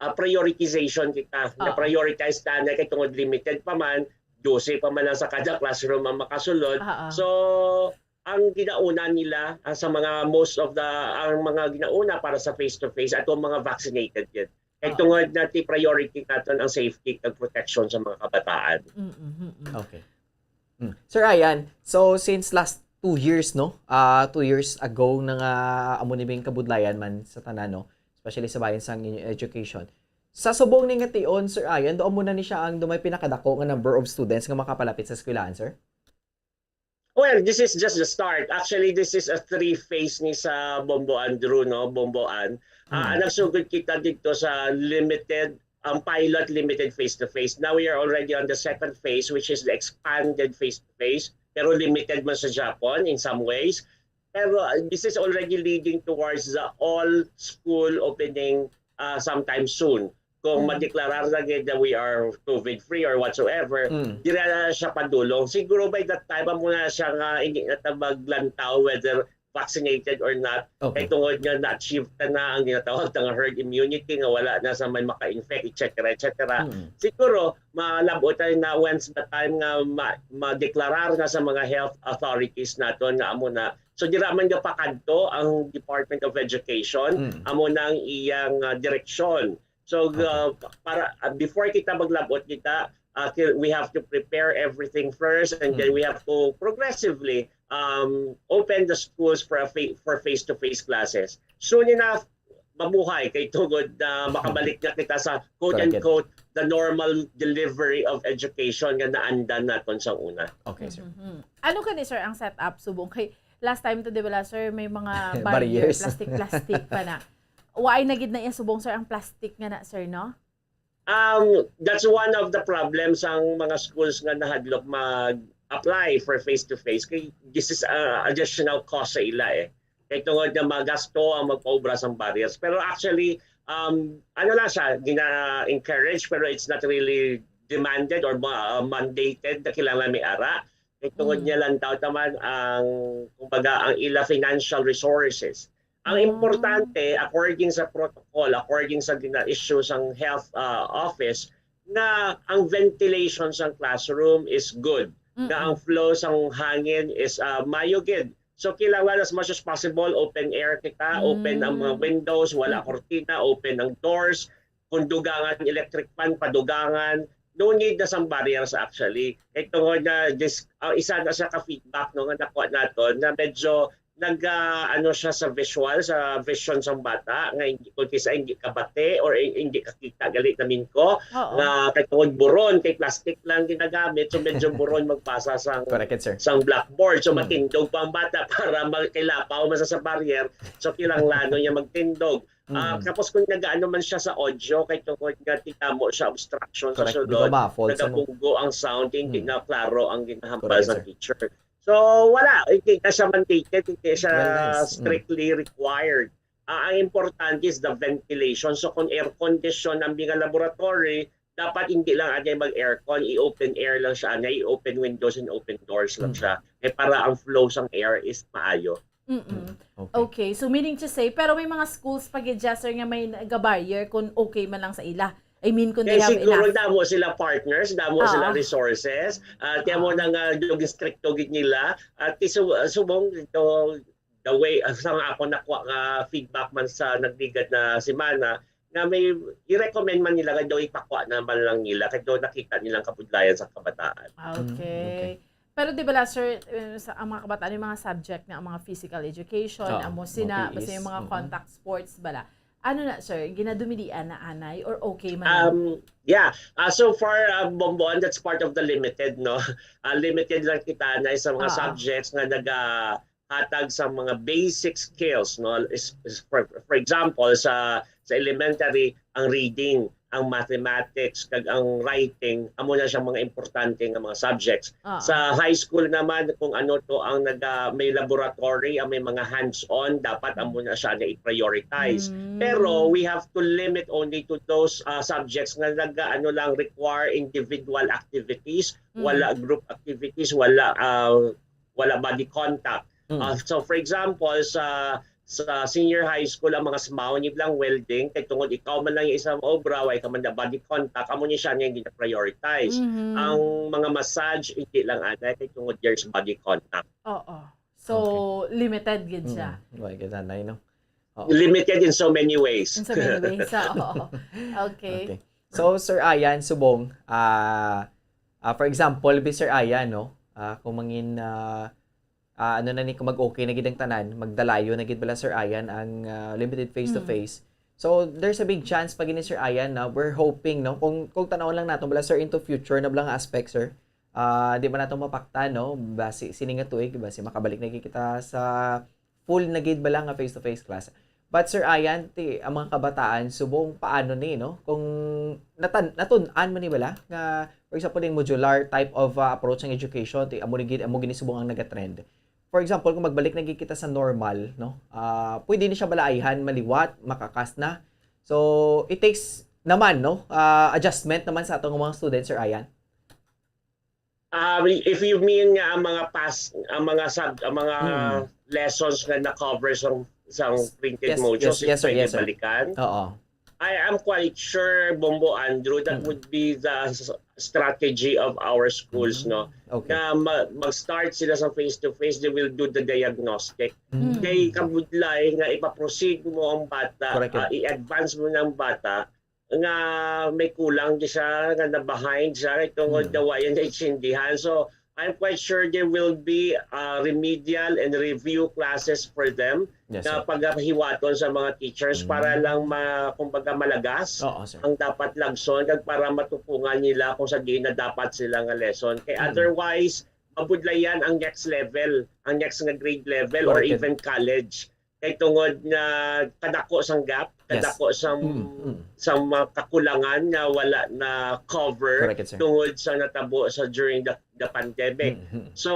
ah, prioritization kita. Oo. Na-prioritize ta na kay tungod limited pa man, dose pa man lang sa kada classroom ang makasulod. Oo. So, ang ginauna nila ah, sa mga most of the ang mga ginauna para sa face to face ato ang mga vaccinated yun. Kay Oo. tungod na ti priority naton ang safety ug protection sa mga kabataan. Mm-mm, mm-mm. Okay. Mm. Sir Ian, so since last two years, no? Ah, two years ago na nga amo ni bing kabudlayan man sa tanan, no? Especially sa bayan sang inyo education. Sa subong ni nga tion, Sir Ian, doon mo na ni siya ang dumay pinakadako nga number of students nga makapalapit sa eskwelahan, sir? Well, this is just the start. Actually, this is a three phase ni sa Bombo Andrew, no? Bomboan. Ah, Mm. nagsugod kita dito sa limited, ang pilot limited face-to-face. Now we are already on the second phase, which is the expanded face-to-face. Pero limited man sa Japon in some ways. Pero uh, this is already leading towards the all school opening uh, sometime soon. Kung Mm. madeklarar na gid na we are COVID-free or whatsoever, Mm. dira na siya padulong. Siguro by that time, amo na siya nga hindi na ta maglantaw whether vaccinated or not. Kay Okay. tungod nga na-achieve ta na ang ginatawag ta nga herd immunity, nga wala na sa may maka-infect, et cetera, et cetera. Mm. Siguro, malab-ot tayo na once the time nga ma- madeklarar nga sa mga health authorities naton nga amo na. So, dira man nga pakadto ang Department of Education, Mm. amo na ang iyang ah, direksyon. So, Okay. uh, para uh, before kita maglab-ot kita, uh, ki- we have to prepare everything first, and then Mm. we have to progressively um, open the schools for a fa- for face-to-face classes. Soon enough, mabuhay kay tungod na makabalik na kita sa Correct. quote-unquote the normal delivery of education nga naandan naton sa una. Okay, sir. Mhm. Ano kani, sir, ang setup subong kay last time to, di ba, sir, may mga barrier, Barriers. Plastic, plastic pa na. Waay na gid na iya subong, sir, ang plastic nga na, sir, no? Um, that's one of the problems ang mga schools nga nahadlok mag-apply for face-to-face. Kay this is a additional cost sa ila eh. Kay tungod nga magasto ang magpaubra sang barriers. Pero actually, um, ano lang siya, gina-encourage, pero it's not really demanded or ma- uh, mandated na kailangan may ara. Kay tungod Mm. niya lang daw taman ang, kumbaga, ang ila financial resources. Ang Mm. importante, according sa protocol, according sa gina-issue sang health, uh, office, na ang ventilation sang classroom is good, na ang Mm-mm. flow sang hangin is, uh, mayo gid. So, kailangan as much as possible, open air kita, open ang mga Mm. windows, wala Mm. kurtina, open ang doors, kung dugangan electric fan, padugangan, no need na sang barriers actually. Kay tungod na this, uh, isa na sa ka-feedback, no, nga nakuha naton na medyo nag, ah, ano siya sa visual, sa vision sang bata, nga hindi, kung kisa hindi kabati or hi-, hindi kakita gali namin ko, Oo. nga kay tungod buron, kay plastic lang ginagamit, so medyo buron magbasa sang Correct, sir. sang blackboard. So, Mm. matindog pa ang bata para mag-, kay lapaw man sa, sa barrier, so kinahanglan niya magtindog. Ah, Mm. tapos kung nagaano man siya sa audio, kay tungod nga tigamo siya obstruction sa Correct. Di ba sulod, ma-fault sa mo? nagapunggo ang sound, hindi Mm. na klaro ang ginahambal Correct, sa sir. teacher. So, wala. Hindi na siya mandated, hindi siya Well, nice. Mm. strictly required. Ah, ang importante is the ventilation. So, kung air condition ang mga laboratory, dapat hindi lang agay mag-aircon, i-open air lang siya, na i-open windows and open doors lang Mm. siya. Eh, para ang flow sang air is maayo. Mm-mm. Mm, okay. Okay, so meaning to say, pero may mga schools pa gid, sir, nga may nagabarrier kung okay man lang sa ila. I mean, kung Kaya they have siguro enough. damo sila partners, damo sila Oo. resources, ah, kaya mo Oo. na nga yung stricto gid nila, at isu-, subong ito, the way, ah, sa nga ako nakuha nga feedback man sa nagligad na semana, nga may i-recommend man nila nga daw ipakuha naman lang nila, kaya daw nakita nilang kabudlayan sa kabataan. Ah, Mm, okay. okay. Pero di bala, sir, eh, sa, ang mga kabataan, yung mga subject na, ang mga physical education, Oo, amo mga sina, basta P Es, yung mga mm. contact sports bala. Ano na, sir? Ginadumilian na anay or okay man lang? Um, yeah. Ah, so far, ah, Bomboan, that's part of the limited, no? Ah, limited lang kita na sa mga Oo. subjects nga nagahatag sa mga basic skills, no? Is, is for, for example, sa, sa elementary, ang reading, ang mathematics, kag ang writing, amo na siyang mga importante nga mga subjects. Ah. Sa high school naman, kung ano to ang naga-, may laboratory, ang may mga hands-on, dapat amo na siya na i-prioritize. Mm. Pero we have to limit only to those, ah, subjects nga naga-, ano lang, require individual activities, Mm. wala group activities, wala, ah, wala body contact. Mm. Ah, so, for example, sa, sa senior high school, ang mga smaw, ni lang welding, kay tungod ikaw man lang yung isang obra, wa ikaw man na body contact, amo ni siya nga gina-prioritize. Mhm. Ang mga massage, hindi lang anay, kay tungod there's body contact. Oo. So, Okay. limited gid siya. Mm. Wa gid anay, no? Oo. Limited in so many ways. In so many ways, oo. Okay. Okay. So, Sir Ian, subong, ah, ah, for example, bi Sir Ian, no? Ah, kung mangin, ah, ah, ano na ni, kung mag-okay na gid ang tanan, magdalayo na gid bala, Sir Ian, ang, ah, limited face to Mm. face. So, there's a big chance pa gini, Sir Ian, na we're hoping, no? Kung, kung tanawon lang nato bala, sir, into future na bala nga aspect, sir, ah, di man nato mapaktan, no? Basi, sini nga tuig, basi makabalik na gid kita sa full na gid bala nga face-to-face class. But, Sir Ian, ti, ang mga kabataan, subong paano ni, no? Kung natan-, natun-an man ni bala nga, for example, yung modular type of, ah, approach ng education, ti, amo ni gid, amo gini subong ang nagatrend. For example, kung magbalik na gid kita sa normal, no? Ah, pwede ni siya bala ayhan, maliwat, makakas na. So, it takes naman, no? Ah, adjustment naman sa atong mga students, Sir Ian. Ah, if you mean nga ang mga past, ang mga sub-, ang mga Hmm. lessons nga na-cover sa, sa S-, printed yes, modules, yes, yes, sir, pwede yes, sir. balikan? Oo. I am quite sure, Bombo Andrew, that Mm. would be the s-, strategy of our schools, Mm. no? Okay. Na ma-, mag-start sila sa face-to-face, they will do the diagnostic. Mm. Mm. Kay kabudlay nga ipaproceed mo ang bata, Correct. ah, i-advance mo ng bata, nga may kulang di siya, nga na-behind siya, kay tungod Hmm. daw wa yan naintindihan. So, I'm quite sure there will be, uh, remedial and review classes for them Yes, na sir. pagahiwaton sa mga teachers para Hmm. lang ma-, kumbaga, malagas Oo, sir. ang dapat lagson kag para matupungan nila kung sa diin na dapat sila nga lesson. Kay Hmm. otherwise, mabudlayan ang next level, ang next nga grade level or Correct. even college. kay tungod nga kadako sang gap, Yes. kadako sang Mm, mm. sang mga kakulangan nga wala na cover Correct, sir. tungod sa natabo sa during the, the pandemic. Mm, mm. So,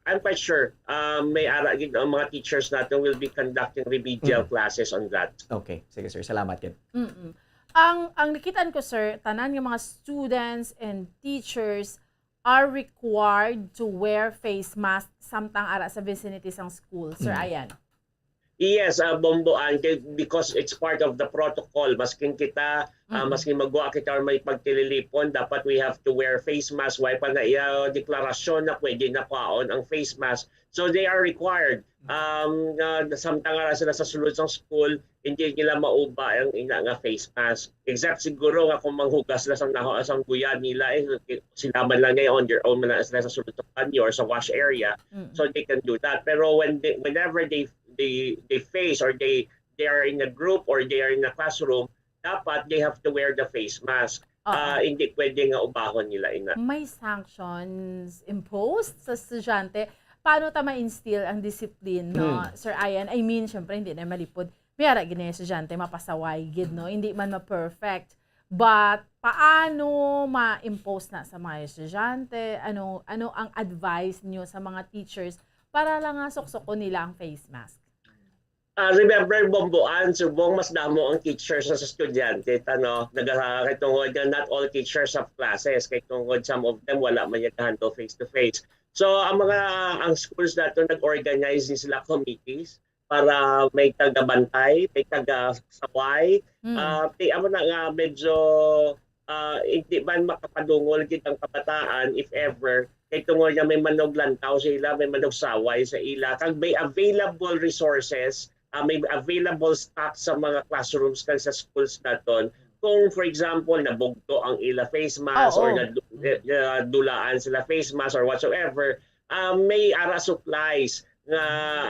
I'm quite sure, uh, may ara gid ang mga teachers natin will be conducting remedial Mm. classes on that. Okay. Sige, sir. Salamat gid. Mm-mm. Ang, ang nakitaan ko, sir, tanan nga mga students and teachers are required to wear face mask samtang ara sa vicinity sang school, Sir Mm. Ayan. Yes, uh, Bomboan, kay, because it's part of the protocol. Maskin kita, uh, Mm. maskin magwa kita or may pagtililipon, dapat we have to wear face mask. Way pa na iya deklarasyon na pwede na kwaon ang face mask. So they are required. Um, nga samtang ara sila sa sulod sang school, hindi nila mauba ang ina nga face mask. Except siguro nga kung manghugas sila sang naho sang guya nila, eh, sila man lang, eh, on their own man lang sila sa sulod sa banyo or sa wash area. Mm. So they can do that. Pero when they, whenever they they they face or they they are in a group or they are in a classroom, dapat they have to wear the face mask. Oo. Ah, hindi pwede nga ubahon nila ina. May sanctions imposed sa estudyante. Paano ta ma-instill ang discipline, no, Hmm. Sir Ayan? I mean, syempre, hindi na malipod. May ara gid na yung estudyante, mapasaway gid, no? Hindi man ma-perfect. But paano ma-impose na sa mga estudyante? Ano, ano ang advice niyo sa mga teachers para lang nga suksukon nila ang face mask? Ah, remember, Bomboan, subong mas damo ang teachers sa estudyante, ta, no? Naga-, kay tungod nga not all teachers have classes, kay tungod some of them wala man nag-handle face-to-face. So, ang mga, ang schools nato nag-organize din sila committees para may taga-bantay, may taga-saway. Mm. Ah, ti-, amo na nga medyo, ah, hindi man makapadungol gid ang kabataan if ever, kay tungod nga may manuglantaw sa ila, may manugsaway sa ila, kag may available resources, ah, may available stock sa mga classrooms kag sa schools naton. Kung, for example, nabugto ang ila face mask or Oo. nadu-, eh, nadulaan sila face mask or whatsoever, ah, may ara supplies nga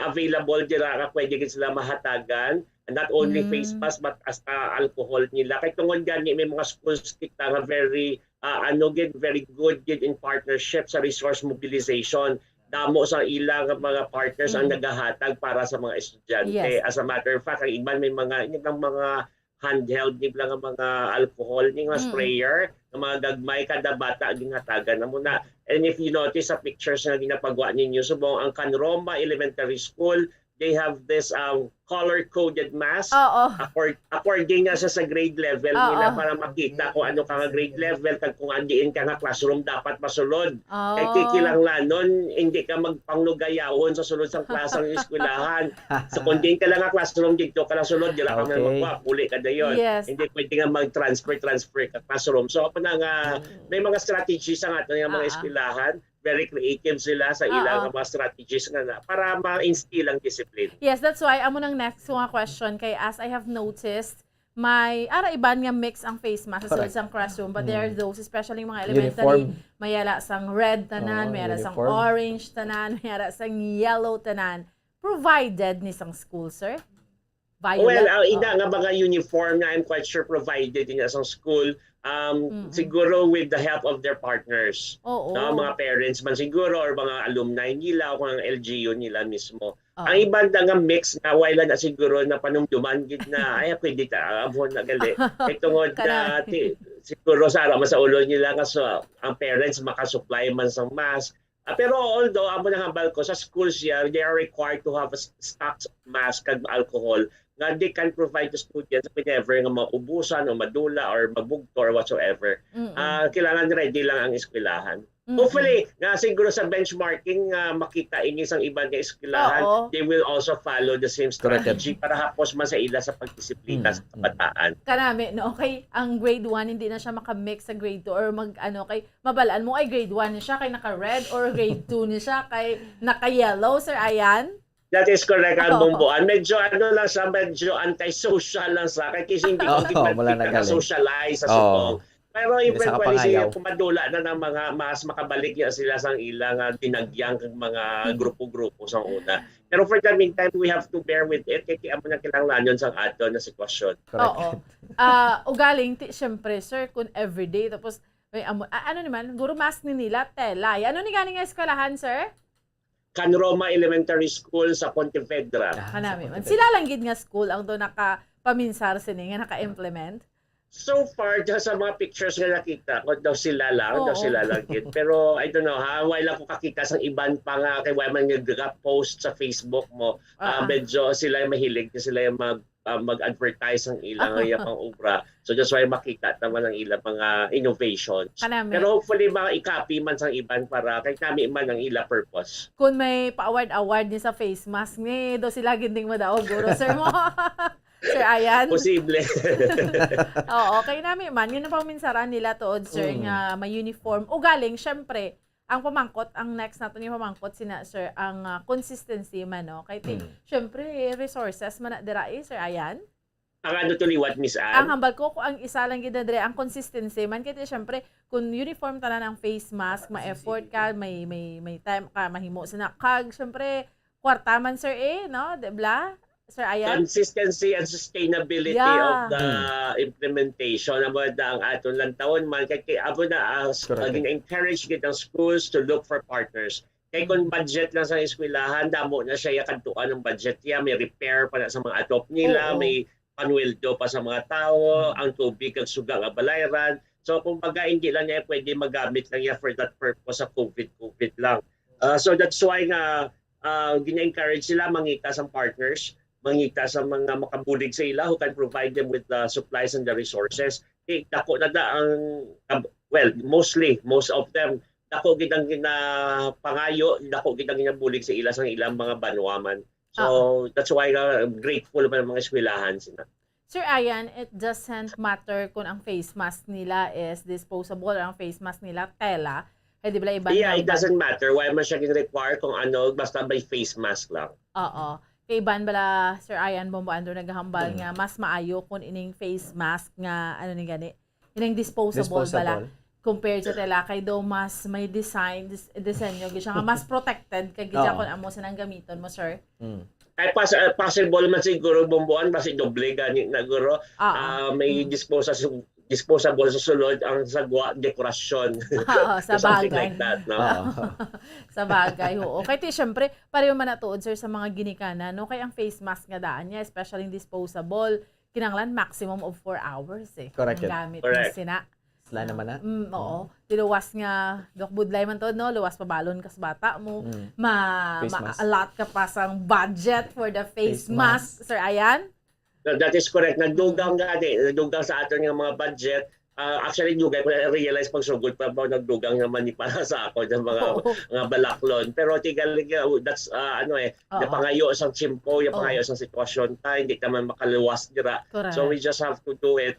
available dira nga pwede gid sila mahatagan. And not only Mm. face mask, but hasta alcohol nila. Kay tungod gani, may mga schools kita nga very, ah, ano gid, very good gid in partnership sa resource mobilization. Damo sa ila nga mga partners ang Mm. nagahatag para sa mga estudyante. Yes. As a matter of fact, ang iban may mga, ilang mga handheld, ni lang ang mga alcohol, ni mga Mm. sprayer, nga mga gagmay, kada bata ginhatagan na muna. And if you notice sa pictures nga ginapagwa ninyo, subong ang Can Roma Elementary School, they have this, um, color-coded mask. Oo. Accord-, according na sa, sa grade level Oo. nila para makita kung ano ka nga grade level, kag kung andiin ka nga classroom dapat masulod. Kay Oh. kikilanglangnon, hindi ka magpanglugayawon sa sulod sang klaseng eskwelahan. So, kung diin ka lang nga classroom, dito ka lang sulod, dira ka man Okay. magwa, puli ka dayon. Yes. Hindi pwede nga mag-transfer, transfer ka classroom. So, ako na nga, Mm. may mga strategies ang ato nga mga Ah, ah. eskwelahan, very creative sila sa Ah, ilang ah. mga strategies nga na, para ma-instill ang discipline. Yes, that's why amo nang next ko nga question kay as I have noticed, may ara iban nga mix ang face mask sa Correct. sulod sang classroom, but there are Mm. those, especially mga elementary, Uniform. may ara sang red tanan, Oo, may ara sang uniform. orange tanan, may ara sang yellow tanan, provided ni sang school, sir? Violet? Well, ah, ina Oo. nga mga uniform na, I'm quite sure provided din sa school, um, Mm-mm. siguro with the help of their partners. Oo. No, mga parents man siguro or mga alumni nila o kung ang L G U nila mismo. Oo. Ang iban na nga mix na, wala na siguro na panumduman gid na, ay, pwede ta, amo na gali. Kay tungod Kana. na, ti-, siguro sa ara man sa ulo nila nga so, ang parents makasupply man sang mask. Ah, pero although, amo nang hambal ko, sa schools yan, they are required to have a s-, stock mask kag alcohol nga they can provide to students whenever nga maubusan o madula or mabugto or whatsoever. Mm-mm. Ah, kailangan ready lang ang eskwelahan. Mm-mm. Hopefully, nga siguro sa benchmarking, nga makita ini sang iban nga eskwelahan, Oo. they will also follow the same Correct. strategy para hapos man sa ila sa pagdisiplina Mm, sa mm. kabataan. Kanami, no? Okay, ang grade one, hindi na siya makamix sa grade two or mag, ano, kay mabalaan mo, ay, grade one ni siya, kay naka-red, or grade two ni siya, kay naka-yellow, Sir Ayan? That is correct, ang Oo. Bomboan. Medyo ano lang siya, medyo antisocial lang siya. Kay kasi hindi Oo, ko wala na galing. Socialize sa Oo. Subong. Pero Hindi sa eventually, sige, kapangayaw. Kung madula na ng mga mas makabalik niya sila sang ilang, ah, dinagyang mga Mm. grupo-grupo sa una. Pero for the meantime, we have to bear with it. Kay amo na kinahanglanon sang ato na sitwasyon. Correct. Oo. Ah, ugaling, ti-, syempre, sir, kung everyday, tapos may amo-, a-, ano naman, guro mask ni nila, tela. Ano ni gani nga eskwelahan, sir? Can Roma Elementary School sa Pontevedra. Ah, sa Kanami man. Pontevedra. Sila lang gid nga school ang do nakapaminsar sini, nga naka-implement? So far, just sa mga pictures nga nakita ko, daw sila lang, daw Oo. sila lang gid. Pero I don't know ha, wala lang ko kakita sang iban pa nga, kay wala man nag-post sa Facebook mo. Ah, Ah, ah. medyo sila yung mahilig, sila yung mag, ah, mag-advertise ang ilang Ah. iyang mga obra. So that's why makita naman ang ilang mga innovations. Kanami. Pero hopefully, mga i-copy man sang iban para kay kami man ang ila purpose. Kung may pa-award-award ni sa face mask ni, do sila ginding madaog, guro, sir mo. Sir Ayan. Posible. Oo, kay nami man, yun ang paminsaran nila tuod, sir, Mm. nga may uniform. Ugaling, syempre, ang pamangkot, ang next nato ni pamangkot sina, sir, ang, ah, consistency man, no? Kay ti-, Mm. syempre, resources man na dira, eh, Sir Ayan. Ang ano to liwat, Miss Ann? Ang hambal ko, kung ang isa lang gid na diri, ang consistency man. Kay ti, syempre, kung uniform tanan ang face mask, ma-effort ka, may, may, may time ka, mahimo sina kag, syempre, kwarta man, sir, eh, no? Di bla? Sir Ayan? Consistency and sustainability Yeah. of the Mm. implementation. Amo na ang aton lang taon man. Kay, kay amo na, ah, s-, Correct. naging encourage gid ang schools to look for partners. Kay kung Mm. budget lang sa eskwelahan, damo na siya, ya kadtuan ang budget niya, may repair pa na sa mga atop nila, Oo. may panweldo pa sa mga tawo, Mm. ang tubig kag suga nga balayran. So, kumbaga, hindi lang niya pwede magamit lang niya for that purpose sa COVID, COVID lang. Ah, so, that's why nga, ah, gina-encourage sila mangita sa partners, mangita sa mga makabulig sa ila who can provide them with the supplies and the resources. Eh, dako na da ang, ah, well, mostly, most of them, dako gid ang ginapangayo, dako gid ang ginabulig sa ila sa ilang mga banwa man. So, Oo. that's why, ah, grateful man ang mga eskwelahan sila. Sir Ayan, it doesn't matter kung ang face mask nila is disposable or ang face mask nila tela. Kay di ba iban Yeah, nga it doesn't matter. Why man siya gin-require kung ano, basta may face mask lang. Oo. Kay iban bala, Sir Ayan, Bombo Andrew, naghahambal Mm. nga mas maayo kung ining face mask nga, ano ni gani, ining disposable bala, Disposable. compared sa tela, kay daw mas may design, dis-, disenyo, gid siya nga mas protected kay gid siya Oo. kung amo sa nang gamiton mo, sir. Mm. Ay, pas-, ah, possible man siguro, Bombo An, basi doble gani na, guro. Oo. Ah, may Mm. disposable, disposable sa sulod, ang sa gwa, dekorasyon. Oo, sa Something bagay. like that, no? Oo. Sa bagay, oo. Kay ti, syempre, pareho man na tuod, sir, sa mga ginikanan, no? Kay ang face mask nga daan niya, especially yung disposable, kinahanglan maximum of four hours, eh. Correct Ang yun. gamit Correct. niya sina. Sila naman na. Mm, oo. Mm. Tiluwas nga, Doc, budlay man to, no? Luwas pa balon ka sa bata mo. Mm. Ma-, Face mask. ma-allot ka pa sang budget for the face Face mask, mask. Sir Ayan? That, that is correct. Nagdugang Mm. gani, nagdugang sa aton nga mga budget. Ah, actually, dugay ko na-realize pag sugod pa ba, nagdugang naman ni para sa ako ng mga, Oo. mga balaklon. Pero tigal, that's, ah, ano eh, Oo. napangayo sa tiyempo, Oo. napangayo sa sitwasyon ta, hindi ka man makaluwas dira. Correct. So we just have to do it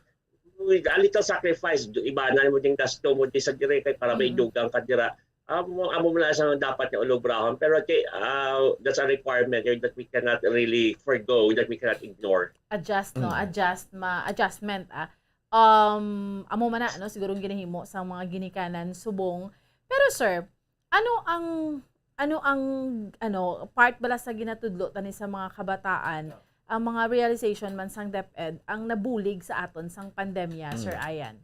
with a little sacrifice. Du-, ibanan mo ding gasto mo di sa dire kay para may Mm. dugang ka dira. Amo, amo mo na sa dapat nga ulubrahon. Pero ti-, ah, that's a requirement, eh, that we cannot really forgo, that we cannot ignore. Adjust, no? Mm. Adjust, ma-, adjustment, ah. Um, amo man na, no? Siguro ang ginahimo sa mga ginikanan subong. Pero, sir, ano ang, ano ang, ano, part bala sa ginatudlo tani sa mga kabataan, ang mga realization man sang DepEd ang nabulig sa aton sang pandemya, Sir Mm. Ayan?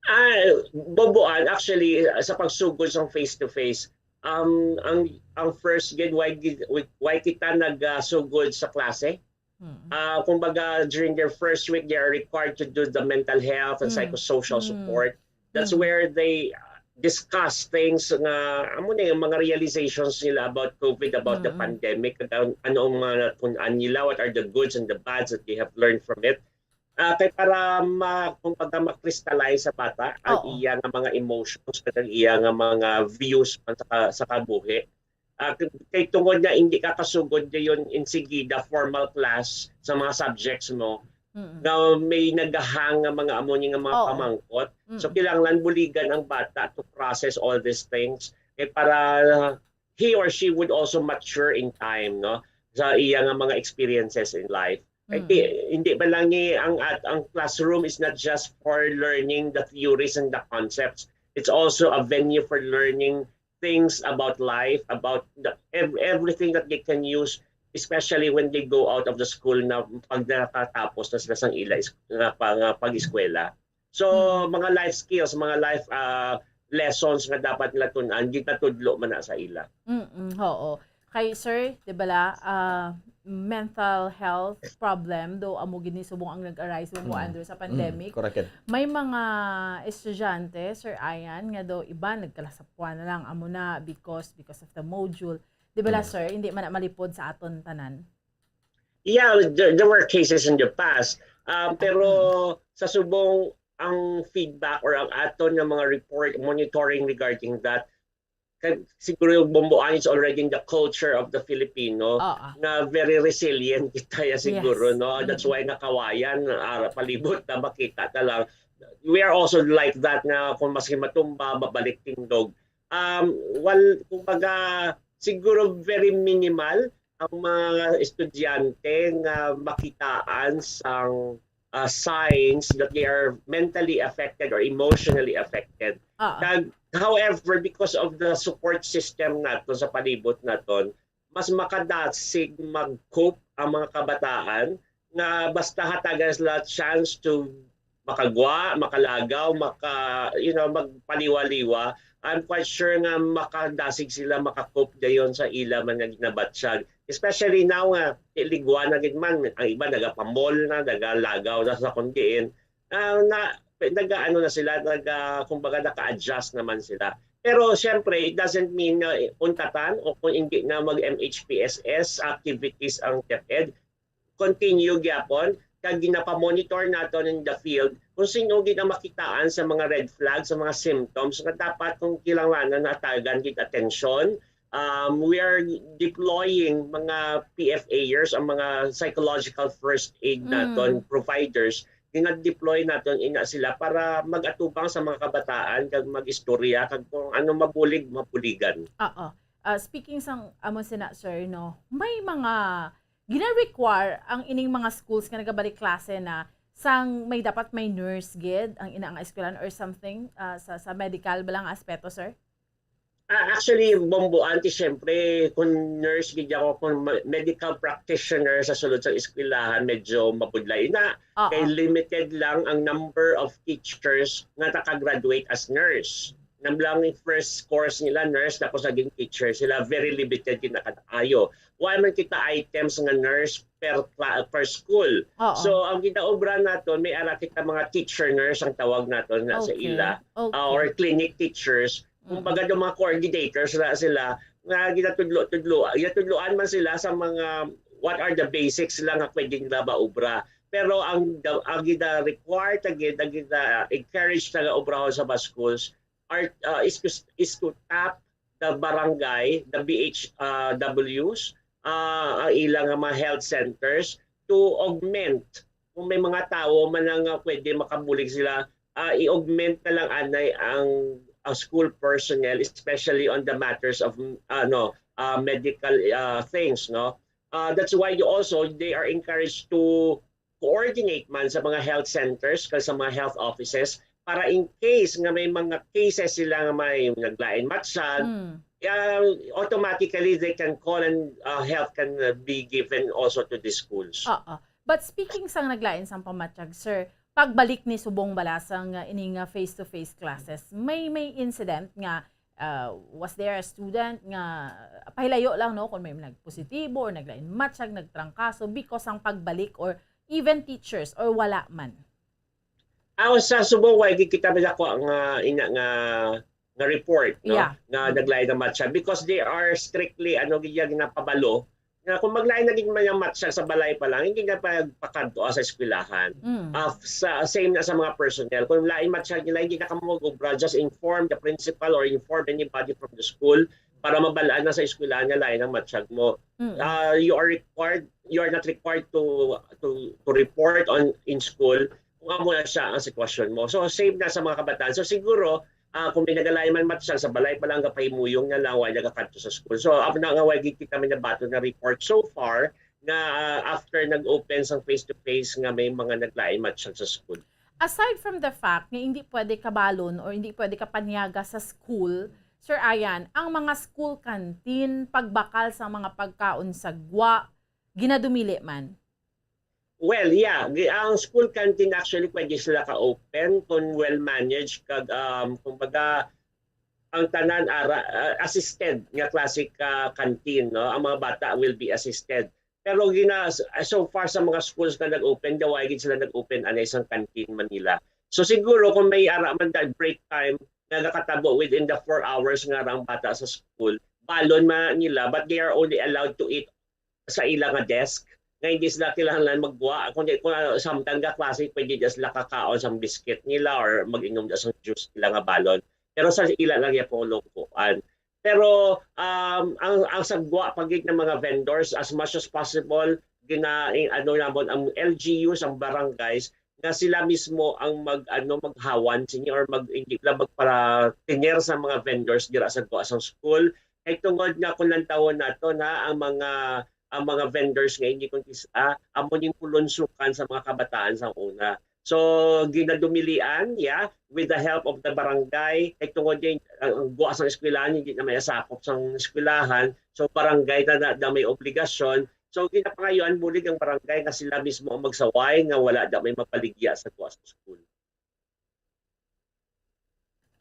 Ah, Bombo An, actually, sa pagsugod sang face-to-face, um, ang, ang first gid, why gid, why kita nagasugod sa klase? Mm. Ah, kumbaga, during their first week, they are required to do the mental health and Mm. psychosocial Mm. support. That's Mm. where they, uh, discuss things nga, amo na yung mga realizations nila about COVID, about the Mm. pandemic, at an-, ano ang mga natun-an nila, what are the goods and the bads that they have learned from it. Ah, kay para ma-, kumbaga, ma-crystallize sa bata ang Oo. iya nga mga emotions, kag ang iya nga mga views man sa ka-, sa kabuhi. Ah, k-, kay tungod nga hindi ka kasugod dayon insigida formal class sa mga subjects mo, Mm. nga may nagahang nga mga amo ni nga mga Oo. pamangkot. So, Mm. kinahanglan buligan ang bata to process all these things. Kay para he or she would also mature in time, no? Sa iya nga mga experiences in life. Kay Mm. ti-, hindi ba lang ni ang at-, ang classroom is not just for learning the theories and the concepts. It's also a venue for learning things about life, about the, ev-, everything that they can use, especially when they go out of the school na pag nakatapos na sila sang ila is-, nga pa-, nga pag-eskwela. So, Mm. mga life skills, mga life, ah, lessons nga dapat nila tun-an, ginatudlo man na sa ila. Mm, oo. Kay sir, di ba la, ah, mental health problem do amo gid ni subong ang nag-arise when mo Mm. under sa Mm, pandemic. correct. May mga estudyante, Sir Ian, nga do iba nagkalasapuan na lang amo na because because of the module. Di ba la, Mm. sir? Hindi man na malipod sa aton tanan. Yeah, there, there were cases in the past. Ah, pero sa subong ang feedback or ang aton nga mga report, monitoring regarding that, kag siguro yung bumbuan is already in the culture of the Filipino Oo. na very resilient kita ya siguro, Yes. no? That's Mm. why nakawayan, ah, palibot na makita ta lang. We are also like that na kung maski matumba, mabalik tindog. Um, well, kumbaga, siguro very minimal ang mga estudyante nga makitaan sang ah, signs that they are mentally affected or emotionally affected. Oo. Kag, however, because of the support system naton sa palibot naton, mas makadasig mag-cope ang mga kabataan nga basta hatagan sila chance to makagwa, makalagaw, maka, you know, magpaliwa-liwa. I'm quite sure nga makadasig sila maka-cope dayon sa ila man nga ginabatyag. Especially now nga, iligwa na gid man, ang iba nagapamol na, nagalagaw na sa kung diin. Ah, na, nagaano na sila, naga, kumbaga naka-adjust naman sila. Pero siyempre, it doesn't mean na untatan o kung hindi na mag-M H P S S activities ang DepEd, continue gyapon kag ginapamonitor naton in the field kung sino gid ang makitaan sa mga red flags, sa mga symptoms nga dapat kung kinahanglanan natagan gid atensyon. Um, we are deploying mga P F Ers, ang mga psychological first aid Mm. naton providers, gina-deploy naton ina sila para mag-atubang sa mga kabataan kag mag-istorya kag kung ano mabulig, mabuligan. Oo. Ah, speaking sang amo sina, sir, no, may mga gina-require ang ining mga schools nga nagabalik klase na sang may dapat may nurse gid ang ina nga eskwelahan or something, ah, sa, sa medical ba lang aspeto, sir? Ah, actually, Bombo Auntie, siyempre, kung nurse gid ako, kung ma- medical practitioner sa sulod sa eskwelahan, medyo mabudlay na. Oo. Kay limited lang ang number of teachers nga nakagraduate as nurse. Nang lang yung first course nila, nurse, tapos naging teacher sila, very limited yung nakatayo. Wala man kita items nga nurse per, cla- per school. Oo. So, ang ginaobra naton, may ara kita mga teacher nurse ang tawag naton na sa Okay. ila, Okay. uh, or clinic teachers. Mm. Kumbaga, yung mga coordinators na sila, nga ginatudlo-tudlo, ginatudloan man sila sa mga what are the basics lang nga pwede nila maobra. Pero ang ang gina-require, ang gina-encourage na obrahon sa mga schools are, uh, is to, is to tap the barangay, the B H Ws, uh, ang ilang mga health centers to augment kung may mga tawo man nga pwede makabulig sila, ah, i-augment na lang anay ang, ang school personnel, especially on the matters of, ano, ah, medical, ah, things, no? Ah, that's why you also, they are encouraged to coordinate man sa mga health centers kag sa mga health offices para in case nga may mga cases sila nga may naglain matsyag, Mm. uh, automatically they can call and, uh, help can, uh, be given also to the schools. Oo. But speaking sang naglain sang pamatyag, sir, pagbalik ni subong bala sang, uh, ining, uh, face-to-face classes, may, may incident nga, uh, was there a student nga pahilayo lang, no, kung may nagpositibo or naglain matsyag, nagtrangkaso because ang pagbalik or even teachers or wala man? Aw, sa subong, wa gid kita may dako nga ina nga, nga report, no? Yeah. Nga Mm. naglain ang matsyag because they are strictly, ano, gid yan, ginapabalo nga kung maglain na gid man ang matsyag sa balay pa lang, hindi na pagpakadto sa eskwelahan. Mm. Ah, sa, same na sa mga personnel. Kung lain matsyag nila, hindi na kamo mag-obra, just inform the principal or inform anybody from the school para mabalaan na sa eskwelahan nga lain ang matsyag mo. Mm. Uh, you are required, you are not required to to to report on in school kung amo na siya ang sitwasyon mo. So, save na sa mga kabataan. So, siguro, ah, kung may nagalain man matsyag sa balay pa lang, gapahimuyong na lang, wala nagakadto sa school. So, amo na nga, wala gid kita may nabaton na report so far na, ah, after nag-open sang face-to-face nga may mga naglain matsyag sa school. Aside from the fact nga hindi pwede kabalon or hindi pwede kapanyaga sa school, Sir Ian, ang mga school canteen, pagbakal sa mga pagkaon sa gwa, ginadumili man? Well, yeah. Ang school canteen actually pwede sila ka-open kung well-managed kag, um, kumbaga, ang tanan ara, ah, assisted nga klase ka canteen, no? Ang mga bata will be assisted. Pero gina, so far sa mga schools nga nag-open, daw ay gid sila nag-open anay sang canteen man nila. So siguro kung may ara man dahil break time nga nakatabo within the four hours nga ra ang bata sa school, balon man nila, but they are only allowed to eat sa ila nga desk, nga hindi sila kinahanglan maggwa. Kung di, kung, ah, samtang ka klase, pwede just sila kakaon sang biscuit nila or mag-inom just sang juice nila nga balon. Pero sa ila lang yung pulong kuan. Pero, um, ang, ang sagwa pa gid ng mga vendors, as much as possible, gina, in, ano namon, ang L G Us, ang barangays, nga sila mismo ang mag, ano, maghawan sini or mag, hindi lang magpatiner sa mga vendors dira sa gwa sang school. Kay tungod nga kung lantawon nato na ang mga, ang mga vendors nga hindi kung kis-, ah, amo ning pulunsukan sa mga kabataan sa una. So, ginadumilian, yeah, with the help of the barangay. Kay tungod din, ang, ang gwa sang eskwelahan, hindi na may asakop sang eskwelahan. So, barangay na, na, na may obligasyon. So, ginapangayuan bulig ang barangay nga sila mismo ang magsaway nga wala daw may mapaligya sa kuha sa school.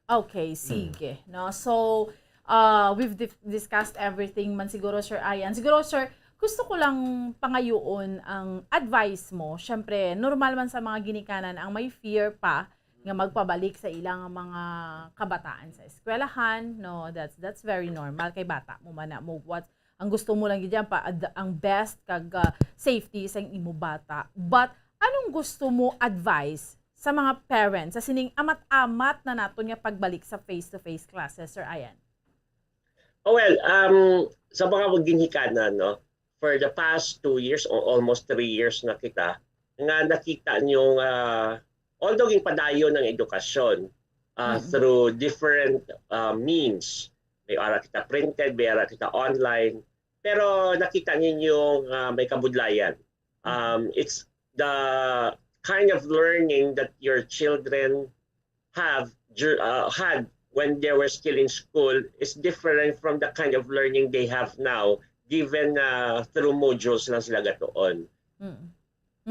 Okay, sige, no? So, uh, we've dif- discussed everything man siguro, Sir Ian. Siguro, sir, gusto ko lang pangayuon ang advice mo. Siyempre, normal man sa mga ginikanan ang may fear pa nga magpabalik sa ilang mga kabataan sa eskwelahan, no? That's that's very normal kay bata mo man na mo what ang gusto mo lang gid yan pa ad- ang best kag ah, safety sa imo bata. But anong gusto mo advice sa mga parents sa sining amat-amat na naton nga pagbalik sa face-to-face classes, Sir Ian? Oh, well, um, sa mga ginikanan, no, for the past two years or almost three years na kita, nga nakita nyo nga, although ginpadayon ang edukasyon uh, Mm. through different uh, means, may ara kita printed, may ara kita online, pero nakita ninyo nga may kabudlayan. Um, it's the kind of learning that your children have dur- uh, had when they were still in school is different from the kind of learning they have now, given na through modules lang sila gatuon. Mm.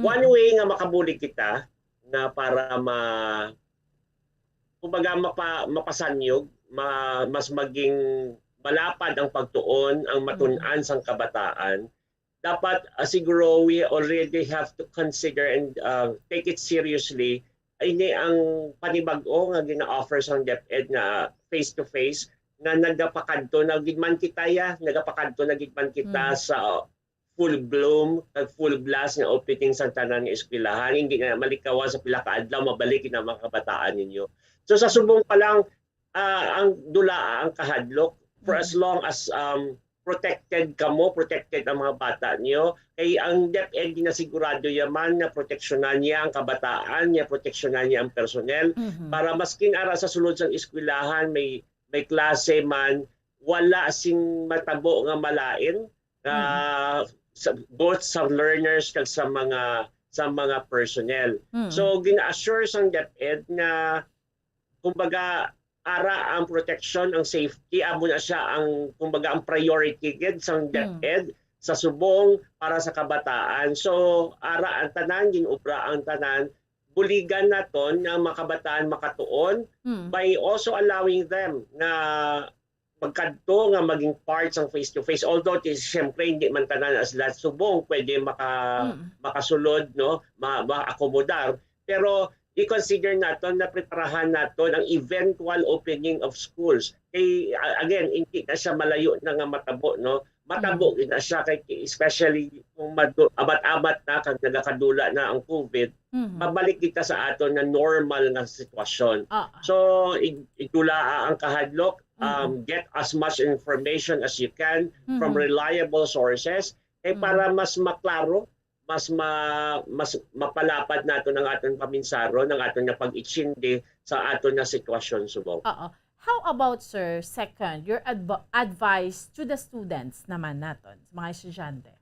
One way nga makabulig kita na para ma kumbaga mapa, mapasanyog, ma, mas maging malapad ang pagtuon, ang matun-an sang kabataan, dapat uh, siguro we already have to consider and uh, take it seriously. Ini ang panibag-o nga gina-offer sang DepEd nga face-to-face nga nagapakadto na gid man kita ya, nagapakadto na gid man kita Mm. sa full bloom, kag full blast nga opening sa tanan nga eskwelahan. Hindi na malikawan sa pila ka adlaw, mabalik na mga kabataan ninyo. So sa subong pa lang, ah, ang dula ang kahadlok for as long as um, protected kamo, protected ang mga bata niyo. Kay ang DepEd ginasigurado yaman nga proteksyonan niya ang kabataan niya, proteksyonan niya ang personnel Mhm. para maskin ara sa sulod sang eskwelahan may may klase man, wala sing matabo nga malain ah, sa, both sa learners kag sa mga sa mga personnel. Mm. So gina-assure sang DepEd nga kumbaga ara ang protection, ang safety, amo na siya ang kumbaga ang priority gid sang Mm. DepEd sa subong para sa kabataan. So ara ang tanan, ginobra ang tanan, buligan naton nga ang mga kabataan makatuon Mm. by also allowing them nga magkadto nga maging part sang face-to-face. Although ti, siyempre hindi man tanan as lahat subong pwede maka Mm. makasulod, no, ma, maakomodar, pero i-consider naton na preparahan naton ang eventual opening of schools. Kay uh, again, hindi na siya malayo na nga matabo, no? Matabo gid na siya kay especially kung madu- abat-abat na kag nagakadula na ang COVID, Mhm. mabalik kita sa aton na normal nga sitwasyon. Ah. So ig- igdulaa ang kahadlok, um, get as much information as you can from Mhm. reliable sources kay Mhm. para mas maklaro, mas ma, mas mapalapad naton ang aton paminsaron, ang aton nga pag-itsindi sa aton nga sitwasyon subong. Oo. How about, sir, second, your adv- advice to the students naman naton, sa mga estudyante?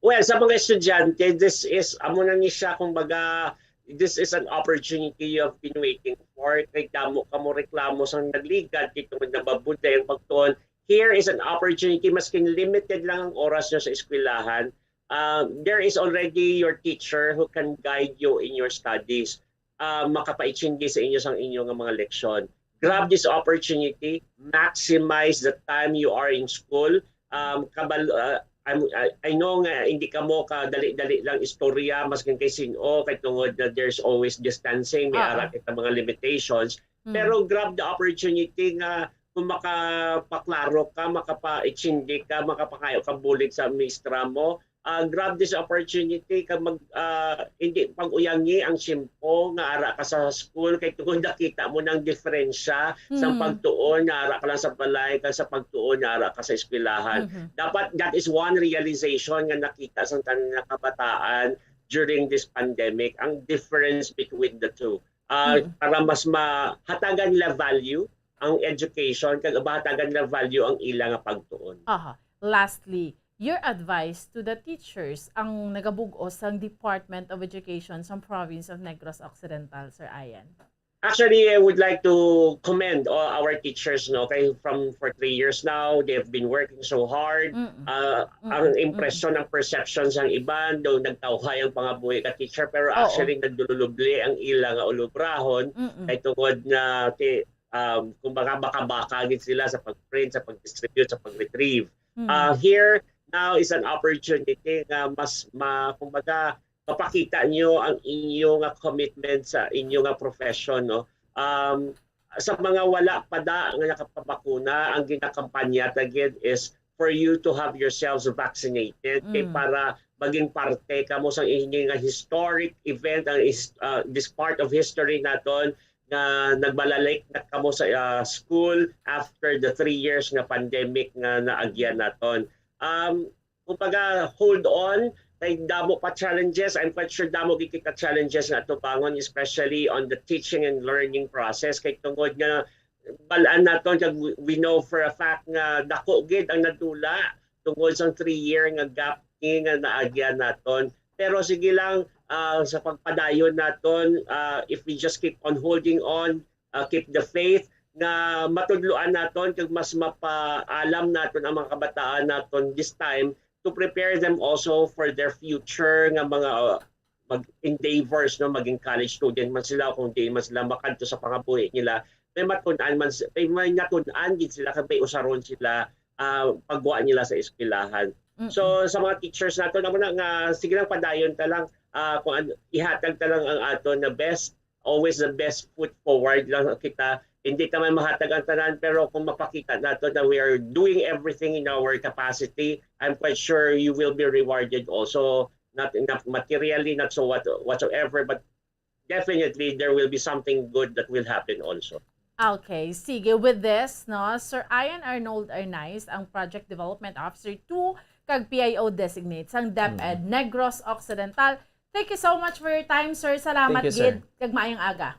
Well, sa mga estudyante, this is, amo na ni siya, kumbaga, this is an opportunity you have been waiting for. Kay damo kamo reklamo sang nagligad, kay tungod na mabuday ang pagtuon. Here is an opportunity, maskin limited lang ang oras nyo sa eskwelahan, uh, there is already your teacher who can guide you in your studies. Uh, makapaitsindi sa inyo sang inyo nga mga leksyon. Grab this opportunity, maximize the time you are in school. Um, kabal, uh, I'm, I, I know nga hindi kamo kadali-dali lang istorya, mas kay sin-o, kay tungod na there's always distancing, may Ah, ara ah. kita mga limitations. Mm. Pero grab the opportunity nga kung makapaklaro ka, makapa-extend ka, makapangayo ka bulig sa mistra mo, ah, grab this opportunity ka mag, ah, hindi pag-uyangi ang tiyempo nga ara ka sa school kay tungod nakita mo nang diferensya sa Mm. pagtuon nga ara ka lang sa balay kag sa pagtuon nga ara ka sa eskwelahan. Mhm. Dapat that is one realization nga nakita sa tanan nga kabataan during this pandemic, ang difference between the two. Ah, Mm. para mas mahatagan nila value ang education kag mahatagan nila value ang ila nga pagtuon. Aha. Lastly, your advice to the teachers ang nagabug-os sang Department of Education sa province of Negros Occidental, Sir Ian. Actually, I would like to commend all our teachers, no, kay from for three years now, they have been working so hard. Mm-mm. Ah, Mm-mm. ang impression, ang perception sang iban, daw nagtawhay ang pangabuhi ka teacher, pero Oo. actually nagdululubli ang ila nga ulubrahon Mm-mm. kay tungod nga ti, um, kumbaga baka-baka gid sila sa pag-print, sa pag-distribute, sa pag-retrieve. Mm. Ah, here now is an opportunity nga mas ma, kumbaga mapakita nyo ang inyo nga commitment sa inyo nga profession, no? Um, sa mga wala pa da nga nakapabakuna, ang ginakampanya ta gid is for you to have yourselves vaccinated kay Mm. para maging parte kamo sa inyo nga historic event, ang is, ah, this part of history naton nga nagbalalik na kamo sa, ah, school after the three years nga pandemic nga naagyan naton. Um, kumbaga, hold on. Kay damo pa challenges. I'm quite sure damo gid kita challenges nga atubangon, especially on the teaching and learning process. Kay tungod nga balaan naton, kag we, we know for a fact nga dako gid ang nadula tungod sang three-year nga gap ni nga naagyan naton. Pero sige lang, ah, sa pagpadayon naton, ah, if we just keep on holding on, ah, keep the faith, nga matudloan naton kag mas mapaalam naton ang mga kabataan naton this time to prepare them also for their future nga mga, uh, mag endeavors, no, maging college student man sila o kung di man sila makadto sa pangabuhi nila, may matun-an man si, may, may natun-an gid sila kag may usaron sila, ah, pagwa nila sa eskwelahan. Mm-mm. So sa mga teachers nato, amo na nga, sige lang, padayon ta lang, ah, kung ano, ihatag ta lang ang aton na best, always the best foot forward lang kita. Hindi ta man mahatag ang tanan, pero kung mapakita nato na we are doing everything in our capacity, I'm quite sure you will be rewarded also, not, not materially, not so what, whatsoever, but definitely there will be something good that will happen also. Okay, sige. With this, no, Sir Ian Arnold Arnaiz, ang Project Development Officer two kag P I O Designate sang DepEd Negros Occidental. Thank you so much for your time, sir. Salamat Thank you, gid, sir. kag maayong aga.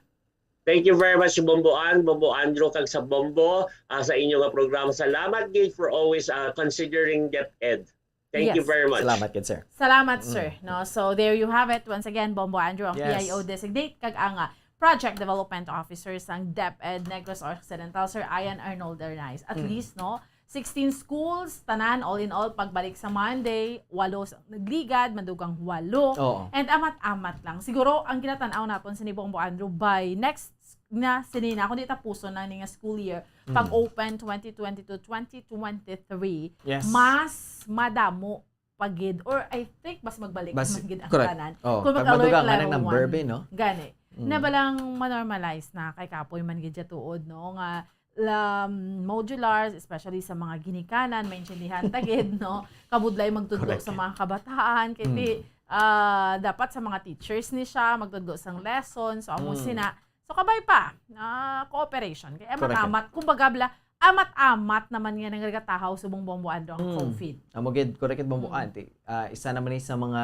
Thank you very much, Bombo An, Bombo Andrew, kag sa Bombo, ah, sa inyo nga programa. Salamat gid for always, ah, considering DepEd. Thank you Yes. very much. Salamat gid, sir. Salamat, Mm. sir. No? So, there you have it. Once again, Bombo Andrew, ang Yes. P I O Designate, kag ang, ah, Project Development Officer sang DepEd Negros Occidental, Sir Ian Arnold Arnaiz. At Mm. least, no, sixteen schools, tanan, all in all, pagbalik sa Monday, walo sa nagligad, madugang walo. Oo. And amat-amat lang. Siguro, ang ginatan-aw naton sini, Bombo Andrew, by next na sini na, kung di tapuson na ni nga school year, Mm. pag-open twenty twenty-two, twenty twenty-three, Yes. mas madamo pa gid, or I think mas magbalik Mas, man gid ang correct. tanan. Oh, Kung pag mag-alert madugang nga level nang number, one. be, no? Gani. Mm. Na balang ma-normalize na kay kapoy man gid siya tuod, no, nga la, modulars, especially sa mga ginikanan, maintindihan ta gid, no? Kabudlay magtudlo Correct. Sa mga kabataan, kay Mm. ti, ah, dapat sa mga teachers ni siya magtudlo sang lesson, so amo Mm. sina. So kabay pa, ah, cooperation. Kay Correct. amat-amat, kumbaga bala, amat-amat naman nga nagatahaw subong Bombo Andrew ang Mm. COVID. Amo gid, correct gid, Bombo Mm. An. Ti, ah, isa naman ni sa mga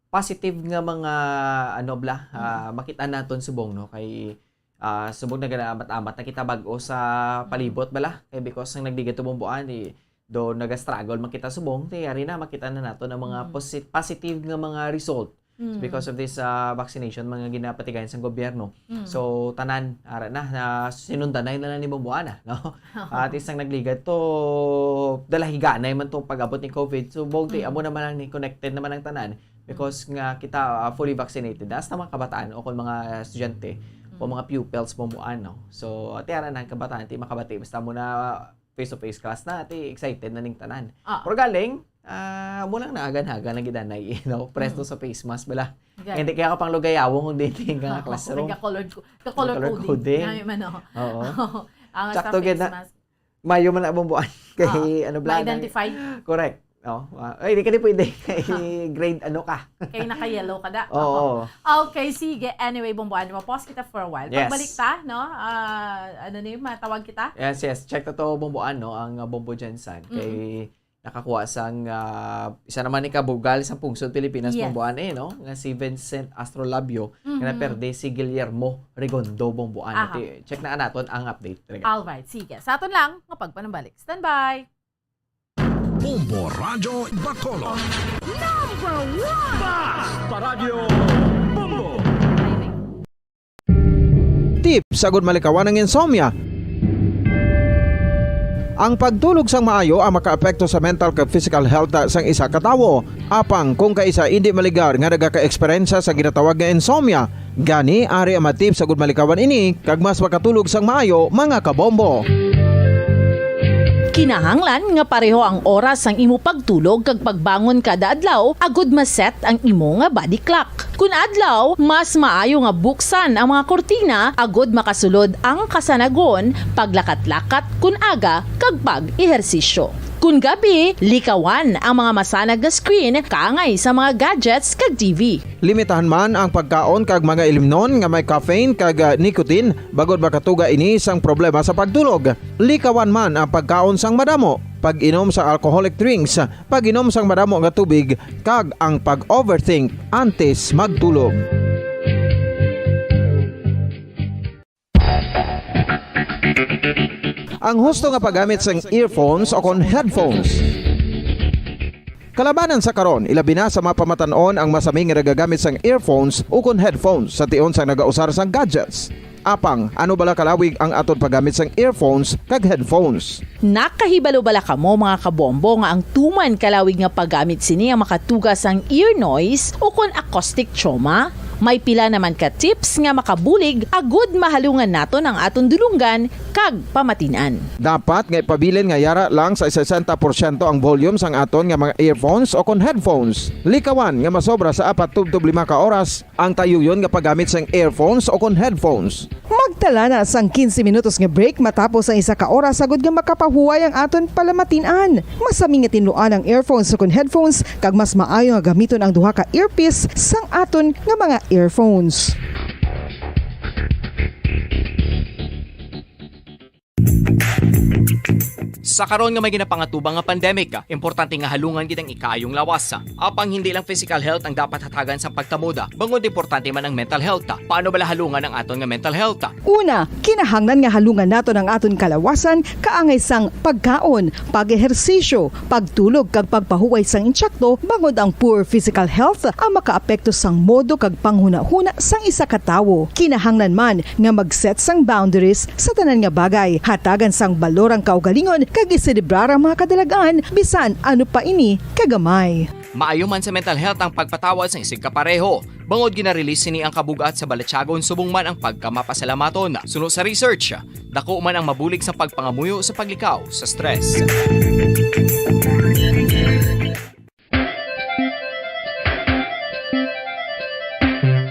positive nga mga, ano, bala, ah, Mm. makita naton subong, no, kay, ah, subong nagaamat-amat na kita bag-o sa Mm. palibot, bala, kay because ang nagligad to, Bombo An, ti, do naga-struggle man kita subong, ti ari na makita na naton ang mga Mm. posi-, positive nga mga result. Mm. Because of this, ah, vaccination, mga ginapatigayon sang gobyerno. Mm. So, tanan, ara na, na sinundanay na lang ni Bombo An, no? At isang nagligad to, dalahiganay man to pag-abot ni COVID. So, bog ti, Mm. amo naman ang ni connected naman ang tanan. Because nga kita, ah, fully vaccinated. Hasta mga kabataan o kung mga estudyante, o mga pupils, Bomboan, no? So, ti ara na ang kabataan, ti makabati, basta mo na face-to-face class na, ti excited na ning tanan. Ah. Pero galing, ah, mo lang naagan-hagan lang gid anay, you know, presto Mm. sa face mask, bala. Gani. Hindi kaya ka pang lugayawong kung dating ka nga Oo, classroom. May ka-color co-, ka-color May color coding. coding. Nami man, oh. Oo. Ang Sakto sa gid face na. mask. Mayo man na, Bomboan. Kay Ah, ano, bala na. ma-identify. Correct. Oh, ah, ay, di ka di pwede. Kay grade ano ka. Kay naka-yellow ka da. Oo. Oo. Okay, sige. Anyway, Bomboan, ma-pause kita for a while. Yes. Pagbalik ta, no? Ah, ano ni, matawag kita? Yes, yes. Check ta to, Bomboan, no? Ang, ah, Bombo Jensen. Mm-mm. Kay nakakuha sang, ah, isa naman ni kabugal sa pungsod Pilipinas, Yes. Bomboan, eh, no? Nga si Vincent Astrolabio, nga Mhm. naperde si Guillermo Regondo, Bomboan. Aha. Ti-, check na naton ang update. Talaga. Alright, sige. Sa aton lang, nga pagpanumbalik. Standby! Bombo Radyo Bacolod. Number one! Bas! Paradyo Bombo! Tips agud malikawan ang insomnia. Ang pagtulog sang maayo ang makaapekto sa mental kag physical health sang isa ka tawo. Apang kung kaisa indi maligar nga nagaka-eksperyensya sa ginatawag nga insomnia, gani ari ang mga tips agud malikawan ini kag mas makatulog sang maayo, mga kabombo. Kinahanglan nga pareho ang oras sang imo pagtulog kag pagbangon kada adlaw agud ma-set ang imo nga body clock. Kun adlaw, mas maayo nga buksan ang mga kurtina agud makasulod ang kasanagon, paglakat-lakat kun aga, kag pag-ehersisyo. Kun gabi, likawan ang mga masanag nga screen kaangay sa mga gadgets kag T V. Limitahan man ang pagkaon kag mga ilimnon nga may caffeine kag, ah, nicotine, bangod makatuga ini sang problema sa pagtulog. Likawan man ang pagkaon sang madamo, pag-inom sa alcoholic drinks, pag-inom sang madamo nga tubig, kag ang pag-overthink antes magtulog. Ang husto nga paggamit sang earphones o kon headphones. Kalabanan sa karon, ilabi na sa mga pamatan-on ang masami nga nagagamit sang earphones o kon headphones sa tion sang nagausar sang gadgets. Apang, ano bala kalawig ang aton paggamit sang earphones kag headphones? Nakahibalo bala kamo, mga kabombo, nga ang tuman kalawig nga paggamit sini ang makatuga sang ear noise o kon acoustic trauma? May pila naman ka tips nga makabulig agud mahalungan naton ang aton dulonggan kag pamatin-an. Dapat nga ipabilin nga yara lang sa sesenta porsyento ang volume sang aton nga mga earphones o kon headphones. Likawan nga masobra sa apat tubtob lima ka oras ang tayuyon nga paggamit sang earphones o kon headphones. Magtala na sang quince minutos nga break matapos ang isa ka oras, agud nga makapahuway ang aton palamatin-an. Masami nga tinluan ang earphones o kon headphones, kag mas maayo nga gamiton ang duha ka earpiece sang aton nga mga earphones. Sa karon nga may ginapangatubang nga pandemic, importante nga halungan gid ang ikaayong lawas. Apang hindi lang physical health ang dapat hatagan sa pagtamod, bangod importante man ang mental health. Paano bala halungan ang aton nga mental health? Una, kinahanglan nga halungan naton ang aton kalawasan kaangay sang pagkaon, pag-ehersisyo, pagtulog kag pagpahuway sang insakto, bangod ang poor physical health ang makaapekto sang modo kag panghunahuna sang isa ka tawo. Kinahanglan man nga mag-set sang boundaries sa tanan nga bagay, hatagan sang balor ang kaugalingon kag iselebrar ang mga kadalag-an bisan ano pa ini kagamay. Maayo man sa mental health ang pagpatawad sang isigkapareho, bangod gina-release sini ang kabug-at sa balatyagon subong man ang pagkamapasalamaton. Suno sa research, dako man ang mabulig sa pagpangamuyo sa paglikaw sa stress.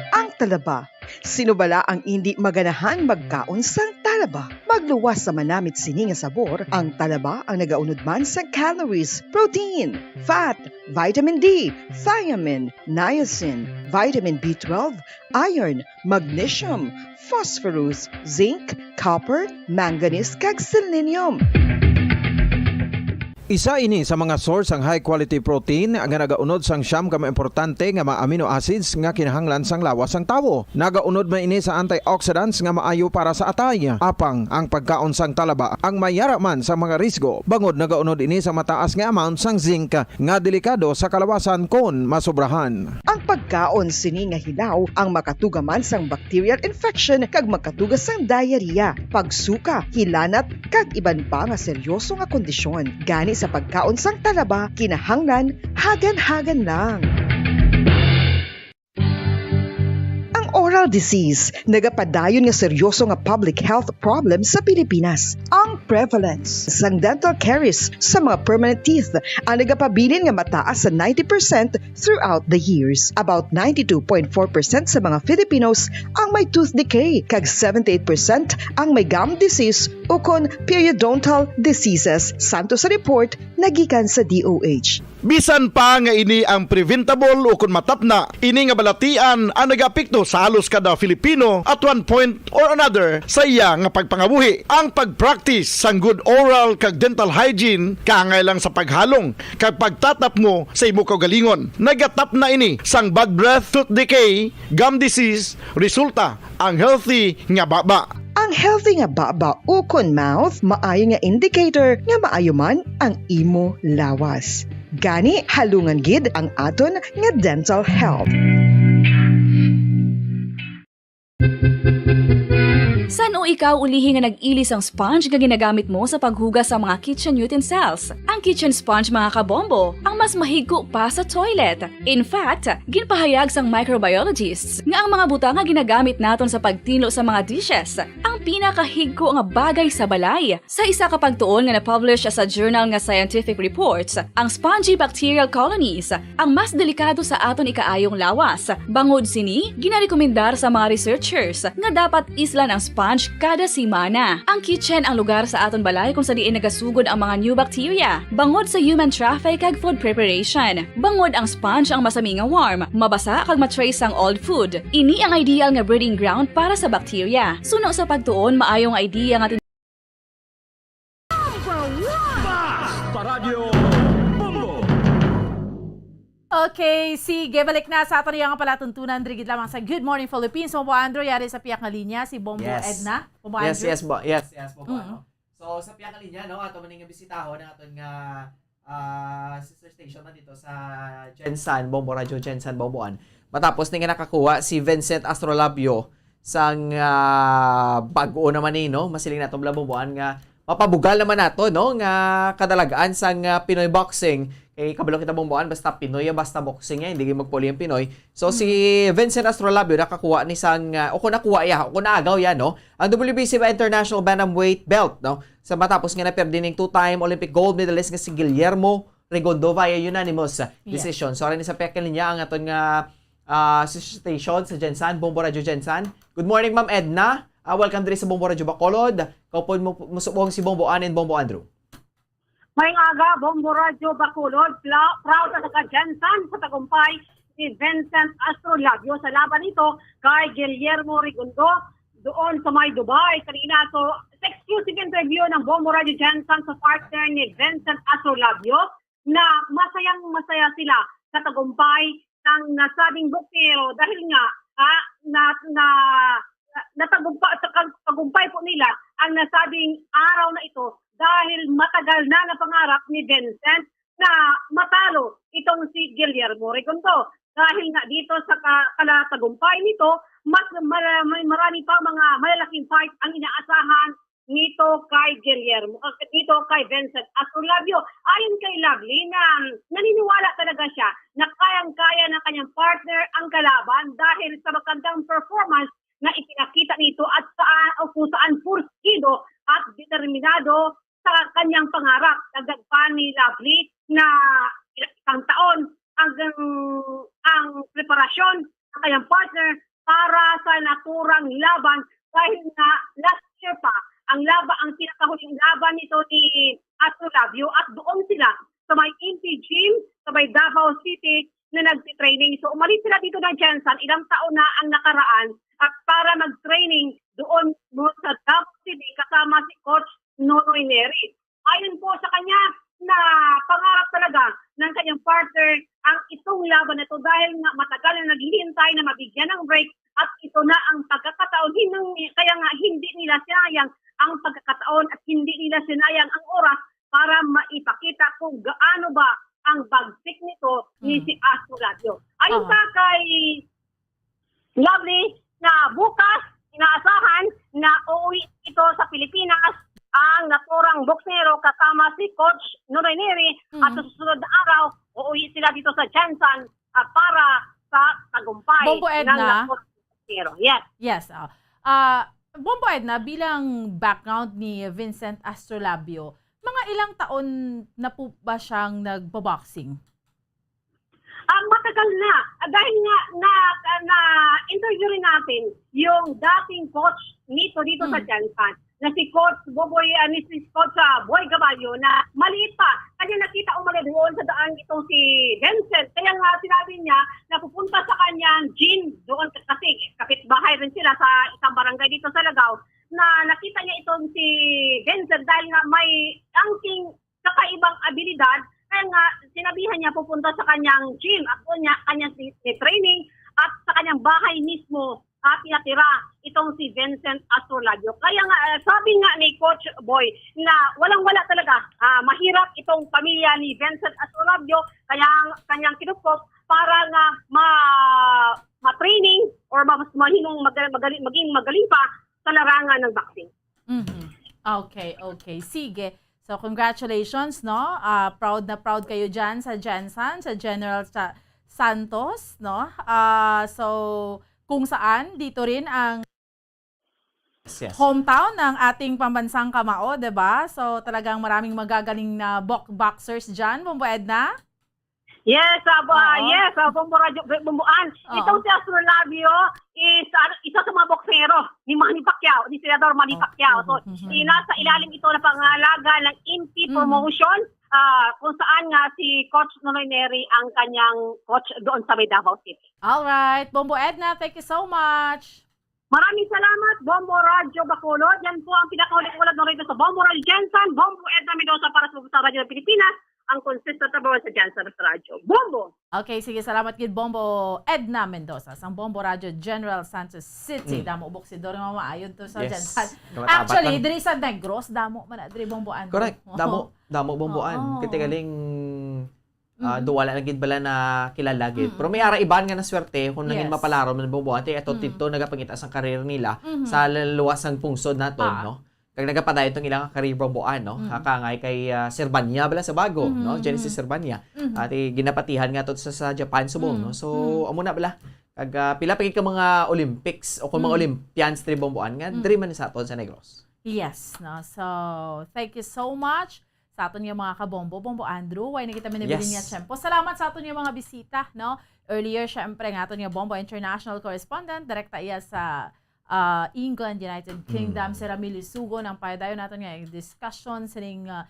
Ang talaba. Sino bala ang indi maganahan magkaon sang talaba? Magluwas sa manamit sini nga sabor, ang talaba ang nagaunod man sa calories, protein, fat, vitamin D, thiamine, niacin, vitamin B twelve, iron, magnesium, phosphorus, zinc, copper, manganese, kag selenium. Isa ini sa mga source sang high quality protein nga nagaunod sang siyam ka mga importante nga mga amino acids nga kinahanglan sang lawas sang tawo. Nagaunod man ini sa antioxidants nga maayo para sa atay. Apang ang pagkaon sang talaba ang mayara man sa mga risgo, bangod nagaunod ini sa mataas nga amount sang zinc nga delikado sa kalawasan kon masobrahan. Ang pagkaon sini nga hilaw ang makatuga man sang bacterial infection kag makatuga sang diarrhea, pagsuka, hilanat, kag iban pa nga seryoso nga kondisyon. Gani sa pagkaon sang talaba, kinahanglan hagan-hagan lang. Ang oras Dental disease, nagapadayon nga seryoso nga public health problem sa Pilipinas. Ang prevalence sang dental caries sa mga permanent teeth ang nagapabilin nga mataas sa ninety percent throughout the years. About ninety-two point four percent sa mga Filipinos ang may tooth decay, kag seventy-eight percent ang may gum disease ukon periodontal diseases, santo sa report nagikan sa D O H. Bisan pa nga ini ang preventable ukon matapna, ini nga balatian ang nagaapekto sa halos kada Filipino at one point or another sa iya nga pagpangabuhi. Ang pag-practice sang good oral kag dental hygiene kaangay lang sa paghalong kag pagtatapngo sa imo kaugalingon. Nagatapna ini sang bad breath, tooth decay, gum disease, resulta ang healthy nga baba. Ang healthy nga baba ukon mouth maayo nga indicator nga maayo man ang imo lawas. Gani, halungan gid ang aton nga dental health. San-o ikaw ulihi nga nag-ili sang sponge nga ginagamit mo sa paghugas sa mga kitchen utensils? Ang kitchen sponge, mga kabombo, ang mas mahigko pa sa toilet. In fact, ginpahayag sang microbiologists nga ang mga butang nga ginagamit naton sa pagtinlo sa mga dishes ang pinakahigko nga bagay sa balay. Sa isa ka pagtuon nga na-publish sa journal nga Scientific Reports, ang spongy bacterial colonies ang mas delikado sa aton ikaayong lawas. Bangod sini, ginarekomendar sa mga researchers nga dapat islan ang sponge kada semana. Ang kitchen ang lugar sa aton balay kung sa diin nagasugod ang mga new bacteria bangod sa human traffic kag food preparation. Bangod ang sponge ang masami nga warm, mabasa kag ma-trace sang old food. Ini ang ideal nga breeding ground para sa bacteria. Suno sa pagtuon, maayo nga idea nga Basta Radyo Bombo. Okay, sige, balik na sa aton nga palatuntunan diri gid lamang sa Good Morning Philippines. Bombo Andrew, yari sa piyak nga linya, si Bombo Yes. Edna. Bombo Yes, Andrew. yes, bo-, yes, yes, Bombo, Mm. ano? So, sa piyak nga linya, no, ato man nga bisitahon ang aton nga, ah, sister station man dito sa Gensan, Bombo Radyo Gensan, Bomboan. Matapos ni nga nakakuha si Vincent Astrolabio sang, ah, bag-o naman ni, no? Masiling nato, Bomboan, nga mapabugal naman nato, no, nga kadalagan sang, ah, Pinoy boxing. Kay kabalo kita, Bomboan, basta Pinoy, basta boxing, eh, hindi magpuli ang Pinoy. So, si Mm. Vincent Astrolabio nakakuha ni sang, ah, o kung nakuha iya, o kung naagaw iya, no? Ang W B C ba International Bantamweight belt, no? Sa matapos nga naperde ning two-time Olympic gold medalist nga si Guillermo Rigondo via unanimous Yeah. decision. So, ari ni sa piyak nga linya ang aton nga, ah, sister station sa Gensan, Bombo Radyo Gensan. Good morning, Ma'am Edna. Ah, welcome diri sa Bombo Radyo Bacolod. Kaupod mo, musubong si Bombo Ann and Bombo Andrew. Maayong aga, Bombo Radyo Bacolod. Pla-, proud na sa ka-Gensan sa tagumpay ni Vincent Astrolabio sa laban nito kay Guillermo Rigondo doon sa may Dubai kanina. So, sa exclusive interview ng Bombo Radyo Gensan sa partner ni Vincent Astrolabio, na masayang masaya sila sa tagumpay ng nasabing boksero dahil nga, ah, na, na, natagumpa-, sa kag-, tagumpay po nila ang nasabing araw na ito dahil matagal na napangarap ni Vincent na matalo itong si Guillermo Rigondo. Dahil nga dito sa ka-, kala tagumpay nito, mas mara-, may marami pa mga malalaking fight ang inaasahan nito kay Guillermo, ah, nito kay Vincent Astrolabio. Ayon kay Lovely na naniniwala talaga siya na kayang-kaya ng kanyang partner ang kalaban dahil sa magandang performance na ipinakita nito at saan, o kung saan pursigido at determinado sa kanyang pangarap. Dagdag pa ni Lovely na isang taon ang, ang preparasyon ng kanyang partner para sa naturang laban dahil nga last year pa ang laba-, ang pinakahuling laban nito ni Astrolabio at doon sila sa may Inti Gym sa may Davao City na nagtitraining. So, umalis sila dito ng Gensan, ilang taon na ang nakaraan, at para mag-training doon mo sa Davao City kasama si Coach Nonoy Neri. Ayon po sa kanya, na pangarap talaga ng kanyang partner ang itong laban na ito dahil nga matagal na naghihintay na mabigyan ng break at ito na ang pagkakataon. Hinang-, kaya nga hindi nila sinayang ang pagkakataon at hindi nila sinayang ang oras para maipakita kung gaano ba ang bagsik nito ni Hmm. si Astrolabio. Ayon Aha. pa kay Lovely, na bukas, inaasahan na uuwi ito sa Pilipinas ang naturang boksero kasama si Coach Nonoy Neri Hmm. at sa susunod na araw, uuwi sila dito sa Gensan, ah, para sa tagumpay Bombo ng Edna. natur-, Pero, yes. Yes, ah. Ah, Bombo Edna, bilang background ni Vincent Astrolabio, mga ilang taon na po ba siyang nagbo-boxing? Ah, matagal na. Ah, dahil nga na, na-interview rin natin yung dating coach nito dito sa Hmm. Gensan, na si Coach Boboy, ah, ni si Coach, ah, Boy Gaballo, na maliit pa. Kanya nakita umaga doon sa daan itong si Vincent. Kaya nga sinabi niya na pupunta sa kanyang gym doon kasi kapitbahay rin sila sa isang barangay dito sa Lagaw, na nakita niya itong si Vincent dahil nga may angking kakaibang abilidad. Kaya nga, sinabihan niya pupunta sa kanyang gym at doon niya kanyang si, si training at sa kanyang bahay mismo at pinatira itong si Vincent Astrolabio. Kaya nga, eh, sabi nga ni Coach Boy na walang-wala talaga, ah, mahirap itong pamilya ni Vincent Astrolabio, kaya ang kanyang kinupkop para nga ma, ma-training or ma, mas mahimong magal, magaling, maging magaling pa sa larangan ng boxing. Mhm. Okay, okay. Sige. So, congratulations, no? Ah, proud na proud kayo dyan sa Gensan, sa General Sa-, Santos, no? Ah, so, kung saan, dito rin ang Yes, yes. hometown ng ating pambansang kamao, di ba? So, talagang maraming magagaling na bok-, boxers dyan, Bombo Edna? Yes, ah, ba, Oo. yes, ah, Bombo Radyo, Bomboan. Oo. Itong si Astrolabio is, ah, isa sa mga boksero ni Manny Pacquiao, ni Senador Manny Oh. Pacquiao. So, Mhm. i-, nasa ilalim ito ng pangalaga ng Inti Mhm. Promotion, ah, kung saan nga si Coach Nonoy Neri ang kanyang coach doon sa may Davao City. Alright. Bombo Edna, thank you so much. Maraming salamat, Bombo Radyo Bacolod. Yan po ang pinakahuling ulat ng radyo sa Bombo Radyo Gensan. Bombo Edna Mendoza para sa, sa Radyo ng Pilipinas, ang consistent na voice sa Gensan sa radyo. Bombo! Okay, sige, salamat gid, Bombo Edna Mendoza, sang Bombo Radyo General Santos City. Mm. Damo buksidor nga maayon to sa Yes. Gensan. Kamatabat Actually, lang. diri sa Negros, damo man na diri, Bombo Andrew. Correct. Oo. Damo, damo, Bomboan. Oo. Kaya galing, ah, Mm. duwala lang gid bala na kilala gid. Mm. Pero may ara iban nga naswerte kung nangin Yes. mapalarom man, Bomboan, ti ato Mm. dito nagapangita sang karir nila Mm. sa laluwas sang pungsod naton, Ah. no? Kag nagapadayon tong ilang career, Bomboan, no? Mm. Hakangay kay, ah, Serbania bala sa bago, Mm, no? Genesis mm. Serbania. Mm. At, eh, ginapatihan nga to sa, sa Japan subong, Mm, no? So, mm. amo na bala. Kag, ah, pila pa gid ka mga Olympics o kung mga Mm. Olympians diri, Bomboan, nga Mm. diri man sa aton sa Negros. Yes, no? So, thank you so much sa aton nga mga kabombo, Bombo Andrew. Way na kita manabilin Yes. nga tiyempo. Salamat sa aton nga mga bisita, no? Earlier, syempre, nga aton nga Bombo International Correspondent, direkta iya sa ah, England, United Kingdom, Mm. si Ramil Isugon, ang padayon naton nga discussion sining, ah,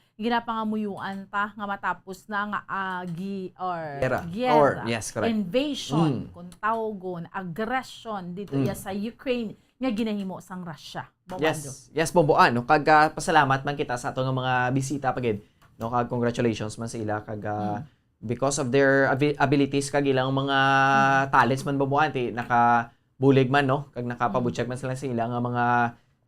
ginapangamuyuan ta nga matapos na nga agi or Giyera. giyera, Or, yes, correct. invasion, Mm. kung tawgon, aggression dito Mm. iya sa Ukraine nga ginahimo sang Russia. Bombo Andrew. Yes, yes, Bombo, ano, kag, ah, pasalamat man kita sa ato nga mga bisita pa gid, no, kag congratulations man sa ila, kag, ah, Mm. because of their abi-, abilities kag ilang mga Mm. talents man, Bombo, anti nakabulig man, no, kag nakapabutyag Mm. man sila sa ila nga mga,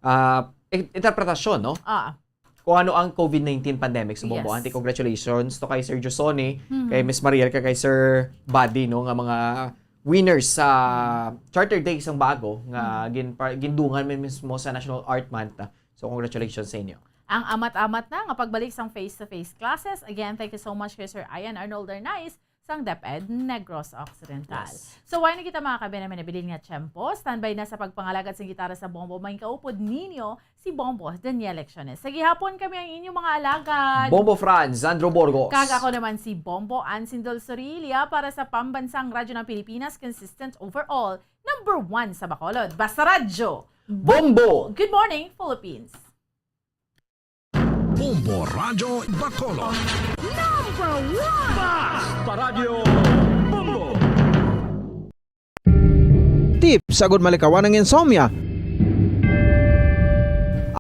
ah, i-, interpretasyon, no? Ah. Kung ano ang COVID nineteen pandemic sa Bombo, Yes. anti congratulations to kay Sir Josoni, Mm. kay Miss Mariel, kag kay Sir Buddy, no, nga mga winners sa Mm. Charter Day sang bago nga Mm. gin-, pa-, gindungan man mismo sa National Art Month. So, congratulations sa inyo. Ang amat-amat na nga pagbalik sang face-to-face classes. Again, thank you so much kay Sir Ian Arnold Arnaiz sang DepEd Negros Occidental. Yes. So, way na kita, mga kabayan, manabilin nga tiyempo. Standby na sa pagpangalagad sang gitara sa Bombo, may kaupod ninyo si Bombo Daniel Lecciones. Sa gihapon, kami ang inyong mga alagad. Bombo Franz, Sandro Burgos. Kag ako naman si Bombo Ansin Dol Sorilia para sa Pambansang Radyo ng Pilipinas, consistent overall, number one sa Bacolod. Basta Radyo. Bombo! Good morning, Philippines! Bombo Radyo Bacolod. Number one! Basta Radyo Bombo! Tips agud malikawan ang insomnia.